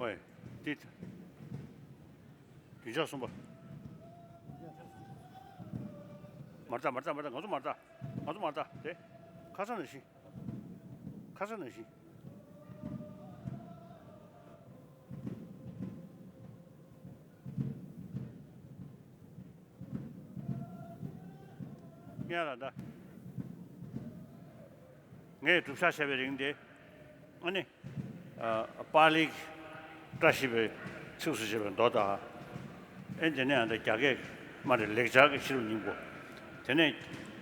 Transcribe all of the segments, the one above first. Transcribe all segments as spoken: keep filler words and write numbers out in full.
ཨོའི། འདི། རྒྱུན་ཆགས་གསུམ་པ། མ་རེད་ད། མ་རེད་ད། མ་རེད་ད། ང་ཚོ་མ་རེད་ད། ང་ཚོ་མ་རེད་ད། དེ། ཁ་སང་ནང་བཞིན། ཁ་སང་ནང་བཞིན། ངས་ལ་ད། ངས་སྒྲུབ་བྱ་བྱས་པའི་རིང་དེ། ཨ་ནི། ཨ། པཱ་ལིའི་བཀྲ་ཤིས་པའི་ཚིགས་སུ་བཅད་པའི་མདོ་དང་། ཨེ་དེ་ནས་ཨ་ད་རྒྱ་སྐད་མ་རེད། ལེགས་སྦྱར་གྱི་ཤེས་རབ་སྙིང་པོ། དེ་ནས་རྒྱ་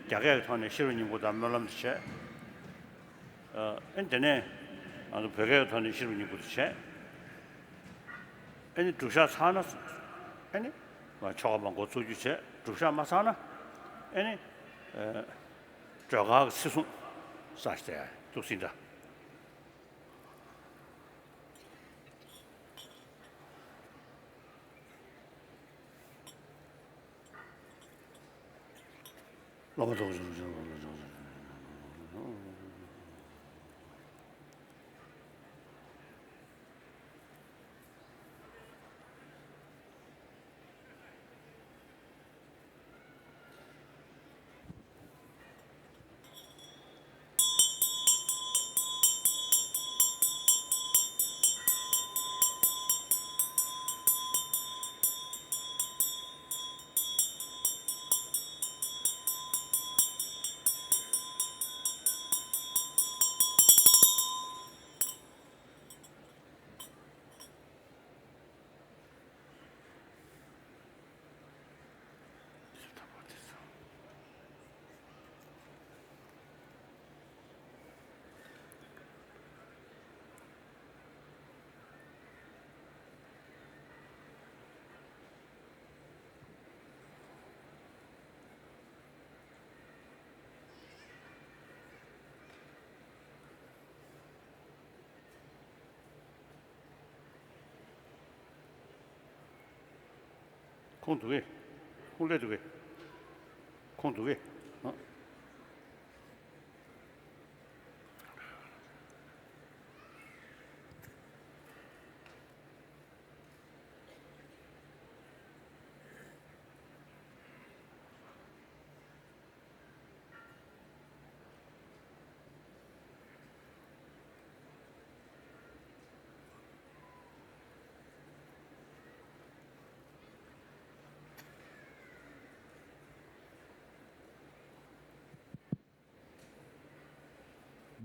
སྐད་ཀྱི་ཐོག་ནས་ཤེས་རབ་སྙིང་པོ་དང་སྨོན་ལམ་དེ་བྱས། ཨ། ཨེ་དེ་ནས་ང་ཚོ་བོད་སྐད་ཀྱི་ཐོག་ནས་ཤེས་རབ་སྙིང་པོ་དེ་བྱས། ཨེ་ནི་སྒྲུབ་བྱ་ཚར་ན། ཨེ་ནི་མ་ཆོ་ག་མ་འགོ་བཙུགས་རྒྱུ་བྱས། སྒྲུབ་བྱ་མ་ཚར་ན། ཨེ་ནི། ཨ། སྒྲོལ་དཀར་གྱི་ཚེ་བཟུང་ས་སྟེ་ཐུགས་སྲིད་འདྲ། ཁོང་འདུག་གས། ཁོང་སླེབས་འདུག་གས། ཁོང་འདུག་གས། ཨ།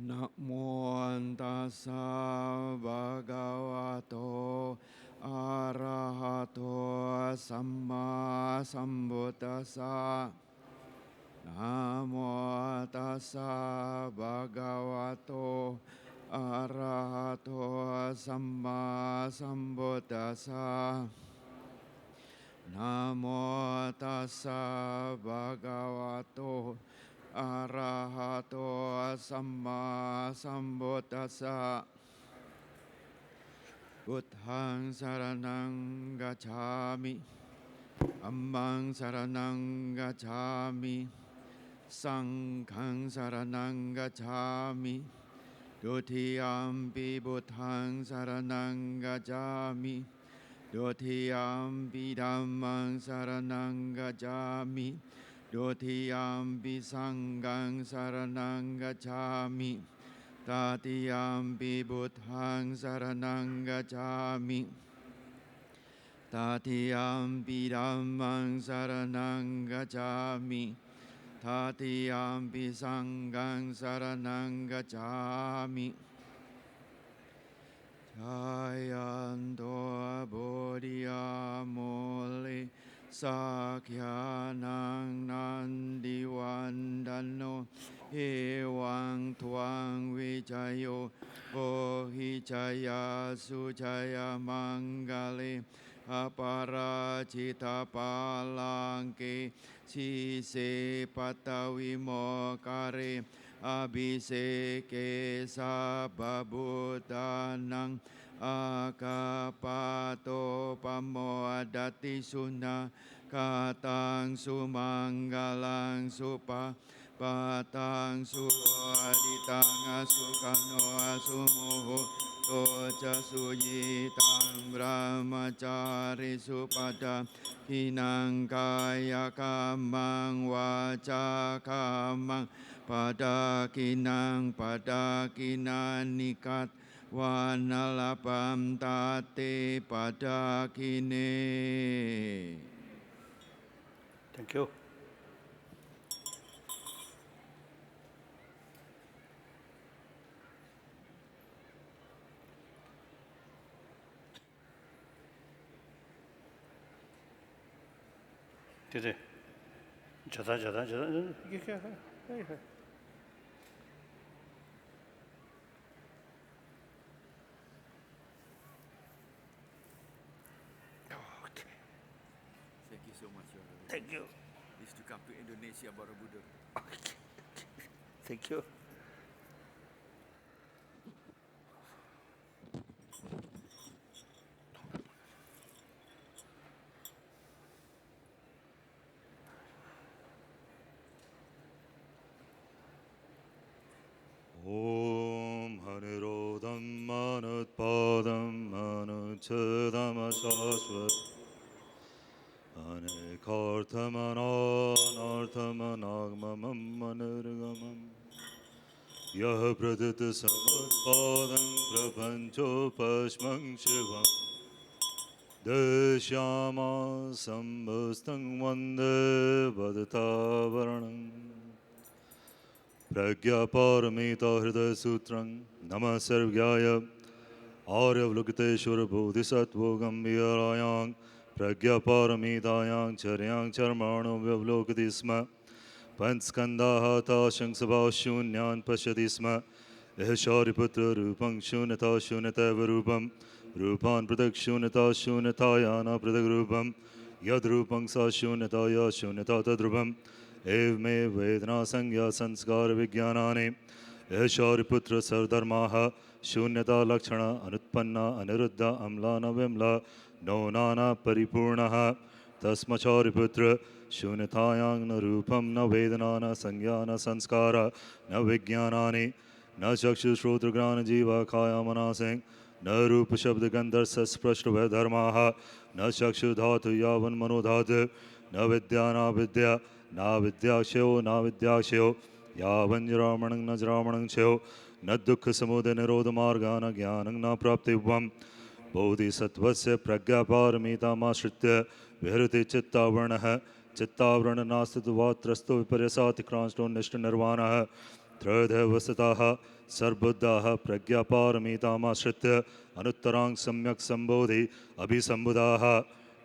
Namo tassa bhagavato arahato sammāsambuddhassa. Namo tassa bhagavato arahato sammāsambuddhassa. Namo tassa bhagavato arahato sammāsambuddhassa. Buddhaṃ saraṇaṃ gacchāmi. Dhammaṃ saraṇaṃ gacchāmi. Saṅghaṃ saraṇaṃ gacchāmi. Dutiyampi buddhaṃ saraṇaṃ gacchāmi. Dutiyampi dhammaṃ saraṇaṃ gacchāmi. Dutiyampi saṅghaṃ saraṇaṃ gacchāmi. Tatiyampi buddhaṃ saraṇaṃ gacchāmi. Tatiyampi dhammaṃ saraṇaṃ gacchāmi. Tatiyampi saṅghaṃ saraṇaṃ gacchāmi. Jayanto bodhiyā mūle sakyānaṃ nandivaḍḍhano, evaṃ tvaṃ vijayo hohi jayassu jayamaṅgale, aparājitapallaṅke sīse paṭhavipokkhare abhiseke sabbabuddhānaṃ aggappatto pamodati. Sunakkhattaṃ sumaṅgalaṃ supabhātaṃ suhuṭṭhitaṃ, asukhaṇo sumuhutto च सुयितां ब्रह्मचारिषु पदं खिलं कायकम्मं वाचाकम्मं पदं खिलं पदं खिलं निकत्वानलपं तत्ते पदं खिले। Thank you. དེ་རེད། ཇ་ད་ཇ་ད་ཇ་ད། Okay. Thank you so much, Your Reverend. Thank you. Wish to come to Indonesia, Borobudur. Okay. Thank you. ॐ अनिरोधम् अनुत्पादम् अनुच्छेदमशाश्वतम्। अनेकार्थमनानर्थमनागममनिर्गमम्। यः प्रकृतिसमुत्पादं प्रपञ्चोपस्मं शिवं दृश्यामा सम्बुस्तं वन्दे वदतावरणम्। प्रज्ञापारमिता हृदयसूत्रं नमः सर्वज्ञाय आर्यावलोकितेश्वर बोधिसत्त्व गम्भीरायां प्रज्ञापारमितायां चर्यां चर्माणो व्यवलोकति स्म। पञ्चस्कन्धाः तासां सभाः शून्यान् पश्यति स्म। इह शारिपुत्र रूपं शून्यता शून्यतैव रूपम्। रूपान् पृथक् शून्यता शून्यताया न पृथग् रूपम्। यद्रूपं सा शून्यता या शून्यता तद्रूपम्। एवमेव वेदनासंज्ञासंस्कारविज्ञानानि। इह शारिपुत्र सर्वधर्माः शून्यतालक्षणा अनुत्पन्ना अनिरुद्धा अम्ला न विमला नो नाना परिपूर्णः। तस्माच्छारिपुत्र शून्यतायां न रूपं न वेदना न संज्ञा न संस्कारा न विज्ञानानि न चक्षुश्रोत्रघ्राणजीवा काया मनासिं न रूपशब्दगन्धरसस्पर्शरूपधर्माः न चक्षुर्धातु यावन्मनोधातु न विद्या नाविद्या नाविद्याक्षयो नाविद्याक्षयो यावञ्जरामरणं न जरामरणं क्षयो न दुःखसमुदयनिरोधमार्गा न ज्ञानं न प्राप्तिवम्। बोधिसत्त्वस्य प्रज्ञापारमितामाश्रित्य विहरति चित्तावरणः। चित्तावरणनाशत्वात् त्रस्तो विपर्यसातिक्रान्तो निष्ठनिर्वाणः। त्रिविधे वस्थिताः सर्वबुद्धाः प्रज्ञापारमितामाश्रित्य अनुत्तरां सम्यक् सम्बोधि अभिसम्बुधाः।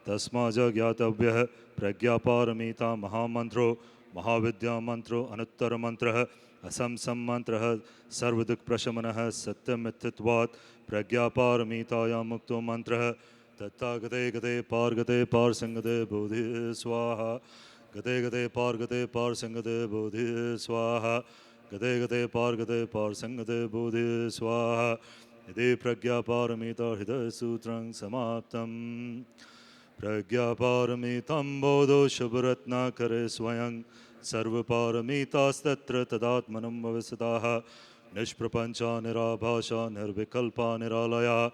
तस्माज्ज्ञातव्यः प्रज्ञापारमिता महामन्त्रो महाविद्यामन्त्रो अनुत्तरमन्त्रः असम्सम्मन्त्रः सर्वदुःखप्रशमनः सत्यमित्यत्वात् प्रज्ञापारमितायामुक्तो मन्त्रः तथागते गते पारगते पारसंगते बोधि स्वाहा। गते गते पारगते पारसंगते बोधि स्वाहा। गते गते पारगते पारसंगते बोधि स्वाहा। इति प्रज्ञापारमिता हृदयसूत्रं समाप्तम्। प्रज्ञापारमितां बोधो शुभरत्नाकरे स्वयं सर्वपारमितास्तत्र तदात्मनोऽवस्थिताः। निष्प्रपञ्चा निराभासा निर्विकल्पा निरालया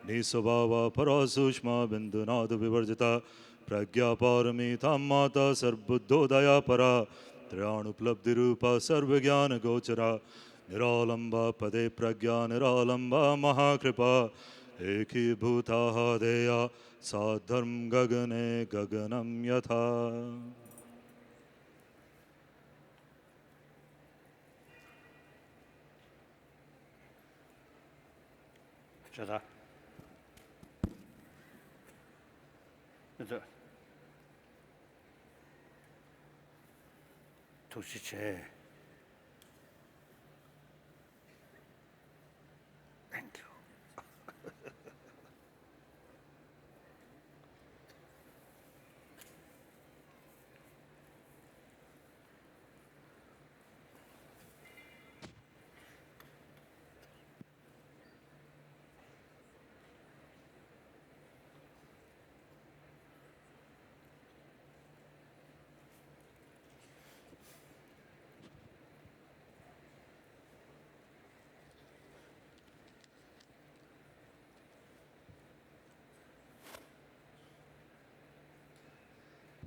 निःस्वभावा परा सूक्ष्मा बिन्दुनादविवर्जिता। प्रज्ञापारमितां माता सर्वबुद्धोदया परा त्रयाणुपलब्धिरूपा सर्वज्ञानगोचरा निरालम्बा पदे प्रज्ञा निरालम्बा महाकृपा एकीभूता हा ध्येया साद्धर्मगगने गगनं यथा। ཇ་ད། ཨ་ཙི། ཐུགས་རྗེ་ཆེ། Thank you.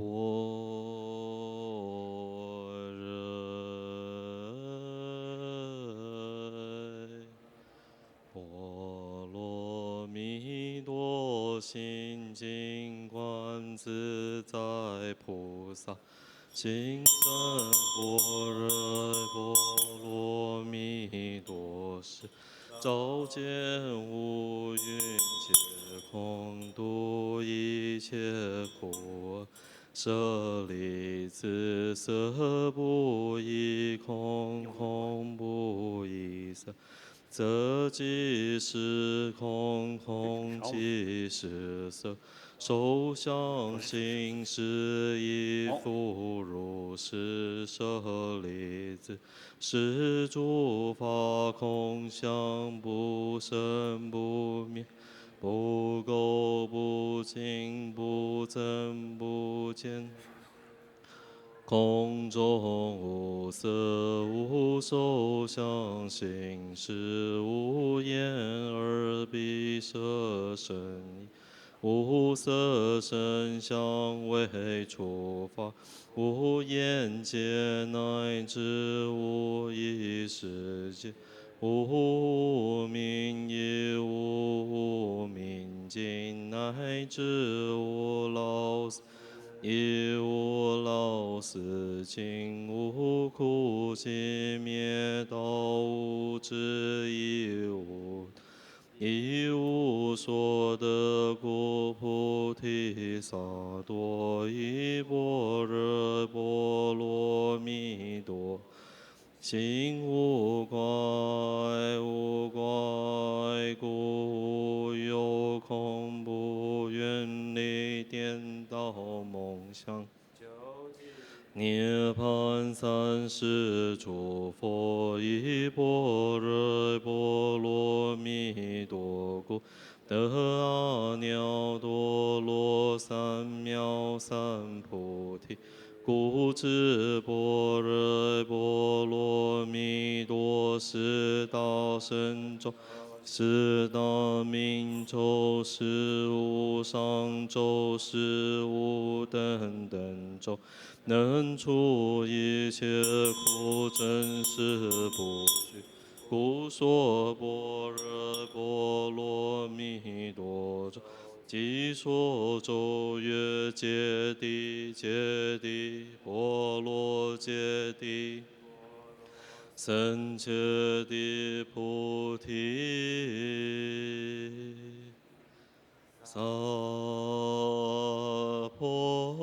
般若波罗蜜多心经观自在菩萨，行深般若波罗蜜多时，照见五蕴皆空，度一切苦厄。 舍利子，色不异空，空不异色，色即是空，空即是色，受想行识亦复如是。舍利子，是诸法空相，不生不灭， 不垢不净，不增不减。空中无色，无受想行识，无眼耳鼻舌身意，无色声香味触法，无眼界，乃至无意识界。 无无明，亦无无明尽，乃至无老死，亦无老死尽，无苦集灭，到无智亦无，亦无所得故。菩提萨埵依般若波罗蜜多 心无挂碍，无挂碍故，无有恐怖，远离颠倒梦想。涅槃三世诸佛依般若波罗蜜多故， 得阿耨多罗三藐三菩提。故知般若波罗蜜多是大神咒，是大明咒，是无上咒，是无等等咒，能除一切苦，真实不虚。 故说般若波罗蜜多咒，即说咒曰：揭谛，揭谛，波罗揭谛，僧揭谛，菩提 萨婆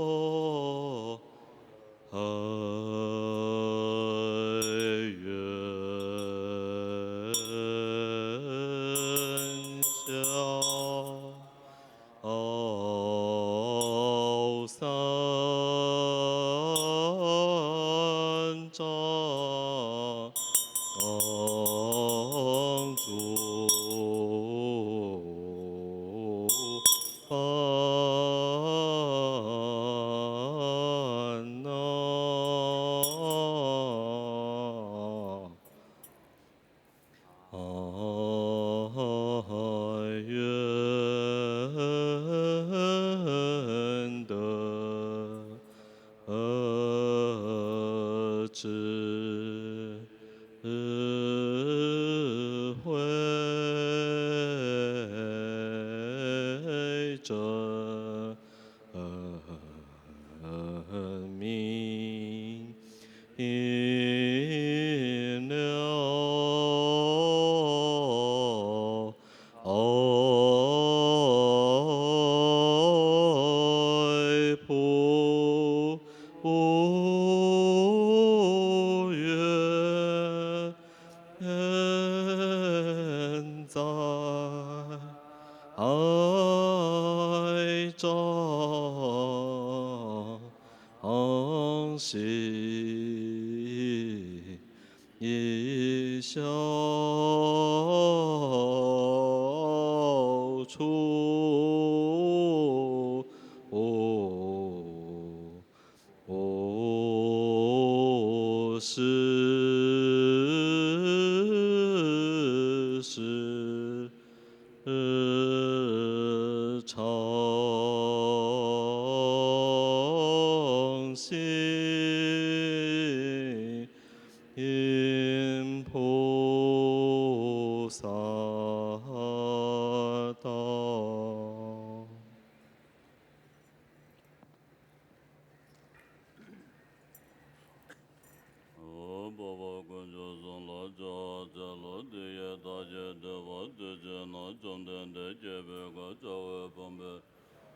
དུས་གཅིག་ན་བཅོམ་ལྡན་འདས་རྒྱལ་པོའི་ཁབ་བྱ་བའི་བུམ་པའི་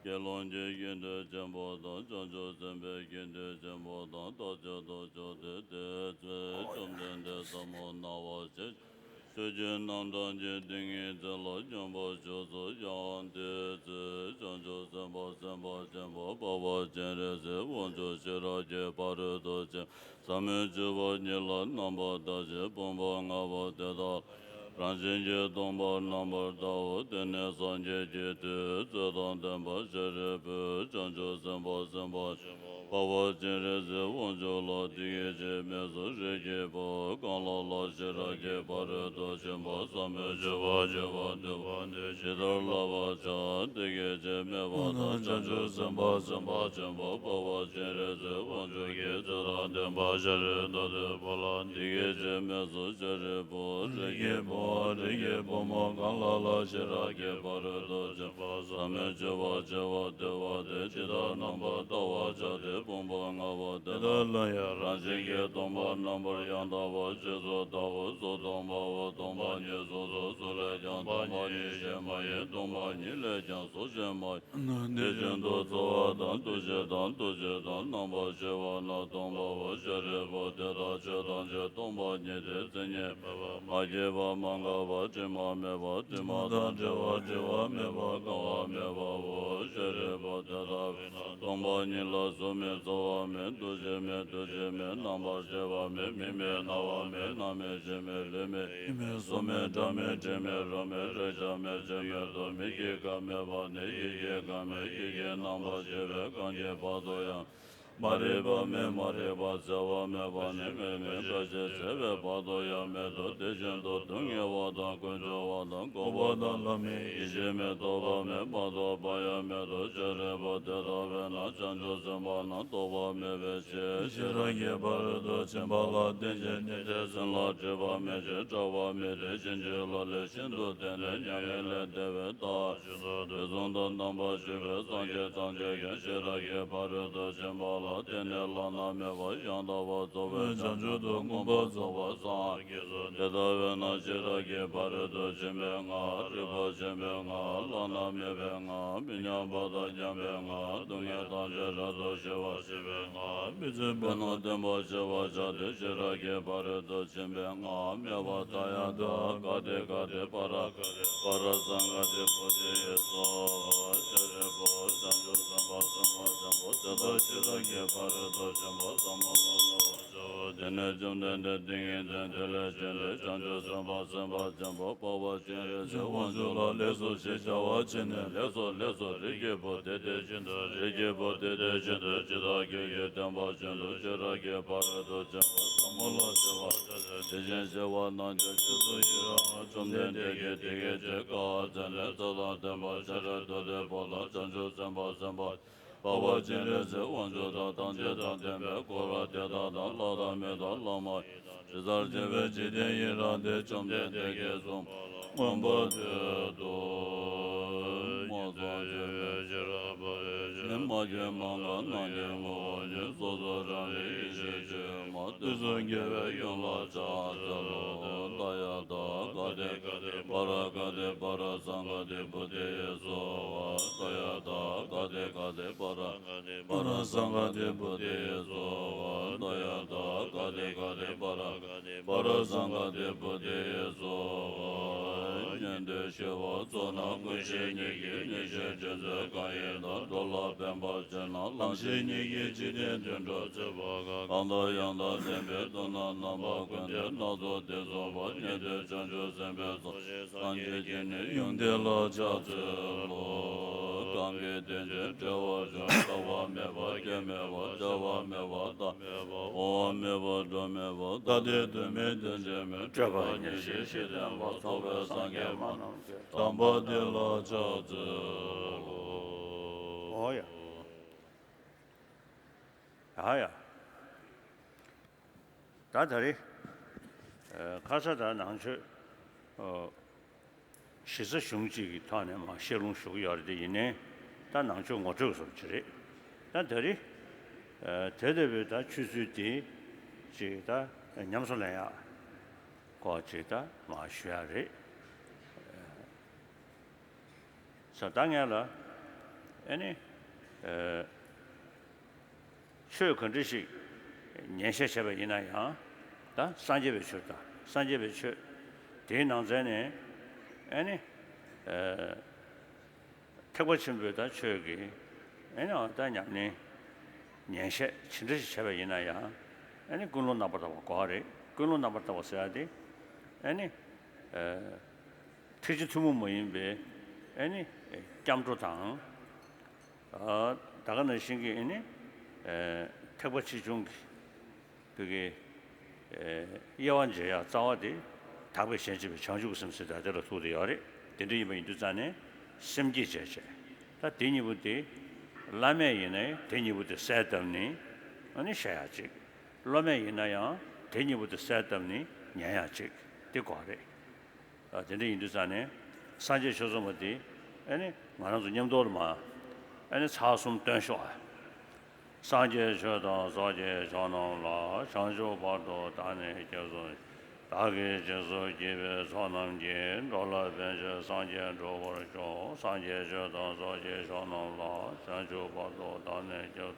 དགེ་སློང་གི་དགེ་འདུན་ཆེན་པོ་དང་བྱང་ཆུབ་སེམས་དཔའི་དགེ་འདུན་ཆེན་པོ་དང་ཐམས་ཅད་དུ་མཆོད་དེ། དེའི་ཚེ་བཅོམ་ལྡན་འདས་ཟབ་མོ་སྣང་བ་ཞེས་བྱ་ཆོས་ཀྱི་རྣམ་གྲངས་ཀྱི་ཏིང་ངེ་འཛིན་ལ་སྙོམས་པར་ཞུགས་སོ། ཡང་དེའི་ཚེ་བྱང་ཆུབ་སེམས་དཔའ་སེམས་དཔའ་ཆེན་པོ་འཕགས་པ་སྤྱན་རས་གཟིགས་དབང་ཕྱུག་ཤེས་རབ་ཀྱི་ཕ་རོལ་ཏུ་ཕྱིན་ཟབ་མོའི་སྤྱོད་པ་ཉིད་ལ་རྣམ་པར་ཐར་ཞིང་བུམ་པ་ལྔ་པོ་དེ་དག་རང་བཞིན་གྱིས་སྟོང་པར་རྣམ་པར་ཐར་རོ། དེ་ནས་སངས་རྒྱས་ཀྱི་མཐུས་ཚེ་དང་ལྡན་པ་ཤཱ་རིའི་བུས་བྱང་ཆུབ་སེམས་དཔའ་སེམས་དཔའ་ཆེན་པོ་འཕགས་པ་སྤྱན་རས་གཟིགས་དབང་ཕྱུག་ལ་འདི་སྐད་ཅེས་སྨྲས་སོ། རིགས་ཀྱི་བུ་གང་ལ་ལ་ཤེས་རབ་ཀྱི་ཕ་རོལ་ཏུ་ཕྱིན་པ་ཟབ་མོའི་སྤྱོད་པ་སྤྱོད་པར་འདོད་པ་དེས་ཇི་ལྟར་བསླབ་པར་བྱ། དེ་སྐད་ཅེས་སྨྲས་པ་དང་། བྱང་ཆུབ་སེམས་དཔའ་སེམས་དཔའ་ཆེན་པོ་འཕགས་པ་སྤྱན་རས་གཟིགས་དབང་ཕྱུག་གིས་ཚེ་དང་ལྡན་པ་ཤཱ་ར་དྭ་ཏིའི་བུ་ལ་འདི་སྐད་ཅེས་སྨྲས་སོ། ཤཱ་རིའི་བུ། རིགས་ཀྱི་བུའམ་རིགས་ཀྱི་བུ་མོ་གང་ལ་ལ་ཤེས་རབ་ཀྱི་ཕ་རོལ་ཏུ་ཕྱིན་པ་ཟབ་མོའི་སྤྱོད་པ་སྤྱོད་པར་འདོད་པ་དེས་ཇི་ལྟར་རྣམ་པར་བལྟ་བར་བྱ། དེ་བུམ་པ་ལྔ་པོ་དེ་དག་ལ་ཡང་རང་བཞིན་གྱིས་སྟོང་པར་རྣམ་པར་ཡང་དག་པར་རྗེས་སུ་བལྟའོ། གཟུགས་སྟོང་པའོ། སྟོང་པ་ཉིད་གཟུགས་སོ། གཟུགས་ལས་ཀྱང་སྟོང་པ་ཉིད་གཞན་མ་ཡིན། སྟོང་པ་ཉིད་ལས་ཀྱང་གཟུགས་གཞན་མ་ཡིན། དེ་བཞིན་དུ་ཚོར་བ་དང་། འདུ་ཤེས་དང་། འདུ་བྱེད་དང་། རྣམ་པར་ཤེས་པ་རྣམས་སྟོང་པའོ། ཤཱ་རིའི་བུ། དེ་དག་ཆོས་ཐམས་ཅད་སྟོང་པ་ཉིད་དེ། མཚན་ཉིད་མེད་པ། མ་སྐྱེས་པ། མ་འགགས་པ། དྲི་མ་མེད་པ། དྲི་མ་དང་བྲལ་བ། བྲི་བ་མེད་པ། གང་བ་མེད་པའོ། ཤཱ་རིའི་བུ། དེ་ལྟ་བས་ན་སྟོང་པ་ཉིད་ལ་གཟུགས་མེད། ཚོར་བ་མེད། འདུ་ཤེས་མེད། འདུ་བྱེད་མེད། རྣམ་པར་ཤེས་པ་མེད། མིག་མེད། རྣ་བ་མེད། སྣ་མེད། ལྕེ་མེད། ལུས་མེད། ཡིད་མེད། གཟུགས་མེད། སྒྲ་མེད། དྲི་མེད། རོ་མེད། རེག་བྱ་མེད། ཆོས་མེད་དོ། མིག་གི་ཁམས་མེད་པ་ནས་ཡིད་ཀྱི་ཁམས་མེད། ཡིད་ཀྱི་རྣམ་པར་ཤེས་པའི་ཁམས་ཀྱི་བར་དུ་ཡང་མ་རིག་པ་མེད། མ་རིག་པ་སེལ་བ་མེད་པ་ནས་མིག་མེད་ཁ་ཞེས་བྱ་བའི་བར་དུ་ཡང་མེད་དོ། དེ་བཞིན་དུ་སྡུག་བསྔལ་བ་དང་། ཀུན་འབྱུང་བ་དང་། འགོག་པ་དང་། བླ་མེད་ཡེ་ཤེས་མེད། རྟོགས་པ་མེད་པ། རྟོགས་པ་ཡང་མེད་དོ། ཤཱ་རིའི་བུ། དེ་ལྟ་བས་ན་བྱང་ཆུབ་སེམས་དཔའ་རྣམས་རྟོགས་པ་མེད་པའི་ཕྱིར། ཤེས་རབ་ཀྱི་ཕ་རོལ་ཏུ་ཕྱིན་པ་ལ་བརྟེན་ཅིང་། ཉན་ཐོས་སེམས་ལ་སྒྲིབ་པ་མེད་ཅིང་། སྐྲག་པ་མེད་དེ། ཕྱིན་ཅི་ལོག་ལས་ཤིན་ཏུ་འདས་ནས་མྱ་ངན་ལས་འདས་པའི་མཐར་ཕྱིན་ཏོ། དུས་གསུམ་དུ་རྣམ་པར་བཞུགས་པའི་སངས་རྒྱས་ཐམས་ཅད་ཀྱང་ཤེས་རབ་ཀྱི་ཕ་རོལ་ཏུ་ཕྱིན་པ་ལ་བརྟེན་ནས་བླ་ན་མེད་པ་ཡང་དག་པར་རྫོགས་པའི་བྱང་ཆུབ་ཏུ་མངོན་པར་རྫོགས་པར་སངས་རྒྱས་སོ། དེ་ལྟ་བས་ན་ཤེས་རབ་ཀྱི་ཕ་རོལ་ཏུ་ཕྱིན་པའི་སྔགས། རིག་པ་ཆེན་པོའི་སྔགས། བླ་ན་མེད་པའི་སྔགས། མི་མཉམ་པ་དང་མཉམ་པའི་སྔགས། སྡུག་བསྔལ་ཐམས་ཅད་རབ་ཏུ་ཞི་བར་བྱེད་པའི་སྔགས། མི་བརྫུན་པས་ན་བསྟན་པ་ཞི་བར་བྱ་སྟེ། ཤེས་རབ་ཀྱི་ཕ་རོལ་ཏུ་ཕྱིན་པའི་སྔགས། སྨྲས་པ། ཏདྱ་ཐཱ། ག་ཏེ་ག་ཏེ་པཱ་ར་ག་ཏེ་པཱ་ར་སཾ་ག་ཏེ་བོ་དྷི་ཡེ་སྭཱ་ཧཱ། ཤཱ་རིའི་བུ། བྱང་ཆུབ་སེམས་དཔའ་སེམས་དཔའ་ཆེན་པོ་དེ་དག་ཤེས་རབ་ཀྱི་ཕ་རོལ་ཏུ་ཕྱིན་པ་ཟབ་མོ་ལ་བལྟ་བར་བྱའོ། དེ་ནས་བཅོམ་ལྡན་འདས་ཏིང་ངེ་འཛིན་དེ་ལས་བྱོན་ཏེ། བྱང་ཆུབ་སེམས་དཔའ་སེམས་དཔའ་ཆེན་པོ་འཕགས་པ་སྤྱན་རས་གཟིགས་དབང་ཕྱུག་ལ་ལེགས་སོ་ཞེས་བྱ་བ་བྱིན་ནས། ལེགས་སོ། ལེགས་སོ། རིགས་ཀྱི་བུ་དེ་དེ་བཞིན་དུ། རིགས་ཀྱི་བུ་དེ་དེ་བཞིན་དུ། ཇི་ལྟར་ཁྱོད་ཀྱིས་བསྟན་པ་བཞིན་དུ་ཤེས་རབ་ཀྱི་ཕ་རོལ་ཏུ་ཕྱིན་པ་ཟབ་མོ་ལ་བྱ་བར་བྱ་སྟེ། དེ་བཞིན་གཤེགས་པ་རྣམས་ཀྱང་རྗེས་སུ་ཡི་རང་ངོ་། བཅོམ་ལྡན་འདས་ཀྱིས་དེ་སྐད་ཅེས་བཀའ་སྩལ་ནས། ཚེ་དང་ལྡན་པ་ཤཱ་ར་དྭ་ཏིའི་བུ་དང་། བྱང་ཆུབ་སེམས་དཔའ་སེམས་དཔའ་འཕགས་པ་སྤྱན་རས་གཟིགས་དབང་ཕྱུག་དང་། ཐམས་ཅད་དང་ལྡན་པའི་འཁོར་དེ་དག་དང་། ལྷ་དང་མི་དང་ལྷ་མ་ཡིན་དང་། དྲི་ཟར་བཅས་པའི་འཇིག་རྟེན་ཡི་རངས་ཏེ། བཅོམ་ལྡན་འདས་ཀྱིས་གསུངས་པ་ལ་མངོན་པར་བསྟོད་དོ། སྨྲ་བརྗོད་མེད་ཤེས་རབ་འཕགས་པའི་ཞིང་། མ་སྐྱེས་མ་འགགས་ནམ་མཁའི་ངོ་བོ་ཉིད། སོ་སོར་རང་རིག་ཡེ་ཤེས་ཆོས་སྐུ། དུས་གསུམ་རྒྱལ་བའི་དབྱིངས་ལ་ཕྱག་འཚལ་ལོ། ཏདྱ་ཐཱ། ག་ཏེ་ག་ཏེ་པཱ་ར་ག་ཏེ་པཱ་ར་སཾ་ག་ཏེ་བོ་དྷི་ཡེ་སྭཱ་ཧཱ། ཏདྱ་ཐཱ། ག་ཏེ་ག་ཏེ་པཱ་ར་ག་ཏེ་པཱ་ར་སཾ་ག་ཏེ་བོ་དྷི་ཡེ་སྭཱ་ཧཱ། ཏདྱ་ཐཱ། ག་ཏེ་ག་ཏེ་པཱ་ར་ག་ཏེ་པཱ་ར་སཾ་ག་ཏེ་བོ་དྷི་ཡེ་སྭཱ་ཧཱ། ཉན་ཐོས་ཤེས་པ་མཚོན་ན་ཀུན་ཤེས་ཉིད་ཀྱིས། ཉེར་ཤེས་ཅན་ཚོལ་གང་ཡིན་དང་། འགྲོ་ལ་ཕན་པར་བྱེད་ན་ལམ་ཤེས་ཉིད་ཀྱིས། འཇིག་རྟེན་དུད་འགྲོ་ཚེ་བ་གང་། གང་དང་ཡང་དག་ལྡན་པའི་དོན་རྣམས་རྣམ་པ་ཀུན་ཏུ། སྣ་ཚོགས་ཐེར་འབུམ་པ་ཉན་ཐོས་བྱང་ཆུབ་སེམས་དཔའི་ཚོགས། སངས་རྒྱས་ཀྱིས་ནི་ཡོན་ཏན་ལ་ཕྱག་འཚལ་ལོ། གང་གིས་དེ་ཕྱིར་བསྒྲལ་བར་འགྱུར། རྟག་པ་མེད་པ། སྐྱེ་མེད་པ། བྱ་བ་མེད་པ། མཐའ་མེད་པ། འོང་བ་མེད་པ། འགྲོ་མེད་པ། ཐ་དད་དོན་མེད་དོན་ཆེན་མོད། སྤྲོས་པ་ཉེར་ཞི་ཞི་བསྟན་པ། རྫོགས་པའི་སངས་རྒྱས་སྨྲ་རྣམས་ཀྱི། དམ་པ་དེ་ལ་ཕྱག་འཚལ་ལོ། ཨོ་ཡ། ཡ་ཡ། ད་ད་རེས། ཨ། ཁ་ས་ད་ནང་ཆོས། ཨ། གཞི་རྩ་གཞུང་གཅིག་གི་ཐོག་ནས་མར་བཤད་ལུང་ཞུ་གི་ཡོད་རེད། དེ་ཡིན་ནའི་ད་ནང་ཆོས་ངོ་སྤྲོད་བཟོ་ཅིག་རེད། ད་ད་རེས། ཨ། དེ་ལྟ་བུའི་ད་ཆོས་ཚུལ་དེ་ཅིག་ད་ཉམས་སུ་ལེན་ཡག་སྐོར་ཅིག་ད་མར་ཞུ་ཡག་རེད། ས་ད་ངས་ལ་ཨེ་ནི་ཨེ་ཆོས་ག་འདྲ་ཞིག་ཉན་བཤད་བྱས་པ་ཡིན་ན་ཡང་། ད་སངས་རྒྱས་པའི་ཆོས་དང་སངས་རྒྱས་པའི་ཆོས་དེའི་ནང་ཚན་ནས་ཨེ་ནི་ཨེ་ཐེག་པ་ཆེན་པོའི་ད་ཆོས་ཀྱི་ཨེ་ནི་ཨ་ད་ཉམས་ལེན་ཉན་བཤད་ཇི་འདྲ་ཞིག་བྱས་པ་ཡིན་ན་ཡང་། ཨེ་ནི་ཀུན་སློང་རྣམ་པར་དག་པ་དགོས་པ་རེད། ཀུན་སློང་རྣམ་པར་དག་པ་ཟེར་ཡ་དེ་ཨེ་ནི་ཨེ་ཐེག་ཆེན་ཐུན་མོང་མ་ཡིན་པའི་ཨེ་ནི་སྐྱབས་འགྲོ་དང་། ཨ་ད་ག་ནང་བཞིན་གྱི་ཨེ་ནི་ཨེ་ཐེག་པ་ཆེ་ཆུང་གི་བོད་ཀྱི་ཨེ་དབྱེ་བ་འབྱེད་ཡ་རྩ་བ་དེ་དག་པའི་ཞེན་བྱེད་པའི་བྱང་ཆུབ་ཀྱི་སེམས་ཟེར་ད་དེ་ལ་ཐུག་བསྡད་ཡོད་རེད། དེ་འདྲ་ཡིན་པ་ཡིན་དུས་ཙང་ནས་སེམས་བསྐྱེད་བྱས་བྱས། ད་དེ་གཉིས་པོ་དེ་བླ་མེད་ཡིན་ནའི་དེ་གཉིས་པོ་དེ་གསལ་བཏབ་ནས་ཨ་ནི་བཤད་ཡ་གཅིག་སློབ་མ་ཡིན་ན་ཡང་དེ་གཉིས་པོ་དེ་གསལ་བཏབ་ནས་ཉན་ཡག་ཅིག་དེ་དགོས་རེད། ཨ་དེ་འདྲ་ཡིན་དུས་ཙང་ནས་སངས་རྒྱས་ཆོས་ཚོགས་པ་དེ་ཨེ་ནི་ང་རང་ཚོ་མཉམ་དུ་ལ་མ་ཨེ་ནི་ཚར་གསུམ་བཏོན་ཤོག་ཨ། སངས་རྒྱས་ཆོས་དང་ས་སྐྱའི་ཆོས་རྣམས་ལ། བྱང་ཆུབ་བར་དུ་བདག་ནི་སྐྱབས་སུ། བདག་གིས་སྦྱིན་སོགས་བགྱིས་པའི་ཚོགས་རྣམས་ཀྱིས། འགྲོ་ལ་ཕན་ཕྱིར་སངས་རྒྱས་འགྲུབ་པར་ཤོག་སངས་རྒྱས་ཆོས་དང་ས་སྐྱའི་ཆོས་རྣམས་ལ། བྱང་ཆུབ་བར་དུ་བདག་ནི་སྐྱབས།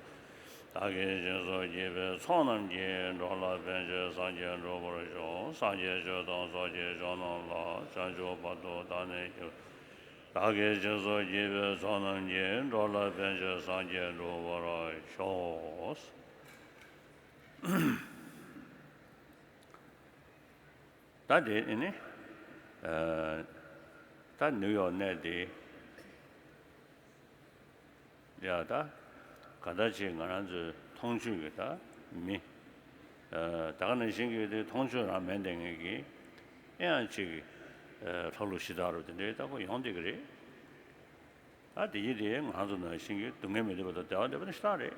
བདག་གིས་སྦྱིན་སོགས་བགྱིས་པའི་ཚོགས་རྣམས་ཀྱིས། འགྲོ་ལ་ཕན་ཕྱིར་སངས་རྒྱས་འགྲུབ་པར་ཤོག་སངས་རྒྱས་ཆོས་དང་ས་སྐྱའི་ཆོས་རྣམས་ལ། བྱང་ཆུབ་བར་དུ་བདག་ནི་སྐྱབས། བདག་གིས་སྦྱིན་སོགས་བགྱིས་པའི་ཚོགས་རྣམས་ཀྱིས། འགྲོ་ལ་ཕན་ཕྱིར་སངས་རྒྱས་འགྲུབ་པར་ཤོག་ད་དེ་ནི་ཨ་ད་ནིའུ་ཡོག་གནས་དེ་ཡ་ད་ག་ད་ཅིག་ང་རང་ཚོའི་མཐོང་ཆོས་ཀྱི་ད་མི་ཨ་ད་ག་ནང་བཞིན་གྱི་དེ་མཐོང་ཆོས་རང་མིན་པའི་ངེད་ཀྱི་ཨེ་ཡང་ཅིག་ཨ་ལྷ་ཀླུ་གཞི་བདག་རུ་དེ་འདྲའི་ལྟ་བུ་ཡོང་བསྡད་ཀྱི་རེད། ཨ་དེ་ཡིན་དེ་ང་ཚོ་ནང་བཞིན་གྱི་སྡུག་བསྔལ་མི་འདོད་པ་དང་བདེ་བ་འདོད་པ་ནི་ཤ་སྟག་རེད།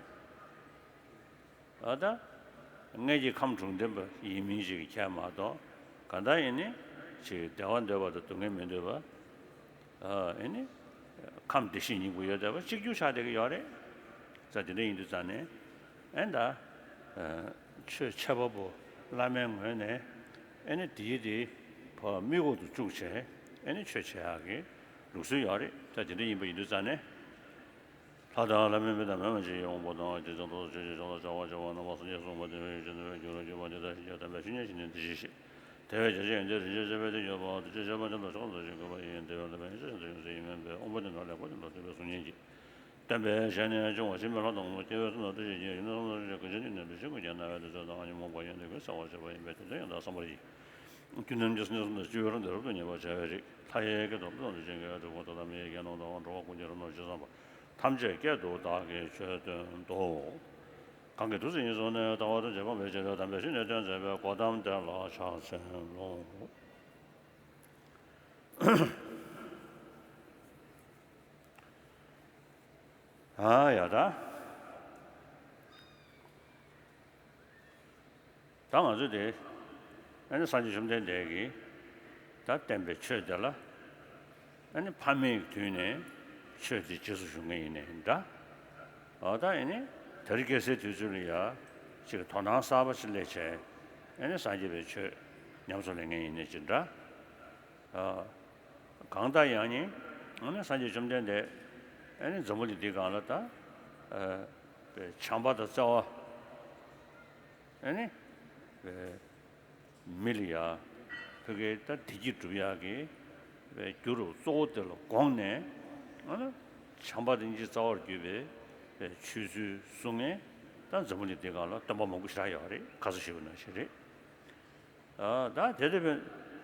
ཨ་ད། མངལ་གྱི་ཁམས་དྲུག་ལྡན་པ་ཡིན་མིན་ཞིག་ཁྱད་མ་གཏོགས། གང་ལྟར་ཡིན་ནི་ཅིག་བདེ་བ་འདོད་པ་དང་སྡུག་བསྔལ་མི་འདོད་པ། ཨ་ཡིན་ནི། ཁམས་བདེ་གཤིས་སྙིང་པོ་ཡོད་བསྡད་པ་གཅིག་གྱུར་ཆགས་བསྡད་ཀྱི་ཡོད་རེད། ས་དེ་འདྲ་ཡིན་དུས་ཙང་ནས། ཨེ་ད། ཆོས་འཆད་པ་པོ་བླ་མའི་ངོས་ནས་ཨེ་ནི་དེའི་དེ་ཕ་མིག་འོག་ཏུ་བཅུག་བྱས་ཨེ་ནི་ཆོས་འཆད་ཡག་གི་ལུགས་སྲོལ་ཡོད་རེད། ས་དེ་འདྲ་ཡིན་པ་ཡིན་དུས་ཙང་ནས། ལྷ་དང་ལྷ་མིན་མི་དང་མི་མ་བྱས་ཀྱི་དབང་པོ་དང་། དེ་ཚོ་ཐོག་ཆོས་ཀྱི་ཕྱོགས་ལ་བྱ་བ་བྱ་བ་རྣམ་པ་སངས་རྒྱས་གསུངས་པ་དེ་བས་ཡོད་ཅེས་འདུན་པའི་རྒྱུ་རུ་གྱུར་པ་འདི་དག་ཞིག་ཀྱང་དམ་པའི་ཆོས་ཉིད་ཕྱི་ནས་འདི་ཞིག་ཤེས། དེ་བས་རྒྱ་ཆེའི་ཡོན་ཏན་རིན་ཆེན་ཆེ་བས་དེ་ཡོད་པ་དེ་ཆོས་ཤེས་པ་ཅན་དང་ཕྱོགས་གང་དུ་ཞིག་དགོས་པ་ཡིན། དེ་ཡང་དམ་པའི་ཆོས་ཤེས་དང་ཡོན་ཏན་ཡོད་མིན་པས། དབང་པོ་དེ་འདྲ་ལེགས་པར་ཉམས་སུ་ལེན་པའི་གསུང་ཉན་གྱིས། སྟོན་པའི་ཞལ་ནས་འབྱུང་བ་ཞི་བའི་ལྷ་དང་ནོར། སྐྱེ་བོའི་ཚོགས་རྣམས་བཀྲ་ཤིས་ཀྱིས། ཡུལ་རྣམས་ཐམས་ཅད་ཀུན་ཤེས་ནི། ནད་མུག་ཤི་དགོས་ཀྱང་ན་བའི་དུས་ཚོད་དང་། ཉོན་མོངས་པ་ཡོན་ཏན་ཀུན་སེལ་བར་བྱེད་པ་ཡིན་པས། དེ་ཚོ་ཡང་དག་བསམ་པར་བགྱི། རྒྱུ་རྣམས་ཀྱི་སེམས་ཅན་སུ་དང་སྤྱི་བོའི་རང་དུ་རབ་ཏུ་ཉེ་བར་བྱ་བའི་རིགས། ལྷ་ཡི་སྐད་དང་ཀླུ་དང་གྲུབ་ཆེན་སྐད། གྲུབ་ཐོབ་ཐ་མལ་གྱི་དགེ་སློང་དང་། འགྲོ་བ་ཀུན་གྱི་རབ་ཏུ་ཕྱག་བརྩམ་པ། ཐམས་ཅད་སྐད་དུ་བདག་གིས་ཆོས་སྟོན་ཏོ། གང་གིས་ཐུགས་བརྩེ་ཉེར་བཟུང་ནས། ལྟ་བ་ཐམས་ཅད་སྤང་བའི་ཕྱིར། དམ་པའི་ཆོས་ནི་སྟོན་མཛད་པའི། གོའུ་ཏམ་དེ་ལ་ཕྱག་འཚལ་ལོ། ཨ་ཡ་ད། ད་ང་ཚོ་དེ་ཨ་ནི་སངས་རྒྱས་བཅོམ་ལྡན་འདས་ཀྱིས་ད་བསྟན་པའི་ཆོས་དེ་ལ་ཨ་ནི་ཕ་མེས་ཀྱི་དུས་ནས་ཆོས་དེ་རྗེས་སུ་ཞུགས་མཁན་ཡིན་ནའི་འདྲ། འོ་ད་ཨ་ནི་དེ་རིང་ཁ་སང་དུས་ཚོད་ལ་ཡ་ཅིག་དོ་སྣང་གསར་པ་ཞིག་སླེབས་བྱས་ཨ་ནི་སངས་རྒྱས་པའི་ཆོས་ཉམས་སུ་ལེན་མཁན་ཡིན་ནའི་ཅིག་འདྲ། གང་ལྟར་ཡང་ནི་ཨ་ནི་སངས་རྒྱས་བཅོམ་ལྡན་འདས་ཨ་ནི་འཛམ་བུ་གླིང་འདིའི་སྒང་ལ་ད་བྱམས་པ་དང་བརྩེ་བ། ཨ་ནི་མི་ལ་ཡ་ཕ་གིའི་ད་བདེ་སྐྱིད་སྒྲུབ་ཡག་གི་རྒྱུ་རུ་གཙོ་བོ་དེ་ལ་དགོངས་ནས་ཨ་ནི་བྱམས་པ་དང་སྙིང་རྗེ་རྩ་བར་གྱུར་པའི་ཆོས་ཚུལ་གསུང་མཁན་ད་འཛམ་བུ་གླིང་འདིའི་སྒང་ལ་སྟོན་པ་མང་པོ་ཞེ་དྲག་ཡོད་རེད། ཁ་སང་ཞུས་པ་ནང་བཞིན་རེད། ཨ་ད་དེ་ལྟ་བུའི་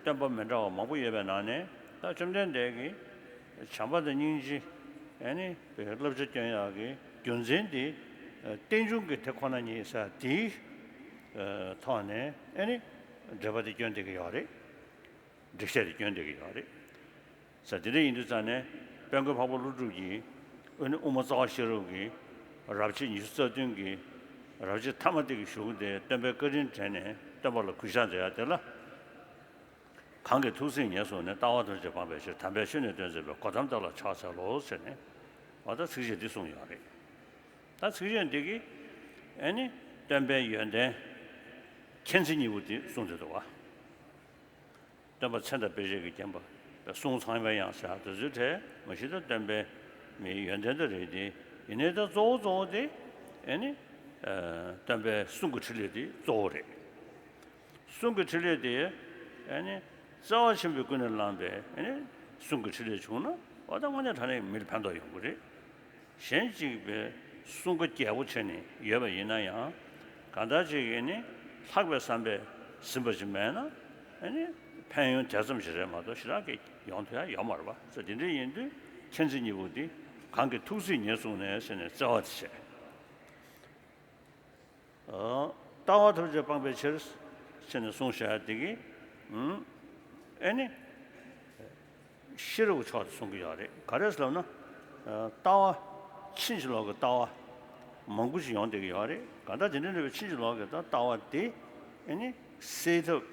སྟོན་པ་མི་འདྲ་བ་མང་པོ་ཡོད་པའི་ནང་ནས་ད་བཅོམ་ལྡན་འདས་ཀྱིས་བྱམས་པ་དང་སྙིང་རྗེ་ཨ་ནི་བསླབ་བྱ་སྟོན་ཡག་གི་རྒྱུ་མཚན་དེ་རྟེན་འབྱུང་གི་དེ་ཁོ་ན་ཉིད་ས་དེའི་ཐོག་ནས་ཨ་ནི་འགྲེལ་པ་དེ་སྐྱོན་བསྡད་ཀྱི་ཡོད་རེད། འགྲེལ་བཤད་དེ་སྐྱོན་བསྡད་ཀྱི་ཡོད་རེད། ས་དེ་འདྲ་ཡིན་དུས་ཙང་ནས་དཔལ་མགོན་འཕགས་པ་ཀླུ་སྒྲུབ་ཀྱིས་ཨ་ནི་དབུ་མ་རྩ་བ་ཤེས་རབ་ཀྱི་རབ་བྱེད་ཉི་ཤུ་རྩ་བདུན་གྱི་རབ་བྱེད་ཐ་མ་དེ་གི་གཞུག་དེ་སྟོན་པའི་བཀའ་དྲིན་དྲན་ནས་སྟོན་པ་ལ་གུས་ཕྱག་མཛད་ཡ་དེ་ལ། གང་གིས་ཐུགས་བརྩེ་ཉེར་བཟུང་ནས། ལྟ་བ་ཐམས་ཅད་སྤང་བའི་ཕྱིར། དམ་པའི་ཆོས་ནི་སྟོན་མཛད་པའི། གོའུ་ཏམ་དེ་ལ་ཕྱག་འཚལ་ལོ་ཟེར་ནས་འོ་ད་ཚིགས་བཅད་འདི་གསུངས་ཡོད་རེད། ད་ཚིགས་བཅད་འདི་གིས་ཨ་ནི་སྟོན་པའི་ཡོན་ཏན་མཁྱེན་ཚིག་གཉིས་པོ་འདི་གསུངས་ཏེ་འདུག་བ། སྟོན་པ་མཚན་དང་དཔེ་བྱད་ཀྱིས་བརྒྱན་པ། གསུང་ཚངས་པའི་དབྱངས་ཟེར་དེ་ཚོའི་གྲས་མ་གཞི་ད་སྟོན་པའི་མི་ཡོན་ཏན་དེ་རེད་དེ། ཡིན་ནའི་ད་གཙོ་བོ་གཙོ་བོ་དེ་ཨེ་ནི་སྟོན་པའི་གསུང་གི་ཕྲིན་ལས་དེ་གཙོ་བོ་རེད། གསུང་གི་ཕྲིན་ལས་དེ་ཨེ་ནི་བརྩེ་བ་ཆེན་པོས་ཀུན་ནས་བསླངས་པའི་ཨེ་ནི་གསུང་གི་ཕྲིན་ལས་བྱུང་ན། འོ་ད་དངོས་གནས་དྲང་གནས་མི་ལ་ཕན་ཐོགས་ཡོང་གི་རེད། གཞན་གཅིག་པའི་གསུང་སྐད་རྒྱལ་པོ་བྱས་ནས་ཡོད་པ་ཡིན་ན་ཡང་། གང་ལྟར་ཅིག་ཨེ་ནི་ལྷག་པའི་བསམ་པས་ཟིན་པ་ཅིག་མེད་ན། ཨེ་ནི་ཕན་ཡོན་དེ་ཙམ་ཞིག་རེད་མ་གཏོགས་ཞེ་དྲག་གི་ཡོང་ཐུབ་ཡ་ཡོད་མ་རེད་པ། ཙང་དེ་འདྲ་ཡིན་དུས་མཁྱེན་བརྩེ་གཉིས་པོ་འདི་གང་གི་ཐུགས་བརྩེས་ཉེར་བཟུང་ནས་ཟེར་ནས་བརྩེ་བ་དེ་བྱས། ལྟ་བ་ཐམས་ཅད་སྤངས་པའི་ཕྱིར་ཟེར་ནས་གསུངས་བཞག་ཡ་དེ་གི་ཨེ་ནི་ཤེས་རབ་ཀྱི་ཕྱོགས་དེ་གསུང་གི་ཡོད་རེད། ག་རེ་ཟེར་ལབ་ན། ལྟ་བ་ཕྱིན་ཅི་ལོག་གི་ལྟ་བ་མང་པོ་ཞིག་ཡོང་བསྡད་ཀྱི་ཡོད་རེད། གང་ལྟར་དེ་འདྲ་འདྲ་བའི་ཕྱིན་ཅི་ལོག་གི་ལྟ་བ་དེ་ཨེ་ནི་སེལ་ཐབས།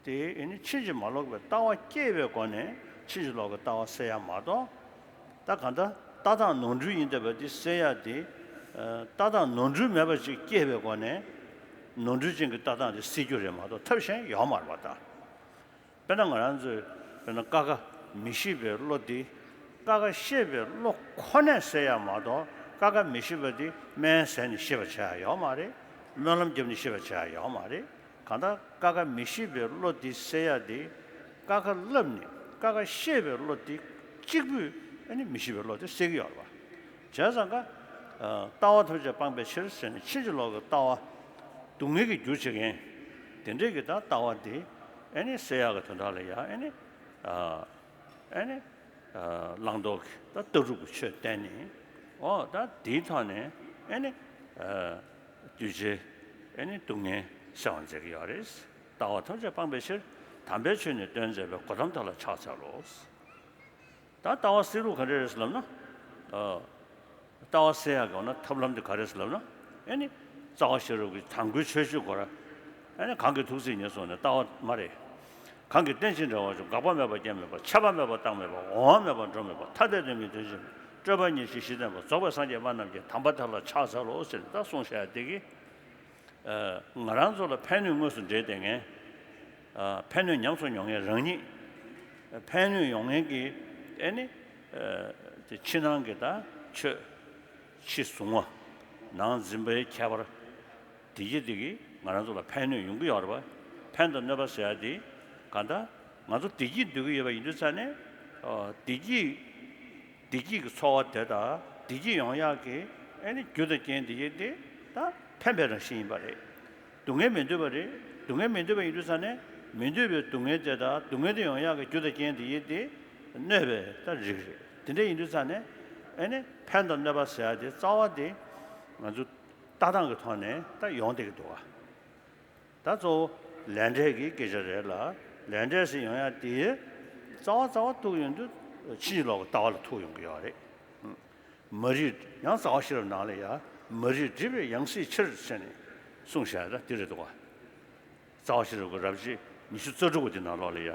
དེ་ཨེ་ནི་ཕྱིན་ཅི་མ་ལོག་པའི་ལྟ་བ་སྐྱེས་པའི་སྒོ་ནས་ཕྱིན་ཅི་ལོག་གི་ལྟ་བ་སེལ་ཡ་མ་གཏོགས། ད་གང་ལྟར་ལྟ་སྟངས་ནོར་འཁྲུལ་ཡིན་བསྡད་པ་དེ་སེལ་ཡ་དེ། ལྟ་སྟངས་ནོར་འཁྲུལ་མེད་པ་ཅིག་སྐྱེས་པའི་སྒོ་ནས་ནོར་འཁྲུལ་ཅན་གྱི་ལྟ་སྟངས་དེ་སེལ་རྒྱུ་རེད་མ་གཏོགས་ཐབས་གཞན་ཡོད་མ་རེད་པ་ད། དཔེར་ན་ང་རང་ཚོས་དཔེར་ན་ཀ་ཁ་མི་ཤེས་པའི་བློ་འདི། ཀ་ཁ་ཤེས་པའི་བློ་ཁོ་ནས་སེལ་ཡ་མ་གཏོགས། ཀ་ཁ་མི་ཤེས་པ་འདི་སྨན་ཟས་ནས་ཤེས་པ་བྱེད་ཡ་ཡོད་མ་རེད། སྨོན་ལམ་བརྒྱབ་ནས་ཤེས་པ་བྱེད་ཡ་ཡོད་མ་རེད། གང་ལྟར་ཀ་ཁ་མི་ཤེས་པའི་བློ་འདི་སེལ་ཡ་འདི། ཀ་ཁ་བསླབས་ནས་ཀ་ཁ་ཤེས་པའི་བློ་འདི་གཅིག་པུས་ཨ་ནི་མི་ཤེས་པའི་བློ་དེ་སེལ་གྱི་ཡོད་རེད་པ། བྱས་ཙང་ཀ་ལྟ་བ་ཐམས་ཅད་སྤངས་པའི་ཕྱིར་ཟེར་ནས་ཕྱིན་ཅི་ལོག་གི་ལྟ་བ། སྡུག་བསྔལ་གྱི་རྒྱུ་བྱེད་མཁན་དེ་འདྲས་ཀྱི་ད་ལྟ་བ་དེ་ཨེ་ནི་སེལ་ཡག་གི་དོན་དག་ལ་ཡ་ཨེ་ནི་ཨེ་ནི་བླང་དོར་གྱི་ད་ལྟ་གྲུབ་ཀྱི་ཆོས་བསྟན་ནས། འོ་ད་དེའི་ཐོག་ནས་ཨེ་ནི་གདུལ་བྱའི་ཨེ་ནི་སྡུག་བསྔལ་སེལ་བར་མཛད་ཀྱི་ཡོད་རེད། ལྟ་བ་ཐམས་ཅད་སྤངས་པའི་ཕྱིར། དམ་པའི་ཆོས་ནི་སྟོན་མཛད་པའི། གོའུ་ཏམ་དེ་ལ་ཕྱག་འཚལ་ལོ། ད་ལྟ་བ་སེལ་ལུགས་ག་འདྲ་རེད་ལབ་ན། ཨ། ལྟ་བ་སེལ་ཡག་གི་འོ་ན་ཐབས་ལམ་དེ་ག་རེ་རེད་ལབ་ན། ཨེ་ནི། རྩ་བ་ཤེས་རབ་ཀྱི་དང་པོའི་ཆོས་སྤྱོད་སྐོར། ཨེ་ནི་གང་གི་ཐུགས་བརྩེས་ཉེར་བཟུང་ནས་ལྟ་བ་སྨ་རེ། གང་གིས་རྟེན་ཅིང་འབྲེལ་བར་འབྱུང་། འགག་པ་མེད་པར་རྐྱེན་མེད་པ། ཆད་པ་མེད་པར་རྟག་མེད་པ། འོང་བ་མེད་པར་འགྲོ་མེད་པ། ཐ་དད་དོན་གཉིས་དོན་གཅིག་མེད་པ། སྤྲོས་པ་ཉེར་ཞི་གཞི་བརྟན་པ། རྫོགས་པའི་སངས་རྒྱས་དམར་རྣམས་ཀྱི། དམ་པ་དེ་ལ་ཕྱག་འཚལ་ལོ་ཟེར་ནས་ད་གསུངས་བཞག་ཡ་དེ་གིས། ང་རང་ཚོ་ལ་ཕན་གནོད་དངོས་སུ་འབྲེལ་བསྡད་མཁན། ཕན་གནོད་ཉམས་སུ་མྱོང་མཁན་རང་ཉིད། ཕན་གནོད་ཡོང་མཁན་གྱི་ཨེ་ནི། དེ་ཕྱི་ནང་གི་ད་ཆོས་ཕྱི་གཟུང་བ། ནང་འཛིན་པའི་ཁྱད་པར། བདེ་སྐྱིད་དེ་གིས་ང་རང་ཚོ་ལ་ཕན་གནོད་ཡོང་གི་ཡོད་རེད་པ། ཕན་དང་གནོད་པ་ཟེར་ཡ་དེ་གང་ལྟར་ང་ཚོ་བདེ་སྐྱིད་འདོད་ཀྱི་ཡོད་པ་ཡིན་དུས་ཙང་ནས། བདེ་སྐྱིད། བདེ་སྐྱིད་ཀྱི་ཚོར་བ་དེ་དང་བདེ་སྐྱིད་ཡོང་ཡག་གི་ཨེ་ནི་རྒྱུ་དང་རྐྱེན་དེ་ཡིན་ཏེ། ད་ཕན་པའི་རང་བཞིན་ཡིན་པ་རེད། སྡུག་བསྔལ་མི་འདོད་པ་རེད། སྡུག་བསྔལ་མི་འདོད་པ་ཡིན་དུས་ཙང་ནས་མི་འདོད་པའི་སྡུག་བསྔལ་དེ་དང་སྡུག་བསྔལ་དེ་ཡོང་ཡག་གི་རྒྱུ་དང་རྐྱེན་དེ་ཡིན་ཏེ་གནོད་པའི་ད་རིགས་རེད། དེ་འདྲ་ཡིན་དུས་ཙང་ནས་ཨེ་ནི་ཕན་དང་གནོད་པ་ཟེར་ཡ་དེ་རྩ་བ་དེ་ང་ཚོ་ལྟ་སྟངས་ཀྱི་ཐོག་ནས་ད་ཡོང་བསྡད་ཀྱི་འདུག་ག་ད་གཙོ་བོ་ལས་འབྲས་ཀྱི་སྐད་ཆ་རེད་ལ། ལས་འབྲས་ཟེར་ཡོང་ཡ་དེ་རྩ་བ་རྩ་བ་ཐུག་ཡོང་དུས་ཕྱིན་ཅི་ལོག་གི་ལྟ་བ་ལ་ཐུག་ཡོང་གི་ཡོད་རེད། མ་རིག་ཡང་རྩ་བ་ཤེས་རབ་ནང་ལ་ཡ། མ་རིག་སྒྲིབ་པའི་ཡང་སྲིད་ཕྱིར་ཟེར་ནས་གསུངས་བཞག་ཡ་ད་དེ་རེད་འདུག་ག་རྩ་བ་ཤེས་རབ་ཀྱི་རབ་བྱེད་ཉི་ཤུ་རྩ་དྲུག་པ་དེ་ནང་ལོགས་ལ་ཡ།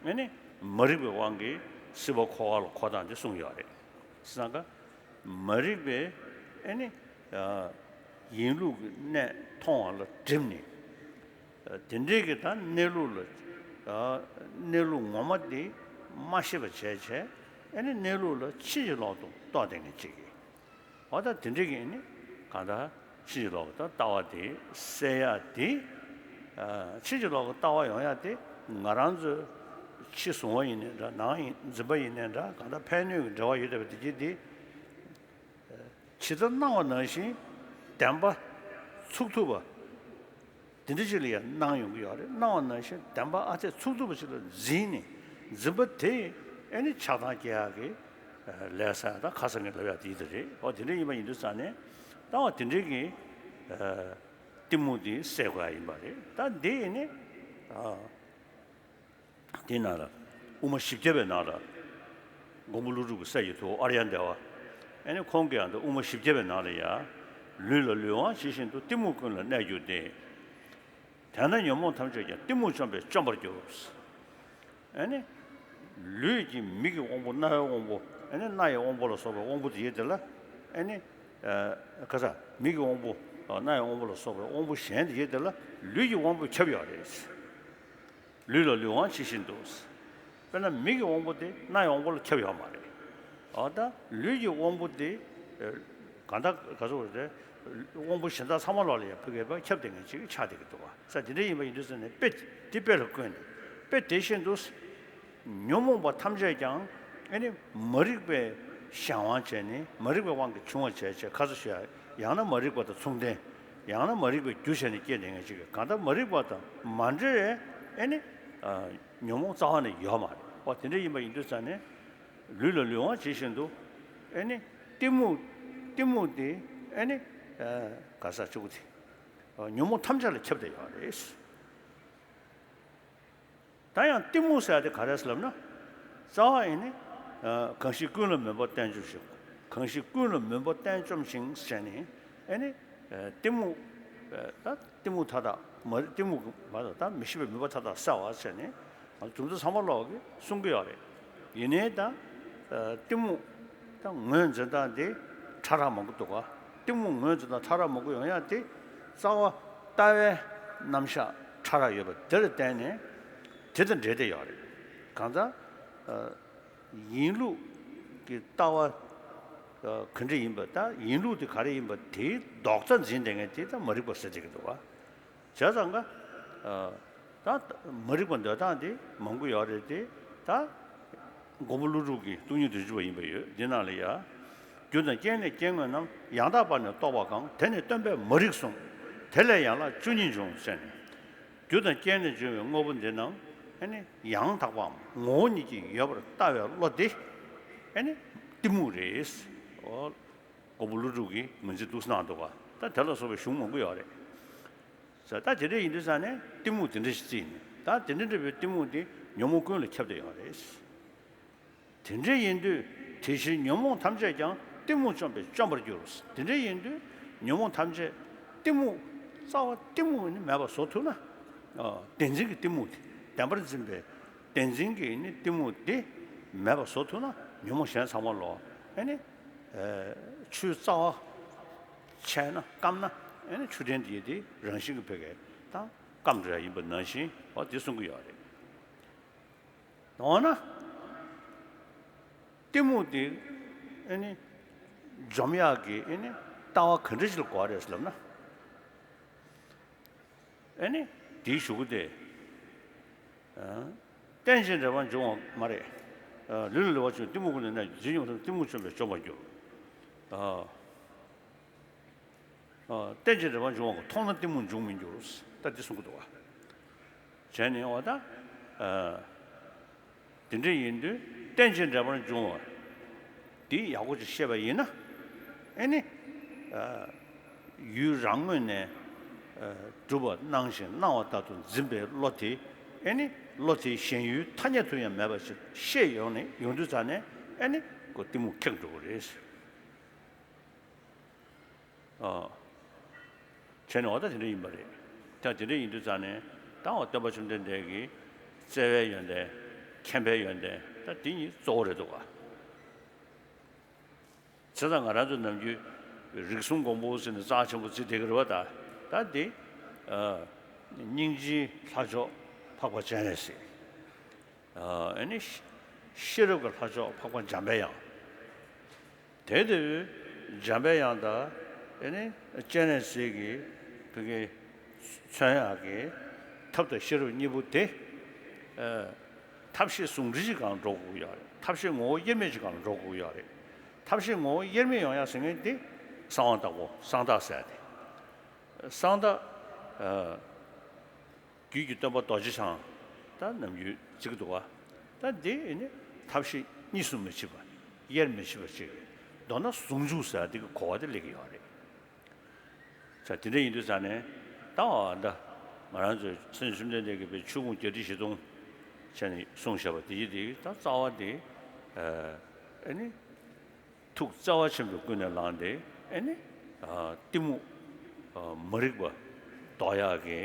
ཨེ་ནི་མ་རིག་པའི་དབང་གིས་སྲིད་པ་འཁོར་བ་ལ་འཁོར་སྟངས་དེ་གསུངས་ཡོད་རེད། སང་ཀ་མ་རིག་པའི་ཨེ་ནི་ཡིན་ལུགས་ཀྱི་གནས་མཐོང་བ་ལ་བསྒྲིབས་ནས། དེ་འདྲའི་གི་ད་གནས་ལུགས་ལ་གནས་ལུགས་ངོ་མ་དེ་མ་ཤེས་པ་བྱས་བྱས། ཨེ་ནི་གནས་ལུགས་ལ་ཕྱིན་ཅི་ལོག་ཏུ་རྟོག་བསྡད་མཁན་ཅིག་གིས། འོ་ད་དེ་འདྲའི་གི་ཨེ་ནི་གང་ལྟར་ཕྱིན་ཅི་ལོག་གི་ད་ལྟ་བ་དེ་སེལ་ཡ་དེ། ཕྱིན་ཅི་ལོག་གི་ལྟ་བ་ཡོང་ཡ་དེ་ང་རང་ཚོའི་ཕྱི་གཟུང་བ་ཡིན་ནའི་འདྲ། ནང་འཛིན་པ་ཡིན་ནའི་འདྲ། གང་ལྟར་ཕན་གནོད་ཀྱི་འབྲེལ་བ་ཡོད་བསྡད་པ་དེ་གྱིས་དེ། ཇི་ལྟར་སྣང་བ་ནང་བཞིན་བདེན་པ་ཚུགས་ཐུབ་པ། དེ་འདྲ་ཞིག་ལ་ཡང་སྣང་ཡོང་གི་ཡོད་རེད། སྣང་བ་ནང་བཞིན་བདེན་པ་ཨ་འཐས་ཚུགས་ཐུབ་པ་ཞིག་ལ་འཛིན་ནས། འཛིན་པ་དེས་ཨེ་ནི་ཆགས་སྡང་སྐྱེ་ཡག་གི་ལས་བསགས་ཡ་ད་ཁ་སང་ངས་ལབ་ཡག་དེ་དེ་རེད། འོ་དེ་འདྲ་ཡིན་པ་ཡིན་དུས་ཙང་ནས་ལྟ་བ་དེ་འདྲའི་གི་གཏི་མུག་དེ་སེལ་དགོས་ཡ་ཡིན་པ་རེད། ད་འདི་ཨེ་ནི། དེའི་ནང་ལ་དབུ་མ་བཞི་བརྒྱ་པའི་ནང་ལ་མགོན་པོ་ཀླུ་སྒྲུབ་ཀྱི་སྲས་ཀྱི་ཐུ་བོ་ཨཱརྱ་དེ་བ། ཨེ་ནི་ཁོང་གིས་ཡང་དུ་དབུ་མ་བཞི་བརྒྱ་པའི་ནང་ལ་ཡ། ལུས་ལ་ལུས་དབང་ཇི་བཞིན་དུ། གཏི་མུག་ཀུན་ལ་གནས་གྱུར་ཏེ། དེས་ན་ཉོན་མོངས་ཐམས་ཅད་ཀྱང་། གཏི་མུག་བཅོམ་པས་བཅོམ་པར་འགྱུར། ཨེ་ནི། ལུས་ཀྱི་མིག་གི་དབང་པོ། རྣ་བའི་དབང་པོ། ཨེ་ནི་རྣ་ཡི་དབང་པོ་ལ་སོགས་པའི་དབང་པོ་དེ་ཡོད་དེ་ལ། ཨེ་ནི། ཁ་ས་མིག་གི་དབང་པོ། རྣ་ཡི་དབང་པོ་ལ་སོགས་པའི་དབང་པོ་གཞན་དེ་ཡོད་དེ་ལ་ལུས་ཀྱི་དབང་པོས་ཁྱབ་ཡོད་རེད། ལུས་ལ་ལུས་དབང་ཇི་བཞིན་དུ། དཔེར་ན་མིག་གི་དབང་པོ་དེ་རྣ་ཡི་དབང་པོ་ལ་ཁྱབ་ཡོད་མ་རེད། འོ་ད་ལུས་ཀྱི་དབང་པོ་དེ་ཨ་གང་ལྟར་ག་ཚོད་རེད། དབང་པོ་གཞན་དག་ཚང་མ་ལོག་ལ་ཡང་ཕ་གིར་ཕར་ཁྱབ་བསྡད་མཁན་ཅིག་ཆགས་བསྡད་ཀྱི་འདུག་བ། ས་དེ་འདྲ་ཡིན་པ་ཡིན་དུས་ཙམ་ནས་དཔེ་དེ་དཔེ་ལ་བཀོད་ནས། དཔེ་དེ་བཞིན་དུ་ཉོན་མོངས་པ་ཐམས་ཅད་ཀྱང་ཨ་ནི་མ་རིག་པའི་གཞན་དབང་བྱས་ནས། མ་རིག་པའི་དབང་གིས་བྱུང་བ་བྱས་བྱས་ག་ཚོད་ཞུ་ཡ། ཡང་ན་མ་རིག་པ་དང་མཚུངས་ལྡན། ཡང་ན་མ་རིག་པའི་རྒྱུ་བྱས་ནས་སྐྱེས་བསྡད་མཁན་ཅིག་གིས། གང་ལྟར་མ་རིག་པ་དང་མ་འབྲེལ་བའི་ཨ་ནི་ཨ་ཉོན་མོངས་རྩ་བ་ནས་ཡོད་མ་རེད། འོ་དེ་འདྲ་ཡིན་པ་ཡིན་དུས་ཙམ་ནས། ལུས་ལ་ལུས་དབང་ཇི་བཞིན་དུ། ཨེ་ནི་གཏི་མུག་གཏི་མུག་དེ་ཨེ་ནི་ཨ་ག་ས་ཆུ་བོ་དེ། ཨ་ཉོན་མོངས་ཐམས་ཅད་ལ་ཁྱབ་བསྡད་ཡོད་རེད། ད་ཡང་གཏི་མུག་ཟེར་ཡ་དེ་ག་རེ་ཟེར་ལབ་ན། རྩ་བ་ཨེ་ནི་ཨ་གང་ཞིག་ཀུན་ལ་མོས་པ་བསྟན་བཅོས་ཤིག། གང་ཞིག་ཀུན་ལ་མོས་པ་བསྟན་བཅོམ་ཞིང་ཟེར་ནས། ཨེ་ནི་ཨ་གཏི་མུག་ཨ་ད་གཏི་མུག་མཐའ་དག་མ་རེད། གཏི་མུག་མ་རེད། ད་མི་ཤེས་པའི་མོས་པ་མཐའ་དག་བསལ་བ་ཟེར་ནས། ང་ཚོ་དེ་ཚོ་ཚང་མ་ལོག་གིས་གསུང་གི་ཡོད་རེད། ཡིན་ནའི་ད་ཨ་གཏི་མུག་ད་ངོས་འཛིན་སྟངས་དེ་ཕྲ་རགས་མང་པོ་འདུག་ག། གཏི་མུག་ངོས་འཛིན་སྟངས་ཕྲ་རགས་མང་པོ་ཡོང་ཡ་དེ། རྩ་བ་ལྟ་བའི་རྣམ་གཞག་ཕྲ་རགས་ཡོད་པ་དེར་བརྟེན་ནས་དེ་དང་འབྲེལ་བསྡད་ཡོད་རེད། གང་ལྟར་ཨ་ཡིན་ལུགས་ཀྱི་ལྟ་བ་ཨ་ག་འདྲ་ཡིན་པ། ད་ཡིན་ལུགས་དེ་ག་རེ་ཡིན་པ་དེའི་ལྡོག་རྩ་འཛིན་བསྡད་མཁན་དེ་ད་མ་རིག་པ་ཟེར་བསྡད་ཀྱི་འདུག་ག། བྱས་ཙང་ཀ་ཨ་ད་མ་རིག་པ་འདོད་སྟངས་དེ་མང་པོ་ཡོད་རེད་དེ། ད་མགོན་པོ་ཀླུ་སྒྲུབ་ཀྱི་སྟོང་ཉིད་བདུན་ཅུ་པ་ཡིན་པ་ཡོད། འདི་ནང་ལ་ཡ། རྒྱུ་དང་རྐྱེན་ལས་སྐྱེ་དངོས་རྣམས། ཡང་དག་པར་ནི་རྟོགས་པ་གང་། དེ་ནི་སྟོན་པས་མ་རིག་གསུངས། དེ་ལས་ཡན་ལག་བཅུ་གཉིས་འབྱུང་ཟེར་ནས། རྒྱུ་དང་རྐྱེན་ལས་བྱུང་བའི་དངོས་པོ་འདི་རྣམས་ཨ་ནི་ཡང་དག་པའམ་ངོ་བོ་ཉིད་ཀྱིས་ཡོད་པར་ལྟ་བའི་བློ་དེ་ཨ་ནི་གཏི་མུག་རེད། འོ། མགོན་པོ་ཀླུ་སྒྲུབ་ཀྱིས་ངོས་འཛིན་འདུག་སེ་གནང་འདུག་ག། ད་དེ་ལ་སོགས་པའི་གཞུང་མང་པོ་ཡོད་རེད། ས་ད་དེ་འདྲ་ཡིན་དུས་ཙང་ནས་གཏི་མུག་དེ་འདྲ་ཞིག་བརྩིས་ནས། ད་དེ་འདྲ་འདྲ་བའི་གཏི་མུག་དེ་ཉོན་མོངས་ཀུན་ལ་ཁྱབ་བསྡད་ཡོད་རེད། དེ་འདྲ་ཡིན་དུས་དེ་ཕྱིར་ཉོན་མོངས་ཐམས་ཅད་ཀྱང་གཏི་མུག་བཅོམ་པས་བཅོམ་པར་འགྱུར། དེ་འདྲ་ཡིན་དུས་ཉོན་མོངས་ཐམས་ཅད་གཏི་མུག་རྩ་བ་གཏི་མུག་ནི་མེད་པར་བཟོ་ཐུབ་ན། ཨ་བདེན་འཛིན་གྱི་གཏི་མུག་དེ། བདེན་པར་འཛིན་པའི་བདེན་འཛིན་གྱི་ནི་གཏི་མུག་དེ་མེད་པར་བཟོ་ཐུབ་ན། ཉོན་མོངས་གཞན་ཚང་མ་ལོག་ཨ་ནི་ཨ་ཆུའི་རྩ་བ་ཆད་ན་སྐམ་ན། ཨ་ནི་ཆུ་ཕྲན་དེ་དེ་རང་བཞིན་གྱིས་ཕ་གིར་ད་སྐམ་འགྲོ་ཡ་ཡིན་པ་ནང་བཞིན། འོ་དེ་གསུང་གི་ཡོད་རེད། འོ་ན་གཏི་མུག་དེ་ཨ་ནི་འཇོམས་ཡག་གི་ཨ་ནི་ལྟ་བ་ག་འདྲ་ཞིག་ལ་གོ་བ་རེད་ཟེར་ལབ་ན། ཨ་ནི་དེའི་གཞུག་གུ་དེ། ཨ་རྟེན་ཅིང་འབྲེལ་པར་འབྱུང་བ་མ་རེད། ཨ་ལུས་ལ་ལུས་པ་བྱུང་གཏི་མུག་ཀུན་ནས་ནི། ཇི་སྙེད་པ་ཐམས་ཅད་གཏི་མུག་བཅོམ་པས་འཇོམས་པར་འགྱུར། ཨ་ཨ་རྟེན་ཅིང་འབྲེལ་པར་འབྱུང་བ་མཐོང་ན་གཏི་མུག་འབྱུང་མི་འགྱུར། ད་འདི་གསུང་གི་འདུག་བ། བྱས་ནས་འོ་ད་ཨ་དེ་འདྲ་ཡིན་དུས་རྟེན་ཅིང་འབྲེལ་པར་འབྱུང་བ་འདི་ཡག་པོ་ཅིག་ཤེས་པ་ཡིན་ན། ཨེ་ནི་ཨ་ཡུལ་རང་ངོས་ནས་ཨ་གྲུབ་པ་སྣང་ཞིང་སྣང་བ་ལྟར་དུ་འཛིན་པའི་བློ་དེ། ཨེ་ནི་བློ་དེའི་ཞེན་ཡུལ་ཐ་སྙད་དུ་ཡང་མེད་པ་ཞིག་ཤེས་ཡོང་ནས་ཡོང་དུས་ཙ་ནས། ཨེ་ནི་ཁོ་གཏི་མུག་ཁེགས་འགྲོ་གི་རེད། ཨ། བྱས་ནས་འོ་ད་དེ་འདྲ་ཡིན་པ་རེད། ད་དེ་འདྲ་ཡིན་དུས་ཙང་ནས་ད་འོ་སྟོན་པ་བཅོམ་ལྡན་འདས་ཀྱི་བརྩེ་བའི་ཡོན་ཏན། མཁྱེན་པའི་ཡོན་ཏན། ད་དེ་གཉིས་གཙོ་བོ་རེད་འདུག་ག། བྱས་ཙང་ང་རང་ཚོ་ནམ་རྒྱུན་རིགས་གསུམ་མགོན་པོ་ཟེར་ནས་རྩ་ཆེན་པོ་བརྩི་བསྡད་ཀྱི་རེད་པ། ད་ད་དེ་ཨ་སྙིང་རྗེའི་ལྷ་མཆོག་འཕགས་པ་སྤྱན་རས་གཟིགས། ཨ་ནི་ཤེས་རབ་ཀྱི་ལྷ་མཆོག་འཕགས་པ་འཇམ་པའི་དབྱངས། དེ་ལྟ་བུའི་འཇམ་པའི་དབྱངས་དང་ཨ་ནི་སྤྱན་རས་གཟིགས་ཀྱི་བུ་གའི་མཚོན་ཡག་གི་ཐབས་དང་ཤེས་རབ་གཉིས་པོ་དེ། ཨ་ཐབས་ཤེས་ཟུང་འབྲེལ་གྱི་སྒང་ལ་འགྲོ་དགོས་ཀྱི་ཡོད་རེད། ཐབས་ཤེས་ངོ་བོ་དབྱེར་མེད་ཀྱི་སྒང་ལ་འགྲོ་དགོས་ཀྱི་ཡོད་རེད། ཐབས་ཤེས་ངོ་བོ་དབྱེར་མེད་ཡོང་ཡག་ཟེར་མཁན་དེ་གསང་བ་ལྟ་བུ། གསང་བདག་ཟེར་ཡག་དེ། གསང་བདག་ཨ། རྒྱུད་ཀྱི་སྟོན་པ་རྡོ་རྗེ་འཆང་ད་ནམ་རྒྱུན་བརྩི་གི་འདུག་ག། ད་འདི་ནི་ཐབས་ཤེས་གཉིས་སུ་མི་མཆིས་པ། དབྱེར་མི་ཕྱེ་བ་ཅིག། མདོར་ན་ཟུང་འཇུག་ཟེར་འདི་གི་གོ་བ་དེ་སླེབས་ཀྱི་ཡོད་རེད། ས་དེ་འདྲ་ཡིན་དུས་ཙང་ནས་ད་འོ་ད་ང་རང་ཚོའི་སེམས་བཅོམ་ལྡན་འདས་ཀྱིས་པའི་ཆོས་ཕུང་བརྒྱད་ཁྲི་བཞི་སྟོང་བྱས་ནས་གསུངས་བཞག་པ་དེ་ཡི་དེ་ད་རྩ་བ་དེ་ཨ་ནི། ཐུགས་བརྩེ་བ་ཆེན་པོས་ཀུན་ནས་བསླངས་ཏེ། ཨེ་ནི་ཨ་གཏི་མུག་ཨ་མ་རིག་པ་ཟློག་ཡག་གི་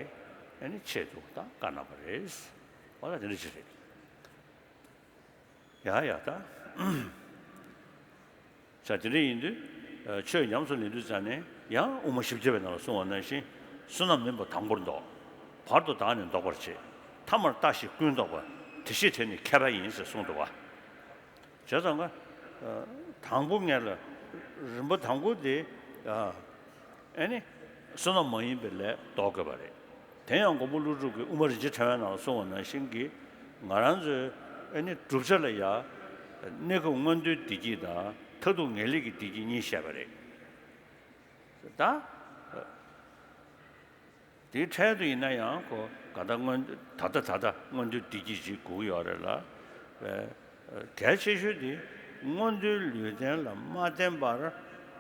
ཨེ་ནི་ཆེད་དུ་ད་བཀའ་གནང་བ་རེད། འོ་ད་དེ་འདྲ་ཅིག་རེད། ཡ་ཡ་ད། ས་དེ་འདྲ་ཡིན་དུས་ཨ་ཆོས་ཉམས་སུ་ལེན་དུས་ཙང་ནས་ཡང་དབུ་མ་བཞི་བརྒྱ་པའི་ནང་ལ་གསུངས་པ་ནང་བཞིན། བསོད་ནམས་མིན་པ་དང་པོར་བཟློག། བར་དུ་བདག་ནི་ལྡོག་པར་བྱེད། ཐ་མར་ལྟ་ཞིག་ཀུན་ལྡོག་པ། དེ་ཤེས་དེ་ནི་མཁས་པ་ཡིན་ཟེར་གསུངས་འདུག་བ། བྱས་ཙང་ཀ་དང་པོ་ངས་ལ་རིམ་པ་དང་པོ་དེ་ཨ་ནི་བསོད་ནམས་མ་ཡིན་པའི་ལས་ལྡོག་དགོས་པ་རེད། དེ་ཡང་མགོན་པོ་ཀླུ་སྒྲུབ་ཀྱིས་དབུ་མ་རིན་ཆེན་ཕྲེང་བའི་ནང་གསུངས་པ་ནང་བཞིན་གྱི་ང་རང་ཚོའི་ཨ་ནི་བསྒྲུབ་བྱ་ལ་ཡ་གནས་སྐབས་མངོན་མཐོའི་བདེ་སྐྱིད་དང་མཐར་ཐུག་ངེས་ལེགས་ཀྱི་བདེ་སྐྱིད་གཉིས་བཤད་པ་རེད། ད། དེའི་འཕྲལ་དུ་ཡིན་ན་ཡང་ཁོ་ག་ད་མངོན་ད་ལྟ་ད་ལྟ་མངོན་མཐོའི་བདེ་སྐྱིད་ཅིག་དགོས་ཀྱི་ཡོད་རེད་ལ། གལ་ཆེ་ཤོས་དེ་མངོན་མཐོའི་ལུས་རྟེན་ལ་མ་བརྟེན་པར་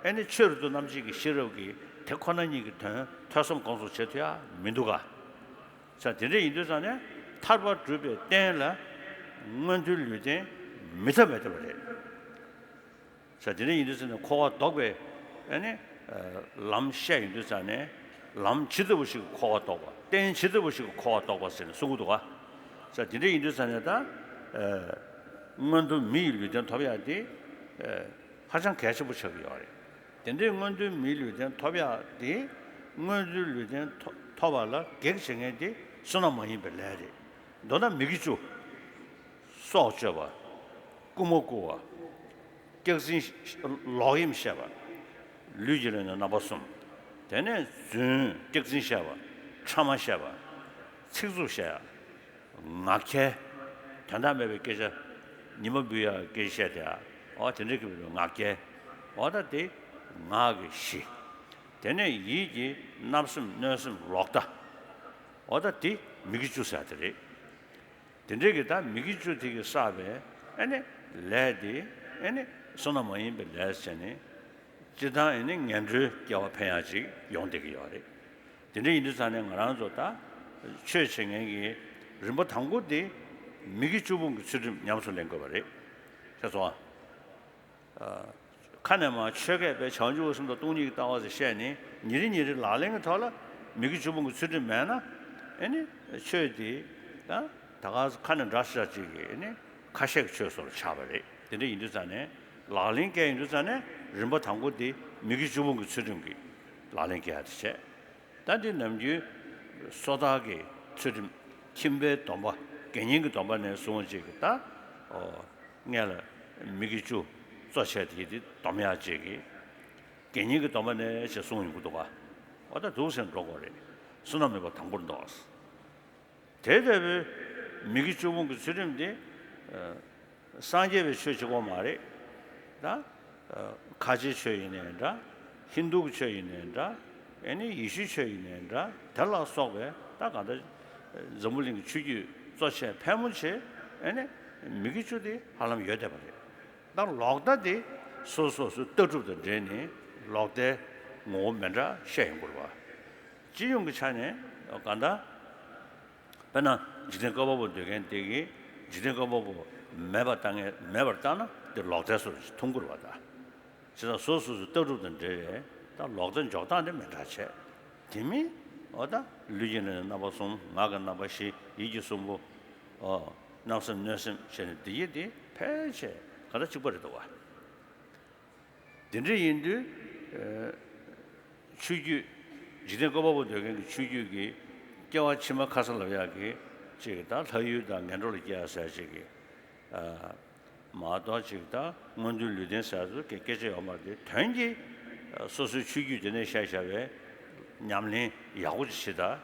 ཨེ་ནི་ཆོས་རབ་ཏུ་རྣམ་འབྱེད་ཀྱི་ཤེས་རབ་ཀྱིས་དེ་ཁོ་ན་ཉིད་ཀྱི་དོན་ཐོས་བསམ་སྒོམ་གསུམ་བྱེད་ཐུབ་ཡ་མི་འདུག་ག་ས་དེ་འདྲ་ཡིན་དུས་ཙང་ནས་ཐར་པ་སྒྲུབ་པའི་རྟེན་ལ་མངོན་མཐོའི་ལུས་རྟེན་མི་འཐབ་མི་འཐབ་པ་རེད། ས་དེ་འདྲ་ཡིན་དུས་ཙང་ནས་འཁོར་བ་ལྡོག་པའི་ཨ་ནི་ལམ་བཤད་ཡོང་དུས་ཙང་ནས་ལམ་ཇི་ལྟ་བུ་ཞིག་གིས་འཁོར་བ་ལྡོག་པ་རྟེན་ཇི་ལྟ་བུ་ཞིག་གིས་འཁོར་བ་ལྡོག་པ་ཟེར་ནས་གསུང་གི་འདུག་ག་ས་དེ་འདྲ་ཡིན་དུས་ཙང་ནས་ད་མངོན་མཐོ་མི་ཡི་ལུས་རྟེན་ཐོབ་ཡག་དེ་ཧ་ཅང་གལ་ཆེན་པོ་ཆགས་ཀྱི་ཡོད་རེད། དེ་འདྲའི་མངོན་མཐོའི་མིའི་ལུས་རྟེན་ཐོབ་ཡག་དེ་མངོན་མཐོའི་ལུས་རྟེན་ཐོབ་པ་ལ་གེགས་བྱེད་མཁན་དེ་བསོད་ནམས་མ་ཡིན་པའི་ལས་རེད། མདོར་ན་མི་དགེ་བཅུ། སྲོག་གཅོད་པ། རྐུན་མ་རྐུ་བ། སྐྱག་རྫུན་ལོག་གཡེམ་བཤད་པ། ལུས་ཀྱི་ལས་ནི་རྣམ་པ་གསུམ། དེ་ནས་རྫུན་སྐྱག་རྫུན་བཤད་པ། ཕྲ་མ་བཤད་པ། ཚིག་རྩུབ་བཤད་ཡ། ངག་འཁྱལ། དོན་དག་མེད་པའི་སྐད་ཆ། ཉི་མ་འབུལ་ཡ་སྐད་ཆ་བཤད་དེ་ཨ། འོ་དེ་འདྲ་གི་ངག་འཁྱལ། འོ་ད་དེ་ངག་གི་བཞི། དེ་ནས་ཡིད་ཀྱི་བརྣབ་སེམས་གནོད་སེམས་ལོག་ལྟ། འོ་ད་དེ་མི་དགེ་བཅུ་ཟེར་དེ་རེད། དེ་འདྲའི་གི་ད་མི་དགེ་བཅུ་དེ་གི་བསགས་པའི་ཨ་ནི་ལས་དེ་ཨ་ནི་བསོད་ནམས་མ་ཡིན་པའི་ལས་བྱས་ནས་སྤྱིར་བཏང་ཨ་ནི་ངན་འགྲོའི་སྐྱེ་བ་འཕེན་ཡ་ཅིག་ཡོང་བསྡད་ཀྱི་ཡོད་རེད། དེ་འདྲ་ཡིན་དུས་ཙང་ནས་ང་རང་ཚོ་ད་ཆོས་བྱེད་མཁན་གྱི་རིམ་པ་དང་པོ་དེ་མི་དགེ་བཅུ་སྤོང་གི་ཚུལ་ཁྲིམས་ཉམས་སུ་ལེན་དགོས་པ་རེད། ཤེས་སོང་ཨ། ཁ་ནས་མ་ཆོས་སྐད་པའི་བྱང་ཆུབ་སེམས་དང་སྟོང་ཉིད་ཀྱི་ལྟ་བ་ཟེར་བཤད་ནས་ཉིན་རེ་ཉིན་རེ་ལག་ལེན་གྱི་ཐོག་ལ་མི་དགེ་བཅུ་སྤོང་གི་ཚུལ་ཁྲིམས་མེད་ན་ཨེ་ནི་ཆོས་དེ་ད་ད་ག་ཁ་ནས་འདྲ་ཤ་ཅིག་གི་ཨེ་ནི་ཁ་བཤད་ཀྱི་ཆོས་སོགས་ལ་ཆགས་པ་རེད། དེ་འདྲ་ཡིན་དུས་ཙང་ནས་ལག་ལེན་བཀལ་ཡོང་དུས་ཙང་ནས་རིམ་པ་དང་པོ་དེ་མི་དགེ་བཅུ་སྤོང་གི་ཚུལ་ཁྲིམས་ཀྱི་ལག་ལེན་བཀལ་ཡ་དེ་བྱས། ད་འདི་ནམ་རྒྱུན་སོ་ཐར་གྱི་ཚུལ་ཁྲིམས་ཁྱིམ་པའི་སྡོམ་པ་དགེ་བསྙེན་གྱི་སྡོམ་པ་ནས་བཟུང་ཅིག་གི་ད་ཨོ་སྔས་ལ་མི་དགེ་བཅུ་གཙོ་བྱས་དེ་དེ་སྡོམ་ཡག་ཅིག་གི་དགེ་བསྙེན་གྱི་སྡོམ་པ་ནས་ཅེས་གསུངས་ཡོང་གི་འདུག་ག་འོ་ད་འདུག་ཟེར་འགྲོ་དགོས་རེད། བསོད་ནམས་མེད་པ་དང་པོར་འདུག་ག་དེ་ལྟ་བུའི་མི་དགེ་བཅུ་སྤོང་གི་ཚུལ་ཁྲིམས་དེ་སངས་རྒྱས་པའི་ཆོས་གཅིག་པོ་མ་རེད། ད་ཁ་ཆེའི་ཆོས་ཡིན་ནའི་འདྲ། ཧིན་དུ་གི་ཆོས་ཡིན་ནའི་འདྲ། ཨེ་ནི་ཡེ་ཤུའི་ཆོས་ཡིན་ནའི་འདྲ། དེ་ལ་སོགས་པའི་ད་གང་ལྟར་འཛམ་བུ་གླིང་གི་ཆོས་བརྒྱུད་གཙོ་ཆེ་ཕལ་མོ་ཆེ་ཨེ་ནི་མི་དགེ་བཅུ་དེ་ཧ་ལམ་ཡོད་བསྡད་པ་རེད། ད་ལོག་ལྟ་དེ་སོ་སོ་སོའི་ལྟ་གྲུབ་དང་འབྲེལ་ནས་ལོག་ལྟའི་ངོ་བོ་མི་འདྲ་བཤད་ཡོང་དགོས་རེད་བ། སྤྱི་ཡོངས་ཀྱི་ཆ་ནས་གང་ལྟར། དཔེར་ན་འཇིག་རྟེན་བཀོད་པ་པོ་འདོད་མཁན་དེ་གིས་འཇིག་རྟེན་བཀོད་པ་པོ་མེད་པར་བལྟ་མཁན་མེད་པར་བལྟ་ན་དེ་ལོག་ལྟའི་བཟོ་འདྲ་ཞིག་མཐོང་གི་རེད་བ་ད། བྱས་ཙང་སོ་སོ་སོའི་ལྟ་གྲུབ་དང་འབྲེལ་བའི་ད་ལོག་ལྟའི་འཇོག་སྟངས་དེ་མི་འདྲ་བྱས། དེ་མིན་འོ་ད་ལུས་ཀྱི་ལས་རྣམ་པ་གསུམ། ངག་གི་རྣམ་པ་བཞི། ཡིད་ཀྱི་གསུམ་པོ། ཨོ། བརྣབ་སེམས་གནོད་སེམས་བྱས་ནས་འདི་ཡི་དེ་ཕལ་ཆེར་ག་ད་གཅིག་པ་རེད་འདུག་བ། དེ་འདྲ་ཡིན་དུས། ཆོས་བརྒྱུད་འཇིག་རྟེན་བཀོད་པ་པོ་འདོད་མཁན་གྱི་ཆོས་བརྒྱུད་ཀྱི་སྐྱེ་བ་ཕྱི་མ་ཁ་ས་ལབ་ཡག་གི་ཅིག་ད་ལྷ་ཡུལ་དང་ངན་འགྲོ་ལ་སྐྱེ་ཡ་ཟེར་ཅིག་གི་མ་གཏོགས་ཅིག་ད་མངོན་མཐོའི་ལུས་རྟེན་ཟེར་ཚོ་གི་སྐད་ཆ་ཡོད་མ་རེད། དོན་གྱིས་སོ་སོའི་ཆོས་བརྒྱུད་དེ་ནས་བཤད་བཞག་པའི་ཉམས་ལེན་ཡག་པོ་ཅིག་བྱེད།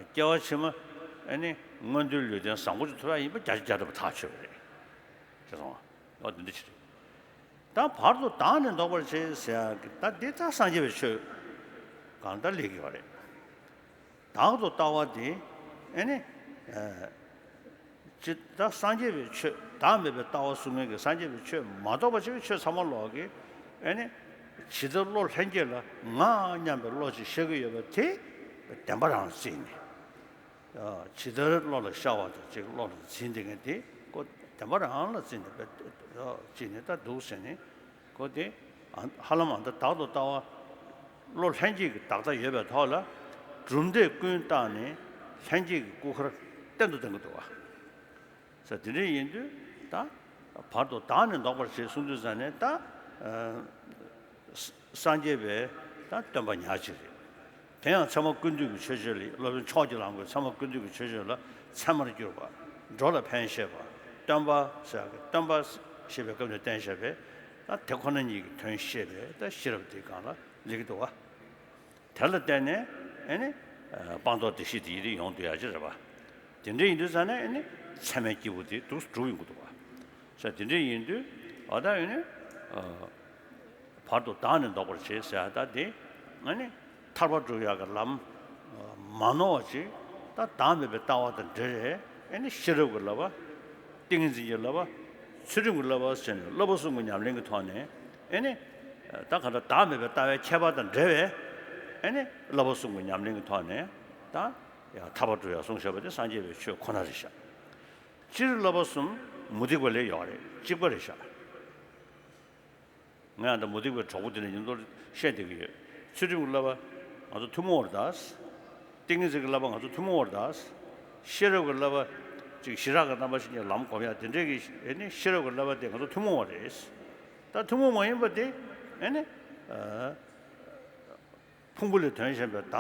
ད་སྐྱེ་བ་ཕྱི་མ་ཨ་ནི་མངོན་མཐོའི་ལུས་རྟེན་བཟང་པོ་ཅིག་ཐོབ་ཡག་ཡིན་པ་བརྒྱ་ཆ་བརྒྱ་ཐམ་པ་ཐག་ཆོད་པ་རེད། ཤེས་སོང་ཨ། འོ་དེ་འདྲ་ཅིག་རེད། ད་བར་དུ་བདག་ནི་ལྡོག་པར་བྱེད་ཟེར་ཡག་གི་ད་འདི་ད་སངས་རྒྱས་པའི་ཆོས་གང་ལྟར་ལས་ཀྱི་ཡོད་རེད། བདག་ཏུ་ལྟ་བ་དེ་ཨེ་ནི་ཨེ་ཅི་ད་སངས་རྒྱས་པའི་ཆོས་བདག་མེད་པའི་ལྟ་བ་བཟུང་མཁན་གྱི་སངས་རྒྱས་པའི་ཆོས་མ་གཏོགས་པ་ཞིག་གི་ཆོས་ཚང་མ་ལོག་གི་ཨེ་ནི་ཇི་ལྟར་བློ་ལྷན་སྐྱེས་ལ་ང་སྙམ་པའི་བློ་ཅིག་ཤར་གྱི་ཡོད་པ་དེ་བདེན་པ་རང་བརྩིས་ནས། ཇི་ལྟར་བློ་ལ་ཤར་བ་དང་ཅིག་བློ་ལ་འཛིན་བསྡད་མཁན་དེ་ཁོ་བདེན་པ་རང་ལ་བརྩིས་ནས་བཅད་ནས་ད་འདུག་ཟེར་ནས་ཁོ་དེ་ཧ་ལམ་ཨ་ད་བདག་ཏུ་ལྟ་བ་བློ་ལྷན་སྐྱེས་ཀྱི་བདག་ལྟ་ཡོད་པའི་ཐོག་ལ་གྲུབ་འབྲས་ཀུན་བཏགས་ནས་ལྷན་སྐྱེས་ཀྱི་སྐུ་མཁར་བརྟན་དུ་ལྡང་གི་འདུག་བ། ས་དེ་འདྲ་ཡིན་དུས་ད་བར་དུ་བདག་ནི་ལྡོག་པར་བྱེད་གསུངས་དུས་ཙང་ནས་ད་སངས་རྒྱས་པའི་ད་སྟོན་པ་ཉག་གཅིག་རེད། དེ་ཡང་ཚད་མ་ཀུན་བཏུས་ཀྱི་ཆོས་སྤྱོད་ལ་སློབ་དཔོན་མཆོག་གི་ལམ་གྱི་ཚད་མ་ཀུན་བཏུས་ཀྱི་ཆོས་སྤྱོད་ལ་ཚད་མར་གྱུར་པ། འགྲོ་ལ་ཕན་བཞེད་པ། སྟོན་པ་ཟེར་ཡག་གི་སྟོན་པ་ཞེས་པའི་སྐབས་ནས་བསྟན་བཞག་པའི་ད་དེ་ཁོ་ན་ཉིད་ཀྱི་དོན་བཤད་པའི་ད་ཤེས་རབ་དེའི་སྒང་ལ་སླེབས་ཀྱི་འདུག་བ། དེ་ལ་བརྟེན་ནས་ཨེ་ནི་སྤངས་རྟོགས་བདེ་གཤེགས་དེ་ཡི་རིགས་ཡོང་བསྡད་ཡག་ཅིག་རེད་པ། དེ་འདྲ་ཡིན་དུས་ཙང་ནས་ཨེ་ནི་ཚད་མའི་སྐྱེས་བུ་དེ་འདུག་སེ་གྲུབ་ཡོང་གི་འདུག་བ། ས་དེ་འདྲ་ཡིན་དུས་ཨ་ད་ཨེ་ནི། བར་དུ་བདག་ནི་ལྡོག་པར་བྱེད་ཟེར་ཡག་ད་དེ་ཨ་ནི་ཐར་པ་སྒྲུབ་ཡག་གི་ལམ་མ་ནོར་བ་ཅིག་ད་བདག་མེད་པའི་ལྟ་བ་དང་འབྲེལ་བའི་ཨ་ནི་ཤེས་རབ་ཀྱི་བསླབ་པ། ཏིང་ངེ་འཛིན་གྱི་བསླབ་པ། ཚུལ་ཁྲིམས་ཀྱི་བསླབ་པ་ཟེར་ནས་བསླབ་པ་གསུམ་གྱི་ཉམས་ལེན་གྱི་ཐོག་ནས་ཨ་ནི་ད་གང་ལྟར་བདག་མེད་པའི་ལྟ་བའི་ཁྱད་པར་དང་འབྲེལ་བའི་ཨ་ནི་བསླབ་པ་གསུམ་གྱི་ཉམས་ལེན་གྱི་ཐོག་ནས་ད་ཡང་ཐར་པ་སྒྲུབ་ཡག་གསུངས་བཞག་པ་དེ་སངས་རྒྱས་པའི་ཆོས་ཁོ་ན་རེད་ཤག་སྤྱིར་བསླབ་པ་གསུམ་མུ་སྟེགས་པ་ལ་ཡོད་རེད། གཅིག་པ་རེད་ཤག་ང་ཡང་ད་མུ་སྟེགས་པའི་གྲོགས་པོ་དེ་ནས་ཡིན་མདོག་བཤད་བསྡད་ཀྱི་ཡོད། ཚུལ་ཁྲིམས་ཀྱི་བསླབ་པ་ང་ཚོ་ཐུན་མོང་བར་གདའ། ཏིང་ངེ་འཛིན་གྱི་བསླབ་པ་ང་ཚོ་ཐུན་མོང་བར་གདའ། ཤེས་རབ་ཀྱི་བསླབ་པ་ཅིག་ཞི་རགས་ཀྱི་རྣམ་པ་ཤེས་ཀྱི་ལམ་སྒོམ་ཡག་དེ་འདྲའི་གི་ཨེ་ནི་ཤེས་རབ་ཀྱི་བསླབ་པ་དེ་ང་ཚོ་ཐུན་མོང་བ་རེད། ད་ཐུན་མོང་མ་ཡིན་པ་དེ་ཨེ་ནི། ཕུང་པོ་ལས་དོན་གཞན་པའི་བདག་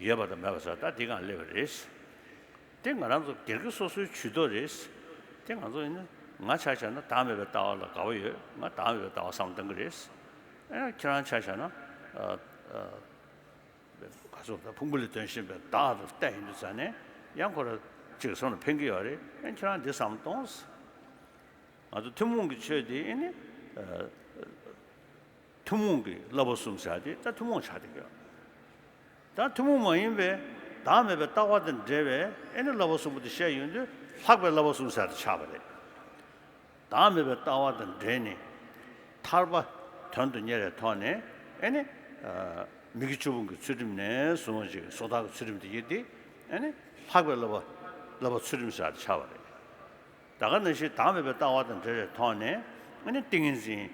ཡོད་པ་དང་མེད་པ་ཟེར་ད་འདི་སྒང་སླེབས་པ་རེད། དེ་ང་རང་ཚོ་སྒེར་གྱི་སོ་སོའི་ཇུས་གཏོགས་རེད། དེ་ང་ཚོ་ཡིན་ན་ང་ཆ་བཞག་ན་བདག་མེད་པའི་ལྟ་བ་ལ་དགའ་བོ་ཡོད། ང་བདག་མེད་པའི་ལྟ་བ་བསམ་བློ་གཏོང་གི་རེད། ཨེ་ཁྱེད་རང་ཆ་བཞག་ན་ཨ་ཨ་ག་ཚོད་ད་ཕུང་པོ་ལས་དོན་གཞན་པའི་བདག་ཏུ་བལྟས་ཡིན་དུས་ཙང་ནས་ཡང་ཁོ་རང་ཅིག་བསམ་བློ་ཕན་གྱི་ཡོད་རེད། ཨེ་ཁྱེད་རང་འདི་བསམ་བློ་གཏོང་། ང་ཚོ་ཐུན་མོང་གི་ཆོས་དེ་ཨེ་ནི་ཨ། ཐུན་མོང་གི་བསླབ་པ་གསུམ་ཟེར་ཡག་དེ་ད་ཐུན་མོང་ཆགས་བསྡད་ཀྱི་ཡོད། ད་ཐུན་མོང་མ་ཡིན་པའི་བདག་མེད་པའི་ལྟ་བ་དང་འབྲེལ་བའི་ཨེ་ནི་བསླབ་པ་གསུམ་པོ་དེ་བཤད་ཡོང་དུས་ལྷག་པའི་བསླབ་པ་གསུམ་ཟེར་ཡག་དེ་ཆགས་པ་རེད། བདག་མེད་པའི་ལྟ་བ་དང་འབྲེལ་ནས་ཐར་པ་དོན་དུ་གཉེར་བའི་ཐོག་ནས་ཨེ་ནི་མི་དགེ་བཅུ་སྤོང་གི་ཚུལ་ཁྲིམས་ནས་བཟུང་བ་ཅིག་སོ་ཐར་གྱི་ཚུལ་ཁྲིམས་དེ་ཡིན་ཏེ་ཨེ་ནི་ལྷག་པའི་བསླབ་པ་བསླབ་པ་ཚུལ་ཁྲིམས་ཟེར་ཡག་དེ་ཆགས་པ་རེད། ད་ག་ནང་བཞིན་བདག་མེད་པའི་ལྟ་བ་དང་འབྲེལ་བའི་ཐོག་ནས་ཨ་ནི་ཏིང་ངེ་འཛིན།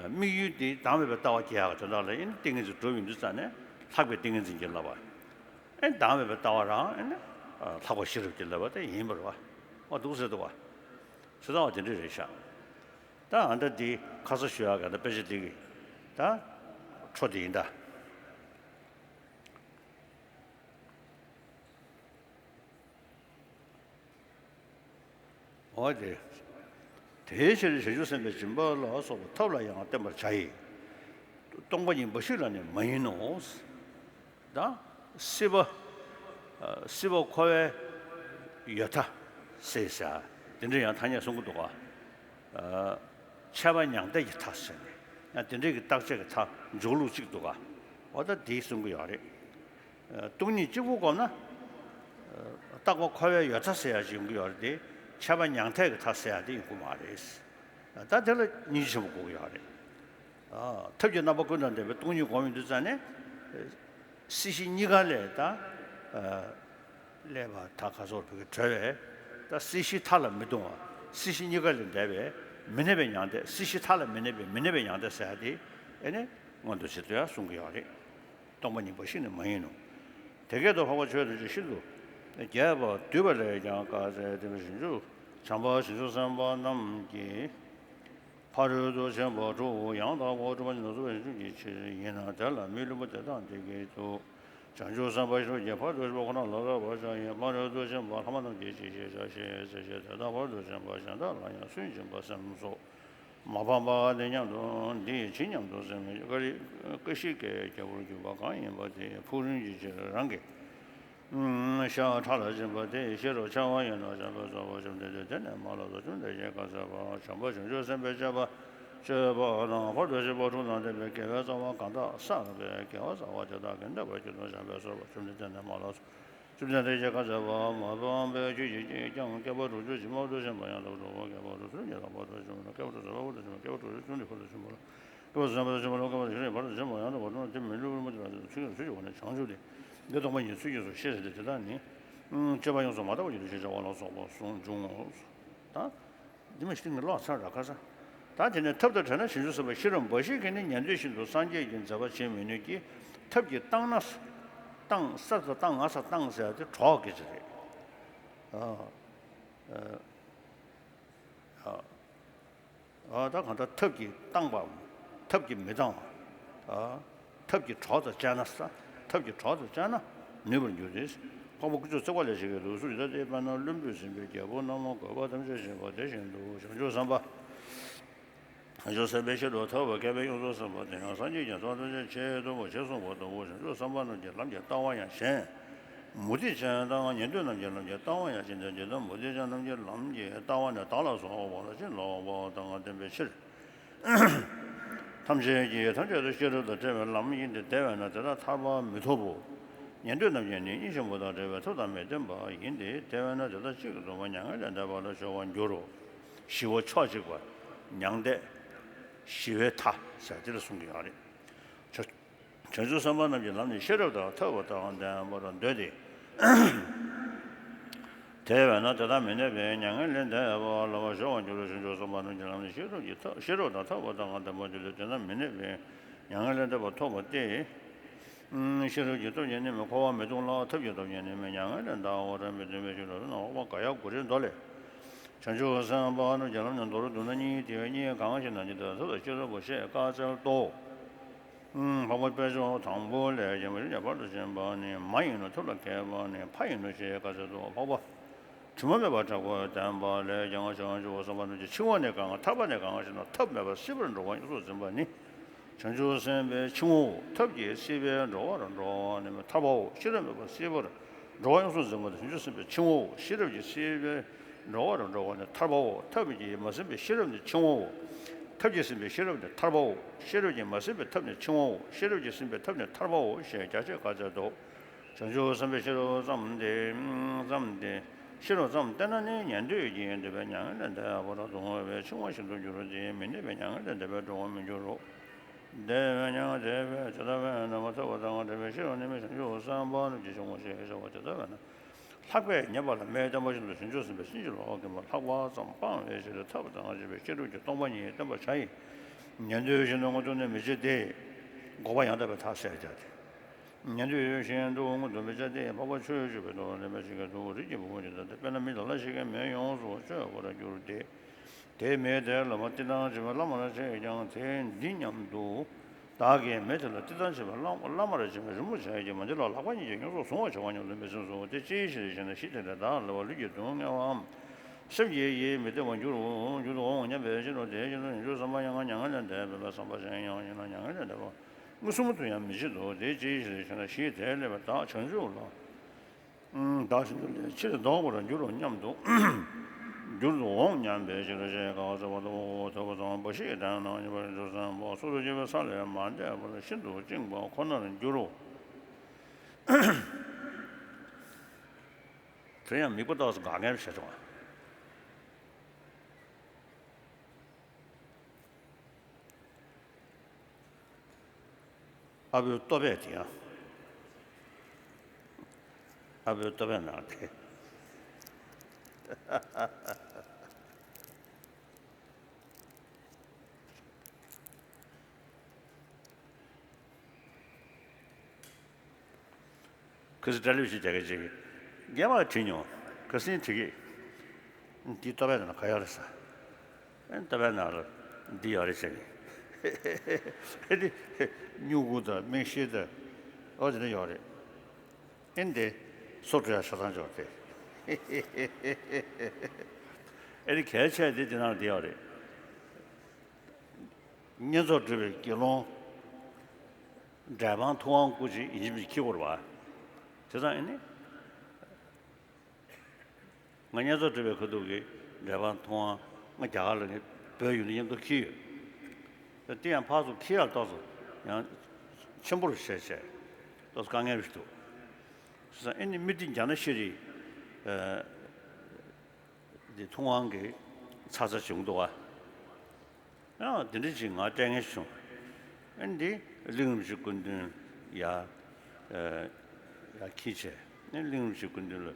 དམིགས་ཡུལ་དེ་བདག་མེད་པའི་ལྟ་བ་སྐྱེ་ཡག་གི་དོན་དག་ལ་ཨ་ནི་ཏིང་ངེ་འཛིན་གྲུབ་ཡོང་དུས་ཙང་ནས་ལྷག་པའི་ཏིང་ངེ་འཛིན་གྱི་བསླབ་པ། ཨ་ནི་བདག་མེད་པའི་ལྟ་བ་རང་ཨ་ནི་ལྷག་པ་ཤེས་རབ་ཀྱི་བསླབ་པ་དེ་ཡིན་པ་རེད་བ། འོ་འདུག་ཟེར་འདུག་བ། ཇི་ལྟ་བ་དེ་འདྲ་རེད་ཤག་ད་ཨ་ད་འདི་ཁ་ས་ཞུ་ཡག་ག་ད་དཔེ་ཆ་འདི་གི་ད་འཕྲོ་དེ་ཡིན་ད། འོ་དེ། དེའི་ཕྱིར་བྱང་ཆུབ་སེམས་དཔའི་སྦྱིན་པ་ལ་སོགས་པ་ཐབས་ལ་ཡང་བརྟེན་པར་བྱ་ཡི། སྟོང་པ་ཉིད་འབའ་ཞིག་ལ་ནི་མ་ཡིན་ནོ། ད། སྲིད་པ། སྲིད་པ་འཁོར་བའི་ཡོད་མཐའ་ཟེར་ས། དེ་འདྲ་ཡང་ཐ་སྙད་གསུང་གི་འདུག་ག་ཆད་པ་མྱང་འདས་ཀྱི་མཐའ་ཟེར་ནས་ཡང་དེ་འདྲའི་གི་བརྟག་དཔྱད་ཀྱི་མཐའ་འཇོག་ལུགས་གཅིག་འདུག་ག་འོ་ད་དེ་གསུང་གི་ཡོད་རེད། སྟོང་ཉིད་གཅིག་པུ་བསྒོམས་ན། རྟག་པ་འཁོར་བའི་ཡོད་མཐའ་ཟེར་ཡག་ཅིག་ཡོང་གི་ཡོད་རེད་དེ། ཆད་པ་མྱང་འདས་ཀྱི་མཐའ་ཟེར་ཡག་དེ་ཡོང་གི་མ་རེད། ད་དེ་ལ་སྙིང་རྗེ་ཆེན་པོ་དགོས་ཀྱི་ཡོད་རེད། ཐབས་ཀྱི་རྣམ་པ་ཀུན་དང་ལྡན་པའི་སྟོང་ཉིད་བསྒོམ་ཡོང་དུས་ཙང་ནས། སྲིད་ཞི་གཉིས་ཀ་ལས་ད། ཀླས་པ་ད་ག་སོགས་བོད་ཀྱི་གྲོལ་བས། ད་སྲིད་ཞིའི་མཐའ་ལ་མི་ལྟུང་བ། སྲིད་ཞི་གཉིས་ཀ་ལས་འདས་པས་མི་གནས་པའི་མྱང་འདས། སྲིད་ཞིའི་མཐའ་ལ་མི་གནས་པས་མི་གནས་པའི་མྱང་འདས་ཟེར་ཡག་དེ་ཨེ་ནི་མངོན་དུ་བྱེད་དུ་ཡང་གསུང་གི་ཡོད་རེད། སྟོང་པ་ཉིད་འབའ་ཞིག་ནི་མ་ཡིན་ནོ། དེ་སྐད་དུ་འཕགས་པ་ཆོས་ཐམས་ཅད་ཤིན་ཏུ་རྒྱས་པ་བསྡུས་པ་ལས་ཀྱང་བཀའ་སྩལ་ཏེ། བྱང་ཆུབ་བྱམས་པ་བྱང་ཆུབ་སེམས་དཔའ་རྣམས་ཀྱི་ཕ་རོལ་ཏུ་ཕྱིན་པ་དྲུག་ཡང་དག་པར་སྒྲུབ་པ་ཉིད་ནི་རྫོགས་པའི་རིམ་གྱི་ཕྱིར་ཡིན་ན། དེ་ལ་མི་བསླུ་བ་དེ་དག་འདི་སྐད་དུ། བྱང་ཆུབ་སེམས་དཔའ་ཤེས་རབ་ཀྱིས་ཕ་རོལ་ཏུ་ཕྱིན་པ་ཁོ་ན་ལ་བསླབ་པར་བྱ་ཡི། ཕ་རོལ་ཏུ་ཕྱིན་པ་ལྷག་མ་རྣམས་ཀྱི་སྤྱི་ཞེས་བྱ་ཞེས་ཟེར་ཞིང་། དེ་དག་ཕ་རོལ་ཏུ་ཕྱིན་པ་གཞན་དག་ལ་ཡང་སུན་འབྱིན་པ་སེམས་སོགས་མ་ཕམ་པ་འདི་སྙམ་དུ། འདི་ཇི་སྙམ་དུ་སེམས་ནི། ཀ་རི་ཀ་ཤི་ཀའི་རྒྱལ་པོར་གྱུར་པ་གང་ཡིན་པ་དེ་ཕུག་རོན་གྱི་ཕྱིར་རང་གི་ཤ་ཁྲག་ལ་སྦྱིན་པ་དེ་ཤེས་རབ་འཆལ་བ་ཡིན་ནོ། བྱམས་པའི་ཚོགས་པ་བཅོམ་ལྡན་འདས་དེ་ནས་མ་ལགས་སོ། བཅོམ་ལྡན་གྱིས་བཀའ་སྩལ་པ། བྱམས་པ་བྱང་ཆུབ་སེམས་དཔའི་སྤྱོད་པ་སྤྱོད་པ་དང་ཕ་རོལ་ཏུ་ཕྱིན་པ་དྲུག་དང་ལྡན་པའི་དགེ་བའི་རྩ་བ་གང་དག་བསགས་པའི་དགེ་བ་རྩ་བ་དེ་དག་གིས་གནོད་པར་གྱུར་ཏོ། བྱམས་པའི་ཚོགས་པ་བཅོམ་ལྡན་འདས་དེ་ནས་མ་ལགས་སོ། བཅོམ་ལྡན་འདས་ཀྱིས་བཀའ་སྩལ་པ། མ་ཕམ་པའི་ཆོས་ཀྱི་སྤྱིས་ཀྱང་བསྐལ་པ་དྲུག་ཅུ་ཇི་སྙེད་པར་ཕྱིན་པ་ཡང་དག་པར་རྫོགས་པ། བསྐལ་པ་དྲུག་ཅུ་ཡང་དག་པར་རྫོགས་པ་ཇི་སྙེད་པར་ཕྱིན་པ། བསྐལ་པ་དྲུག་ཅུ་ཟད་པ་ཕར་ཕྱིན་པ། བསྐལ་པ་དྲུག་ཅུ་ཐུབ་པ་ཕར་ཕྱིན་པ། བསྐལ་པ་དྲུག་ཅུ་ཐུབ་པ་ཕར་ཕྱིན་པ། བསྐལ་པ་དྲུག་ཅུ་ཐུབ་པ་ཡང་དག་པར་རྫོགས་པ། དེ་མི་བསླུ་བར་མ་ཚུགས་པ་ཚུལ་གྱིས་ཚུལ་གྱིས་བར་ནས་བྱང་ཆུབ་ལས། འདི་སྟོང་པ་ཉིད་ཚུལ་གྱིས་སོ་ཤེས་ཟེར་ཏེ། དེ་དག་ནི། སྤྱོད་པ་ཡོངས་སུ་མ་དག་པ་ཉིད་དུ་ཤེས་བྱ་བ་ལ་སོགས་པ་གསུངས་འབྱུང་ངོ་། ད། འདི་མ་གཏིང་ནས་ཀློག་ཚར་ར་ཁ་ས། ད་དེ་ནས་ཐབས་དང་བྲལ་ན་བྱང་ཆུབ་སེམས་དཔའ་ཤེས་རབ་འབའ་ཞིག་གིས་ནི་ཉན་ཐོས་བཞིན་དུ་སངས་རྒྱས་ཀྱི་མཛད་པ་བྱེད་མི་ནུས་ཀྱི། ཐབས་ཀྱིས་བཏང་ན། བཏང་ས་དང་བཏང་ང་ས་བཏང་ཟེར་ཡག་དེ་གྲོགས་སྐད་ཆ་རེད། ཨ། ཨ། ཨ། ཨ། ད་གང་ལྟར་ཐབས་ཀྱིས་བཏང་བའམ། ཐབས་ཀྱིས་མི་བཏང་བ། ཨ། ཐབས་ཀྱིས་གྲོགས་དང་བཅས་ན་ས། ཐབས་ཀྱིས་གྲོགས་དང་བཅས་ན་ནུས་པར་འགྱུར་ཏེ། འཕགས་པ་དཀོན་མཆོག་བརྩེགས་པ་ལས་བྱེད་ཀྱི་ལུགས་སྲོལ་ཡོད་དེ། དཔེར་ན་བློན་པོས་ཟིན་པའི་རྒྱལ་པོ་རྣམས་བཀོད་པ་ཐམས་ཅད་བཞེངས་པ་དེ་བཞིན་དུ་བྱང་ཆུབ་སེམས་དཔའ། བྱང་ཆུབ་སེམས་དཔའི་ཤེས་རབ་ཐོབ་པའི་མཁས་པས་ཡོངས་སུ་གསན་པ་དེ་ཡང་སངས་རྒྱས་ཀྱི་ཐོབ་ཐམས་ཅད་ཆེས་ཐོབ་པོ་ཞེས་གསུངས་པ་ལྟ་བུ། བྱང་ཆུབ་སེམས་དཔའ་རྣམས་ཀྱི་ལམ་གྱི་ལྟ་བ་ཡང་གཞན། མུ་སྟེགས་ཅན་དང་ཉན་ཐོས་རྣམས་ཀྱི་ལམ་གྱི་ལྟ་བ་ཡང་གཞན་ཏེ། ཇི་ལྟར་མུ་སྟེགས་ཅན་རྣམས་ཀྱི་ལམ་གྱི་ལྟ་བ་ནི་བདག་ལ་སོགས་པ་ལ་ཕྱིན་ལོག་པ་དང་ལྡན་པའི་ཕྱིར། ཐམས་ཅད་ཀྱི་ཐམས་ཅད་དུ་ཤེས་རབ་དང་བྲལ་བའི་ལམ་ཡིན་ཏེ། དེ་བས་ན་དེ་དག་ཐར་པ་མི་ཐོབ་བོ། ཉན་ཐོས་རྣམས་ཀྱིས་ནི་གཉེན་ཞན་པོ་དང་བྲལ་བས་ཐོབ་དང་མི་ལྡན་པ་ཡིན་ཏེ། དེ་བས་ན་དེ་དག་གཅིག་ཏུ་བཟུང་བ་མྱ་ངན་ལས་འདས་པ་ལ་སྦྱོར་བར་འགྱུར་རོ། ཞི་བ་ཕྱོགས་གཅིག་པ། མྱང་འདས། ཞི་བའི་མཐའ་ཟེར་དེ་ལ་གསུང་གི་ཡོད་རེད། བྱང་ཆུབ་སེམས་དཔའ་རྣམས་ཀྱི་ལམ་ནི་ཤེས་རབ་དང་ཐོབ་པ་དང་ལྡན་པར་འདོད་དེ། དེ་བས་ན་དེ་དག་མི་གནས་པས་མྱ་ངན་ལས་འདས་པ་ལ་སྦྱོར་བར་འགྱུར་རོ། བྱང་ཆུབ་སེམས་དཔའ་རྣམས་ཀྱི་ལམ་ནི་ཤེས་རབ་ཀྱི་ཐབས་ཤེས་རབ་དང་ཐོབ་པ་དང་ལྡན་པར་འདོད་དེ། དེ་དག་མི་གནས་པས་མྱ་ངན་ལས་འདས་པ་ཐོབ་པ་སྟེ། ཤེས་རབ་ཀྱི་སྟོབས་ཀྱིས་ནི་མི་འཁོར་བ་མི་སྟོང་ལ། ཐབས་ཀྱི་སྟོབས་ཀྱིས་ནི་མི་མྱ་ངན་ལས་འདའ་བར་མི་འདོད་པའི་ཕྱིར་རོ། ལྷག་པར་ག་ཡ་གུ་རུའི་མདོ་ལས། བྱང་ཆུབ་སེམས་དཔའ་རྣམས་ཀྱི་ལམ་ནི་མདོར་བསྡུ་ན་གཉིས་ཏེ། གཉིས་གང་ཞེ་ན། གཉིས་དེ་ཐབས་དང་ཤེས་རབ་པོ་ཞེས་བཀའ་སྩལ་ཏོ། འཕགས་པ་དཔལ་མཆོག་དང་པོ་ལས་བརྒྱ་བར་དུ་ཕྱིན་པ་ནི་མ་ཡིན་ནོ། ཐབས་ལ་མཁས་པ་ནི་ཕ་ཡིན་ནོ་ཞེས་བཀའ་སྩལ་ཏོ། འཕགས་པ་དྲི་མ་མེད་པ་དྲག་པོས་བསྟན་པ་ལས་བརྒྱ་ལྔ་བྱང་ཆུབ་སེམས་དཔའ་རྣམས་ཀྱི་འཆིང་བ་ནི་གང་། ཐར་པ་ནི་གང་ཞེ་ན། ཐབས་མེད་པར་སྲིད་པར་འགྲོ་བ་ཡོངས་སུ་འཛིན་པ་ནི་བྱང་ཆུབ་སེམས་དཔའི་འཆིང་བའོ། ཐབས་ཀྱིས་སྲིད་པའི་འགྲོ་བར་འགྲོ་བ་ནི་ཐར་པའོ། ཤེས་རབ་མེད་པར་སྲིད་པར་འགྲོ་བ་ཡོངས་སུ་འཛིན་པ་ནི་བྱང་ཆུབ་སེམས་དཔའི་འཆིང་བའོ། ཤེས་རབ་ཀྱིས་སྲིད་པའི་འགྲོ་བ་རུ་འགྲོ་བ་ནི་ཐར་པའོ། ཐབས་ཀྱིས་མ་ཟིན་པའི་ཤེས་རབ་ནི་འཆིང་བའོ། ཐབས་ཀྱིས་ཟིན་པའི་ཤེས་རབ་ནི་ཐར་པའོ། ཤེས་རབ་ཀྱིས་མ་ཟིན་པའི་ཐབས་ནི་འཆིང་བའོ། ཤེས་རབ་ཀྱིས་ཟིན་པའི་ཐབས་ནི་ཐར་པའོ་ཞེས་རྒྱ་ཆེར་བཀའ་སྩལ་ཏོ། བྱང་ཆུབ་སེམས་དཔའི་ཤེས་རབ་ཙམ་སྟེ། ཙམ་སྟེ། ཤེས་རབ་ཙམ་བསྟེན་ན་ནི་ཉན་ཐོས་ཀྱི་འདོད་པས་མྱ་ངན་ལས་འདས་པ་དང་གཟུང་བའི་འཆིང་བ་ཞིག་ཏུ་འགྱུར་ཏེ། མི་གནས་པས་མྱ་ངན་ལས་འདས་པར་འགྲོ་བར་མི་འགྱུར་རོ། དེ་བས་ན་དེ་བས་ཇི་ལྟ་བས་ན་མ་ཐོབ་པ་དང་བྲལ་བའི་ཤེས་རབ་ནི་མི་བྱང་ཆུབ་སེམས་དཔའ་རྣམས་ཀྱི་འཆིང་བ་ཞེས་བྱ་བ་ཇི་ལྟ་བས་ན། ལྷག་པས་ཉེས་པ་ལ་མི་བརྟེན་པ་བཞིན་དུ་བྱང་ཆུབ་སེམས་དཔའི་སེམས་ཀྱི་ལོག་གི་མ་ལྷག་པ་ཙམ་སྤང་བའི་ཕྱིར་ཐབས་དང་བཅས་པའི་ཤེས་རབ་ཀྱིས་སྟོང་པ་ཉིད་བསྟན་པར་བྱ་ཡི། ཉན་ཐོས་བཞིན་དུ་མངོན་མཐོ་ནི་མི་བྱེད་དེ། འགོག་པ་ཡང་དག་པའི་མཐའ་གསལ་བྱ་སྟེ། ཉན་ཐོས་བཞིན་དུ་མངོན་མཐོ་མི་བྱེད་དེ། འཕགས་པ་ཆོས་སྤྱོད་པའི་ཐོག་ལ་ལེན་པ་ཞིག་གི་ཐུགས་རིགས་ཀྱི་བུ་མོ་ཇི་ལྟར་དེ་དཔེར་ན་མི་ལ་ལ་ཞིག་གིས་མེ་ཡོངས་སུ་གཅོད་པར་འགྱུར་ཏེ། དེས་མེ་དེ་ལ་བརྟན་དང་བྱེད་པའི་བླ་མར་བྱས་ཀྱང་དེ་འདི་སྙམ་དུ། བདག་གིས་མེ་དེ་ལ་བརྟན་དང་བྱེད་པའི་བླ་བླ་མར་བྱས་པའི་རི་མོ་བྱས་ཀྱང་མེ་དེ་ལ་ལྷག་པ་ཉིད་ཀྱིས་ཡོངས་སུ་གཟུང་བར་བྱ་བ་སྙམ་དུ་མི་སེམས་སོ། དེ་ཅིའི་ཕྱིར་ཞེ་ན། གཞི་དེ་ལས་བདག་ལ་བ་ལུས་ཀྱི་སྡུག་བསྔལ་བའམ། སེམས་ཀྱི་ཡིད་མི་བདེ་བར་འགྱུར་འགྱུར་དུ་འོང་སྙམ་པའི་ཕྱིར་རོ། དེའི་ཕྱིར་བྱང་ཆུབ་སེམས་དཔའ་ཡང་མྱ་ངན་ལས་འདས་པའི་བསམ་པ་ཅན་ཡང་ཡིན་ན་མྱ་ངན་ལས་འདས་པ་མངོན་སུམ་དུ་ཡང་མི་བྱེད་དོ། དེ་ཅིའི་ཕྱིར་ཞེ་ན། གཞི་དེ་ལས་བདག་བྱང་ཆུབ་ལ། བདག་བྱང་ཆུབ་ལས་ཕྱིར་ལྡོག་པར་འགྱུར་རོ་སྙམ་དུ། འགྱུར་དུ་འོང་སྙམ་པའི་ཕྱིར་ཞེས་བཀའ་སྩལ་པ་ལྟ་བུའོ། ཐོས་པ་དང་བག་ཞིག་ལྡན་ན་ཉེས་པར་འགྱུར་སེམས་པ་སོ་སོར་འབྱེད་པའི་ས་ལས་མ་འདས་པར་ཤིན་ཏུ་བཅིངས་པ་ཁོ་ནར་འགྱུར་རོ། དེ་ཡང་དམིགས་པ་རྟོགས་སུ་འགག་ངེས་བྱེད་ཆོག་ཨ་བོའི་ལྟོ་ཕད་དེ་ཡང་། ཨ་བོའི་ལྟོ་ཕད་ནང་དེ། ཁ་སང་འདྲ་ལུས་ཤིག་རྒྱག་གི་ཅིག་རྒན་པ་དྲིས་མྱོང་། ཁ་སང་དྲིས་ཀྱི། འདི་ལྟོ་ཕད་ནང་ག་ཡོད་རེད་ཟེར། ཨེ་ལྟོ་ཕད་ནང་ལ་འདི་ཡོད་རེད་ཟེར་གི། ཨེ་འདི་སྨྱུ་གུ་དང་མིག་ཤེལ་དང་ཨོ་དེ་འདྲ་ཡོད་རེད། ཨེ་འདི་སོ་བཀྲུ་ཡ་ཆ་ཚང་འཇོག་སྟེ། ཨེ་འདི་གལ་ཆེ་འདི་འདི་ནང་འདི་ཡོད་རེད། བསྙེན་རྫོགས་སྒྲུབ་པའི་དགེ་སློང་། འབྲལ་སྤང་ཐུབ་དབང་སྐུ་ཅིག་ཡིན་གཅིག་མིན་གཅིག་འཁྱེར་དགོས་རེད་པ། དེ་ཙང་ཨེ་ནི། ང་བསྙེན་རྫོགས་སྒྲུབ་པའི་ཁ་ཐུག་གི་འབྲལ་སྤང་ཐུབ་དབང་ང་རྒྱ་གར་ལ་ངས་བོད་ཡུལ་ནས་མཉམ་དུ་འཁྱེར་ཡོད། དེ་ཡང་ཕར་ཚུར་འཁྱེར་ཡག་ཏོག་ཙམ་ཡང་ཆེན་པོ་རུ་བྱས་བྱས་ཏོག་ཙམ་དཀའ་ངལ་རེད་འདུག། བྱས་ཙང་ཨེ་ནི་མི་དེ་རྒྱ་ནག་ཤེས་རིག་ཨ། འདི་ཐུབ་དབང་གི་ཚ་ཚ་བྱུང་འདུག་བ། ཡང་འདི་འདྲ་ཅིག་ང་སྤྲད་མཁན་བྱུང་། ཨ་ནི་འདི་གླིང་རིན་པོ་ཆེ་སྐུ་མདུན་ཡ། ཨ། ཡ་འཁྱེར་བྱས་ཨ་ནི་གླིང་རིན་པོ་ཆེ་སྐུ་མདུན་ལ་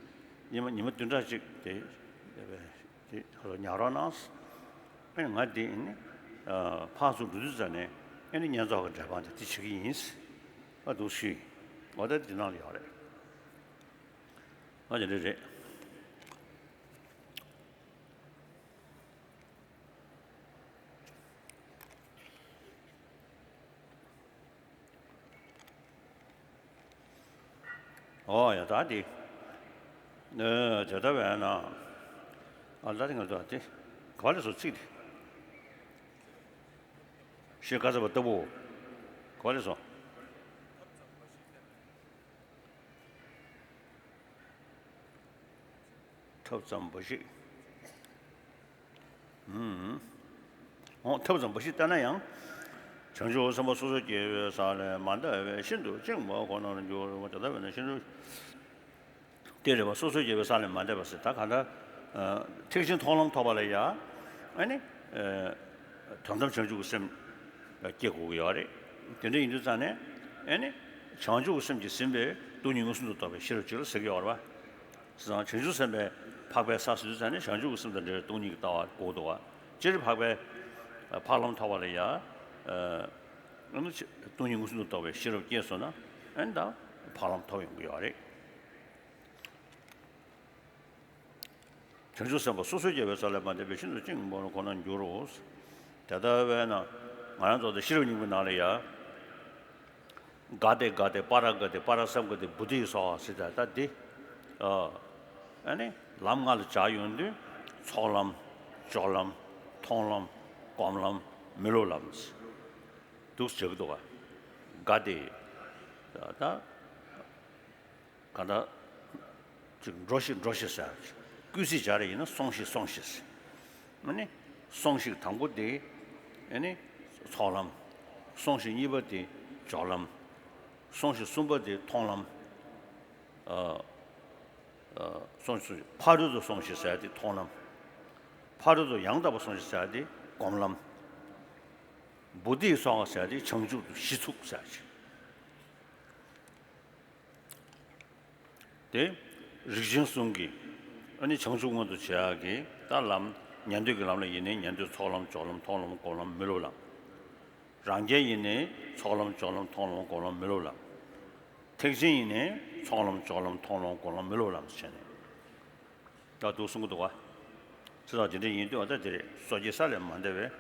ཉི་མ་ཉི་མ་བདུན་ཕྲག་གཅིག་དེ་དེ་ཉར་རོགས་གནང་། ཨ་ནི་ང་འདི་ཨ་ནི་ཕར་ཚུར་འགྲོ་དུས་ཙམ་ནས་ཨ་ནི་བསྙེན་རྫོགས་ཀྱི་འབྲལ་སྤང་དེ་འདི་བྱེད་ཀྱི་ཡིན། ཨ་འདུག་ཞུས། འོ་ད་འདི་ནང་ལ་ཡོད་རེད། ཨ་དེ་འདྲ་རེད། ཨོ་ཡ་ད་དེ། ནས་དེ་ལྟ་བས་ན། ཨ་ད་དེ་ང་ཚོ་དེ་ག་ལས་སོ་ཚིག་དེ། ཤེས་དཀའ་ཚ་བ་ལྟ་བུ། ག་ལས་སོ། ཐབས་ཙམ་འབའ་ཞིག་ཨུམ། འོ་ཐབས་ཙམ་འབའ་ཞིག་ལྟ་ན་ཡང་། བྱང་ཆུབ་སེམས་དཔའ་སོ་སོ་སྐྱེ་བོའི་ས་ལས་མ་འདས་པས་ཤིན་ཏུ་བཅིངས་པ་ཁོ་ནར་འགྱུར་རོ། དེ་ལྟ་བས་ན་ཤིན་ཏུ། དེ་རེད་པ། སོ་སོ་སྐྱེ་བོའི་ས་ལས་མ་འདས་པ་ཟེར་ད་ག་འདྲ། ཐེག་ཆེན་མཐོང་ལམ་ཐོབ་པ་ལ་ཡ། ཨ་ནི། དོན་དམ་བྱང་ཆུབ་ཀྱི་སེམས་སྐྱེ་དགོས་ཀྱི་ཡོད་རེད། དེ་འདྲ་ཡིན་དུས་ཙང་ནས། ཨ་ནི། བྱང་ཆུབ་ཀྱི་སེམས་ཀྱིས་ཟིན་པའི་སྟོང་ཉིད་མངོན་སུམ་དུ་རྟོགས་པའི་ཤེས་རབ་ཅིག་ལ་ཟེར་གྱི་ཡོད་རེད་པ། བྱང་ཆུབ་སེམས་དཔའི་འཕགས་པའི་ས་ཟེར་དུས་ཙང་ནས་བྱང་ཆུབ་ཀྱི་སེམས་དང་འབྲེལ་བའི་སྟོང་ཉིད་ཀྱི་ལྟ་བ་དགོས་འདུག་བ། སྤྱིར་འཕགས་པའི་འཕགས་ལམ་ཐོབ་པ་ལ་ཡ། ཨ་ནི་སྟོང་ཉིད་མངོན་སུམ་དུ་རྟོགས་པའི་ཤེས་རབ་སྐྱེས་སོང་ན་ཨ་ནི་ད་འཕགས་ལམ་ཐོབ་ཡོང་གི་ཡོད་རེད། བྱང་ཆུབ་སེམས་དཔའ་སོ་སོའི་སྐྱེ་བོའི་ས་ལས་མ་འདས་པས་ཤིན་ཏུ་བཅིངས་པ་ཁོ་ནར་འགྱུར་རོ། དེ་ལྟ་བས་ན་ང་རང་ཚོ་དེ་ཤེས་རབ་སྙིང་པོའི་ནང་ལ་ཡ། ག་ཏེ་ག་ཏེ་པཱ་ར་ག་ཏེ་པཱ་ར་སཾ་ག་ཏེ་བོ་དྷི་སྭཱ་ཧཱ་ཟེར་ད་ལྟ་འདི། ཨ་ནི་ལམ་ལྔ་ལ་སྦྱར་ཡོང་དུས་ཚོགས་ལམ། སྦྱོར་ལམ། མཐོང་ལམ། སྒོམ་ལམ། མི་སློབ་ལམ། འདུག་སེ་སྦྱར་གྱི་འདུག་ག་ག་ཏེ། ད་ག་ད། ཅིག་འགྲོ་ཞིག་འགྲོ་ཞིག་ཟེར། སྐུལ་ཚིག་སྦྱར་ཡིན་ན་སོང་ཞིག་སོང་ཞིག་ཨ་ནི། སོང་ཞིག་དང་པོ་དེ། ཨ་ནི། ཚོགས་ལམ། སོང་ཞིག་གཉིས་པ་དེ། སྦྱོར་ལམ། སོང་ཞིག་གསུམ་པ་དེ་མཐོང་ལམ། ཨ། ཨ། སོང་ཞིག་ཕ་རོལ་ཏུ་སོང་ཞིག་ཟེར་དེ་མཐོང་ལམ། ཕ་རོལ་ཏུ་ཡང་དག་པར་སོང་ཞིག་ཟེར་དེ་སྒོམ་ལམ། བོ་དྷི་སྭཱ་ཧཱ་ཟེར་དེ་བྱང་ཆུབ་ཏུ་གཞི་ཚུགས་ཟེར་ཞིག་དེ། རིགས་ཆེན་གསུམ་གྱི། ཨ་ནི་བྱང་ཆུབ་མངོན་དུ་བྱེད་ཡག་གི་ད་ལམ། ཉན་ཐོས་ཀྱི་ལམ་ལ་ཡིན་ནའི་ཉན་ཐོས་ཚོགས་ལམ་སྦྱོར་ལམ་མཐོང་ལམ་སྒོམ་ལམ་མི་སློབ་ལམ། རང་རྒྱལ་ཡིན་ནའི་ཚོགས་ལམ་སྦྱོར་ལམ་མཐོང་ལམ་སྒོམ་ལམ་མི་སློབ་ལམ། ཐེག་ཆེན་ཡིན་ནའི་ཚོགས་ལམ་སྦྱོར་ལམ་མཐོང་ལམ་སྒོམ་ལམ་མི་སློབ་ལམ་ཟེར་ནས། ད་འདུག་གསུང་གི་འདུག་བ། ཚེ་དང་དེ་འདྲ་ཡིན་དུས་ཨ་ད་དེ་རེད། སོ་སྐྱེའི་ས་ལས་མ་འདས་པས།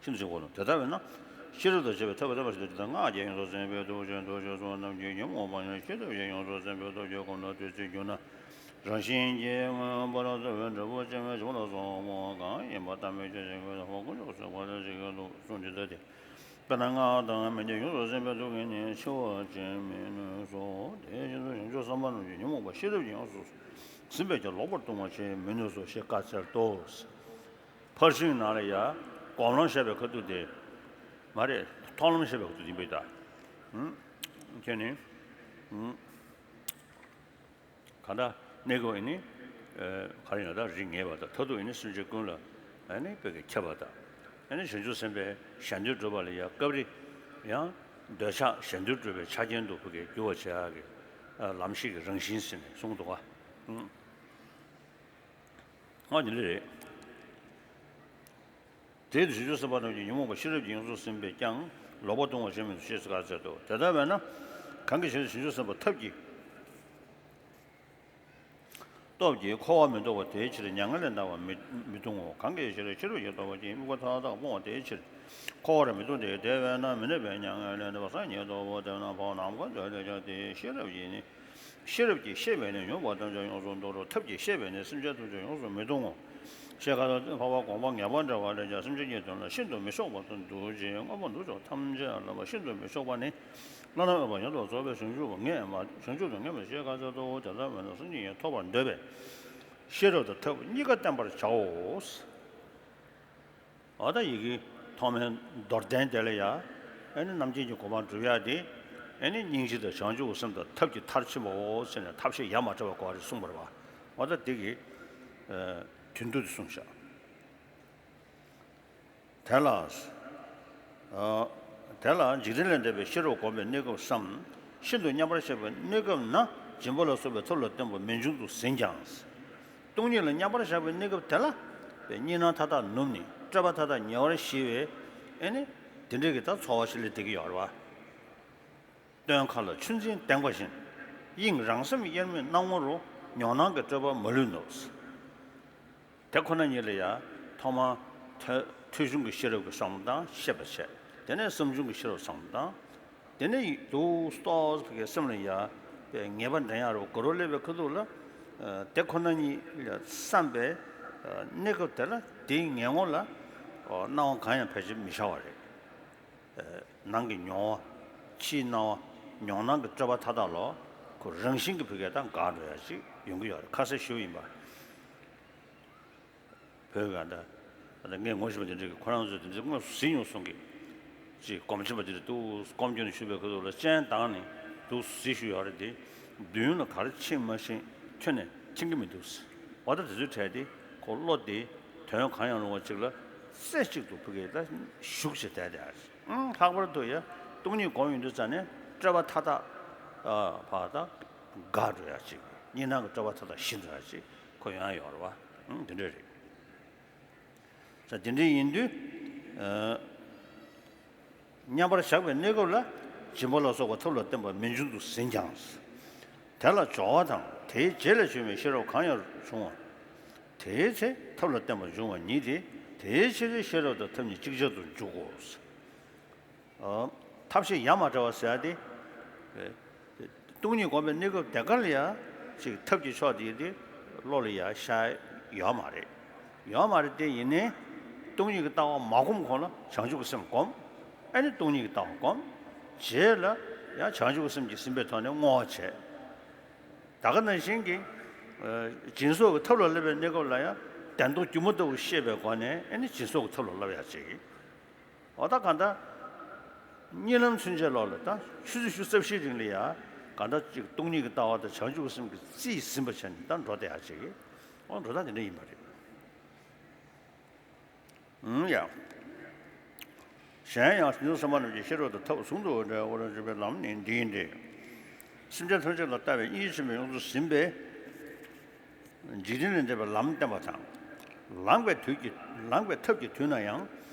ཤིན་ཏུ་ཅིག་གོ་ནོ་དེ་ལྟ་བས་ན། ཤེས་རབ་དང་བཅས་པའི་ཐབས་ལ་བརྟེན་པར་བྱེད་དེ་ལྟར་སྔགས་ཀྱིས་ཡོངས་སུ་ཟིན་པའི་ཐུགས་རྗེ་ཐུགས་རྗེ་གསུམ་རྣམས་ཀྱིས་ཉོན་མོངས་པ་ཉིད་ཤེས་ཐུབ་ཅིང་ཡོངས་སུ་ཟིན་པའི་ཐུགས་རྗེ་སྒོམ་ལ་དུས་ཚོད་གྱུར་ན། རང་བཞིན་གྱིས་མངོན་པར་རྫོགས་པའི་འབྲས་བུ་ཅན་མའི་བྱིན་རླབས་སོགས་གང་ཡིན་པ་ཐ་མལ་ཆོས་ཅན་གྱི་ཐོག་མར་དཀོན་མཆོག་གསུམ་ག་ལ་ཞིག་གི་ལུགས་སུ་འདི་ལྟ་སྟེ། དཔེར་ན་སྔགས་དང་མི་འདོད་ཡོངས་སུ་ཟིན་པའི་ཐུགས་ཀྱིས་ནི་འཆི་བ་ཅིང་མི་ནུས་སོ། དེ་བཞིན་དུ་བྱང་ཆུབ་སེམས་དཔའ་རྣམས་ཀྱིས་ཉོན་མོངས་པ་ཤེས་རབ་ཀྱིས་ཡོངས་སུ་ཟིན་པས་ཀྱང་ལོག་པར་ལྟུང་བར་བྱེད་མི་ནུས་སོ་ཞེས་བཀའ་སྩལ་ཏོ། ཕར་ཕྱིན་ནང་ལ་ཡ། སྒོམ་ལམ་བཤད་པའི་ཁ་ཐུག་དེ། མ་རེད། མཐོང་ལམ་བཤད་པའི་ཁ་ཐུག་ཡིན་པས་ད། ཁྱེད་ནི། གང་ལྟར་གནས་སྐབས་ཨེ་ནི། ག་རེ་ཡང་དག་རིགས་ངེས་པ་དང་མཐར་ཐུག་ཨེ་ནི་སེམས་ཅན་ཀུན་ལ་ཨེ་ནི་བོད་ཀྱི་ཁྱབ་པ་དང་། ཨེ་ནི་བྱང་ཆུབ་སེམས་དཔའི་ཞལ་འདོན་སྒྲུབ་པ་ལ་ཡང་སྐབས་རེ་ཡང་འདོད་ཆགས་ཞལ་འདོན་སྒྲུབ་པའི་ཆ་རྐྱེན་དུ་བོད་ཀྱི་འགྱུར་བ་བྱེད་ཡག་གི་ལམ་ཤེས་ཀྱི་རང་བཞིན་ཟེར་ནས་གསུངས་འདུག་ག་ཨང་། འདི་འདྲ་རེད། དེ་ཡི་དུས་བྱང་ཆུབ་སེམས་དཔའ་རྣམས་ཀྱིས་ཉོན་མོངས་པ་ཤེས་རབ་ཀྱིས་ཡོངས་སུ་ཟིན་པས་ཀྱང་ལོག་པར་ལྟུང་བར་བྱེད་མི་ནུས་ཞེས་བཀའ་སྩལ་ཏོ། དེ་ལྟ་བས་ན། གང་གི་ཕྱིར་བྱང་ཆུབ་སེམས་དཔའ་ཐབས་ཀྱིས་སྟོབས་ཀྱིས་འཁོར་བར་མི་ལྟུང་བ་དེའི་ཕྱིར་མྱ་ངན་ལས་འདའ་བར་མི་མི་ལྟུང་ངོ་། གང་གི་ཕྱིར་ཤེས་རབ་ཀྱིས་སྟོབས་ཀྱིས་དམིགས་པ་མཐའ་དག་སྤོང་བ་དེའི་ཕྱིར་འཁོར་བར་མི་ལྟུང་སྟེ། དེ་བས་ན་མི་གནས་པའི་མྱ་ངན་ལས་འདའ་བ་སངས་རྒྱས་ཐོབ་བོ། དེ་ན་འཕགས་པ་ནམ་མཁའ་འདྲ་ལས་ཀྱང་དེའི་ཤེས་རབ་ཀྱིས་ནི། ཤེས་རབ་ཀྱིས་ཤེས་པས་ནི་མྱོང་བ་ཐམས་ཅད་ཡོངས་སུ་འདོར་རོ། ཐབས་ཀྱིས་ཤེས་པས་ནི་སེམས་ཅན་ཐམས་ཅད་ཡོངས་སུ་མི་ལྟུང་ངོ་། ཞེས་བཀའ་སྩལ་ཏོ། འཕགས་པ་དགོངས་པ་ངེས་པར་འགྲེལ་བ་ལས་ཀྱང་སེམས་ཅན་གྱི་དོན་ལ་ཤིན་ཏུ་མི་ཆོག་པ་དང་འདུ་བྱེད་མངོན་པ་འདུ་བྱེད་ཐམས་ཅད་ལ་ཤིན་ཏུ་མི་ཆོག་པ་ནི། བླ་ན་མེད་པ་ཡོངས་སུ་རྫོགས་པའི་བྱང་ཆུབ་ངས་མ་བྱང་ཆུབ་ཏུ་ངེས་མེད་ཞེས་བཀའ་སྩལ་ཏོ། དེ་ལྟ་བས་ན་སེམས་ཅན་ཡང་ཐོབ་པར་འདོད་པས་ཤེས་རབ་དང་ཐབས་གཉིས་ཀ་བསྟེན་པར་བྱའོ། འོ་ད་ཡི་གེ་ཐོག་མའི་མདོར་བསྟན་དེ་ལ་ཡ། ཨེ་ནི་རྣམ་མཁྱེན་གྱི་གོ་འཕང་སྒྲུབ་ཡ་དེ། ཨེ་ནི་སྙིང་རྗེ་དང་བྱང་ཆུབ་ཀྱི་སེམས་དང་ཐབས་ཀྱི་མཐར་ཕྱིན་པའོ་ཟེར་ནས་ཐབས་ཤེས་ཡ་མ་བྲལ་བ་གོ་བ་རེ་གསུངས་པ་རེད་བ། འོ་ད་དེ་གི་དོན་བསྡུ་དེ་གསུངས་ཤག་དེ་ལ། ཨ། དེ་ལ་འཇིག་རྟེན་ལས་འདས་པའི་ཤེས་རབ་བསྒོམ་པའི་གནས་སྐབས་སམ། ཤིན་ཏུ་མཉམ་པར་བཞག་པའི་གནས་སྐབས་ན་སྦྱིན་པ་ལ་སོགས་པའི་ཐབས་ལ་བརྟེན་པ་མིང་བྱང་དུ་ཟིན་ཀྱང་། སྟོང་ཉིད་ལ་མཉམ་པར་བཞག་པའི་གནས་སྐབས་དེ་ལ། པའི་གཉིས་སྣང་མཐའ་དག་ནུབ་ནས་སྤྲོས་པ་མཐའ་དག་ཉེ་བར་ཞི་བའི། ཨེ་ནི། དེ་འདྲའི་གི་ད་ཚོར་བ་ཞིག་སླེབས་བསྡད་ཀྱི་ཡོད་རེད་བ། སྟོན་ཁ་ལ་ཆུ་འཛིན་ལྡེང་བ་བཞིན། དབྱིངས་རང་སེམས་དབྱེར་མེད་སྣང་ངོ་རུ། མྱོང་སྣང་གི་སྤྲོས་པ་མ་ལུས་ནུབ། དེ་ཁོ་ན་ཉིད་ལ་ཡང་ཐོག་མར་ཐོས་ཐོས་བྱུང་གི་ཤེས་རབ་ཀྱི་བསམ་བློ་དང་ཤེས་པར་བྱེད། དེ་ནས་བསམ་བྱུང་གི་ཤེས་རབ་བསམ་བློ་དང་། དེ་ནས་ཡིད་དུ་སྟོབས་ཀྱི་སེམས་ལ་ཡང་པའི་ངེས་པ་འདྲེན་ཡག་རུ་གོ་རུ་སླེབས་པའི་ཁ་ཐུག་ལ། དེ་ཁོ་ན་ཉིད་ལ་བསམ་པའི་གནས་སྐབས་དེ་ལ་དེའི་ངན་ངོན་ལ་སྣང་བ་གང་ཡང་ཕལ་ཆེར་མི་ཤར་བ་རེད། ནང་གི་མྱོང་བ། ཕྱིའི་སྣང་བ། མྱོང་སྣང་གི་སྤྲོས་པ་མཐའ་དག་ལོ། ཁོ་རང་བཞིན་གྱིས་ཕ་གིར་ད་འགག་འགྲོ་ཡ་ཅིག་ཡོང་གི་ཡོད་རེད། ཁ་གསལ་ཞུ་ཡིན་པ། བོད་ཀྱི་ད་ད་ངས་ངོ་ཤེས་པ་དེ་འདྲ་གི་ཁོ་རང་ཚོས་དེ་འདྲ་དངོས་སུ་གཟིགས་མྱོང་སོང་གི། ཅིག་སྒོམ་ཆེན་པ་དེ་འདྲ་འདུག་སྒོམ་རྒྱུ་ནས་ཞུ་བའི་ཁ་ཐུག་ལ་སྤྱན་བཏང་ནས་འདུག་གཟིགས་ཞུ་ཡོད་རེད་དེ། མདུན་ལ་ག་རེ་ཕྱིན་མ་ཕྱིན་ཁྱོན་ནས་མཁྱེན་གྱི་མི་འདུག་འོ་ད་དེ་ཚོའི་གྲས་དེ་ཁོ་བློ་དེ་དོན་གང་ཡང་རུང་བ་ཅིག་ལ་རྩེ་གཅིག་ཏུ་ཕ་གིར་ད་ཞུགས་བྱས་བསྡད་བསྡད་ཨང་། ལྷག་པར་དུ་ཡ་སྟོང་ཉིད་སྒོམ་ཡོང་དུས་ཙ་ནས་སྤྲོས་པ་མཐའ་དག་ཨ་ཕར་ད་འགག་འགྲོ་ཡ་ཅིག་གཉིས་སྣང་གི་སྤྲོས་པ་མཐའ་དག་ཞི་འགྲོ་ཡ་ཅིག་ཁོ་ཡོང་ཡ་ཡོད་རེད་བ། ཨང་དེ་འདྲ་རེད། ས་དེ་འདྲ་ཡིན་དུས། ཨ། མཉམ་པར་བཞག་པའི་གནས་སྐབས་ལ་སྦྱིན་པ་ལ་སོགས་པ་ཐབས་ལ་བརྟེན་པ་མི་འབྱུང་དུ་ཟིན་ཀྱང་། དེ་ལ་སྦྱོར་བ་དང་དེའི་རྗེས་ལ་བྱུང་བའི་ཤེས་རབ་གང་ཡང་བྱུང་བ། དེའི་ཚེ་ཐབས་ལ་བརྟེན་པ་འབྱུང་བ་ཉིད་དེ། དེའི་ཕྱིར་ཤེས་རབ་དང་ཐབས་གཉིས་ཅིག་ཅར་དུ་འཇུག་གོ། ཨ། ཐབས་ཤེས་ཡ་མ་བྲལ་བ་ཟེར་ཡ་དེ། སྟོང་ཉིད་སྒོམ་པའི་གནས་སྐབས་དེ་ག་ལ་ཡ་ཅིག་ཐབས་ཀྱི་ཕྱོགས་དེ་དེ་བློ་ལ་ཡ་ཤར་ཡོད་མ་རེད། ཡོད་མ་རེད་དེ་ཡིན་ནའི་སྟོང་ཉིད་ཀྱི་ལྟ་བ་མ་སྒོམ་གོང་ལ་བྱང་ཆུབ་ཀྱི་སེམས་སྒོམ། ཨ་ནི་སྟོང་ཉིད་ཀྱི་ལྟ་བ་སྒོམ། རྗེས་ལ་ཡང་བྱང་ཆུབ་ཀྱི་སེམས་ཀྱིས་ཟིན་པའི་ཐོག་ནས་བསྔོ་བ་བྱས། ད་ག་ནང་བཞིན་གྱི་སྦྱིན་སོགས་ཀྱི་ཐབས་ལ་བསླབ་པའི་གནས་སྐབས་ལ་ཡང་བདེན་སྟོང་སྒྱུ་མ་ལྟ་བུ་ཤེས་པའི་སྒོ་ནས་ཨ་ནི་སྦྱིན་སོགས་ཀྱི་ཐབས་ལ་བསླབ་ཡ་བྱེད་ཀྱི། འོ་ད་ག་ད། གཉིད་ལམ་ཚུན་ཆད་ལོག་ལ་ད་ཆུ་ཚོད་བཅུ་རྩ་བཞིའི་རིང་ལ་ཡ། ག་ད་ཅིག་སྟོང་ཉིད་ཀྱི་ལྟ་བ་དང་བྱང་ཆུབ་ཀྱི་སེམས་ཀྱི་རྩིས་ཟིན་པ་བྱས་ནས་ད་འགྲོ་བསྡད་ཡ་ཅིག་འོ་འགྲོ་སྟངས་དེ་འདྲ་ཡིན་པ་རེད། ཨང་ཡ། གཞན་ཡང་སེམས་ཙམ་པ་རྣམས་ཀྱི་ཤེས་རབ་དང་ཐབས་ཟུང་དུ་འབྲེལ་བར་འཇུག་པའི་ལམ་ནི་འདིའི་འདྲེ། སེམས་ཅན་ཐམས་ཅད་ལ་ལྟ་བའི་སྙིང་རྗེ་ཆེན་པོས་ཡོངས་སུ་ཟིན་པས། འཇིག་རྟེན་ལས་འདས་པའི་ལམ་བསྟན་པ་དང་། ལངས་པའི་དུས་ཀྱི་ལངས་པའི་ཐབས་ཀྱི་དུས་ན་ཡང་།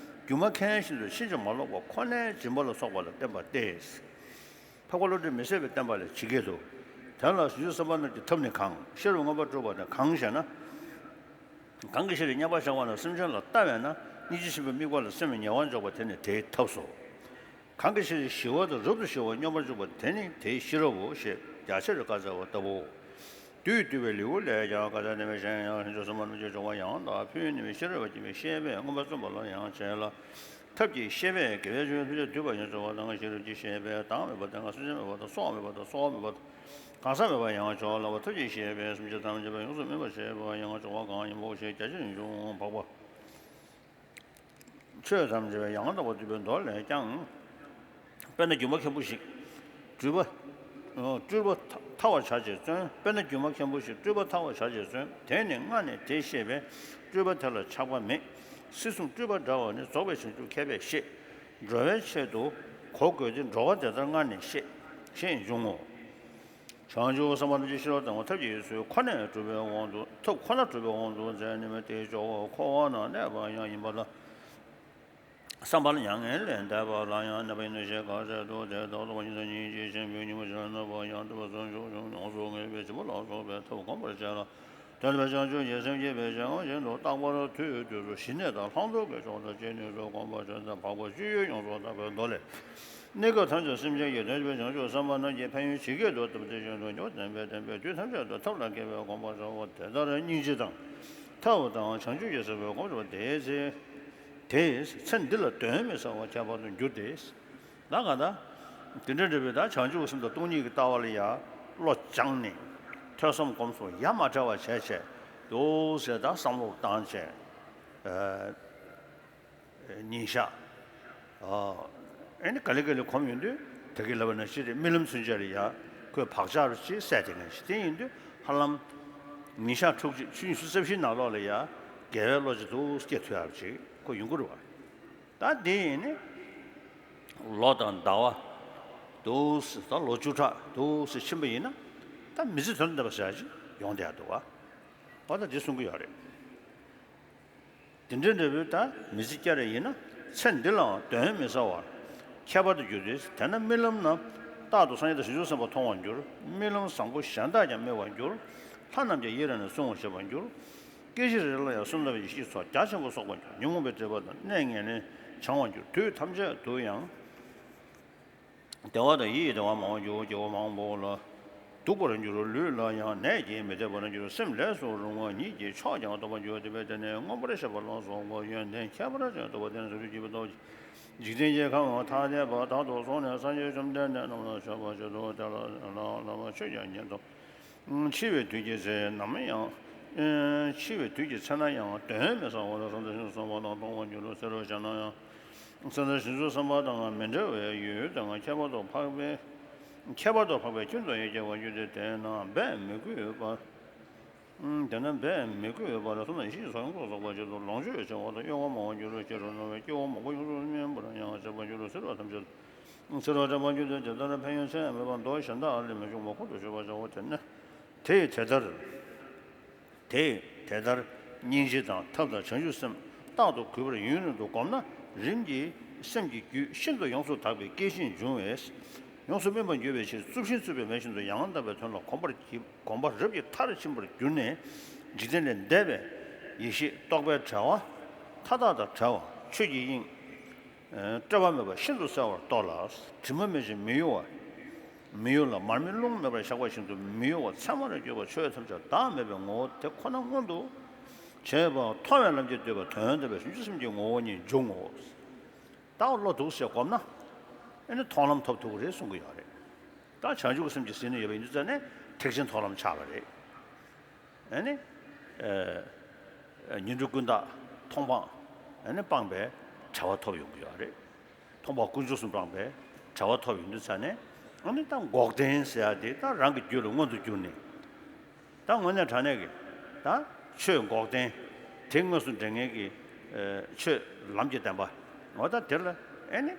སྒྱུ་མ་མཁན་བཞིན་དུ་ཕྱིན་ཅི་མ་ལོག་པ་ཁོ་ནའི་སྦྱིན་པ་ལ་སོགས་པ་ལ་བརྟེན་པ་སྟེ། འཕགས་པ་བློ་གྲོས་མི་ཟད་པའི་བསྟན་པ་ལས་ཇི་སྐད་དུ། དོན་ལ་སུ་ཞིག་བསམ་པ་རྣམས་ཀྱི་ཐབས་ནི་གང་། ཤེས་རབ་མངོན་པར་སྒྲུབ་པ་ནི་གང་ཞེ་ན། གང་གི་ཕྱིར་མཉམ་པར་བཞག་པ་ན་སེམས་ཅན་ལ་ལྟ་བས་ན་སྙིང་རྗེ་ཆེན་པོའི་དམིགས་པ་ལ་སེམས་ཉེ་བར་འཇོག་པ་དེ་ནི་དེའི་ཐབས་སོ། གང་གི་ཕྱིར་ཞི་བ་དང་རབ་ཏུ་ཞི་བར་སྙོམས་པར་འཇུག་པ་དེ་ནི་དེའི་ཤེས་རབ་བོ་ཞེས་རྒྱ་ཆེར་བཀའ་སྩལ་བ་ལྟ་བུའོ། བདུད་འདུལ་བའི་ལེའུ་ལས་ཀྱང་བཀའ་སྩལ་ནི་མེད། གཞན་ཡང་སེམས་ཅན་ཚང་མ་རྣམས་ཀྱི་སྦྱོར་བ་ཡང་དག་ཕུལ་ནུས་པའི་ཤེས་རབ་ཀྱིས་ཤེས་པས་མངོན་པར་བརྩམས་པ་ལ་ཡང་བྱེད་ལ། ཐབས་ཀྱིས་ཤེས་པས་དགེ་བའི་ཆོས་ཐམས་ཅད་བསྡུས་པ་ཡང་བྱ་བ་དང་། ཤེས་རབ་ཀྱིས་ཤེས་པས་བདག་མེད་པ་དང་སེམས་ཅན་མེད་པ་དང་སྲོག་མེད་པ་དང་ཚོར་བ་མེད་པ་དང་གང་ཟག་མེད་པ་ཡང་བྱ་བ་ལ་བ། ཐབས་ཀྱིས་ཤེས་པས་སེམས་ཅན་ཐམས་ཅད་པ་ཡོངས་སུ་སྨིན་པར་བྱེད་པ་ཡང་བྱ་བ་གང་ཡིན་པ་ཞེས་རྒྱ་ཆེར་འབྱུང་འཕགས་པ། ཆོས་ཐམས་ཅད་པ་ཡང་དག་པར་སྡུད་པའི་མདོ་ལས་ཀྱང་། དཔེར་ན་སྒྱུ་མ་མཁན་པོ་ཞིག་སྤྲུལ་པ། སྤྲུལ་པ་ཐ་བར་བྱ་བྱེད་བརྩོན། དཔེར་ན་སྒྱུ་མ་མཁན་པོ་ཞིག་སྤྲུལ་པ་ཐ་བར་བྱ་བྱེད་བརྩོན། དེ་ནི་སྔ་ནས་དེ་ཤེས་པས་སྤྲུལ་པ་དེ་ལ་ཆགས་པ་མེད། སྲིད་གསུམ་སྤྲུལ་པ་འདྲ་བ་ནི་རྫོགས་པའི་བྱང་ཆུབ་མཁས་པས་ཤེས། འགྲོ་བའི་ཆེད་དུ་གོ་དགོས་ཏེ་འགྲོ་བ་དེ་ལྟར་སྔ་ནས་ཤེས། ཞེས་འབྱུང་ངོ་། བྱང་ཆུབ་སེམས་དཔའ་རྣམས་ཀྱི་ཤེས་རབ་དང་ཐབས་ཀྱི་ཚུལ་ཁོ་ནས་གྲུབ་པའི་དབང་དུ་ཐབས་ཁོ་ན་གྲུབ་པའི་དབང་དུ་མཛད་ནུས་པ་དེའི་ཇོ་བོ་འཁོར་བ་ན་གནས་པ་ཡང་ཡིན་པ་ལ། བསམ་པ་ལ་མྱ་ངན་ལས་འདས་པ་ལ་ཡང་གནས་པ་ཡིན་ནོ་ཞེས་བཀའ་སྩལ་ཏོ། དེ་ལྟར་རྟོགས་པ་ཉིད་དང་སྙིང་རྗེ་ཆེན་པོས་ཉོན་མོངས་ཆེ་ལ་གནས་པ་ཡང་སྟོན་པ་བྱང་ཆུབ་མཆོག་ཡོངས་སུ་བསྔོས་པའི་སྦྱིན་པ་ལ་སོགས་པའི་ཐབས་བསྒོམ་པར་བྱས་ལ། དོན་དམ་པའི་བྱང་ཆུབ་ཀྱི་སེམས་བསྐྱེད་པའི་བྱ་བ་བཞིན་དུ་རྟག་པར་དུས་དུས་སུ་ཞི་གནས་དང་ལྷག་མཐོང་གི་ཕྱོགས་དང་ཅི་ནུས་སུ་བསྒོམ་པར་བྱ་སྟེ་འཕགས་པ་སྤྱོད་ཡུལ་ཡོངས་སུ་དག་པའི་མདོ་ལས། གནས་སྐབས་ཐམས་ཅད་སེམས་ཅན་གྱི་དོན་བྱེད་པའི་བྱང་ཆུབ་སེམས་དཔའ་རྣམས་ཀྱི་ཕན་ཡོན་ཇི་སྐད་དུ་བསྟན་པ་དེ་བཞིན་དུ་ཉོན་མོངས་པ་དང་ལྡན་པའི་དུས་ཐམས་ཅད་དུ་ཐབས་ལ་མཁས་པས་བསྒོམ་པར་བྱའོ། དེ་ལྟར་སྙིང་རྗེ་དང་། ཐབས་དང་བྱང་ཆུབ་ཀྱི་སེམས་ཀྱིས་བསྒོམ་པ་དེའི་ཚེ། དེའི་ཚེ་འདི་ལ་གདོན་མི་ཟ་བ་ཁྱད་པར་དུ་འགྱུར་ཏེ། ད་ག་ད། དེ་འདྲ་འདྲ་བའི་ད་བྱང་ཆུབ་སེམས་དང་སྟོང་ཉིད་ཀྱི་ལྟ་བ་ལ་ཡང་བློ་སྦྱངས་ནས་ཐོས་བསམ་སྒོམ་གསུམ་ཡ་མ་བྲལ་བ་བྱས་བྱས་འདུག་ཟེར་ད་བསམ་བློ་བཏང་བྱས། ཨ། ཉིན་ཞག་ཨ་ནི་ག་ལེ་ག་ལེ་གོམས་ཡོང་དུས་ད་གིན་ལབ་པ་ནང་བཞིན་རེད། རྨི་ལམ་ཚུན་ཆད་ལ་ཡ་ཁོས་བག་ཆགས་རུ་ཅིག་སད་དེ་ངེས་ཤིག་དེ་ཡིན་དུས་ཧ་ལམ་ཉིན་ཞག་དྲུག་ཅུ་ཆུ་ཚོད་ཉི་ཤུ་རྩ་བཞིའི་ནང་ལོགས་ལ་ཡ་དགེ་བའི་བློ་ཅིག་འདུག་སྐྱེ་ཐུབ་ཡག་ཅིག་ཁོ་ཡོང་གི་རེད་བ། ད་དེ་ཡིན་ནི་ལོ་དང་ཟླ་བ་འདུག་སེ་ད་ལོ་བཅུ་ཕྲག་འདུག་སེ་ཕྱིན་པ་ཡིན་ན་ད་མི་ཚེ་དོན་དམ་པ་ཟེར་ཡག་ཅིག་ཡོང་བསྡད་ཡག་འདུག་བ། འོ་ད་འདི་གསུང་གི་ཡོད་རེད། དེ་འདྲའི་འབྲས་བུ་ད་མི་ཚེ་བསྐྱལ་རེ་ཡིན་ན་ཚེ་འདི་ལའང་གདོན་མི་ཟ་བར་ཁྱད་པར་དུ་འགྱུར་ཏེ། དེས་ན་རྨི་ལམ་ན་རྟག་ཏུ་སངས་རྒྱས་དང་བྱང་ཆུབ་སེམས་དཔའ་མཐོང་བར་འགྱུར། རྨི་ལམ་བཟང་པོ་གཞན་དག་ཀྱང་རྨི་བར་འགྱུར། ལྷ་རྣམས་ཀྱང་ཡིད་རངས་ནས་སྲུང་བར་བྱེད་པར་འགྱུར། སྐད་ཅིག་རེ་རེ་ལ་ཡང་བསོད་ནམས་ཀྱི་ཡེ་ཤེས་ཚོགས་རྒྱ་ཆེན་པོ་གསོག་པར་འགྱུར། ཉོན་མོངས་པའི་སྒྲིབ་པ་དང་གནས་ངན་ལེན་བྱང་བར་འགྱུར། དུས་ཐམས་ཅད་དུ་ཡང་། བདེ་བ་དང་ཡིད་ཀྱི་བདེ་བ་མང་བར་འགྱུར། སྐྱེ་བོ་མང་པོ་ལ་ སྡུག་པར་འགྱུར་རོ། ལུས་ལ་ཡང་ནད་ཀྱིས་མི་ཐེབས་པར་འགྱུར། སེམས་ལས་སུ་རུང་བ་ཉིད་ཀྱི་མཆོག་ཀྱང་རྟོགས་པར་འགྱུར། དེ་བས་དེ་ནས་མངོན་པར་ཤེས་པ་ལ་སོགས་པ་ཡོན་ཏན་ཁྱད་པར་ཅན་རྟོགས་པ་དེ་ནི་ཟེར་དུས་ཀྱི་བདག་འཇིག་རྟེན་གྱི་ཁམས་ཐ་དད་པ་དག་ཏུ་སོང་ནས་སངས་རྒྱས་བཅོམ་ལྡན་འདས་རྣམས་ལ་མཆོད་པར་བྱེད་དོ། དེ་ལ་ལ་ལ་ཆོས་ཀྱང་ཉན་ཏོ། འཆི་བའི་དུས་ཀྱི་ཚེ་ནམ་ཡང་། འཆི་བའི་དུས་ཀྱི་ཚེ་ན་ཡང་གདོན་མི་ཟ་བར་བསམ་གཏན་ཞིང་བསམ་པ་དང་མཐོང་བར་འགྱུར་རོ། ཟེར་རོ། བྱས་ན་ཡང་། བསམ་གཏན་ཞིང་བསམ་པ་དང་མི་འབྲལ་བའི་ཡུལ་དང་ཁྱད་པར་དུ་འཕགས་པའི། ཁྱད་པར་དུ་འཕགས་པའི་ཁྱིམ་དུ་ཡང་སྐྱེ་བར་འགྱུར་ཏེ། དེས་ན་འབད་མི་དགོས་པ། དེས་ན་འབད་མི་དགོས་པར་གསུངས་ན་ཡེ་ཤེས་སུ་ཡོངས་སུ་རྫོགས་པར་བྱེད་དོ། ལོངས་སྤྱོད་བྱ་བ་དང་གཡོ་བ་མང་བར་འགྱུར་རོ། ཁྱེད་རང་ནོར་བའི་སྐྱེ་བོ་མང་པོ་ཡོངས་སུ་སྨིན་པར་ཡང་བྱེད་པར་འགྱུར་རོ། ཟེར་བ་ཐམས་ཅད་ཟེར་བ་འགྲེལ་པར་འགྱུར་ཏེ། དེ་ལྟར་ཕན་ཡོན་ཚད་མེད་པ་མདོ་གཞན་དག་ལས་མི་འབྱུང་བ་ཁོང་དུ་ཆུད་པར་བྱའོ། དེ་ནི་དེ་ཡི་དེ་ལྟར། དེ་ཡི་དེ་ལྟར་སྙིང་རྗེ་དང་ཐབས་དང་བྱང་ཆུབ་སེམས་རྟག་ཏུ་གུས་པར་ཡུན་རིང་དུ་བསྒོམས་ན། རིམ་གྱིས་སེམས་ཀྱི་རྒྱུད་ཤིན་ཏུ་ཡོངས་སུ་དག་པའི་སྐྱེ་ཞིང་འབྱུང་བས། ཡོངས་སུ་སྨིན་པར་འགྱུར་བའི་ཕྱིར། རྩུབ་ཤིང་རྩུབ་པའི་མེ་བཞིན་དུ་ཡང་དག་པའི་དོན་ལ་གོམས་པར་གྱིས། གོམས་པ་རབ་ཀྱིས་མཐར་ཕྱིན་པར་གྱུར་ནས། འཇིག་རྟེན་ལས་འདས་པའི་ཡེ་ཤེས་རྟོགས་པའི་བྲལ་བ་མཐའ་དག་དང་བྲལ་བ། ཆོས་ཀྱི་དབྱིངས་བཀྲེས་པ་མེད་པ་ཤིན་ཏུ་གསལ་བར་རྟོགས་ལ། དྲི་མ་མེད་ཅིང་མི་གཡོ་བ། མི་གཡོ་ལ་མར་མེ་རླུང་མེད་པར་བཞག་པ་བཞིན་དུ་མི་གཡོ་བ། མཚན་མར་གྱུར་པ། ཆོས་ཐམས་ཅད་བདག་མེད་པའི་ངོ་བོ་དེ་ཁོ་ན་མངོན་དུ་བྱས་པ་མཐོང་བའི་ལམ་གྱིས་བསྡུས་པ་དོན་དམ་པའི་བྱང་ཆུབ་སེམས་ཀྱི་ངོ་བོ་ཉིད་འབྱུང་ངོ་། ད་བློ་འདུག་སེ་བསྒོམས་ན་ཨེ་ནི་མཐོང་ལམ་ཐོབ་ཐུབ་ཀྱི་རེད་གསུང་གི་ཡོད་རེད། ད་བྱང་ཆུབ་ཀྱི་སེམས་ཀྱི་ཟིན་ནས་ཡོད་པ་ཡིན་དུས་ཙང་ནས་ཐེག་ཆེན་མཐོང་ལམ་ཆགས་པ་རེད། ཨ་ནི། ཨ། ཉོན་སྒྲིབ་ཀུན་བཏགས་མཐོང་སྤང་། ཨ་ནི་སྤངས་པའི་བྱ་བ་ཐོབ་ཡོང་གི་ཡོད་རེད། མཐོང་སྤང་ཀུན་འབྱུང་གསུམ་སྤངས་པའི་བྱ་བ་ཐོབ་ཡོང་དུས་ཙང་ནས། ཨ་ནི་ད་འགོག་བདེན་ཟེར་ཡ་དེ་ད་རང་གི་རྒྱུད་ལ་མངོན་དུ་གྱུར་ནས། ད་དངོས་གནས་དྲང་གནས་ཀྱི་ད་ཆོས་འགོག་བདེན་དེ་དངོས་སུ་འདྲེན་མཁན་གྱི། ཨ། ཆོས་ལམ་གྱི་བདེན་པ། འོ་ད་དེ་ལ་ཨེ་ནི་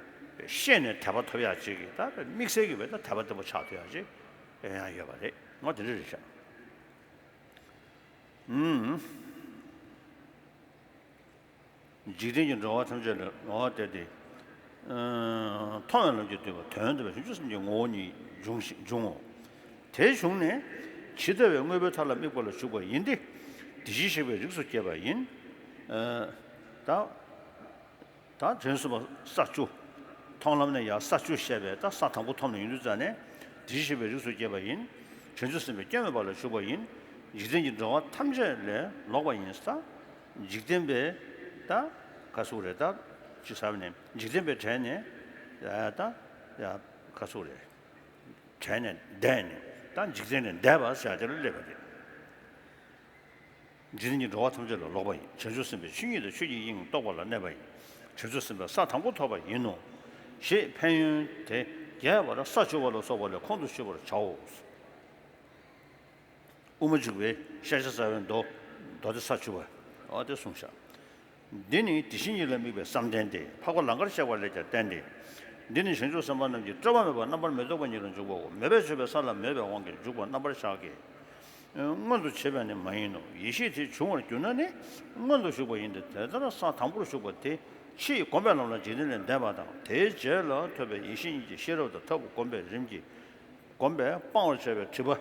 ཤེས་ནས་དད་པ་ཐོབ་ཡག་ཅིག་གི་ད་དམིགས་བསལ་གྱི་བས་ད་དད་པ་བརྟན་པོ་ཆགས་ཐུབ་ཡག་ཅིག་ཡང་ཡོད་པ་རེད། འོ་དེ་འདྲ་རེད་ཤག་ཨུམ། འཇིག་རྟེན་གྱི་འགྲོ་བ་ཐམས་ཅད་ལ་འོ་དེ་དེ། ཨ། མཐོང་བའི་ལམ་གྱིས་བསྡུས་པ་དོན་དམ་པའི་བྱང་ཆུབ་སེམས་ཀྱི་ངོ་བོ་ཉིད་འབྱུང་ཞིང་འབྱུང་ངོ་། དེ་བྱུང་ནས་ཇི་ལྟ་བའི་དངོས་པོའི་མཐའ་ལ་དམིགས་པ་ལ་ཞུགས་པ་ཡིན་ཏེ། དེ་བཞིན་གཤེགས་པའི་རིགས་སུ་སྐྱེས་པ་ཡིན། ཨ། ད། ད་དོན་གསུམ་པ་ས་བཅུ། མཐོང་ལམ་ནས་ཡང་ས་བཅུ་བཤད་པས་ད་ས་དང་པོ་ཐོབ་ནས་ཡོང་དུས་ཙང་ནས་དེ་བཞིན་གཤེགས་པའི་རིགས་སུ་སྐྱེས་པ་ཡིན། བྱང་ཆུབ་སེམས་དཔའི་སྐྱོན་མེད་པ་ལ་ཞུགས་པ་ཡིན། འཇིག་རྟེན་གྱི་འགྲོ་བ་ཐམས་ཅད་ལས་ལོག་པ་ཡིན་ས། འཇིག་རྟེན་པའི་ད་ག་ཟེར་རེད་ད། ཅི་ཟེར་ནས་འཇིག་རྟེན་པའི་གྲས་ནས་ད་ག་ཟེར་རེད། གྲས་ནས་འདས་ནས་ད་འཇིག་རྟེན་ནས་འདས་པ་ཟེར་དེ་ལ་སླེབས་པ་རེད། འཇིག་རྟེན་གྱི་འགྲོ་བ་ཐམས་ཅད་ལ་ལོག་པ་ཡིན། བྱང་ཆུབ་སེམས་དཔའི་ཆོས་ཉིད་དང་ཆོས་ཀྱི་དབྱིངས་རྟོགས་པ་ལ་གནས་པ་ཡིན། བྱང་ཆུབ་སེམས་དཔའི་ས་དང་པོ་ཐོབ་པ་ཡིན་ནོ། ཞེས་ཕན་ཡོན་དེ་རྒྱས་པར་ས་བཅུ་པ་ལ་སོགས་པ་ལས་ཁོང་དུ་ཆུད་པར་བྱའོ། དབུ་མ་འཇུག་པའི་ཤེས་བྱ་རྩ་བའི་མདོ། མདོ་སྡེ་ས་བཅུ་པ། འོ་དེ་གསུངས་བཞག་འདི་ནི་དེ་བཞིན་ཉིད་ལ་དམིགས་པའི་བསམ་གཏན་ཏེ། འཕགས་པ་ལང་ཀར་གཤེགས་པ་ལས་ཀྱང་བརྟེན་ཏེ། འདི་ནི་བྱང་ཆུབ་སེམས་དཔའ་རྣམས་ཀྱི་སྤྲོས་པ་མེད་པ་རྣམ་པར་མི་རྟོག་པ་ཉིད་ལ་འཇུག་པའོ། མེད་པས་ཆོད་པའི་ས་ལ་མེད་པའི་དབང་གིས་འཇུག་པ་རྣམ་པར་གཞག་གི། མངོན་དུ་བྱེད་པ་ནི་མ་ཡིན་ནོ། ཡེ་ཤེས་དེ་བྱུང་བར་གྱུར་ན་ནི་མངོན་དུ་ཞུགས་པ་ཡིན་ཏེ། དེ་ལྟར་ས་དང་པོར་ཞུགས་པ་དེ་ཕྱིས་བསྒོམས་པའི་ལམ་ལ་འཇིག་རྟེན་ལས་འདས་པ་དང་དེའི་རྗེས་ལ་ཐོབ་པའི་ཡེ་ཤེས་ཉིད་ཀྱི་ཤེས་རབ་དང་ཐབས་བསྒོམས་པས་རིམ་གྱིས་བསྒོམས་པས་སྤང་བར་བྱ་བའི་སྒྲིབ་པ།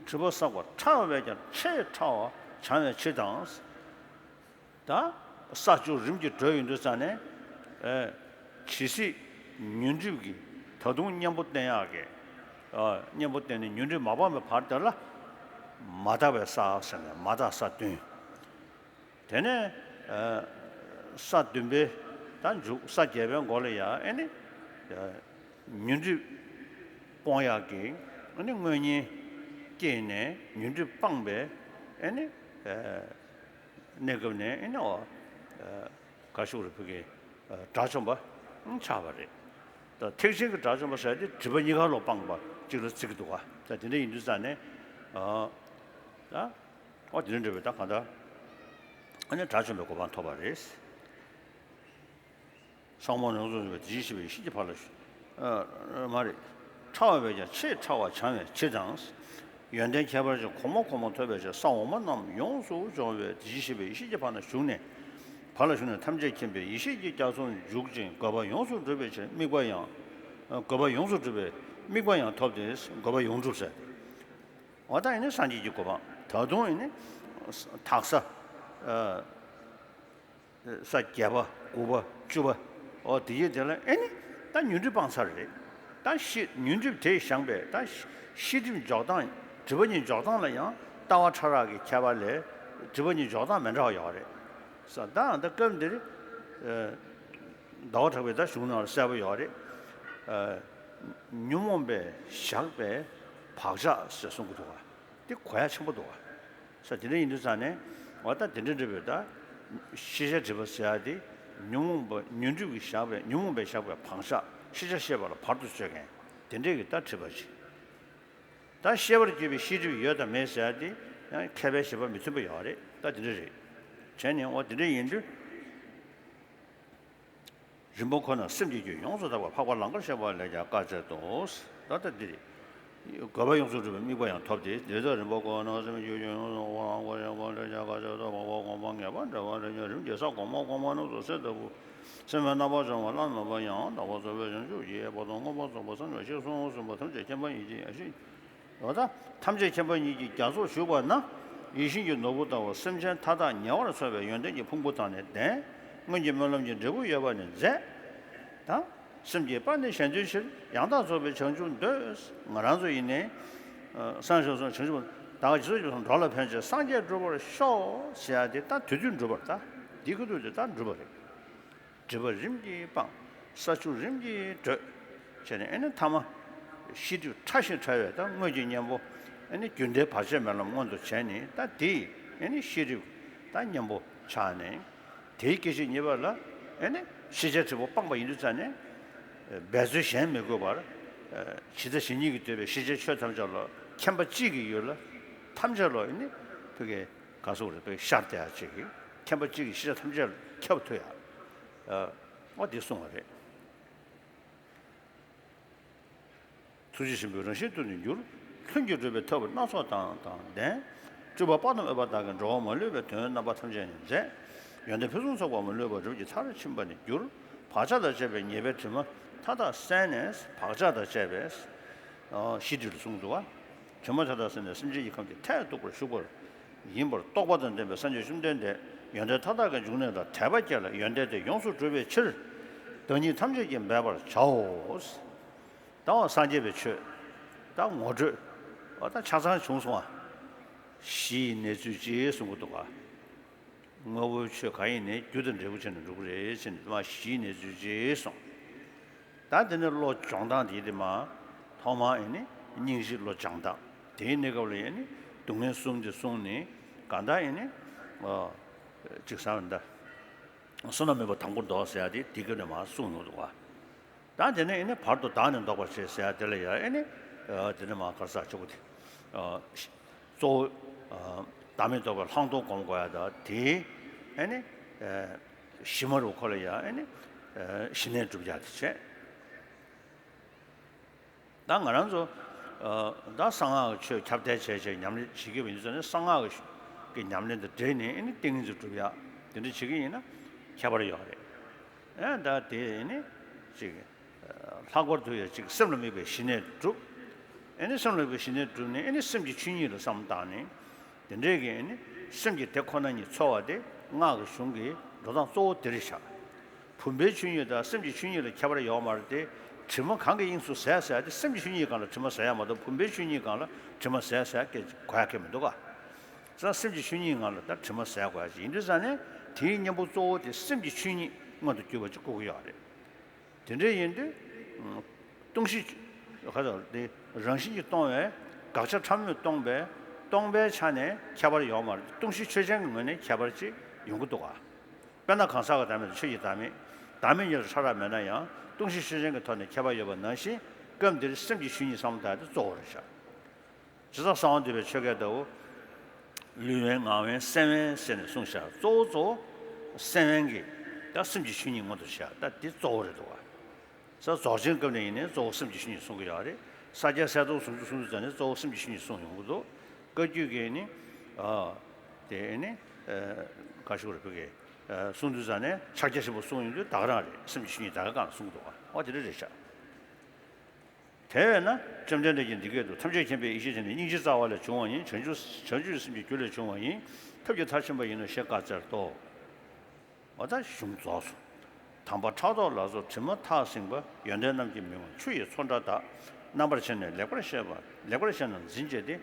སྒྲིབ་པ་བསགས་པ་ཕྲ་བས་ཀྱང་ཆེས་ཕྲ་བ་བྱང་བའི་ཕྱིར་དང་། ད་ས་བཅུ་རིམ་གྱིས་བགྲོད་ཡོང་དུས་ཙང་ནས། ཨེ། ཇི་སྲིད་ཉོན་སྒྲིབ་ཀྱིས་ད་དུང་གཉེན་པོ་བསྟེན་ཡག་གི། ཨ། གཉེན་པོ་བསྟེན་ནས་ཉོན་སྒྲིབ་མ་སྤངས་པའི་བར་དེ་ལ། མ་དག་པའི་ས་ཟེར་ནས་མ་དག་ས་བདུན། དེ་ནས། ཨེ། ས་བདུན་པའི་ད་མཇུག་ས་བརྒྱད་པའི་མགོ་ལ་ཡ་ཨེ་ནི། ཨེ། ཉོན་སྒྲིབ་སྤོང་ཡག་གི་ཨེ་ནི་དངོས་གཉེན་སྐྱེས་ནས་ཉོན་སྒྲིབ་སྤངས་པའི་ཨེ་ནི། ཨེ། གནས་སྐབས་ནས་ཨེ་ནི་འོ། ཨེ། ག་ཞུ་རེད་བུ་གའི། ཨེ། དགྲ་བཅོམ་པ་ཆགས་པ་རེད། ད་ཐེག་ཆེན་གྱི་དགྲ་བཅོམ་པ་ཟེར་དེ་སྒྲིབ་པ་གཉིས་ཀ་ལོག་སྤངས་པ་གཅིག་ལ་བརྩི་གི་འདུག་ག་ད་དེ་འདྲ་ཡིན་དུས་ཙང་ནས། ཨ། ད། ཨོ་དེ་འདྲ་འདྲ་བའི་ད་གང་ལྟར། ཨ་ནི་དགྲ་བཅོམ་པའི་གོ་འཕང་ཐོབ་པ་རེད། ས་གོང་མ་ནས་ཡོངས་སུ་འཛིན་པའི་དེ་བཞིན་གཤེགས་པའི་ཡེ་ཤེས་ཀྱི་ཕ་ལ་ཞུགས། ཨ། མ་རེད། ཕྲ་བ་བས་ཀྱང་ཆེས་ཕྲ་བ་བྱང་བའི་ཕྱིར་དང་། ཡོན་ཏན་ཁྱད་པར་ཅན་གོང་མ་གོང་མ་ཐོབ་པའི་ཕྱིར་ས་འོག་མ་རྣམས་ཡོངས་སུ་སྦྱོང་བའི་དེ་བཞིན་གཤེགས་པའི་ཡེ་ཤེས་ཀྱི་ཕ་ན་ཞུགས་ནས། ཕ་ལ་ཞུགས་ནས་ཐམས་ཅད་མཁྱེན་པའི་ཡེ་ཤེས་ཀྱི་རྒྱ་མཚོར་འཇུག་ཅིང་རྒོད་པ་ཡོངས་སུ་འགྲུབ་པའི་ཕྱིར་དམིགས་པ་ཡང་། རྒོད་པ་ཡོངས་སུ་འགྲུབ་པའི་དམིགས་པ་ཡང་ཐོབ་སྟེ་རྒོད་པ་ཡོངས་གྲུབ་ཟེར་ཏེ། འོ་ད་ཡིན་ན་སངས་རྒྱས་ཀྱི་གོ་འཕང་ད་དུང་ཡིན་ན། དག་ས། ཨ། ས་བརྒྱད་པ་དགུ་པ་བཅུ་པ། འོ་དེ་ཡི་དེ་ལ་ཨེ་ནི་ད་ཉོན་སྒྲིབ་སྤངས་ཚར་རེད། ད་ཤེས་ཉོན་སྒྲིབ་དེས་བཞག་པའི་ད་ཤེས་སྒྲིབ་འཇོག་སྟངས། སྒྲིབ་པ་གཉིས་འཇོག་སྟངས་ལ་ཡང་ལྟ་བ་ཕྲ་རགས་ཀྱི་ཁྱད་པར་ལས་སྒྲིབ་པ་གཉིས་འཇོག་སྟངས་མི་འདྲ་བ་ཡོད་རེད། ས་ད་ད་སྐབས་འདིར་ཟླ་བ་གྲགས་པའི་ད་གཞུང་ནང་ལ་གསལ་པོ་ཡོད་རེད། ཉོན་མོངས་པས་བཞག་པའི་བག་ཆགས་ཞེས་གསུང་གི་འདུག་བ། འདི་གོ་ཡ་ཆེན་པོ་འདུག་བ། ས་དེ་འདྲ་ཡིན་དུས་ཙང་ནས་འོ་ད་དེ་འདྲ་འདྲ་བོའི་ད་ཤེས་བྱ་སྒྲིབ་པ་ཟེར་ཡ་དེ་ཉོན་མོངས་པ་ཉོན་སྒྲིབ་ཀྱིས་བཞག་པའི་ཉོན་མོངས་པས་བཞག་པའི་བག་ཆགས་ཤེས་བྱ་ཤེས་པ་ལ་བར་དུ་གཅོད་མཁན་དེ་འདྲས་ཀྱི་ད་སྒྲིབ་པ་ཅིག་ད་ཤེས་པར་གྱུར་པའི་ཤེས་སྒྲིབ་ཡོད་དང་མེད་ཟེར་ཡ་དེ་ཡང་མཁས་པའི་བཞེད་པ་མི་མཐུན་པ་ཡོད་རེད། ད་དེ་འདྲ་རེད། བྱས་ནས་འོ་དེ་འདྲ་ཡིན་དུས། རིམ་པ་ཁོ་ནར་སེམས་ཀྱི་རྒྱུད་ཡོངས་སུ་དག་པ་འཕགས་པ་ལང་ཀར་གཤེགས་པ་ལས་ཀྱང་དཀའ་སྤྱད་དོ། ད་ལྟ་འདི་རེད། དགོས་པ་ཡོངས་སུ་གྲུབ་པའི་དམིགས་པ་ཡང་ཐོབ་སྟེ། འདི་ལྟར་རིམ་པ་ཁོ་ནར་སེམས་ཀྱི་རྒྱུད་ཡོངས་སུ་དག་པ་འཕགས་པ་ལང་ཀར་གཤེགས་པ་ལས་ཀྱང་དཀའ་སྤྱད་དོ། འཕགས་པ་གོང་མ་ངེས་པར་འབྲེལ་བ་རིམ་གྱིས་རིམ་གྱིས་ས་གོང་མ་གོང་མ་རྣམས་སུ་གསལ་ལྟ་བུ། སེམས་པའི་རྣམ་པར་བྱང་བ་བླ་ན་མེད་པ་ཡང་དག་པར་རྫོགས་པའི་བྱང་ཆུབ་ཀྱི་བར་དུ་མངོན་པར་རྫོགས་པར་སངས་རྒྱས་ཤེས་གསུངས་གསུངས་པ་ཐམས་ཅད་མཁྱེན་པ་ཉིད་ཀྱི་ཡེ་ཤེས། འོ་ད་ཐམས་ཅད་མཁྱེན་པ་ཉིད་ཀྱི་རྒྱ་མཚོར་ཞུགས་པ་ན། ཡིད་བཞིན་གྱི་ནོར་བུ་ལྟ་བུ་སེམས་ཅན་མཐའ་དག་ཉེ་བར་འཚོ་བའི་ཡོན་ཏན་གྱི་ཕུང་པོ་དག་ནི་ལྡན། སྔོན་གྱི་སྨོན་ལམ་གྱི་འབྲས་བུ་ཡོད་པ་ནི་མཛད། དང་། སེམས་ཀྱི་དཔལ་ནི་གཞན་དོན་ཕྱིར། ཡང་དག་རྫོགས་པའི་བྱང་ཆུབ་འདོད། ང་རང་ཚོ་ཡིན་ནའི། ཨ་སངས་རྒྱས་སོགས་བྱང་ཆུབ་ད་ག་ཇི་ཚོ་ཇི་ཚོ་འགྲོ་ལ་ཕན་ཕྱིར་སངས་རྒྱས་འགྲུབ་པར་ཤོག་ཟེར་ཡ་དེ་ད་དུས་དུས་འགྲུབ་པར་ད་འདི་ཁུ་ཐུག་དེ་ད་འགྲུབ་པ་རེད། སྒྲིབ་པ་རིམ་གྱིས་སྤངས། ས་ཆུ་རིམ་གྱིས་བགྲོད། བྱས་ནས་ཨེ་ནི་ཐ་མ། ཤེས་སྒྲིབ་ཕྲ་ཞིང་ཕྲ་བའི་ད་དངོས་ཀྱི་གཉེན་པོ། ཨེ་ནི་རྒྱུན་མཐའི་བར་ཆད་མེད་ལམ་མངོན་དུ་བྱས་ནས་ད་དེ་ཨེ་ནི་ཤེས་སྒྲིབ་ད་གཉེན་པོ་ཆགས་ནས། དེའི་སྐད་ཅིག་གཉིས་པ་ལ་ཨེ་ནི་ཤེས་བྱའི་སྒྲིབ་པ་སྤངས་པ་ཡིན་དུས་ཙང་ནས། འབད་རྩོལ་གཞན་མི་དགོས་པར། ཇི་ལྟ་ཇི་སྙེད་ཀྱིས་བསྡུས་པའི་ཤེས་བྱའི་ཆོས་ཐམས་ཅད་ལ་མཁྱེན་པ་གཅིག་གིས་ཡུལ་ལ་ཐམས་ཅད་ལ་ཨེ་ནི་ཕ་གི་ག་སོགས་རེད་པས་ཤར་བསྡད་ཡ་ཅིག་གིས་མཁྱེན་པ་གཅིག་གིས་ཤེས་བྱ་ཐམས་ཅད་ལ་ཁྱབ་ཐུབ་ཡ། ཨོ་འདི་གསུངས་པ་རེད། ཐུགས་རྗེ་ཆེན་པོའི་རང་བཞིན་དུ་ནི་འགྱུར། ལྷུན་གྱིས་གྲུབ་པའི་ཐབས་སྣ་ཚོགས་དང་དང་ལྡན། སྤྲུལ་པ་དཔག་ཏུ་མེད་པ་དག་གིས་འགྲོ་བ་མ་ལུས་པའི་དོན་རྣམ་པ་ཐམས་ཅད་ནི་མཛད། ཡོན་ཏན་ཕུན་སུམ་ཚོགས་པ་མ་ལུས་པ་རབ་ཀྱི་མཐར་ཕྱིན་པ་ནི་འགྱུར། བག་ཆགས་དང་བཅས་པའི་ཉེས་པའི་དྲི་མ་མཐའ་དག་བསལ་ནས། བག་ཆགས་དང་བཅས་པའི་ཤེས་སྒྲིབ་ལ་གསུངས་འདུག་བ། དྲི་མ་མཐའ་དག་བསལ་ནས་སེམས་ཅན་གྱི་ཁམས་ཀྱི་མཐས་གཏུགས་པར་ཞུགས་པ་ཡིན་པར་རྟོགས་པ་དང་ལྡན་པའི་སངས་རྒྱས་བཅོམ་ལྡན་འདས་ཡོན་ཏན་མཐའ་དག་གི་འབྱུང་གནས་དང་དད་པ་བསྐྱེད་ལ་ཡོན་ཏན་དེ་ཡོངས་སུ་གྲུབ་པའི་ཕྱིར། བདག་ཉིད་ཐམས་ཅད་ཀྱིས་འབད་པར་བྱའོ། ད་འོ་སངས་རྒྱས་པའི་ཆོས། ད་ངོ་སྤྲོད། འོ་ད་ཆ་ཚང་བྱུང་སོང་ཨ། གཞི་ཡི་གནས་ཚུལ་ཅེས་གསུང་གི་འདུག་ག། དངོས་པོའི་ཆོས་གང་ཡིན་ནའི་རྒྱུ་དང་འབྲས་བུ་བྱས་ནས་འགྲུབ་ཀྱི་རེད་ཟེར་ནས་མ་གཞི་ཡི་གནས་ཚུལ་ཅེས་གསུངས། ད་དེ་ནས་བློ་སྦྱོང་སྟངས་དེ་དེ་མ། ཐོག་མར་ཡིན་ནི་སྙིང་རྗེ་བློ་སྦྱང་སྟངས་དེའི་གནས་སྐབས་ལ་ཡིན་ནི་སྡུག་བསྔལ་གསུམ་དེ་གསུངས་ནས་གང་ལྟར་ཡིན་ནི། ཅིག་བསམ་ད། བསོད་ནམས་མེད་པ་དང་པོ་ལྡོག་ཟེར་ཡ་དེ་དེ་སྐབས་ནས་མར་གསུངས་ཡོང་འདུག་བ། ད་དེ་ནས་ཨེ་ནི་བར་དུ་བདག་ནི་ལྡོག་པར་བྱེད་ཟེར་ཡ་དེ་ལ་ཡ་ཨེ་ནི། དེ་ནས་མར་ག་རེ་ཟེར་ཆོག་གི་དེ། གཙོ་བོ། བདག་མེད་རྟོགས་པའི་ལྷག་མཐོང་སྒོམ་དགོས་ཡ་ད་དེ། ཨེ་ནི། གཞི་མ་རུ་ཁོ་ལ་ཡ་ཨེ་ནི། གཞི་གནས་སྒྲུབ་ཡ་དེ་བྱས། ད་ང་རང་ཚོ། ད་གསང་སྔགས་ཀྱི་ཆོས་ཁྱབ་གདལ་བྱས་བྱས་ཉམས་ལེན་བྱེད་ཀྱི་ཡོད་པ་ཡིན་ཙང་ནི་གསང་སྔགས་ཀྱི་ཉམས་ལེན་དང་འབྲེལ་ནས་ཨེ་ནི་ཏིང་ངེ་འཛིན་སྒྲུབ་ཡ་དེ་འདྲ་བྱེད་ཀྱི་ཡིན་ན་ཁྱད་པར་ཡོད་རེད། ཨེ་ད་དེ་ཨེ་ནི་ཅིག་ལྷག་པར་དུ་ཡ་ཅིག་སེམས་ལ་དམིགས་པའི་གཞི་གནས་སྒྲུབ། ཨེ་ནི་སེམས་ལ་དམིགས་པའི་གཞི་གནས་སྒྲུབ་ནས་ཨེ་ནི་སེམས་ཀྱི་ཆོས་ཉིད་ལ་བསམ་བཏང་ནས། དེ་འདྲས་ཀྱི་ཨེ་ནི་སེམས་ཀྱི་དེ་ཁོ་ན་ཉིད་འཚོལ་བ་དེ་སྔགས་ཀྱི་གཞུང་གི་འགྲོ་སྟངས་གཙོ་བོ་དེ་རེད་ཤག་བུམ་པའི་ཆོས་ཉིད་དང་སེམས་ཀྱི་ཆོས་ཉིད་ལ་ཁྱད་པར་ཡོད་མ་རེད་དེ། དྲི་མ་གང་གི་དབྱིངས་སུ་ཟད་ཟེར་ཡ་དེ་སེམས་ཀྱི་ཆོས་ཉིད་སྒང་ལ་དྲི་མ་ཟད་ཡ་མ་གཏོགས་བུམ་པའི་ཆོས་ཉིད་སྒང་ལ་དྲི་མ་ཟད་ཟེར་ཡ་སྐད་གོ་ཡ་སྐད་མི་འདུག་ག་ཙང་སེམས་ཀྱི་ཆོས་ཉིད་སྒང་ལ་ད་དྲི་མ་ཟད་དགོས་ཡ་ཅིག་ཡིན་དུས་ཙང་ནས་དེའི་གཉེན་པོ་གཙོ་བོ་དེ་སེམས་ཀྱི་ཆོས་ཉིད་མངོན་དུ་གྱུར་པ་ཅིག་དགོས་ཀྱི་ཡོད་རེད། དེ་འདྲ་ཡིན་དུས། སྟོང་གཞི། ག་ཚོད་དེ་རང་བཞིན་གྱིས་སྟོང་བས་དགག་བྱ་ཕྲ་མོས་སྟོང་པས་སྟོང་པའི་ཆ་ནས་ཁྱད་པར་ཡོད་མ་རེད། སྟོང་གཞི་ཆོས་ཅན་གྱི་ངོས་ནས་ཁྱད་པར་ཅིག་ཡོང་གི་འདུག་ག་དཔེར་ན་གང་ཟག་གི་བདག་མེད་དང་ཆོས་ཀྱི་བདག་མེད། བདག་མེད་གཉིས་ལ་ཕྲ་རགས་མེད་ན་ཡང་སྟོང་གཞི་ཆོས་ཅན་གྱི་ཐོག་ནས་ཁྱད་པར་ཡོད་པ་ནང་བཞིན་སྐབས་འདིར་སེམས་ཀྱི་ཆོས་ཉིད་བསམ་བློ་བཏང་ཡ་དེ་གཙོ་བོ་རེད་ཤག་ཇི་ལྟར་གསང་བ་འདུས་པའི་ཆོས་སྐད་ལྟ་བུ། ལུས་དབེན་ངག་དབེན་སེམས་དབེན་ཟེར་ནས་གསུངས་ཤག་གཙོ་བོ་གཙོ་བོ་སེམས་དབེན་གྱིས་ད་སེམས་ཀྱི་ཆོས་ཉིད་མངོན་དུ་བྱ་ད་འདི་གཙོ་བོ་རེད་འདུག་ག་ས་རྫོགས་ཆེན་སྐབས་ནས་ཡིན་ནའི་གཙོ་བོ་སེམས་ཀྱི་ཆོས་ཉིད་གསུང་གི་ཡོད་རེད། ས་སྐྱ་གསལ་སྟོང་ཟུང་འཇུག་གསུང་དུས་ཙང་ནས་གཙོ་བོ་སེམས་ཀྱི་ཆོས་ཉིད་གསུང་ཡོང་གི་འདུག་བཀའ་བརྒྱུད་ཀྱི་ནི། དེ་ནི། ག་ཞུ་རེད་བོད་ཀྱི། གསུང་དུས་ཙང་ནས་ཕྱག་རྒྱ་ཆེན་པོ་གསུང་ཡོང་དུས་ད་ག་རང་རེད། སེམས་ཀྱི་ཆོས་ཉིད་ད་ག་གང་གསུང་འདུག་བ། འོ་དེ་འདྲ་རེད་ཤག་དེ་བས་ན་བཅོམ་ལྡན་འདས་ཀྱིས་འདི་སྐད་དུ། ཐམས་ཅད་མཁྱེན་པའི་ཡེ་ཤེས་དེ་ནི་སྙིང་རྗེ་རྩ་བ་ལས་བྱུང་བ་ཡིན། བྱང་ཆུབ་བྱང་ཆུབ་སེམས་ཀྱི་རྒྱུ་ལས་བྱུང་བ་ཡིན། ཐབས་ཀྱི་མཐར་ཕྱིན་པ་ཡིན་ནོ་ཞེས་བཀའ་སྩལ་ཏོ། འོ་ད་གཞུང་རྫོགས་སོང་། དམ་པ་ཕྲག་དོག་ལ་སོགས་དྲི་མ་ཐག་བསྲིངས་པ། ཡོན་ཏན་རྣམས་ཀྱི་མིང་ཆུ་ཡི་ཚོན་ཁྲ་དག་རྣམ་པར་ཕྱེ་ནས་ལེགས་པར་བཤད་པ། ལེགས་པར་བཤད་ན་འཛིན་བྱེད་དེ།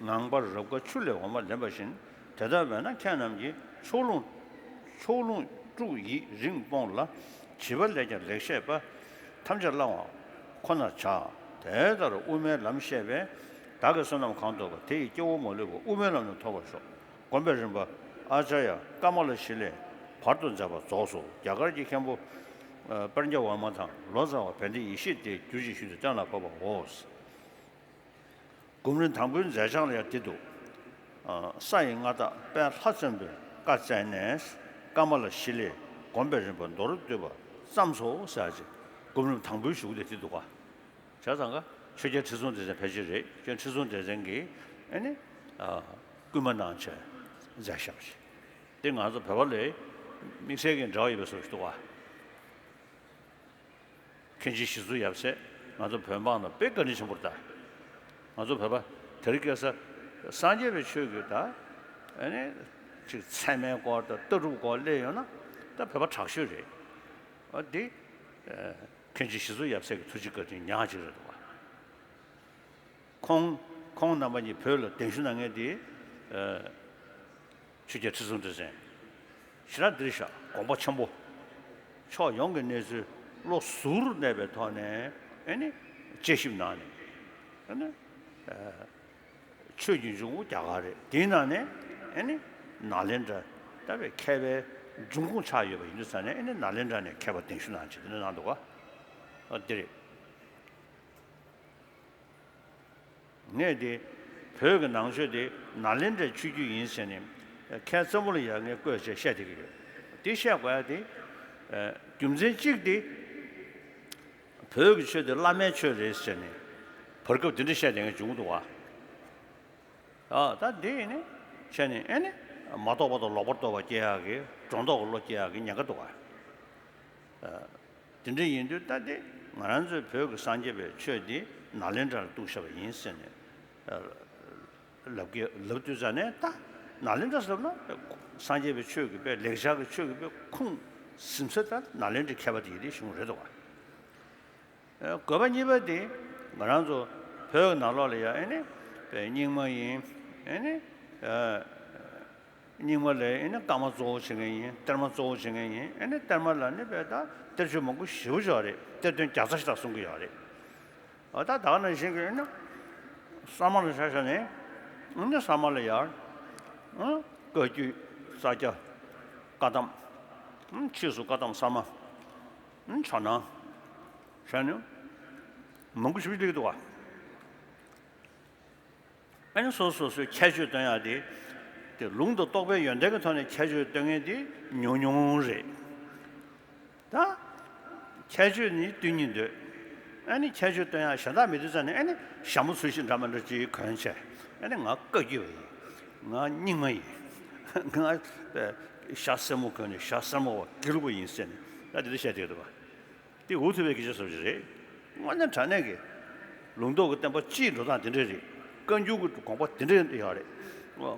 ངང་པ་རབ་དགའ་ཆུ་ལས་འོ་མ་ལེན་པ་བཞིན། དེ་ལྟ་བས་ན་ཁྱེད་རྣམས་ཀྱིས་ཕྱོགས་ལྷུང་ཕྱོགས་ལྷུང་དཀྲུགས་ཡིད་རིང་སྤོངས་ལ། བྱིས་པ་ལས་ཀྱང་ལེགས་བཤད་པ། ཐམས་ཅད་བླང་བ་ཁོ་ནར་བྱ། དེ་ལྟར་དབུ་མའི་ལམ་བཤད་པས། བདག་གི་བསོད་ནམས་གང་ཐོབ་པ། དེ་ཡི་སྐྱེ་བོ་མ་ལུས་པ། དབུ་མའི་ལམ་དུ་ཐོབ་པར་ཤོག་སྒོམ་པའི་རིམ་པ། ཨཱ་ཙརྱ་ཀ་མ་ལ་ཤཱི་ལས་བར་དུ་མཛད་པ་རྫོགས་སོ། རྒྱ་གར་གྱི་མཁན་པོ་ཨ་པྲཛྙཱ་ཝརྨ་དང་ལོ་ཙཱ་བ་བན་དེ་ཡེ་ཤེས་དེས་བསྒྱུར་ཅིང་ཞུས་ཏེ་གཏན་ལ་ཕབ་པའོ། སྒོམ་རིམ་དང་པོའི་མཛད་བྱང་ལ་ཡང་འདི་འདུག་ཨ་ས་ཡི་མངའ་བདག་དཔལ་ལྷ་བཙན་པོས་བཀའ་སྩལ་ནས། ཀ་མ་ལ་ཤཱི་ལས་སྒོམ་པའི་རིམ་པ་མདོར་བསྡུས་པ་བརྩམས་སོ་ཟེར་ཅིག་སྒོམ་རིམ་དང་པོའི་གཞུག་གུ་དེ་འདི་འདུག་ག་བྱས་ཙང་ཀ་ཆོས་རྒྱལ་ཁྲི་སྲོང་ལྡེ་བཙན་ཕལ་ཆེར་རེད། ཁྱོད་ཁྲི་སྲོང་ལྡེ་བཙན་གྱིས་ཨ་ནི་ཨ་སྐུལ་མ་གནང་བྱས་མཛད་བཞག་པ་ཞིག་འདི་ང་ཚོ་བོད་པ་ལ་དམིགས་བསལ་གྱི་འབྲེལ་བ་ཡོད་པའི་བཟོ་ཞིག་འདུག་ག་མཁན་ཆེན་ཞི་འཚོ་ཡབ་སྲས་ང་ཚོ་བོད་འབངས་ལ་དཔེ་བཀའ་དྲིན་ཆེན་པོ་རེད་ད། ང་ཚོ་བོད་པ་དེ་རིང་ཁ་སང་སངས་རྒྱས་པའི་ཆོས་ཀྱི་ད་ཨ་ནི་ཅིག་ཚད་མའི་སྐོར་དང་ལྟ་གྲུབ་སྐོར་སླེབས་ཡོང་ན་ད་བོད་པ་དྲག་ཤོས་རེད། ཨ་འདི་ཨ་མཁན་ཆེན་ཞི་འཚོ་ཡབ་སྲས་ཀྱི་ཐུགས་རྗེ་བཀའ་དྲིན་ཉག་གཅིག་རེད་འདུག་ག་ཁོང་ཁོང་རྣམ་པ་གཉིས་བོད་ལ་གདན་ཞུ་གནང་མཁན་དེ་ཨ་ཆོས་རྒྱལ་ཁྲི་སྲོང་ལྡེ་བཙན་ཞེ་དྲག་འདིར་བཞག་དགོངས་པ་ཆེན་པོ། ཕྱོགས་ཡོངས་ཀྱི་གནས་ཚུལ་བློ་གཟུར་གནས་པའི་ཐོག་ནས་ཨ་ནི་དཔྱད་ཞིབ་གནང་ནས་ཨ་ནི་ཨ་ཆོས་ཀྱི་འབྱུང་ཁུངས་རྒྱ་གར་རེད། དེའི་ནང་ནས་ཨ་ནི་ནཱ་ལེནྡྲ་ལྟ་བུའི་མཁས་པའི་འབྱུང་ཁུངས་ཆགས་ཡོད་པ་ཡིན་དུས་ཙང་ནས་ཨ་ནི་ནཱ་ལེནྡྲ་ནས་མཁས་པ་གདན་ཞུ་གནང་བྱས་དེ་འདྲ་གནང་འདུག་ག་ཨ་འདི་རེད། ངས་དེ་བོད་ཀྱི་ནང་ཆོས་དེ་ནཱ་ལེནྡྲའི་ཆོས་བརྒྱུད་ཡིན་ཟེར་ནས་མཁན་རྩེ་མོ་ལ་ཡང་ངས་བཀོད་བྱས་བཤད་བསྡད་ཀྱི་ཡོད། དེ་བཤད་དགོས་ཡ་དེ་ཨ་རྒྱུ་མཚན་གཅིག་དེ་བོད་ཀྱི་ཆོས་དེ་བླ་མའི་ཆོས་རེད་ཟེར་ནས་བར་སྐབས་དེ་འདྲ་བཤད་བསྡད་མཁན་བྱུང་འདུག་བ། ཨ་ད་དེ་ཡིན་ནས་བཤད་ནས་ཨེ་ནས་མ་རྟོགས་པ་དང་ལོག་པར་རྟོག་པ་སྐྱེ་ཡག་གི་སྒྲོ་འདོགས་ཀྱི་བློ་སྐྱེ་ཡག་གི་ཉེན་ཁ་འདུག་བ། དེ་འདྲ་ཡིན་དུས་ད་དེ་ང་རང་ཚོའི་བོད་ཀྱི་སངས་རྒྱས་པའི་ཆོས་འདི་ནཱ་ལེནྡྲར་གཏུགས་བཞག་པ་ཡིན་ཟེར་ནས་ལབ་ཀྱི་ལབ་དུས་ཙ་ནས་ད་ནཱ་ལེནྡྲ་ཟེར་ན་སངས་རྒྱས་པའི་ཆོས་ཀྱི་དཔེ་ལེགས་སྦྱར་གྱི་ཆོས་ཀྱི་དཔེ་ཁུངས་ཟིན་ས་ད་ནཱ་ལེནྡྲའི་མཁས་པ་དེ་ཡི་དེ་གཞུང་རེད་འདུག་བ། དགོས་པ་གཉིས་པ་དེ་ང་རང་ཚོ་བོད་ཀྱི་ནང་ལོགས་ལ་ཡང་ཨེ་ནི་དཔེ་རྙིང་མ་ཡིན་ཨེ་ནི། རྙིང་མ་ལས་ཨེ་ནི་བཀའ་མ་གཙོ་བོ་བྱེད་མཁན་ཡིན། གཏེར་མ་གཙོ་བོ་བྱེད་མཁན་ཡིན། ཨེ་ནི་གཏེར་མ་ལ་ནི་བས་ད་གཏེར་ཆོས་མང་པོ་ཞེ་པོ་ཅིག་ཡོད་རེད། གཏེར་སྟོན་བརྒྱ་རྩ་ཞིག་དང་གསུང་གི་ཡོད་རེད། འོ་ད་ད་ག་ནང་བཞིན་གྱི་ཨེ་ནི་ས་མ་ལ་ཆ་བཞག་ནས་ཨེ་ནི་ས་མ་ལ་ཡར་ཨ་བཀའ་བརྒྱུད་ས་སྐྱ་བཀའ་གདམས་ཨ་ཕྱིས་སུ་བཀའ་གདམས་ས་མ་ཨ་ཇོ་ནང་བྱས་ནས་མང་པོ་ཞེ་པོ་ཅིག་སླེབས་ཀྱི་འདུག་བ། ཨ་ནི་སོ་སོ་སོའི་ཁྱད་ཆོས་སྟོན་ཡག་དེ་དེ་ལུང་དང་རྟོགས་པའི་ཡོན་ཏན་གྱི་ཐོག་ནས་ཁྱད་ཆོས་སྟོན་མཁན་དེ་ཉུང་ཉུང་རེད། ད་ཁྱད་ཆོས་ནི་སྟོན་སྙིང་འདོད། ཨ་ནི་ཁྱད་ཆོས་སྟོན་ཡག་གཞན་དག་མེད་དུས་ཙ་ནས་ཨ་ནི་ཞྭ་མོ་ཚུལ་བཞིན་འདྲ་མི་འདྲ་ཅིག་གོན་བྱས་ཨ་ནི་ང་བཀའ་བརྒྱུད་པ་ཡིན། ང་རྙིང་མ་ཡིན། ང་ཞྭ་སེར་མོ་གོན་ནས་ཞྭ་སེར་མོ་བ་དགེ་ལུགས་པ་ཡིན་ཟེར་ནས་ད་དེ་འདྲ་བཤད་བསྡད་འདུག་བ། དེ་འུ་ཐུག་པའི་སྐད་ཆ་ཟེར་བ་ཞིག་རེད། དངོས་གནས་དྲང་གནས་ཀྱི་ལུང་རྟོགས་ཀྱི་བསྟན་པ་སྤྱིའི་འགྲོ་སྟངས་དེ་འདྲ་རེད། བཀའ་འགྱུར་གྱི་དགོངས་པ་དེ་འདྲ་ཡོད་རེད།